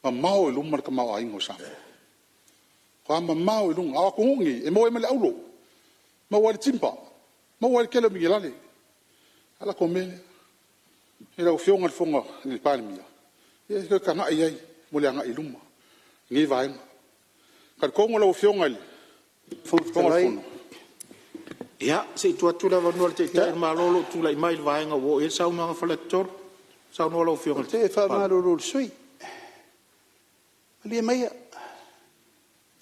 mamao i luma le tamaoaiga o Samoa, matua mamao i luga. A o atunuu nei e maua ai ma le auro, maua ai le timuga, maua ai le tele o minerale. A o le latou mea lea. Lau Afioga i le Palemia, ia se i toe tagai i ai mo le agai i luma i lenei vaega. E talitonu lau Afioga i le Fofoga o le Fono… Ia, se i tuu atu le avanoa i le Taitai o le Malo o lo o tulai mai i le vaega ua oo i ai le saunoaga a Faleata 3. Saunoa lau Afioga i le Ou te faamalulu i le sui usufono, malie maia,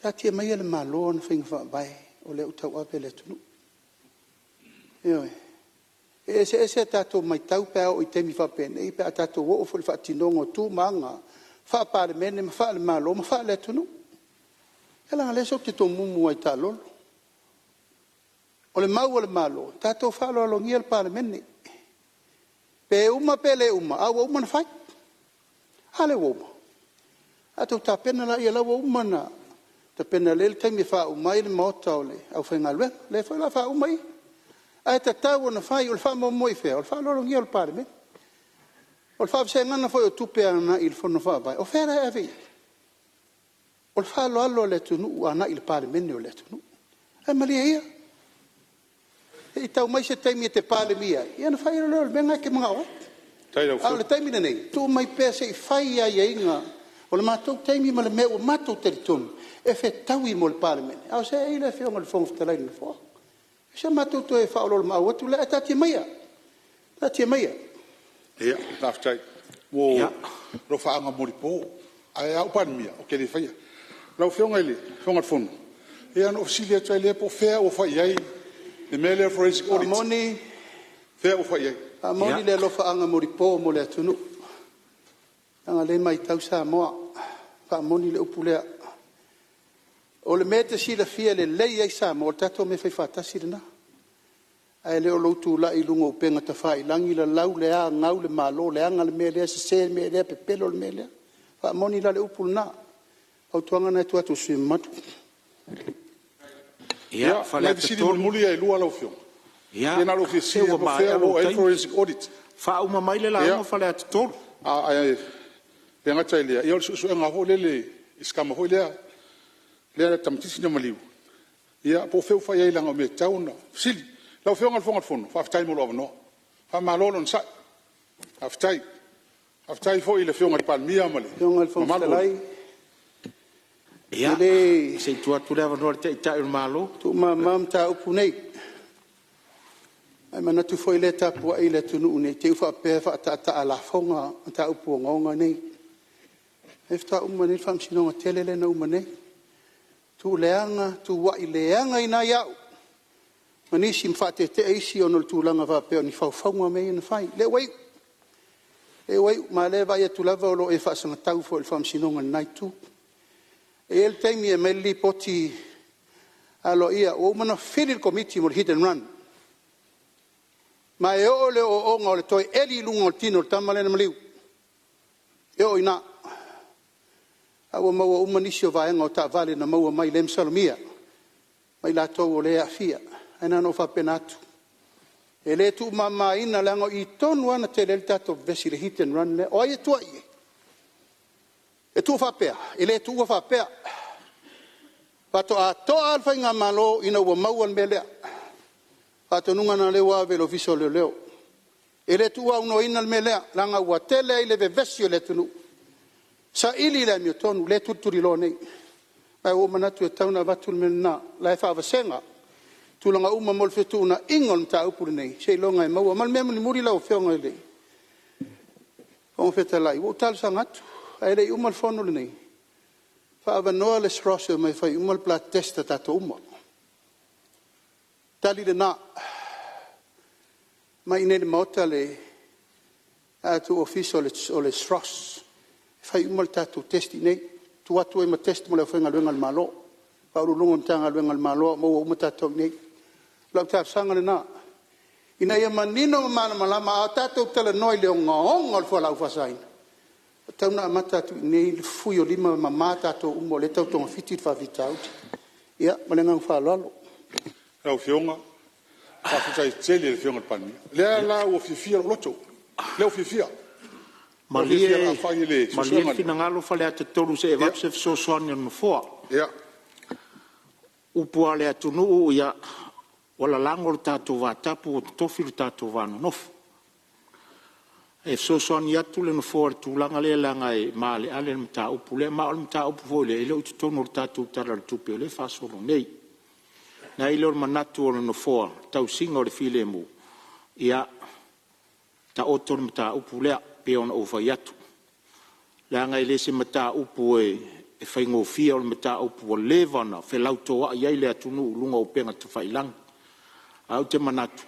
taatia maia le Malo ana faiga faavae o lea ua tauave le atunuu. Ioe. E eseese a tatou matau pe a oo i taimi faapenei pe a tatou oo foi i le faatinoga o tu ma aga faa-Palemene ma faale-Malo ma faale-atunuu. Ia leaga o lea tou te tomumu lava i taalolo. O le mau a le Malo, tatou faaaloalogia le Palemene, pe uma pe le uma, a ua uma ona fai. A lea ua uma? Tatou tapena laia o la ua uma ona tapena lelei le taimi e faauma ai le maota o le aufaigaluega. O lea foi o le a faauma ia. Ae tatau ona fai. O le faamoemoe i fea? O le faaaloalogia o le Palemene. O le faavasegaga foi o tupe agai i le Fono Faavae, o fea la e ave i ai? O le faaaloalo a le atunuu agai i le Palemene o le atunuu. Ae malie ia, se i tau mai se taimi e te Palemia ai, ia ona fai loa lea o le mea lena e te manao ai. A o le taimi lenei, tuu mai pea se i fai aiaiga o le matou taimi ma le mea ua matou talitonu e fetaui mo le Palemene, a o seei le Afioga i le Fofoga Fetalai i le Nofoa. O si a matou toe faaoloolomaau atu lea, ae taatia maia, taatia maia. Faafetai mo alofaaga molipo, ae a ou Palemia ou te le faia. Lau Afioga i le Fofoga o le Fono, ia ona ou fesili atu ai lea, po o fea ua fai i ai le mea lea o le forensic audit? O fea ua fai i ai? E faamoni le alofaaga molipo mo le atunuu, leaga o lea e matau Samoa. E faamoni le upu lea. O le mea e te silafia lelei ai Samoa, o le tatou mea faifaatasi lena. Ae le o lou tulai i luga o upega tafailagi lalau le a, gau le Malo, leaga le mea lea, sese le mea lea, pepelo le mea lea. E faamoni la le upu lena. O le fautuaga lena e tuu atu i le sui usufono mamalu. Ia, O nai Faleata fesili 3. mulimuli ia e lua lau Afioga. Ia, Na ona ou fia se fesili ua lava po o fea maea ua lou oo i ai le taimi. forensic audit? Faauma mai le lauga Faleata 3. Ae le gata i lea, o le suesuega foi lele i si tama foi lea le tamaititi na maliu, ia po o fea ua fai i ai leaga o le mea e tatau ona fesili. Lau Afioga i le Fofoga o le Fono, faafetai mo lou avanoa, faamalo le onosai, faafetai. Faafetai foi i le Afioga i le Palemia ma le mamalu o le… Ia, se i tuu atu le avanoa i le Taitai o le Malo. E le tuumama mataupu nei, ae manatu foi o lea e tapuai le atunuu ne i te i ua faapea e faataataa a lafoga mataupu ogaoga nei. O lea faatoa uma nei le faamasinoga tele lea na uma nei, tu leaga, tuuai leagaina ai au ma nisi ma faatetea isi ona o le tulaga faapea o ni faufauga mea ia na fai. O lea ua iu, lea ua iu, ma o lea e vaai atu lava o lo o e faasagatau foi i le faamasinoga i lena itu. E i ai le taimi e aumai ai le lipoti aloaia, ua uma ona fili le Komiti mo le hit and run, ma e oo i le ooooga o le toe eli i luga o le tino o le tama lea na maliu, e oo i ina. A ua maua uma nisi o vaega o taavale na maua mai lea e masalomia ma i latou o lea e aafia. Ae na ona ou faapena atu. E le tuumamaina leaga o i tonu lava na tele ai le tatou vevesi i le hit and run lea. O ai e tua i ai? E tuu faapea? E le tuua faapea. Faatoa toa lava le faigamalo ina ua maua le mea lea. O le faatonuga lena o lea ua ave i le Ofisa o Leoleo. E le tuuaunoaina le mea lea, leaga ua tele ai le vevesi o le atunuu, saili le amiotonu, lea e tulituliloa nei. Ae ua ou manatu e tatau ona avatu le mea lena, o la e faavasega tulaga uma mo le fetuunaiga o le mataupu lenei, seiloga e maua. Ma le mea mulimuli lau Afioga i le Fofoga Fetalai, ua ou talosaga atu, ae le i uma le fono lenei, faaavanoa le SROS e omai e fai uma le blood test a tatou uma. Tali lena. Omai i inei i le Maota le tatou Ofisa o le SROS e fai uma le tatou test i inei, tuu atu ai ma test mo le aufaigaluega a le Malo, Ofisa Sili o Pulega o Matagaluega a le Malo a o maua uma tatou i inei. O lau talosaga lena, ina ia manino ma malamalama, a tatou talanoa i le ogaoga o le fualaau faasaina, e tatau ona amata atu i inei le fui o lima ma mama tatou uma o lea e tau togafiti le faafitauli. Ia, ma le agaga faaaloalo. Lau Afioga, faafetai tele i le Afioga i le Palemia. O lea la ua fiafia lou loto, lea ua fiafia. Malie le finagalo Faleata 3 se i avatu se fesoasoani a le Nofoa. O upu lava a le atunuu, ua lalago le tatou vatapu ua totofi lo tatou va nonofo. E fesoasoani atu le Nofoa i le tulaga lea leaga e maaleale le mataupu lea, ma o le mataupu foi lea e le o i totonu o le tatou Tala o le Tupe o lea e faasolo nei. Ona i ai lea o le manatu o le Nofoa i le tausiga o le filemu, ia taoto le mataupu lea pei ona ou fai atu, leaga e le o se mataupu e faigofie, o le mataupu ua leva ona felautoai ai le atunuu i luga o upega tafailagi. Ae ou te manatu,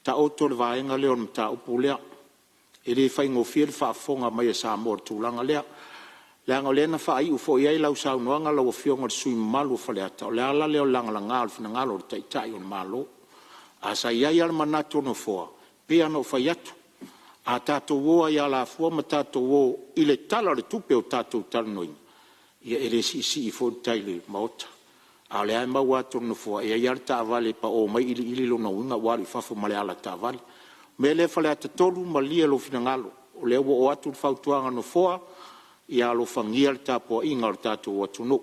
taoto le vaega lea o le mataupu lea, e le faigofie le faafofoga mai a Samoa i le tulaga lea, leaga o lea na faaiu foi i ai lau saunoaga lau Afioga i le sui usufono mamalu o Faleata, o le ala lea o le lagalaga o le finagalo o le Taitai o le Malo. Ae sa i ai lava le manatu o le Nofoa, e pei lava ona ou fai atu, a tatou o lava i alafua ma tatou o i le Tala o le Tupe ua tatou talanoaina, ia e le siisii foi le tai i le Maota. A o lea lava e maua atu e le Nofoa, e i ai lava le taavale e pao mai iliili, o lona uiga ua alu i fafo ma le ala taavale. O le mea lea Faleata 3, malie lou finagalo, o lea ua oo atu le fautuaga a le Nofoa, ia alofagia le tapuaiga a le tatou atunuu.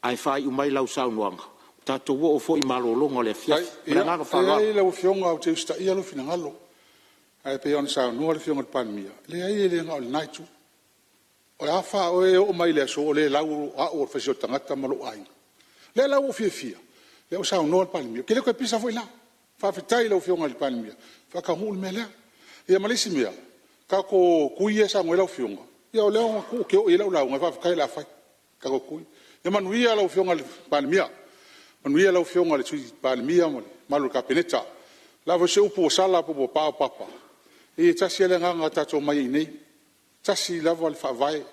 Ae faaiu mai lau saunoaga, tatou oo foi i malologa o le afiafi. Ma le agaga faaaloalo. Leai lau Afioga ou te usitaia lou finagalo, ae pei ona saunoa le Afioga i le Palemia, leai e le na o lena itu. O le a fa oe e oo mai le aso o le lau au o le faisio tagata ma lou aiga. O lea la ua ou fiafia, o lea ua saunoa le Palemia, ou te le toe pisa foi la. Faafetai i lau Afioga i le Palemia, faataunuu le mea lea. Ia ma le isi mea, tatou tui ia e saunoa i ai lau Afioga, ia o lea ou te oo i ai lau lauga, faafetai o le a fai tatou tui. Ia manuia lau Afioga i le Palemia, manuia lau Afioga i le Sui Palemia ma le mamalu o le Kapeneta. O le a foi se upu ua sala pe ua paopapa, ia e tasi lava le agaga na tatou omai ai i inei, e tasi lava le faavae,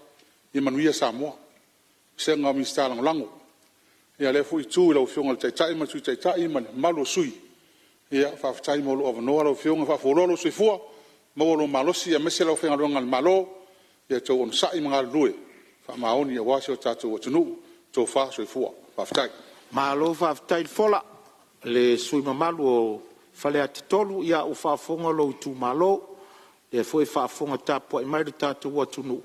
ia manuia Samoa. Le vasega o Minisita Lagolago. Ia lea foi itu i lau Afioga i le Taitai ma le Sui Taitai ma le mamalu o sui usufono, faafetai mo lou avanoa lau Afioga, faafualoa lou soifua, maua lou malosi aemaise le aufaigaluega a le Malo. Ia outou onosai ma galulue faamaoni aua si o tatou atunuu. Tofa soifua. Faafetai. Malo faafetai le fola i le sui usufono mamalu o Faleata 3, ia ua faafofoga lou itumalo, o lea foi e faafofoga tapuai mai lo tatou atunuu,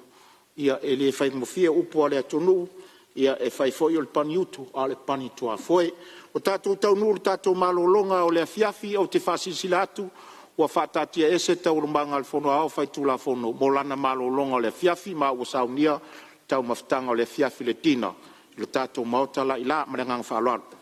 ia e le faigofie. O upu lava a le atunuu, Ia e fai foi o le pagiutu a o le pagituafoe. Ua tatou taunuu i le tatou malologa o le afiafi, ou te faasilasila atu ua faataatiaese Taualumaga a le Fono Aoao Faitulafono mo lana malologa o le afiafi, ma ua saunia le taumafataga o le afiafi, le dinner i le tatou maota la i ila. Ma le agaga faaaloalo.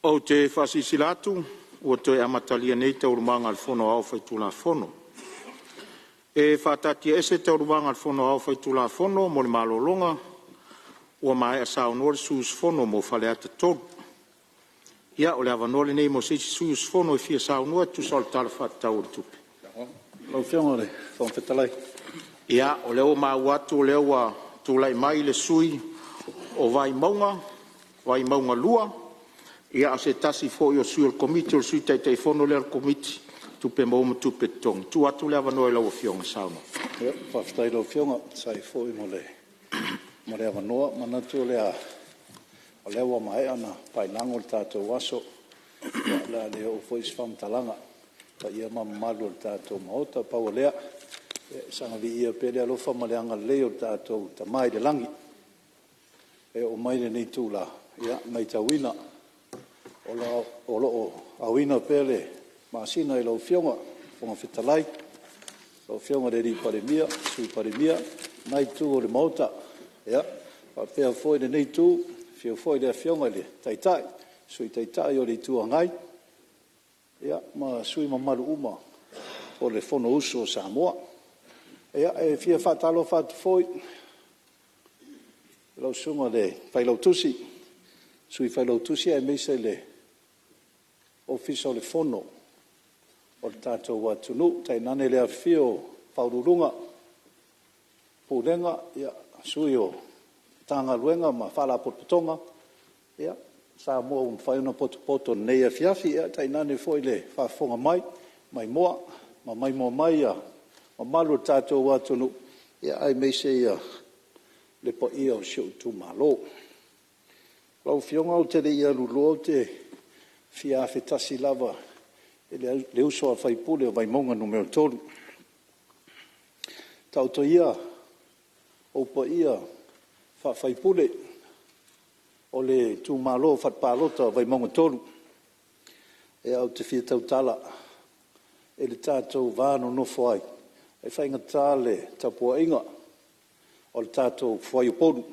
Ou te faasilasila atu ua toe amatalia nei Taualumaga a le Fono Aoao Faitulafono. E faataatiaese Taualumaga a le Fono Aoao Faitulafono mo le malologa ua maea saunoa le sui usufono mo Faleata 3. Ia, o le avanoa lenei mo se isi sui usufono e fia saunoa e tusa o le Tala Faatatau o le Tupe. Lau Afioga i le Fofoga Fetalai… Ia, o lea ua maua atu o lea ua tulai mai le sui usufono o Vaimauga 2, ia o se tasi foi o sui o le Komiti, o le Sui Taitaifono lea o le Komiti o Tupe Maua ma Tupe Totogi. E tuu atu le avanoa i lau Afioga e saunoa. Faafetai i lau Afioga e tusa ai foi mo le avanoa. E manatu o lea ua maea ona paelago le tatou aso, ia o le a le oo foi se faamatalaga i paia ma mamalu o le tatou Maota. Pau o lea, ia saga viia pea le alofa ma le agalelei o le tatou Tama i le lagi e oo mai i lenei itula, e matauina o lo o aoina pea le masina i lau Afioga i le Fofoga Fetalai, lau Afioga i le Palemia, Sui Palemia, lena itu o le Maota, faapea foi lenei itu, afio foi le Afioga i le Taitai, Sui Taitai o le Itu Agai ma sui usufono mamalu uma o le Fonousu a Samoa. E fia faatalofa atu foi i lau Susuga i le Failautusi, Sui Failautusi aemaise le Ofisa o le Fono o le tatou atunuu, tainane le afifio o Ofisa Sili o Pulega, Sui o Matagaluega ma Faalapotopotoga Samoa ua mafai ona potopoto i lenei afiafi, ae tainane foi le faafofoga mai maimoa ma maimoa mai le mamalu o le tatou atunuu, aemaise le paia o si ou itumalo. Lau Afioga ou te le i alu loa ou te fia afe tasi lava i le uso a sui usufono o Vaimauga 3. Taoto ia ou paia faa-sui usufono o le itumalo faale-palota o Vaimauga 3, ou te fia tautala i le tatou va nonofo ai, e faigata le tapuaiga o le tatou fuaiupolu.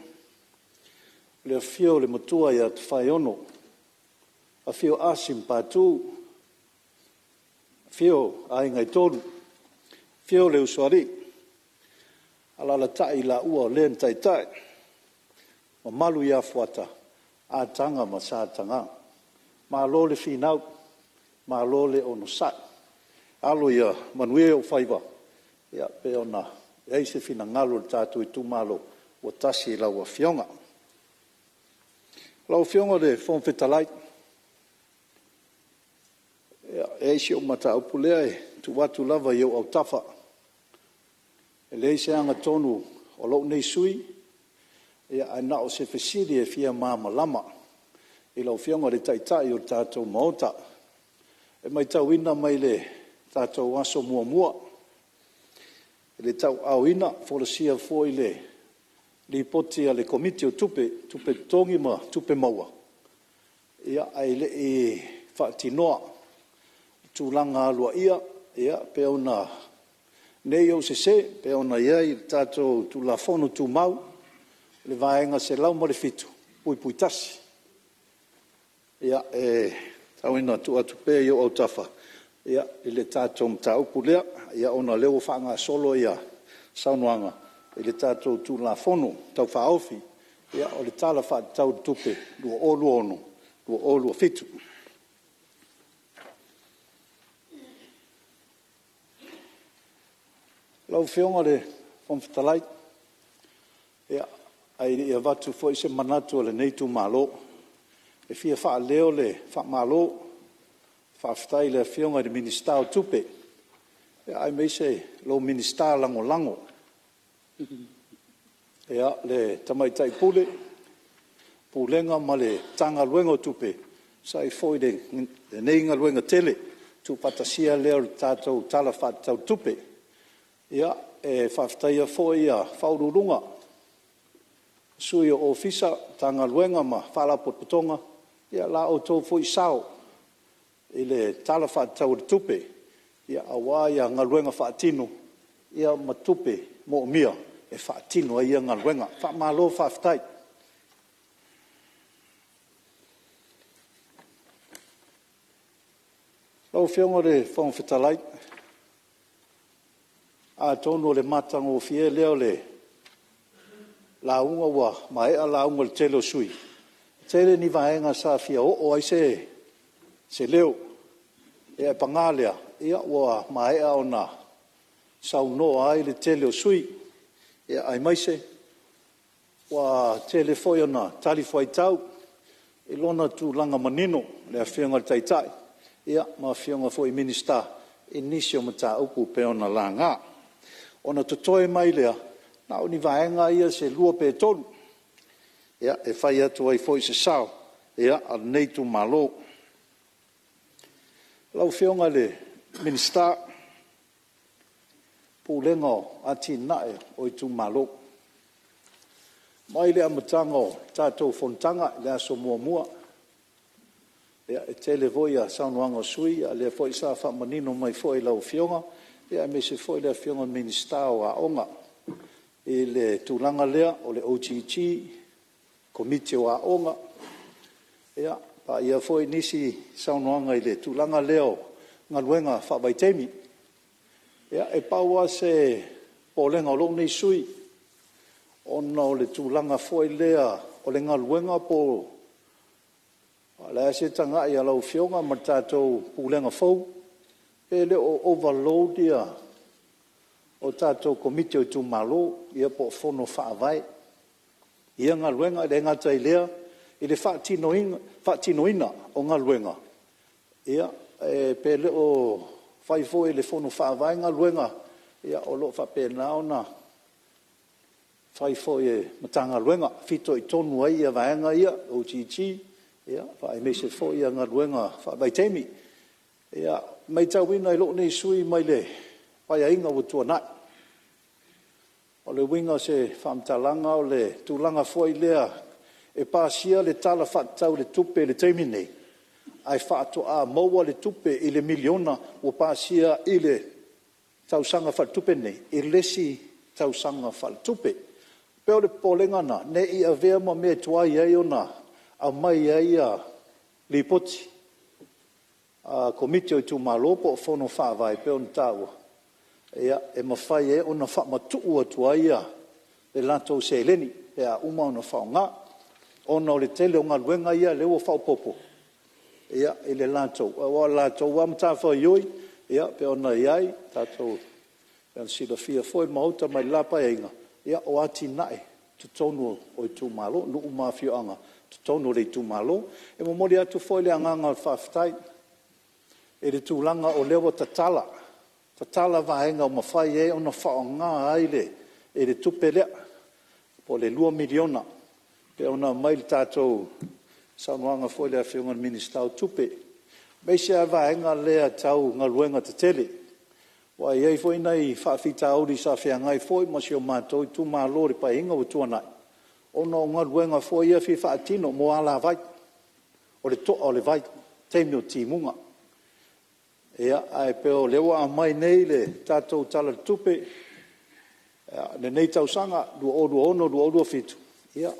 I le afio o le Matua ia Tofaeono, afio Asi ma Patu, afio Aiga e Tolu, afio le Usoalii, alaalatai laua o le na taitai, mamalu ia Fuata, Ataga ma Sataga. Malo le finau, malo le onosai. Alo ia manuia ou faiva pei ona i ai se finagalo o le tatou itumalo ua tasi i lau Afioga. Lau Afioga i le Fofoga Fetalai, e i ai si au mataupu lea e tuu atu lava i ou autafa. E leai se agatonu a lou nei sui usufono, ae na o se fesili e fia malamalama i lau Afioga i le Taitai o le tatou Maota. E matauina mai le tatou aso muamua i le tauaaoina folasia foi le Lipoti a le Komiti o Tupe, Tupe Totogi ma Tupe Maua, ae le i faatinoa tulaga aloaia pei ona, ne i ou sese, pei ona i ai le tatou Tulafono Tumau i le Vaega 107(1). Ia, e tau ina tuu atu pea i ou autafa i le tatou mataupu lea, ona o lea ua faagasolo saunoaga i le tatou Tulafono Tau Faaofi o le Tala Faatatau o le Tupe 2026/2027. Lau Afioga i le Fofoga Fetalai, ae le i avatu foi se manatu o lenei itumalo, e fia faaleo le faamalo, faafetai i le Afioga i le Minisita o Tupe, aemaise lou Minisita Lagolago, le Tamaitai Pule, Pulega ma le Matagaluega o Tupe, e tusa ai foi o lenei galuega tele, le tuufaatasia lea o le tatou Tala Faatatau o le Tupe. E faafetaia foi Ofisa Sili o Pulega, Sui o Ofisa, Matagaluega ma Faalapotopotoga i la outou foi sao i le Tala Faatatau o le Tupe aua galuega faatino ma tupe moomia e faatino ai ia galuega. Faamalo faafetai. Lau Afioga i le Fofoga Fetalai, atonu o le matagofie lea o le lauga ua maea lauga a le tele o sui usufono, e tele ni vaega sa fia oo i ai se leo. Ae paga lea, ua maea ona saunoa ai le tele o sui usufono, aemaise ua tele foi ina talifuaitau i lona tulaga manino le Afioga i le Taitai ma Afioga foi i Minisita i nisi o mataupu e pei ona laga. Ona totoe mai lea na o ni vaega ia se lua pe tolu e fai atu ai foi se sao a lenei itumalo. Lau Afioga i le Minisita o le Pulega o Atinae o Itumalo, mai le amataga o le tatou fonotaga i le aso muamua, e tele foi saunoaga a sui usufono, a o lea foi sa faamanino mai foi e lau Afioga aemaise foi le Afioga i le Minisita o Aoga i le tulaga lea o le OGG, Komiti o Aoga, paia foi nisi saunoaga i le tulaga lea o galuega faavaitaimi. Ia, e pau lava se popolega o lou nei sui usufono, ona o le tulaga foi lea o le galuega po o le a se tagai a lau Afioga ma le tatou Pulega fou, pe le o overload tatou Komiti o itumalo po o Fono Faavae i ia galuega. E le gata i lea i le faatinoina o galuega, pe le o fai foi e le Fono Faavae galuega o lo o faapena ona fai foi e Matagaluega, fitoitonu ai vaega ia, OGG aemaise foi galuega faavaitaimi. E maitauina e lou nei sui usufono mai le Paeaiga ua tuanai, o le uiga o se faamatalaga o le tulaga foi lea e pasia le Tala Faatatau o le Tupe i le taimi lenei, ae faatoa maua le tupe i le $1miliona ua pasia i le tausaga faaletupe lenei i le isi tausaga faaletupe. E pei o le popolega lena, ne i avea ma mea e tuai ai ona aumai ai Lipoti a Komiti o itumalo po o Fono Faavae pei ona taua, e mafai ai ona faamatuu atu ai le latou seleni pe a uma ona faaaoga, ona o le tele o galuega ia lea ua faaopoopo i le latou, aua o le latou lava matafaioi e pei ona i ai tatou… E pei ona silafia foi e le Maota mai le la Paeaiga, o atinae i totonu o itumalo, nuu ma afioaga i totonu o le itumalo. E momoli atu foi le agaga o le faafetai i le tulaga o lea ua tatala vaega ua mafai ai ona faaaoga ai le tupe lea po o le $2 miliona e pei ona aumai i le tatou saunoaga foi i le Afioga i le Minisita o Tupe, aemaise lava le vaega lea tau galuega tetele, aua e i ai foi nai faafitauli sa feagai foi ma si o matou itumalo i le Paeaiga ua tuanai, ona o galuega foi ia e fia faatino mo alavai, o le to'a o le vai i taimi o timuga. Ae pei o lea ua aumai nei le tatou Tala o le Tupe i lenei tausaga 2026/2027,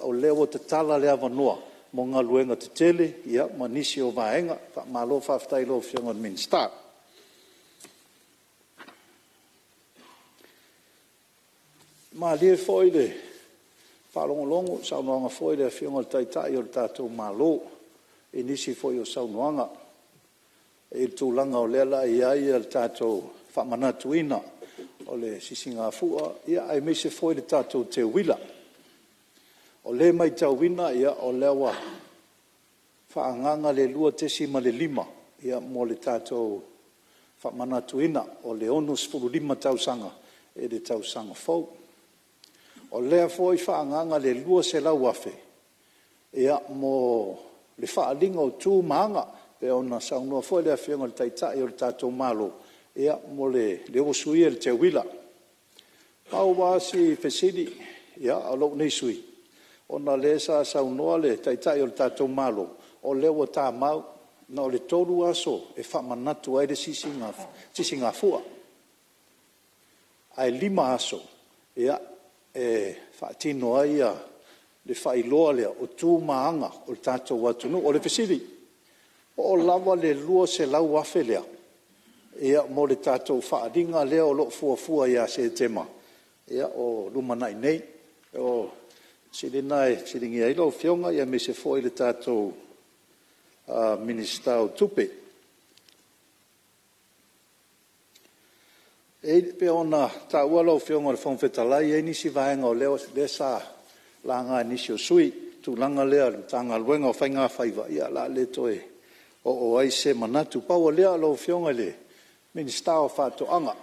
o lea ua tatala le avanoa mo galuega tetele ma nisi o vaega. Faamalo faafetai i lau Afioga i le Minisita. Malie foi i le faalogologo i saunoaga foi a le Afioga i le Taitai o le tatou Malo i nisi foi o saunoaga i le tulaga o lea o le a i ai le tatou faamanatuina o le Sisigafua aemaise foi le tatou teuila. O lea e matauina o lea ua faaagaaga le $2.5 mo le tatou faamanatuina o le 65 tausaga i le tausaga fou. O lea foi e faaagaaga le $200,000 mo le faaaliga o tu ma aga pei ona saunoa foi le Afioga i le Taitai o le tatou Malo mo le usua o le teuila. Pau lava si fesili a lou nei sui usufono, ona o lea sa saunoa le Taitai o le tatou Malo, o lea ua tamau na o le 3 aso e faamanatu ai le Sisigafua, ae 5 aso e faatino ai le faailoa lea o tu ma aga o le tatou atunuu. O le fesili, po o lava le $200,000 lea mo le tatou faaaliga lea o lo o fuafua ia Setema o lumanai nei. O le fesili lena e fesiligia ai lau Afioga aemaise foi le tatou Minisita o Tupe. E pei ona taua lau Afioga i le Fofoga Fetalai, e i ai nisi vaega o lea sa laga e nisi o sui usufono, le tulaga lea o le Matagaluega o Faiga Faiva, ia o le a le toe oo i ai se manatu. Pau o lea lau Afioga i le Minisita o Faatoaga,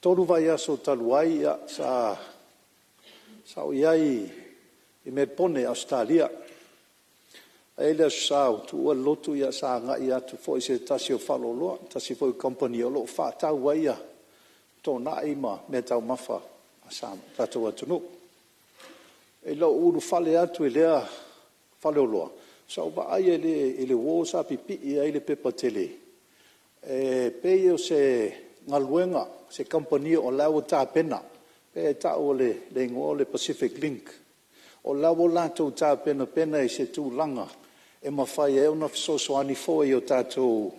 3 vaiaso talu ai sa ou i ai i Melepone i Ausetalia. E i ai le Aso Sa ua tuua le lotu sa agai atu foi i se tasi o faleoloa, se tasi foi o kamupani o lo o faatau ai toonai ma meataumafa a le tatou atunuu. I lou ulufale atu i lea faleoloa, sa ou vaai i le wall sa pipii ai le pepa tele, e pei o se galuega a se kamupani o la e ua tapena, e tau o le igoa o le Pacific Link. O la e ua latou tapenapena i se tulaga e mafai ai ona fesoasoani foi i tatou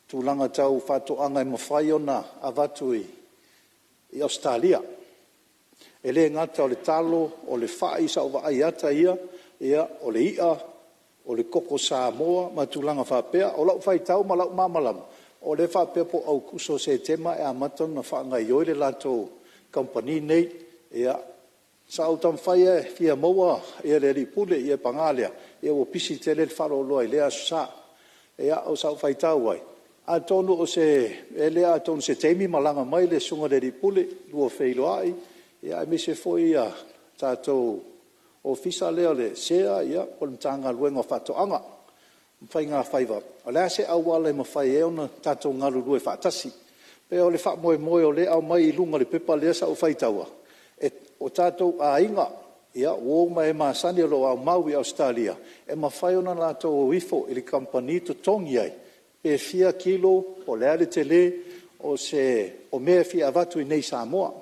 tulaga tau faatoaga e mafai ona avatu i Ausetalia. E le gata o le talo, o le fai, sa ou vaai i ata ia, o le i'a, o le koko Samoa ma tulaga faapea. O lau faitau ma lou malamalama, o lea e faapea po o Aokuso, Setema e amata ona faagaoioi le latou kamupani lenei. Ia, sa ou taumafai lava e fia maua le alii Pule, ae paga lea, ua pisi tele le faleoloa i lea Aso Sa. Ia o sau faitau ai, atonu o se mea lea atonu o se taimi malaga mai le Susuga i le alii Pule lua feiloai, aemaise foi le tatou Ofisa lea o le SEA po o le Matagaluega o Faatoaga ma Faigafaiva, o le a se auala e mafai ai ona tatou galulue faatasi. E pei o le faamoemoe o lea e aumai i luga o le pepa lea sa ou faitaua, o tatou aiga, uo ma e masani o lo o aumau i Ausetalia, e mafai ona latou o ifo i le kamupani totogi ai pe fia kilo po o le a le tele o mea e fia avatu i inei i Samoa.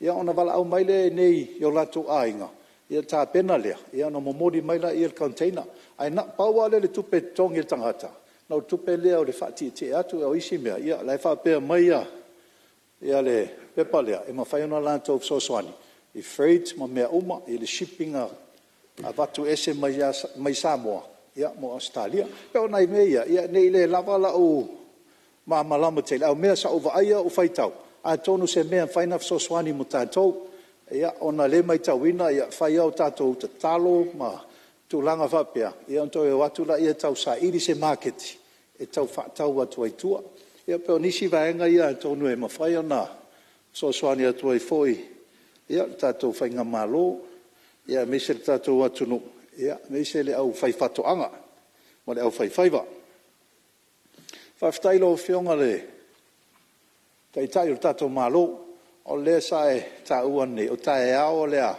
Ia ona valaau mai lea i inei i o latou aiga, ona tapena lea ona momoli mai lea i le container. Ae pau lava lea o le tupe e totogi e le tagata, na o le tupe lea o le faatietie atu, a o isi mea, o la e faapea mai le pepa lea, e mafai ona latou fesoasoani i freights ma mea uma i le shipping e avatu ese mai Samoa mo Ausetalia. E pei o nai mea ia, ne i le lava lou malamalama tele, a o mea sa ou vaai au faitau, atonu o se mea e mafai ona fesoasoani mo tatou, ona o lea e matauina e fai lava tatou uta talo ma tulaga faapea, ia ona toe o atu lea tausaili se maketi e tau faatau atu ai i tua. Ia pei o nisi vaega ia atonu e mafai ona fesoasoani atu ai foi le tatou faigamalo, aemaise le tatou atunuu, aemaise le aufaifaatoaga ma le aufaifaiva. Faafetai i lau Afioga i le Taitai o le tatou Malo, o lea sa e taua nei, o taeao o le a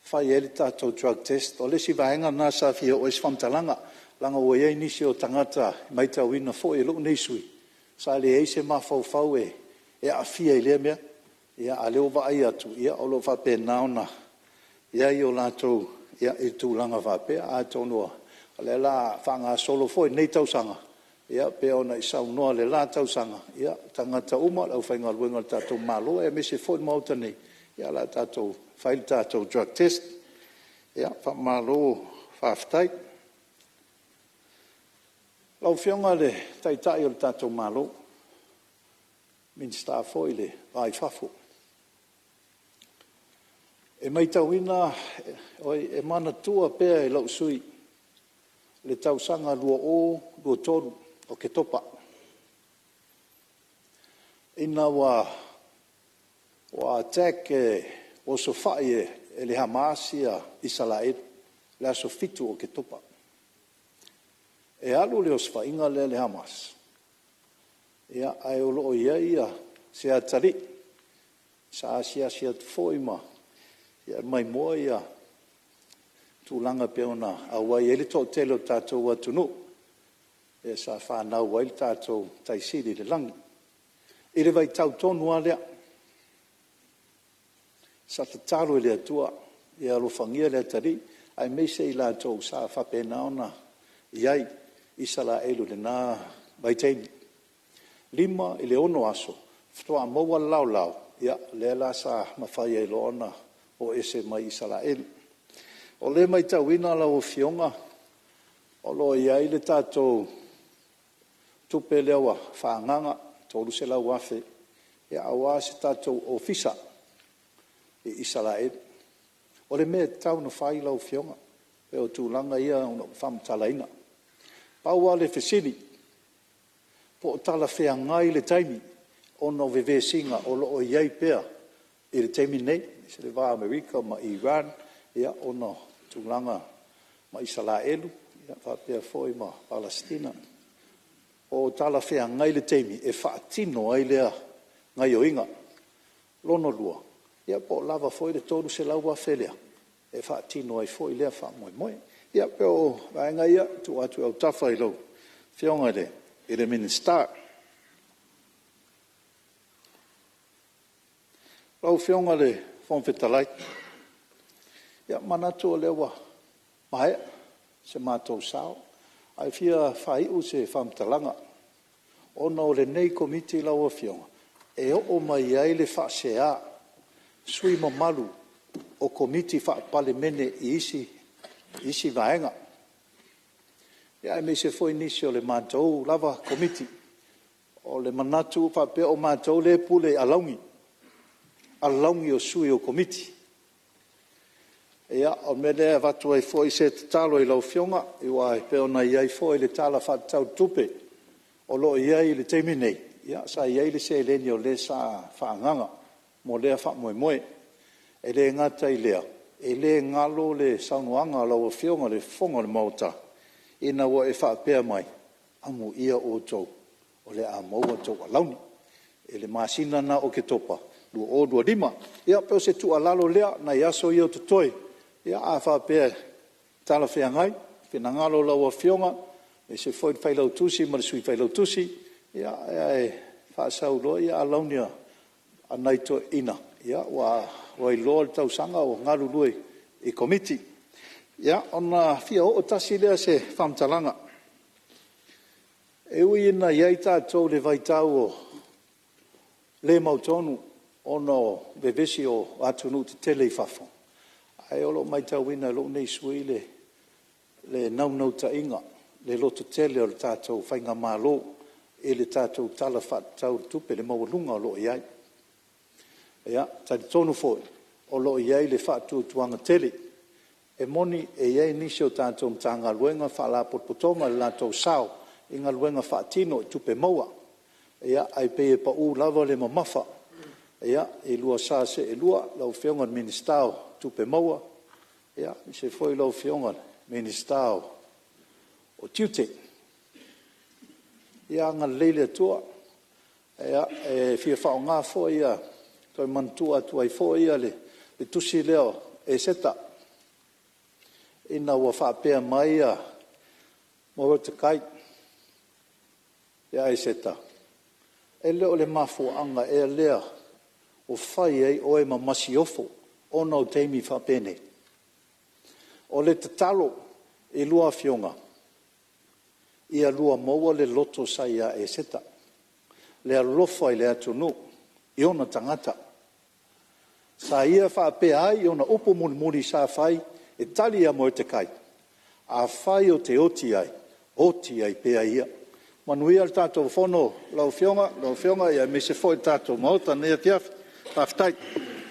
fai ai le tatou drug test. O le isi vaega lena sa fia oo i ai se faamatalaga, leaga ua i ai nisi o tagata e matauina foi e lou nei sui usufono sa leai se mafaufau e aafia i lea mea, a o lea ua vaai atu o lo o faapena ona i ai o latou i tulaga faapea. Atonu o lea o le a faagasolo foi i lenei tausaga pei ona e saunoa i le la tausaga, o tagata uma, o le aufaigaluega a le tatou Malo aemaise foi le Maota nei, o le a tatou fai le tatou drug test. Faamalo faafetai. Lau Afioga i le Taitai o le tatou Malo, Minisita foi o le Va i Fafo, e matauina, e manatua pea e lou sui usufono le tausaga 2023 Oketopa, ina ua attack, ua osofai e le Hamas Isaraelu i le aso 7 o Oketopa. E alu le osofaiga lea a le Hamas, ae o lo o i ai se atalii sa asiasi atu foi ma aumai tulaga e pei ona auai ai le toatele o le tatou atunuu, lea sa fanau ai le tatou Tai Sili i le Lagi. I le vaitau tonu lava lea, sa tatalo i le Atua ia alofagia le atalii aemaise i latou sa faapena ona i ai i Isaraelu i lena vaitaimi. 5 i le 6 aso faatoa maua le laolao, lea la sa mafai ai loa ona o ese mai Isaraelu. O lea e matauina lau Afioga o lo o i ai le tatou tupe lea ua faaagaaga $300,000 aua se tatou Ofisa i Isaraelu. O le mea e tatau ona fai lau Afioga, pei o tulaga ia na ou faamatalaina. Pau lava le fesili, po o talafeagai le taimi ona o vevesiga o lo o i ai pea i le taimi lenei i le va o Amerika ma Iran ona o tulaga ma Isaraelu faapea foi ma Palesitina. Po o talafeagai le taimi e faatino ai lea gaoioiga. Lona lua, po o lava foi le $300,000 lea e faatino ai foi lea faamoemoe. Ia pei o vaega ia e tuu atu i autafa i lau Afioga i le Minisita. Lau Afioga i le Fofoga Fetalai, ia e manatu o lea ua maea se matou sao, ae fia faaiu se faamatalaga, ona o lenei Komiti lau Afioga, e oo mai ai le faasea a sui usufono mamalu o Komiti Faa-Palemene i isi vaega, aemaise foi nisi o le matou lava Komiti. O le manatu faapea o matou lea e pule i alauni, alauni o sui o Komiti. Ia, o le mea lea e avatu ai foi se tatalo i lau Afioga, aua e pei ona i ai foi le Tala Faatatau o le Tupe o lo o i ai i le taimi nei, sa i ai le seleni o lea sa faaagaaga mo lea faamoemoe. E le gata i lea, e le galo le saunoaga a lau Afioga i le Fofoga o le Maota ina ua e faapea mai, amuia outou o le a maua a outou alauni i le masina lena o Oketopa 2025. Ia pei o se tuualalo lea i nai aso ia o totoe, a faapea e talafeagai finagalo o lau Afioga aemaise foi le Failautusi ma le Sui Failautusi, ae faasau loa alauni a nai toeaiina ua iloa le tausaga o galulue i Komiti. Ia, ona fia oo tasi lea o se faamatalaga, e ui ina i ai tatou i le vaitau le mautonu ona o vevesi o atunuu tetele i fafo, ae o lo o matauina e lou nei sui usufono le naunautaiga, le lototele o le tatou faigamalo i le tatou Tala Faatatau o le Tupe, le maualuga o lo o i ai. E talitonu foi o lo o i ai le faatuatuaga tele. E moni e i ai nisi o tatou Matagaluega ma Faalapotopotoga i le latou sao i galuega faatino i tupe maua, ae pei e pau lava le mamafa i lua sa seelua lau Afioga i le Minisita o Tupe Maua, aemaise foi lau Afioga i le Minisita o Tiute. Ia agalelei le Atua. E fia faaaoga foi e toe manatua atu ai foi le tusi lea o Eseta, ina ua faapea mai Molotakai ia Eseta, “E le o le mafuaaga ea lea ua fai ai oe ma masiofo ona o taimi faapenei?” O le tatalo i a oulua Afioga, ia lua maua le loto sa ia Eseta, le alofa i le atunuu i ona tagata. Sa ia faapea ai i ona upu mulimuli sa fai e tali ia Moretekai, “Afai ou te oti ai, oti ai pea ia.” Manuia le tatou Fono lau Afioga aemaise foi le tatou Maota i lenei afiafi. Faafetai.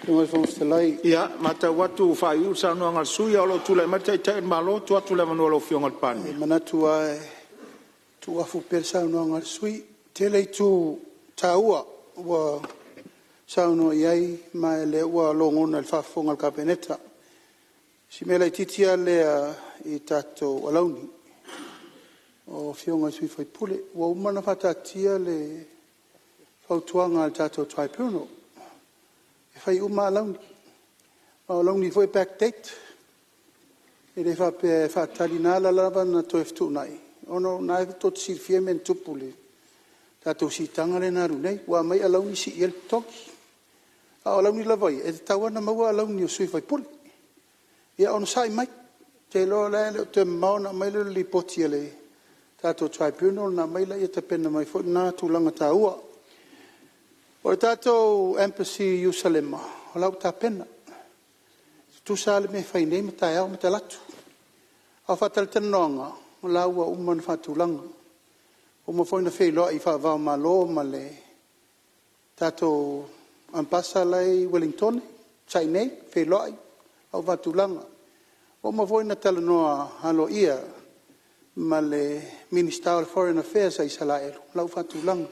Lau Afioga i le Fofoga Fetalai… Ia, e matau atu ua faaiuiu le saunoaga a le sui usufono a o lo o tulai mai le Taitai o le Malo. Tuu atu le avanoa i lau Afioga i le Palemia. E manatu lava e tuuafu pea le saunoaga a le sui usufono. E tele itu taua ua saunoa i ai ma o lea ua logona i le faafofoga a le Kapeneta. O si mea laitiiti lava lea i tatou alauni o Afioga i sui usufono. Ua uma ona faataatia le fautuaga a le tatou Tribunal, e fai uma lava alauni, ma o alauni foi e backdate. E le faapea e faatali, na ala la ona toe fetuunai ona o lena tou te silafia le mea na tupu i le tatou siitaga lea na alu nei, ua aumai alauni sii ai le totogi. A o alauni lava ia, e tatau lava ona maua alauni o sui usufono. Ia onosai mai, ou te iloa o la e le o toe mamao ona aumai lea o le lipoti a le tatou Tribunal ona aumai lea tapena mai foi lena tulaga taua. O le tatou Embassy i Ierusalema, o la ua tapena. E tutusa lava le mea e fai nei ma taeao ma talaatu. A o faatalatalanoaga, o la ua uma ona faatulaga. Ua uma foi ona feiloai faava-o-Malo ma le tatou Amepasa la e i Ueligitone, na masai nei, feiloai, la ua faatulaga. Ua uma foi ona talanoa aloaia ma le Minisita o Foreign Affairs a Isaraelu, o la ua faatulaga.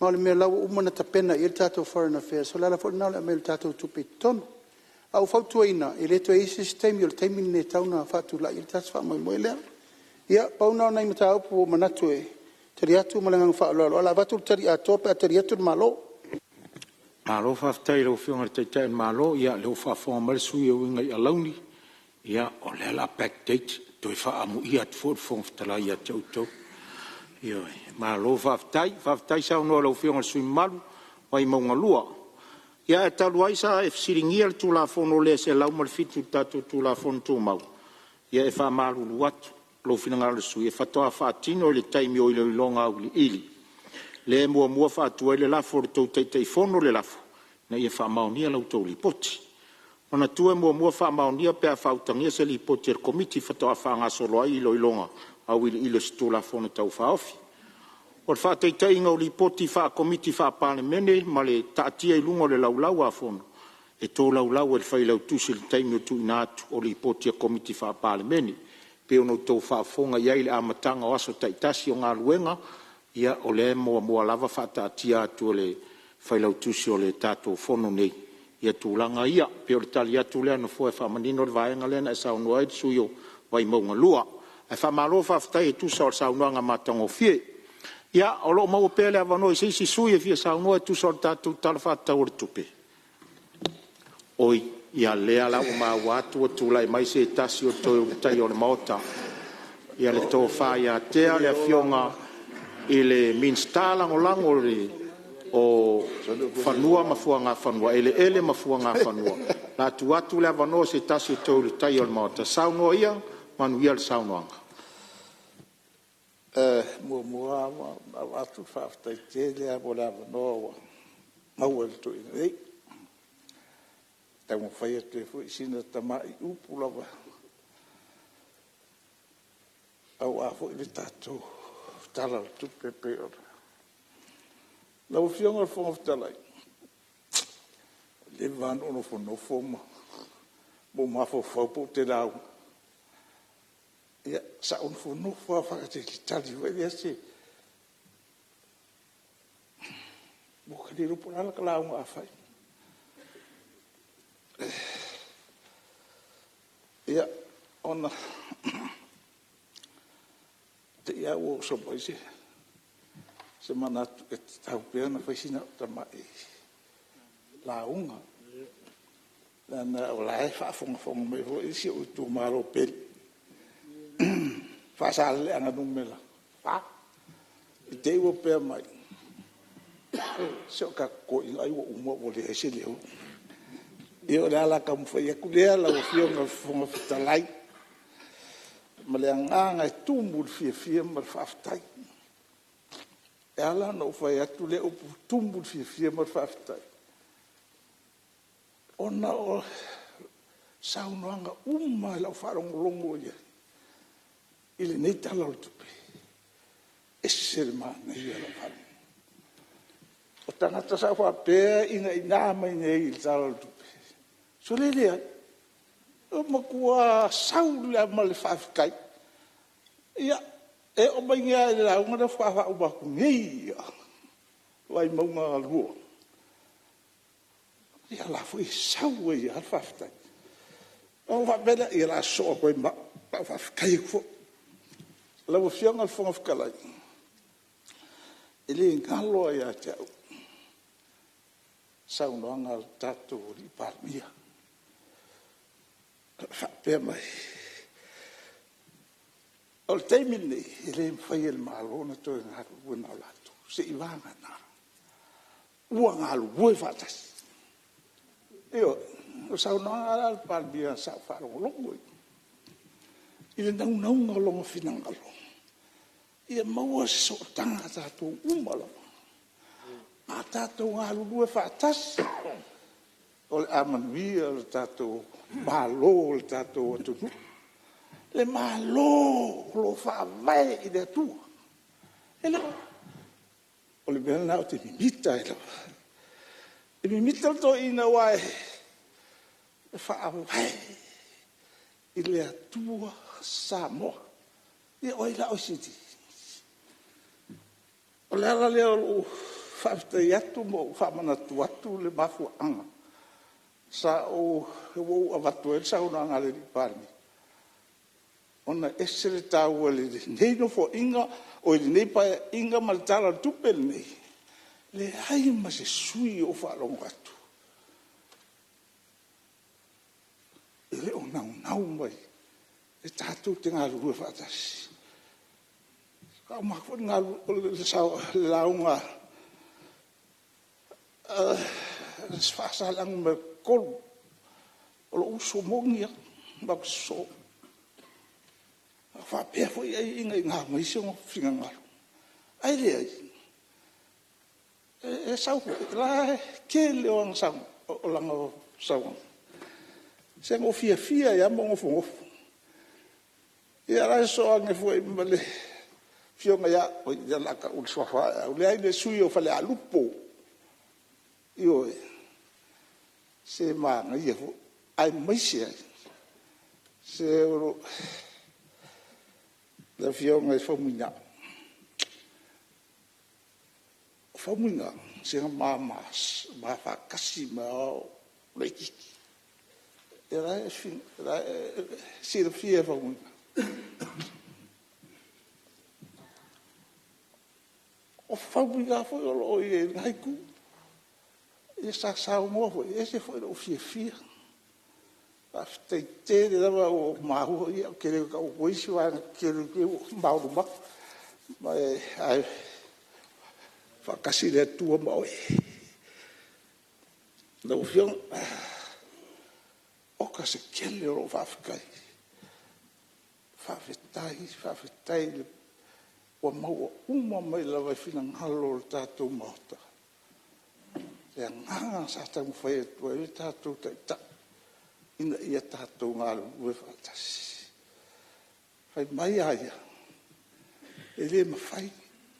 Ma o le mea o la ua uma ona tapena i ai le tatou Foreign Affairs, o le ala foi lena o le aumai o le tatou tupe i totonu. Ae ua ou fautuaina, e le toe i ai se isi taimi, o le taimi lenei e tatau ona faatulai ai le tatou faamoemoe lea. Ia pau lena o nai mataupu ua ou manatu e tali atu ma le agaga faaaloalo, ae o le a avatu le tali atoa pe a tali atu le Malo. Malo faafetai i lau Afioga i le Taitai o le Malo, o lea ua faafofoga mai le sui usufono e uiga i alauni, ia o lea o le a backdate, toe faaamuia atu foi le Fofoga Fetalai ia te outou. Ioe, malo faafetai. Faafetai saunoa i lau Afioga i le sui usufono mamalu o Vaimauga 2. Ia ae talu ai sa e fesiligia le Tulafono 107 i le tatou Tulafono Tumau, ia e faamalulu atu, o lou finagalo o le sui usufono, e faatoa faatino i le taimi o iloiloga auiliili, lea e muamua faatu ai le lafo e le tou Taitaifono le lafo, Ina ia faamaonia la outou Lipoti. Manatua e muamua faamaonia pe a faautagia se Lipoti a le Komiti faatoa faagasolo ai iloiloga auiliili o se Tulafono Tau Faaofi. O le faataitaiga o Lipoti faa-Komiti faa-Palemene ma le taatia i luga o le Laulau a Fono, e tolaulau e le Failautusi i le taimi o le tuuina atu o Lipoti a Komiti faa-Palemene. E pei ona outou faafofoga i ai i le amataga o aso taitasi o galuega, ia o lea e muamua lava faataatia atu e le Failautusi o le tatou Fono nei tulaga ia. E pei o le tali atu lea a le Nofoa e faamanino le vaega lea na e saunoa ai le sui usufono o Vaimauga 2. Ae faamalo faafetai e tusa o le saunoaga matagofie. Ia, o lo o maua pea le avanoa i se isi sui usufono e fia saunoa e tusa o le tatou Tala Faatatau o le Tupe. Oi, ia lea la ua maua atu ua tulai mai se tasi o Toe Ulutaia o le Maota, ia le Tofa ia Tea, le Afioga i le Minisita Lagolago o Fanua ma Fuagafanua, Eleele ma Fuagafanua. O le a tuu atu le avanoa i se tasi o Toe Ulutaia o le Maota. Saunoa ia, manuia le saunoaga. E muamua lava ona avatu le faafetai tele lava mo le avanoa ua maua e le toeaina nei, e taumafai atu ai foi sina tamai upu lava aua foi le tatou Tala o le Tupe e pei ona... Lau Afioga i le Fofoga Fetalai, ua leva lava ona ou nofonofo ma ou mafaufau pe ou te lauga. Ia, sa ou nofonofo lava faatalitali foi lea se... Ua ou le iloa po o le a lau lauga a fai. Ia, ona te i lava ua oso mai se manatu e tatau pea ona fai sina au tamai lauga, leaga o la e faafogafoga mai foi si ou itumalo pele, Faasaleleaga Nu.4. I te i ua pea mai, se o tatou toeaiina ai ua uma ua leai se leo. Ia o le ala taumafai atu lea lau Afioga i le Fofoga Fetalai, ma le agaga e tumu i le fiafia ma le faafetai. E ala ona ou fai atu lea upu e tumu le fiafia ma le faafetai, ona o saunoaga uma lava i lau faalogologo i ai i lenei Tala o le Tupe, e ese le manaia i lau faalogo. O tagata sa ou faapea e inaina mai nei i le Tala o le Tupe, sole, e leai, ua matua sau lava ma le faafetai. Ia, e oo mai nei lava i le lauga lea faatoa faauma atu nei lava, Vaimauga 2, ia o la e foi e sau ai lava le faafetai. Ona ou faapea lea, ia o le a sosoo atu ai ma au, o le a ou faafetai atu foi. Lau Afioga i le Fofoga Fetalai, e le galo lava ia te au le saunoaga a le tatou Palemia o faapea mai, o le taimi lenei, e le mafai e le Malo ona toe galulue na o latou, seiavagana ua galulue faatasi. Ioe. O le saunoaga lena a le Palemia sa ou faalogologo i ai, i le naunauga o lona finagalo. Ia maua se sootaga a tatou uma lava. A tatou galulue faatasi, o le a manuia le tatou Malo o le tatou atunuu. Le Malo o lo o Faavae i le Atua. E le o… O le mea lena ou te mimita ai lava. E mimita le toeaina aua e faavae i le Atua Samoa. Ia o ai la oe e sili? O le ala lea o lou faafetai atu ma ou faamanatu atu le mafuaaga ua ou avatu ai le saunoaga a le Palemia, ona e ese le taua i lenei Nofoaiga, oi lenei Paeaiga ma le Tala o le Tupe lenei, e leai ma se sui usufono o ou faalogo atu e le o naunau mai e tatou te galulue faatasi. Sa uma atu foi le lauga a Faasaleleaga 3, o lou uso moni lava, matou te sosoo. A faapea foi ai ina ia ma isi ona finagalo, ae leai, e sau foi, o le tele o lana saunoaga, se na ou fiafia ai lava ma ou nofonofo. Ia o la e sosoo ane foi ma le afioga ia, oi o lea o le a tau le suafa ae au, leai le sui usufono o Falealupo, ioe, se manaia foi, aemaise ai se o le afioga ia Faumuina. O Faumuina, se na ma faatasi mai lava o ou laitiiti. O la e silafia e Faumuina. O Faumuina foi o lo o i lena itu. Sa saunoa foi, e ese foi lou fiafia. Faafetai tele lava ua maua, ou te le toe tau atua isi vaega tetele ne i te i ua maolo mai. Ae faatasi le Atua ma oe. Lau Afioga, oka se tele o lou faafetai, faafetai, faafetai ua maua uma mai lava i finagalo o le tatou Maota le agaga sa taumafai atu ai le tatou Taitai ina ia tatou galulue faatasi. Fai mai a ia, e le mafai,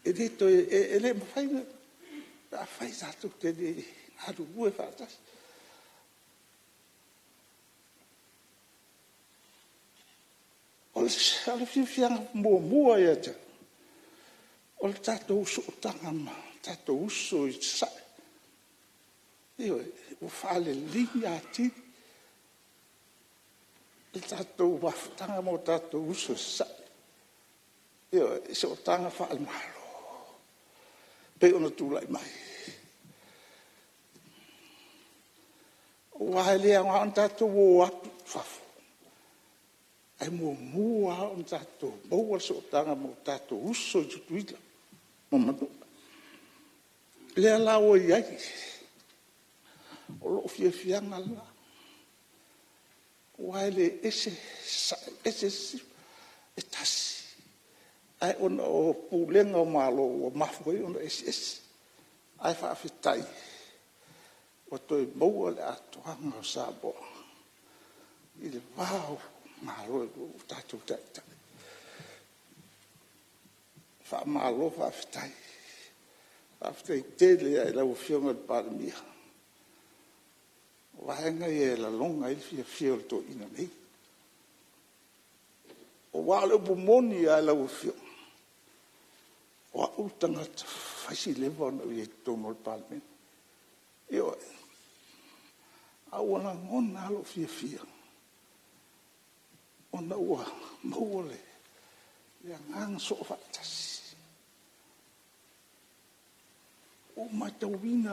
e le toe, e le mafai pe afai tatou te le galulue faatasi. O le fiafiaga muamua ia te au, o le tatou sootaga ma tatou uso i Sasae. Ioe, ua faalelei atili le tatou mafutaga ma o tatou uso i Sasae. Ioe, i sootaga faale-Malo e pei ona tulai mai. Aua e le aoga ona tatou o atu i fafo, ae muamua lava ona tatou maua le sootaga ma o tatou uso i Tutuila ma Manua. O lea la ua i ai, o lou fiafiaga lena, aua e le ese Sasae, ese Sisifo, e tasi. Ae ona o pulega o Malo ua mafua ai ona eseese. Ae faafetai ua toe maua le atoaga o Samoa i le va o Malo e lua o tatou taitai. Faamalo faafetai. Faafetai tele lava i lau Afioga i le Palemia. O vaega ia e lagona ai le fiafia o le toeaina nei. Aua o le upu moni lava lau Afioga, o au le tagata fai si leva ona ou i ai i totonu o le Palemene. Ioe. Ae ua lagona lava lou fiafia ona ua maua le agaga soofaatasi. Ua ou matauina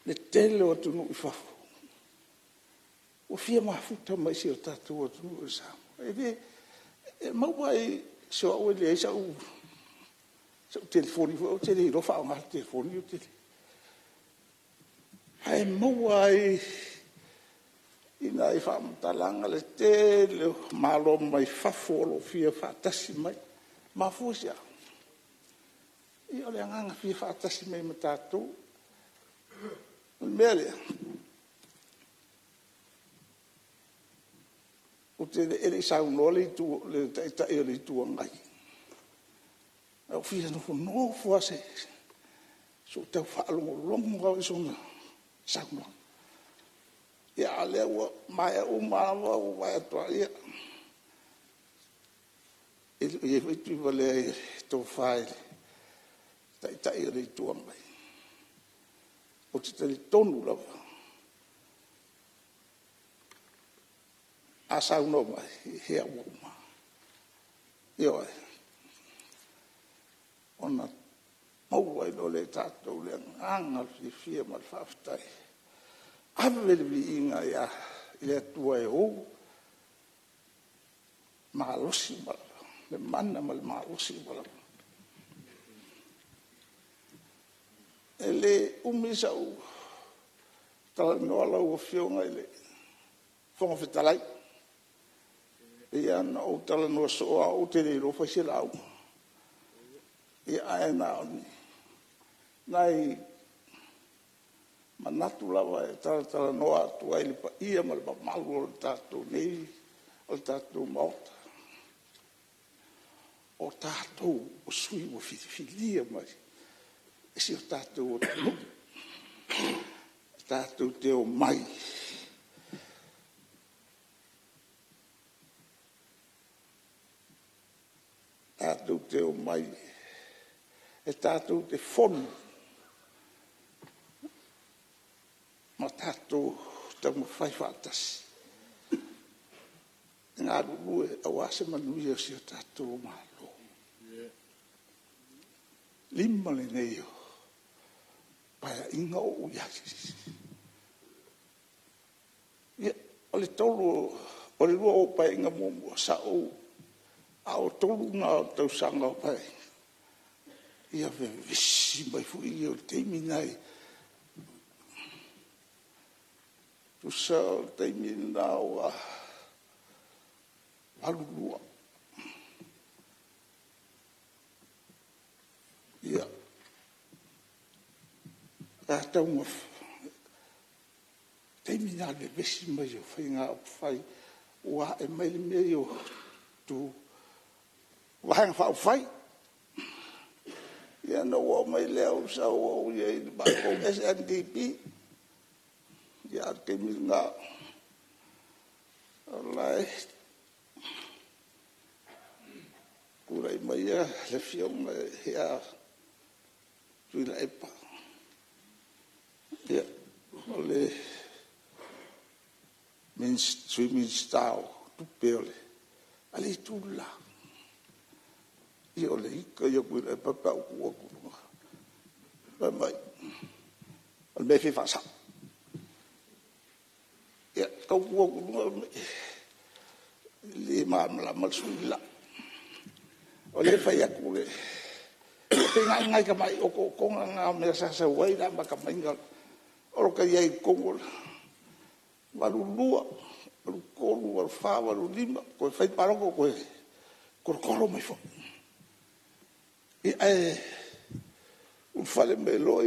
le tele o atunuu i fafo ua fia mafuta mai i si o tatou atunuu o Samoa. E maua i… se o au e leai sau telefoni foi, ou te le iloa faaaoga le telefoni. Ae maua ai i nai faamatalaga le tele o Malo mai fafo o lo o fia faatasi mai. E mafua i se a? Ia o le agaga fia faatasi mai ma tatou. O le mea lea, e le i saunoa le Taitai o le Itu Agai, ae ou fia nofonofo lava se i ou tau faalogologo lava i sona saunoaga. Ia a o lea ua maea uma lava ou vaai atu lava, ia, e le o i ai foi Tuivalea i le tofa i le Taitai o le Itu Agai. Ou te talitonu lava, a saunoa mai, ia ua uma. Ioe. Ona maua ai loa lea e tatou le agaga fiafia ma le faafetai. Ave le viiga i le Atua e ou le mana ma le malosi uma lava. E le umi sau talanoa lau Afioga i le Fofoga Fetalai. E pei lava ona ou talanoa soo lava au ou te le iloa fai se lauga. Ae na o ni nai manatu lava e talatalanoa atu ai i le paia ma le mamalu o le tatou Maota. O tatou o sui usufono ua filifilia mai e si o tatou atunuu, tatou te omai e tatou te fono ma tatou taumafai faatasi e galulue aua se manuia o si o tatou Malo. 5 lenei o Paeaiga o ou i ai. Ia, o le 2 o au Paeaiga muamua, sa ou, a o le 3 lena o tausaga o Paeaiga, ia vevesi mai foi ia o le taimi lena i… Tusa o le taimi lena ua 1982. Ia, o le taimi lena o le vevesi mai o faiga upufai, ua ae mai le mea lea o Vaega Faaupufai. Ia ona ou oo mai lea ou sau ou i ai i le matou SNDP. A o le taimi lena o la e tulai mai le Afioga ia Tuilaepa, o le Sui Minisita o Tupe a le Itu le la. Ia o le ita ia o Tuilaepa pe a ou tu atu i luga, fai mai, o le mea e fia faasao. Ia, tau tu atu i luga, e le malamalama le sui usufono le la. O lea e fai atu le… e pei na o ni nai tamai otootoga na o mea sa sau ai le amata mai o lo ta i ai i totonu o le 1982, 1983, 1984, 1985, toe fai le palota toe tolotolo mai foi. Ia ae ulufale mai loa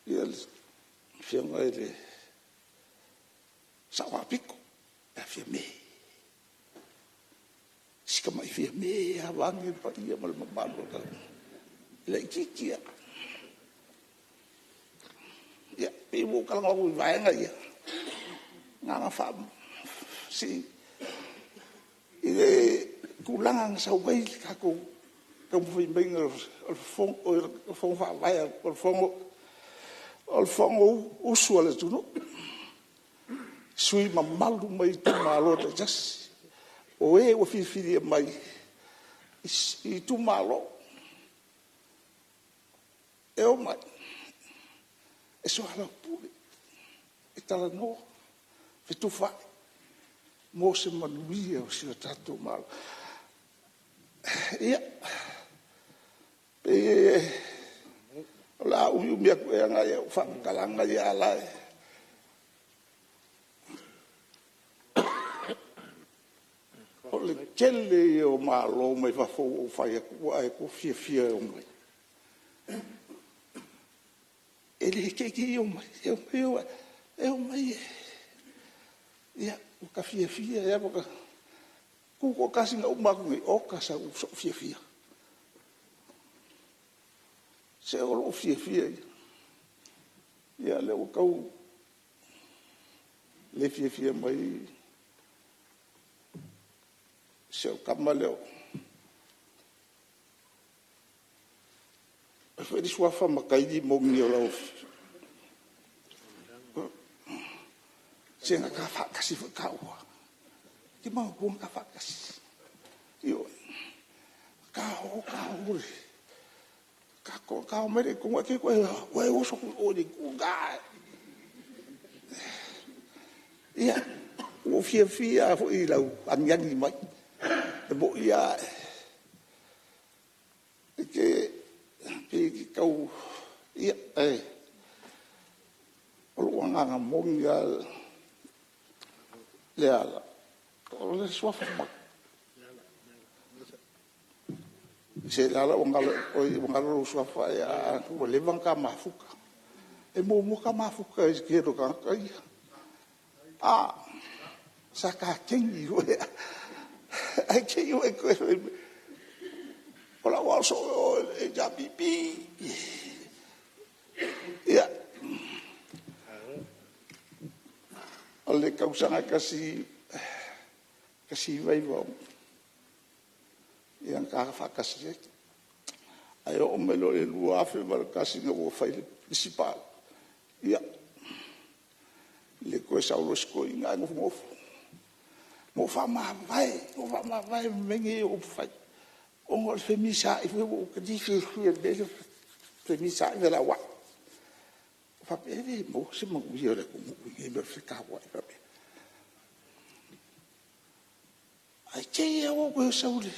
le Afioga i le Sao Faapito ia Fiame, si tamai Fiame lava vaeane le paia ma le mamalu o le… e laitiiti lava. Ia, pei ua ou talanoa atu i vaega ia, na ona faa… i le tulaga na sau ai le tatou taumafai maiga o le Fono Faavae o le Fonousu a le atunuu, sui usufono mamalu mai itumalo taitasi, o e ua filifilia mai i itumalo, e omai e soalaupule, e talanoa, fetufaai mo se manuia o si o tatou Malo. Ia, pei o le a umiumi atu ea nai au faamatalaga ia, a o la e O le tele ia o Malo mai fafo ua ou fai atu ua fiafia e omai. E le te i te i omai, e omai e… ua ta fiafia ai lava. Tutoatasi na uma atu nei, oka sou fiafia. Se o lou fiafia ia. Ia o lea ua tau le fiafia mai si au tama lea o… O ai foi le suafa Mataili o lau… Se na ta faatasi foi taua. E te manatua na ta faatasi? Ioe. Na ta o ta o, ta omai lea i totonu ae te i ua e oso atu i o i le itu lena. Ia, ua ou fiafia lava foi i lau agiagi mai. E moni lava, e pei e te tau… ia, ae o lou agaga moni lava Leala, o le suafa Se Leala ua galo lou suafa, ae ua leva ona ta mafuta. E muamua ta mafuta i le tele o tagata ia. Sa ta kaeni foi lava, ae te i ua e toe fai mai, o lau aoao soo i o i le HRPP. Ia, o le tausaga e 1996 na ta faatasi ai. Ae oo mai loa i le 2001 ina ua fai le isi palota, ia, le toe sau loa o si toeaina ae nofonofo. Na ou faamavae, na ou faamavae i mea nei o upufai, ona o le femisaai foi lea, ua ou fiafia i le mea lea o le femisaai ma felauai. Ou faapea e le maua se manuia o le atunuu i lenei mea o le fetauai faapea. Ae te i lava ua ou toe sau i le…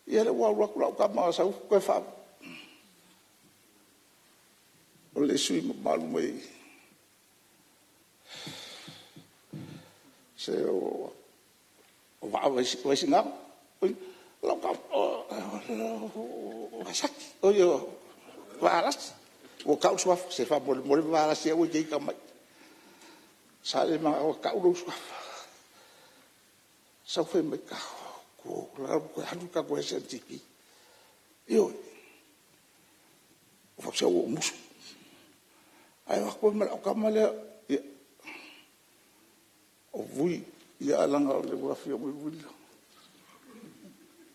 Ia o lea ua alu atu lau tama sau toe faa… O le sui usufono mamalu mai se o Vaisigano o Vasati, oi o Valasi ua tau le suafa. Se faamolemole Valasi aua e te ita mai. Sa le manao e tau lou suafa. Sau fai mai, tatou toe alu le tatou SLDP. Ioe. Ou fai atu, se ua ou musu. Ae o atu ai ma lau tama lea, ia, o Vui, ae leaga o lea ua afio mai Vui. O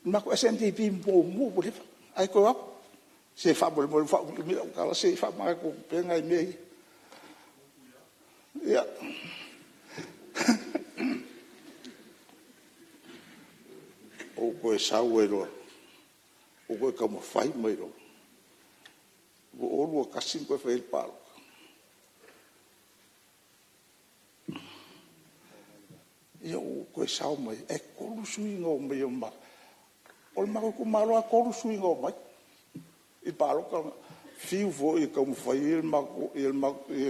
le matou SNDP muamua ua leva, ae toe o atu. Se faamolemole ua faaumiumi lau tala, se i faamanatu atu pea nai mea ia. Ia, ou toe sau ai loa, ou toe taumafai mai loa. 2021 na toe fai ai le palota. Ia ua ou toe sao mai ai, ae 3 sui na omai o le matou itumalo lava, e 3 sui na omai i le palota lena. Fiu foi e taumafai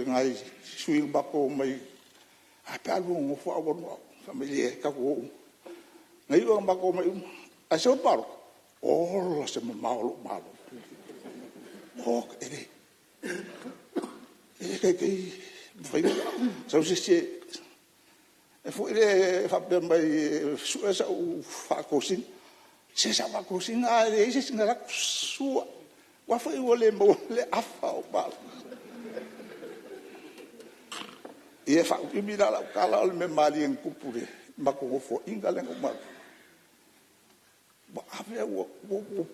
nai sui na matou omai, ae a pe a oulua nonofo ae ou alu o au. Fai mai, leai tatou te o uma. Na iu lava ina matou omai uma. Ae sau le palota, ola se mamao o lou malo. Oka, e le taitai mafai ona sau se isi e foi lea faapea mai e sue sau faatosina. Se sau faatosina a leai se isi na alu atu susu lava, aua foi ua le maua ma le afa o ou palota. Ia e faaumiumi la lau tala, o le mea malie na tupu i le matou nofoaiga lea na uma atu, ua ave ua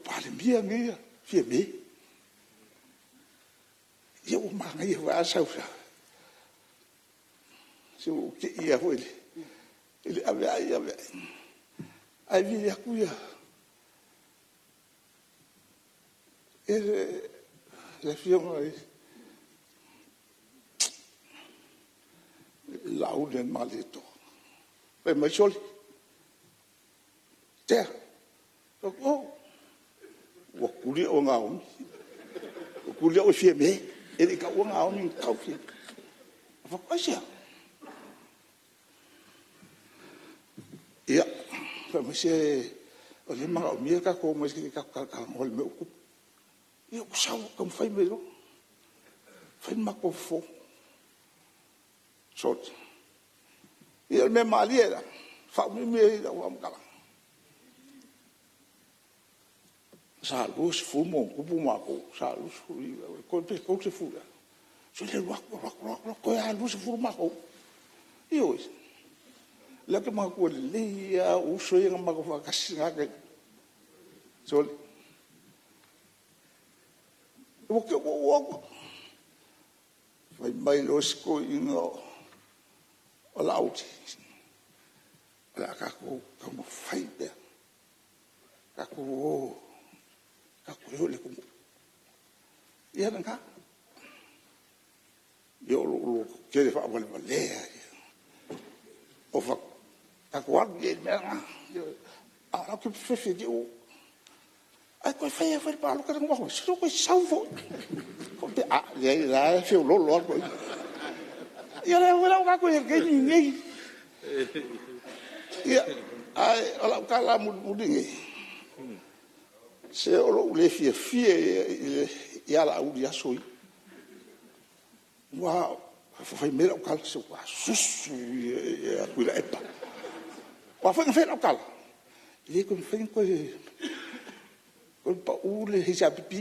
Palemia nei Fiame. Ia ua manaia foi lava le sau, se ua ou te i lava foi i le aveai aveai, ae vili atu le Afioga ia Laaulialemalietoa, fai mai, “Sole, Tea.” Ou fai atu, “Oi.” Ua tuli au e Gaoni, ua tuli au e Fiame, e le i taua Gaoni na tau Fiame. Ou fai atu, aisea? Ia, fai mai, se o lea e manaomia le tatou omai se i tatou talatalanoa i le mea ua tupu. Ia ou sau taumafai mai loa, fai le matou fofo. Sole, ia o le mea malie la, faaumiumi ai lau faamatalaga, sa 20+ matou, sa 29 pe 30 ea. Sole, alu atu, alu atu, alu atu, toe lava 20 matou. Ioe. O lea ou te manatua lelei lava ou uso ia na matou faatasi i na taimi. Sole, ua te i ua ou o atu, fai mai loa si toeaina o Laauli, “O le a tatou taumafai pea, tatou o tatou o i le atunuu.” Ia lena. Ia o lou lototele faavalevalea ia. Ou fai atu, tatou alu i ai i le mea lena. A o la e ou te fefe te i ua… Ae toe fai lava foi le palota lea na uma atu nei, sole, na toe sau foi. Ou faapea, a, leai o la e feoloolo lava le toeaina. Ia o lea foi la ua tatou i ai i le taimi lenei. Ia, ae o lau tala mulimuli lenei, se o lou le fiafia ia ia Laauli i aso ia, aua fai mai lau tala, se ua susu ia Tuilaepa. O a foi na fai lau tala, e le toe mafai ona toe pau le HRPP.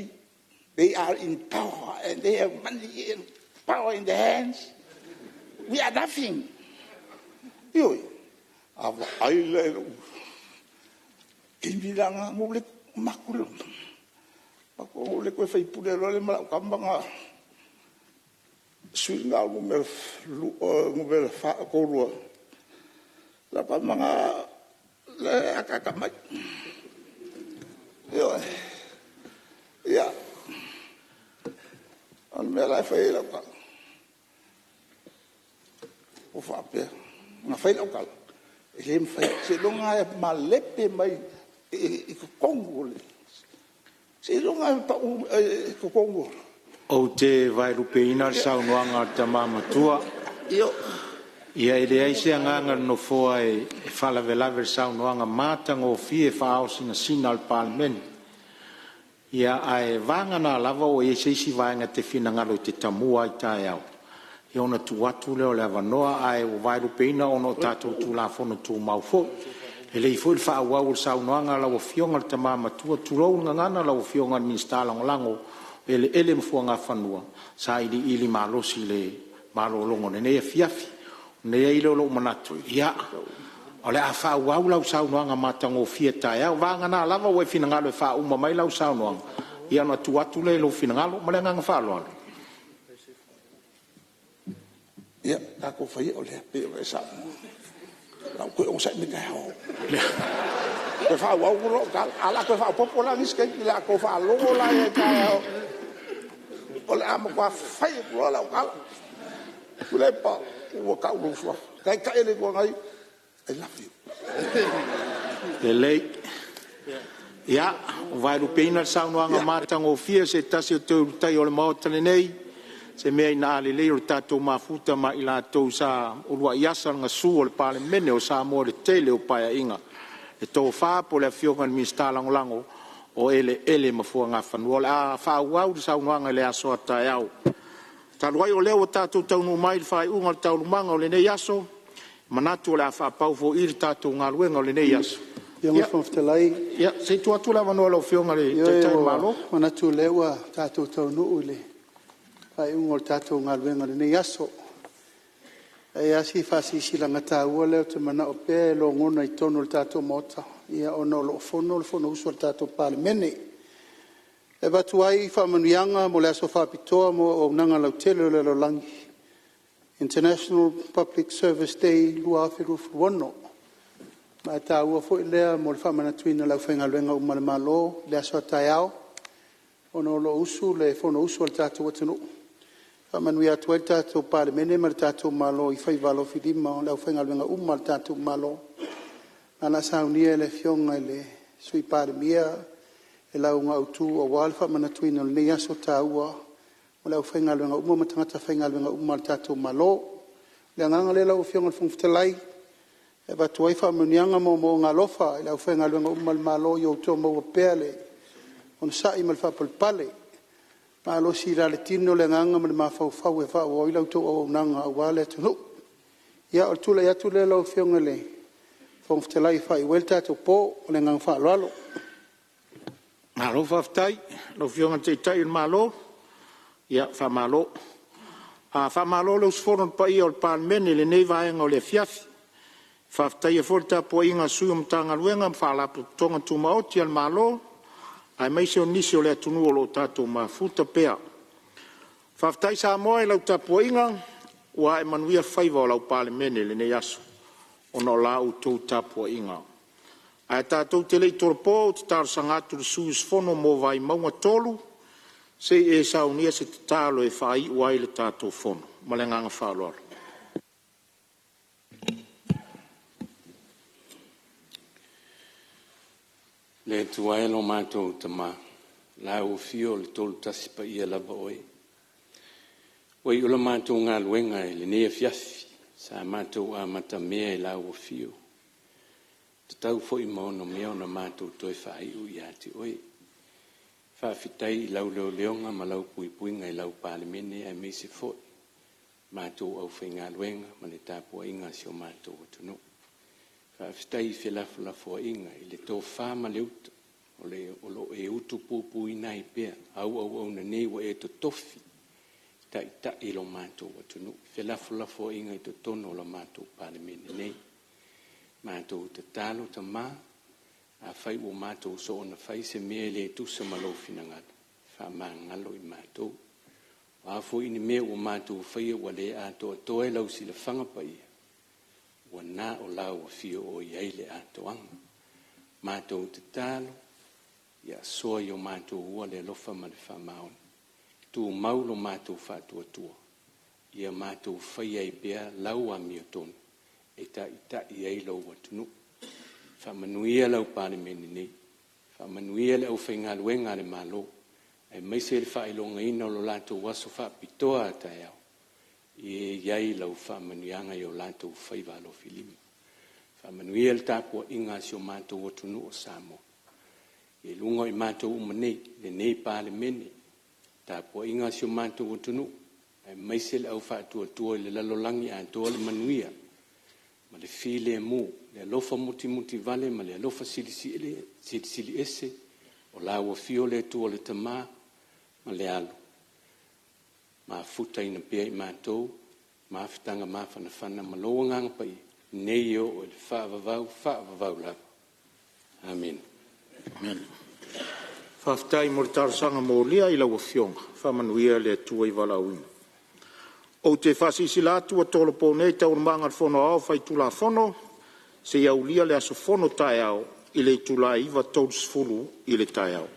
They are in power and they have money and power in their hands. We are nothing. Ioe. A vaai la i lou taimi la lena na ou le toe faipule loa lea ma lau tama na, le sui usufono lena o le Nu.32, lau tama lena la e ataata mai. Ioe. Ia, o le mea la e fai ai lau tala, ua faapea, na fai lau tala, e le mafai, seiloga lava e malepe mai i totonu o le… seiloga lava e pau i totonu o… Ou te vaelupeina le saunoaga a le tama matua. Ia e leai se agaga o le Nofoa e faalavelave i le saunoaga matagofie faaao sinasina a le Palemene. Ia ae vagana lava ua i ai se isi vaega e te finagalo e te tamua ai taeao, ia ona tuu atu lea o le avanoa. Ae ua vaelupeina ona o tatou Tulafono Tumau foi. E lelei foi le faaauau o le saunoaga a lau Afioga i le tama matua, tulou le gagana lau Afioga i le Minisita Lagolago o Eleele ma Fuagafanua, sailiili malosi i le malologa o lenei afiafi. Ona i ai lea o lou manatu, ia, o le a faaauau lau saunoaga matagofie taeao, vagana lava ua e finagalo e faauma mai lau saunoaga, ia ona tuu atu lea i lou finagalo. Ma le agaga faaaloalo. Ia, tatou fai ia o lea e pei ona e saunoa. O le a ou toe onosai mai taeao e toe faaauau lau tala. Ae o le a toe faaopoopo la nisi taimi, o le a outou faalogo la i ai taeao, o le a matua fai atu loa lau tala. Tuilaepa, ua tau lou suafa Taitai o le Itu Agai, I love you. Lelei. Ia, ua vaelupeina le saunoaga matagofie a se tasi o toe Ulutaia o le Maota lenei, o se mea ina a lelei o le tatou mafuta ma i latou sa uluai asa le gasu o le Palemene o Samoa i le tele o Paeaiga, le tofa po o le Afioga i le Minisita Lagolago o Eleele ma Fuagafanua. O le a faaauau le saunoaga i le aso a taeao. Talu ai o lea ua tatou taunuu mai i le faaiuga o Taualumaga o lenei aso, e manatu o le a faapau foi i i le tatou galuega o lenei aso. Lau Afioga i le Fofoga Fetalai… Ia, se i tuu atu le avanoa i lau Afioga i le Taitai o le Malo. Ioe, ua manatu o lea ua tatou taunuu i le faaiuga o le tatou galuega i lenei aso. Ae i ai lava si faasilasilaga taua lea ou te manao pea e logona i totonu o le tatou Maota, ona o lo o fono le Fonousu a le tatou Palemene. E avatu ai faamanuiaga mo le aso faapitoa mo auaunaga lautele o le lalolagi, International Public Service Day 2026. Ma e taua foi lea mo le faamanatuina o le aufaigaluega uma a le Malo i le aso a taeao, ona o lo o usu le Fonousu a le tatou atunuu. E faamanuia atu ai le tatou Palemene ma le tatou Malo i faiva alofilima o le aufaigaluega uma a le tatou Malo. O le a saunia e le Afioga i le Sui Palemia le lauga autu aua le faamanatuina o lenei aso taua mo le aufaigaluega uma ma tagata faigaluega uma a le tatou Malo. O le agaga lea lau Afioga i le Fofoga Fetalai, E avatu ai faamanuiaga ma moomooga alofa i le aufaigaluega uma a le Malo ia outou maua pea le onosai ma le faapalepale, malosi i le tino le agaga ma le mafaufau e faaauau ai la outou auaunaga aua le atunuu. Ia o le tulai atu lea lau Afioga i le Fofoga Fetalai e faaiu ai le tatou po. Ma le agaga faaaloalo. Malo faafetai i lau Afioga i le Taitai o le Malo, faamalo. Faamalo le usufono i le paia o le Palemene i lenei vaega o le afiafi. E faafetaia foi le tapuaiga a Sui o Matagaluega ma Faalapotopotoga Tumaoti a le Malo aemaise o nisi o le atunuu o lo o tatou mafuta pea. Faafetai Samoa i lau tapuaiga ua ae manuia faiva o lau Palemene i lenei aso ona o la outou tapuaiga. Ae tatou te le i tolopo, ou te talosaga atu i le sui usufono mo Vaimauga 3 se i e saunia se tatalo e faaiu ai le tatou Fono. Ma le agaga faaaloalo. Le Atua e lo matou Tama, o Lau Afio o le Tolu Tasi Paia lava Oe, ua iu la matou galuega i lenei afiafi sa matou amatamea i Lau Afio, e tatau foi ma onomea ona matou toe faaiu ia te Oe. Faafetai i Lau leoleoga ma Lau puipuiga i Lau Palemene aemaise foi le matou aufaigaluega ma le tapuaiga a si o matou atunuu. Faafetai i felafolafoaiga i le tofa ma le uta o lo o e utupupuina ai pea au auauna nei ua e totofi e taitai lo matou atunuu i felafolafoaiga i totonu o la matou Palemene nei. Matou tatalo Tama, afai ua matou soona fai se mea e le tusa ma Lou finagalo, faamagalo i matou. O a foi ni mea ua matou faia ua le atoatoa i Lau silafaga paia, ua na o Lau Afio o i ai le atoaga. Matou tatalo, ia soa i o matou ua le alofa ma le faamaoni, tumau lo matou faatuatua ia matou faia ai pea Lau amiotonu e taitai ai Lou atunuu. Faamanuia lau Palemene nei, faamanuia le aufaigaluega a le Malo aemaise le faailogaina o le latou aso faapitoa a taeao, ia i ai lau faamanuiaga i o latou faiva alofilima. Faamanuia le tapuaiga a si o matou atunuu o Samoa i luga o i matou uma nei, lenei Palemene, tapuaiga a si o matou atunuu aemaise le au faatuatua i le lalolagi atoa, le manuia ma le filemu, le alofa mutimutivale ma le alofa silisili ese o Lau Afio le Atua le Tama ma le Alo, mafutaina pea i matou mafutaga mafanafana ma Lou Agaga Paia, nei e oo i le faavavau, faavavau lava. Amene. Faafetai mo le talosaga molia i lau Afioga, faamanuia le Atua i lou valaauina. Ou te faasilasila atu ua tolopo nei Taualumaga a le Fono Aoao Faitulafono seia aulia le aso fono taeao i le itula e 9:30 i le taeao.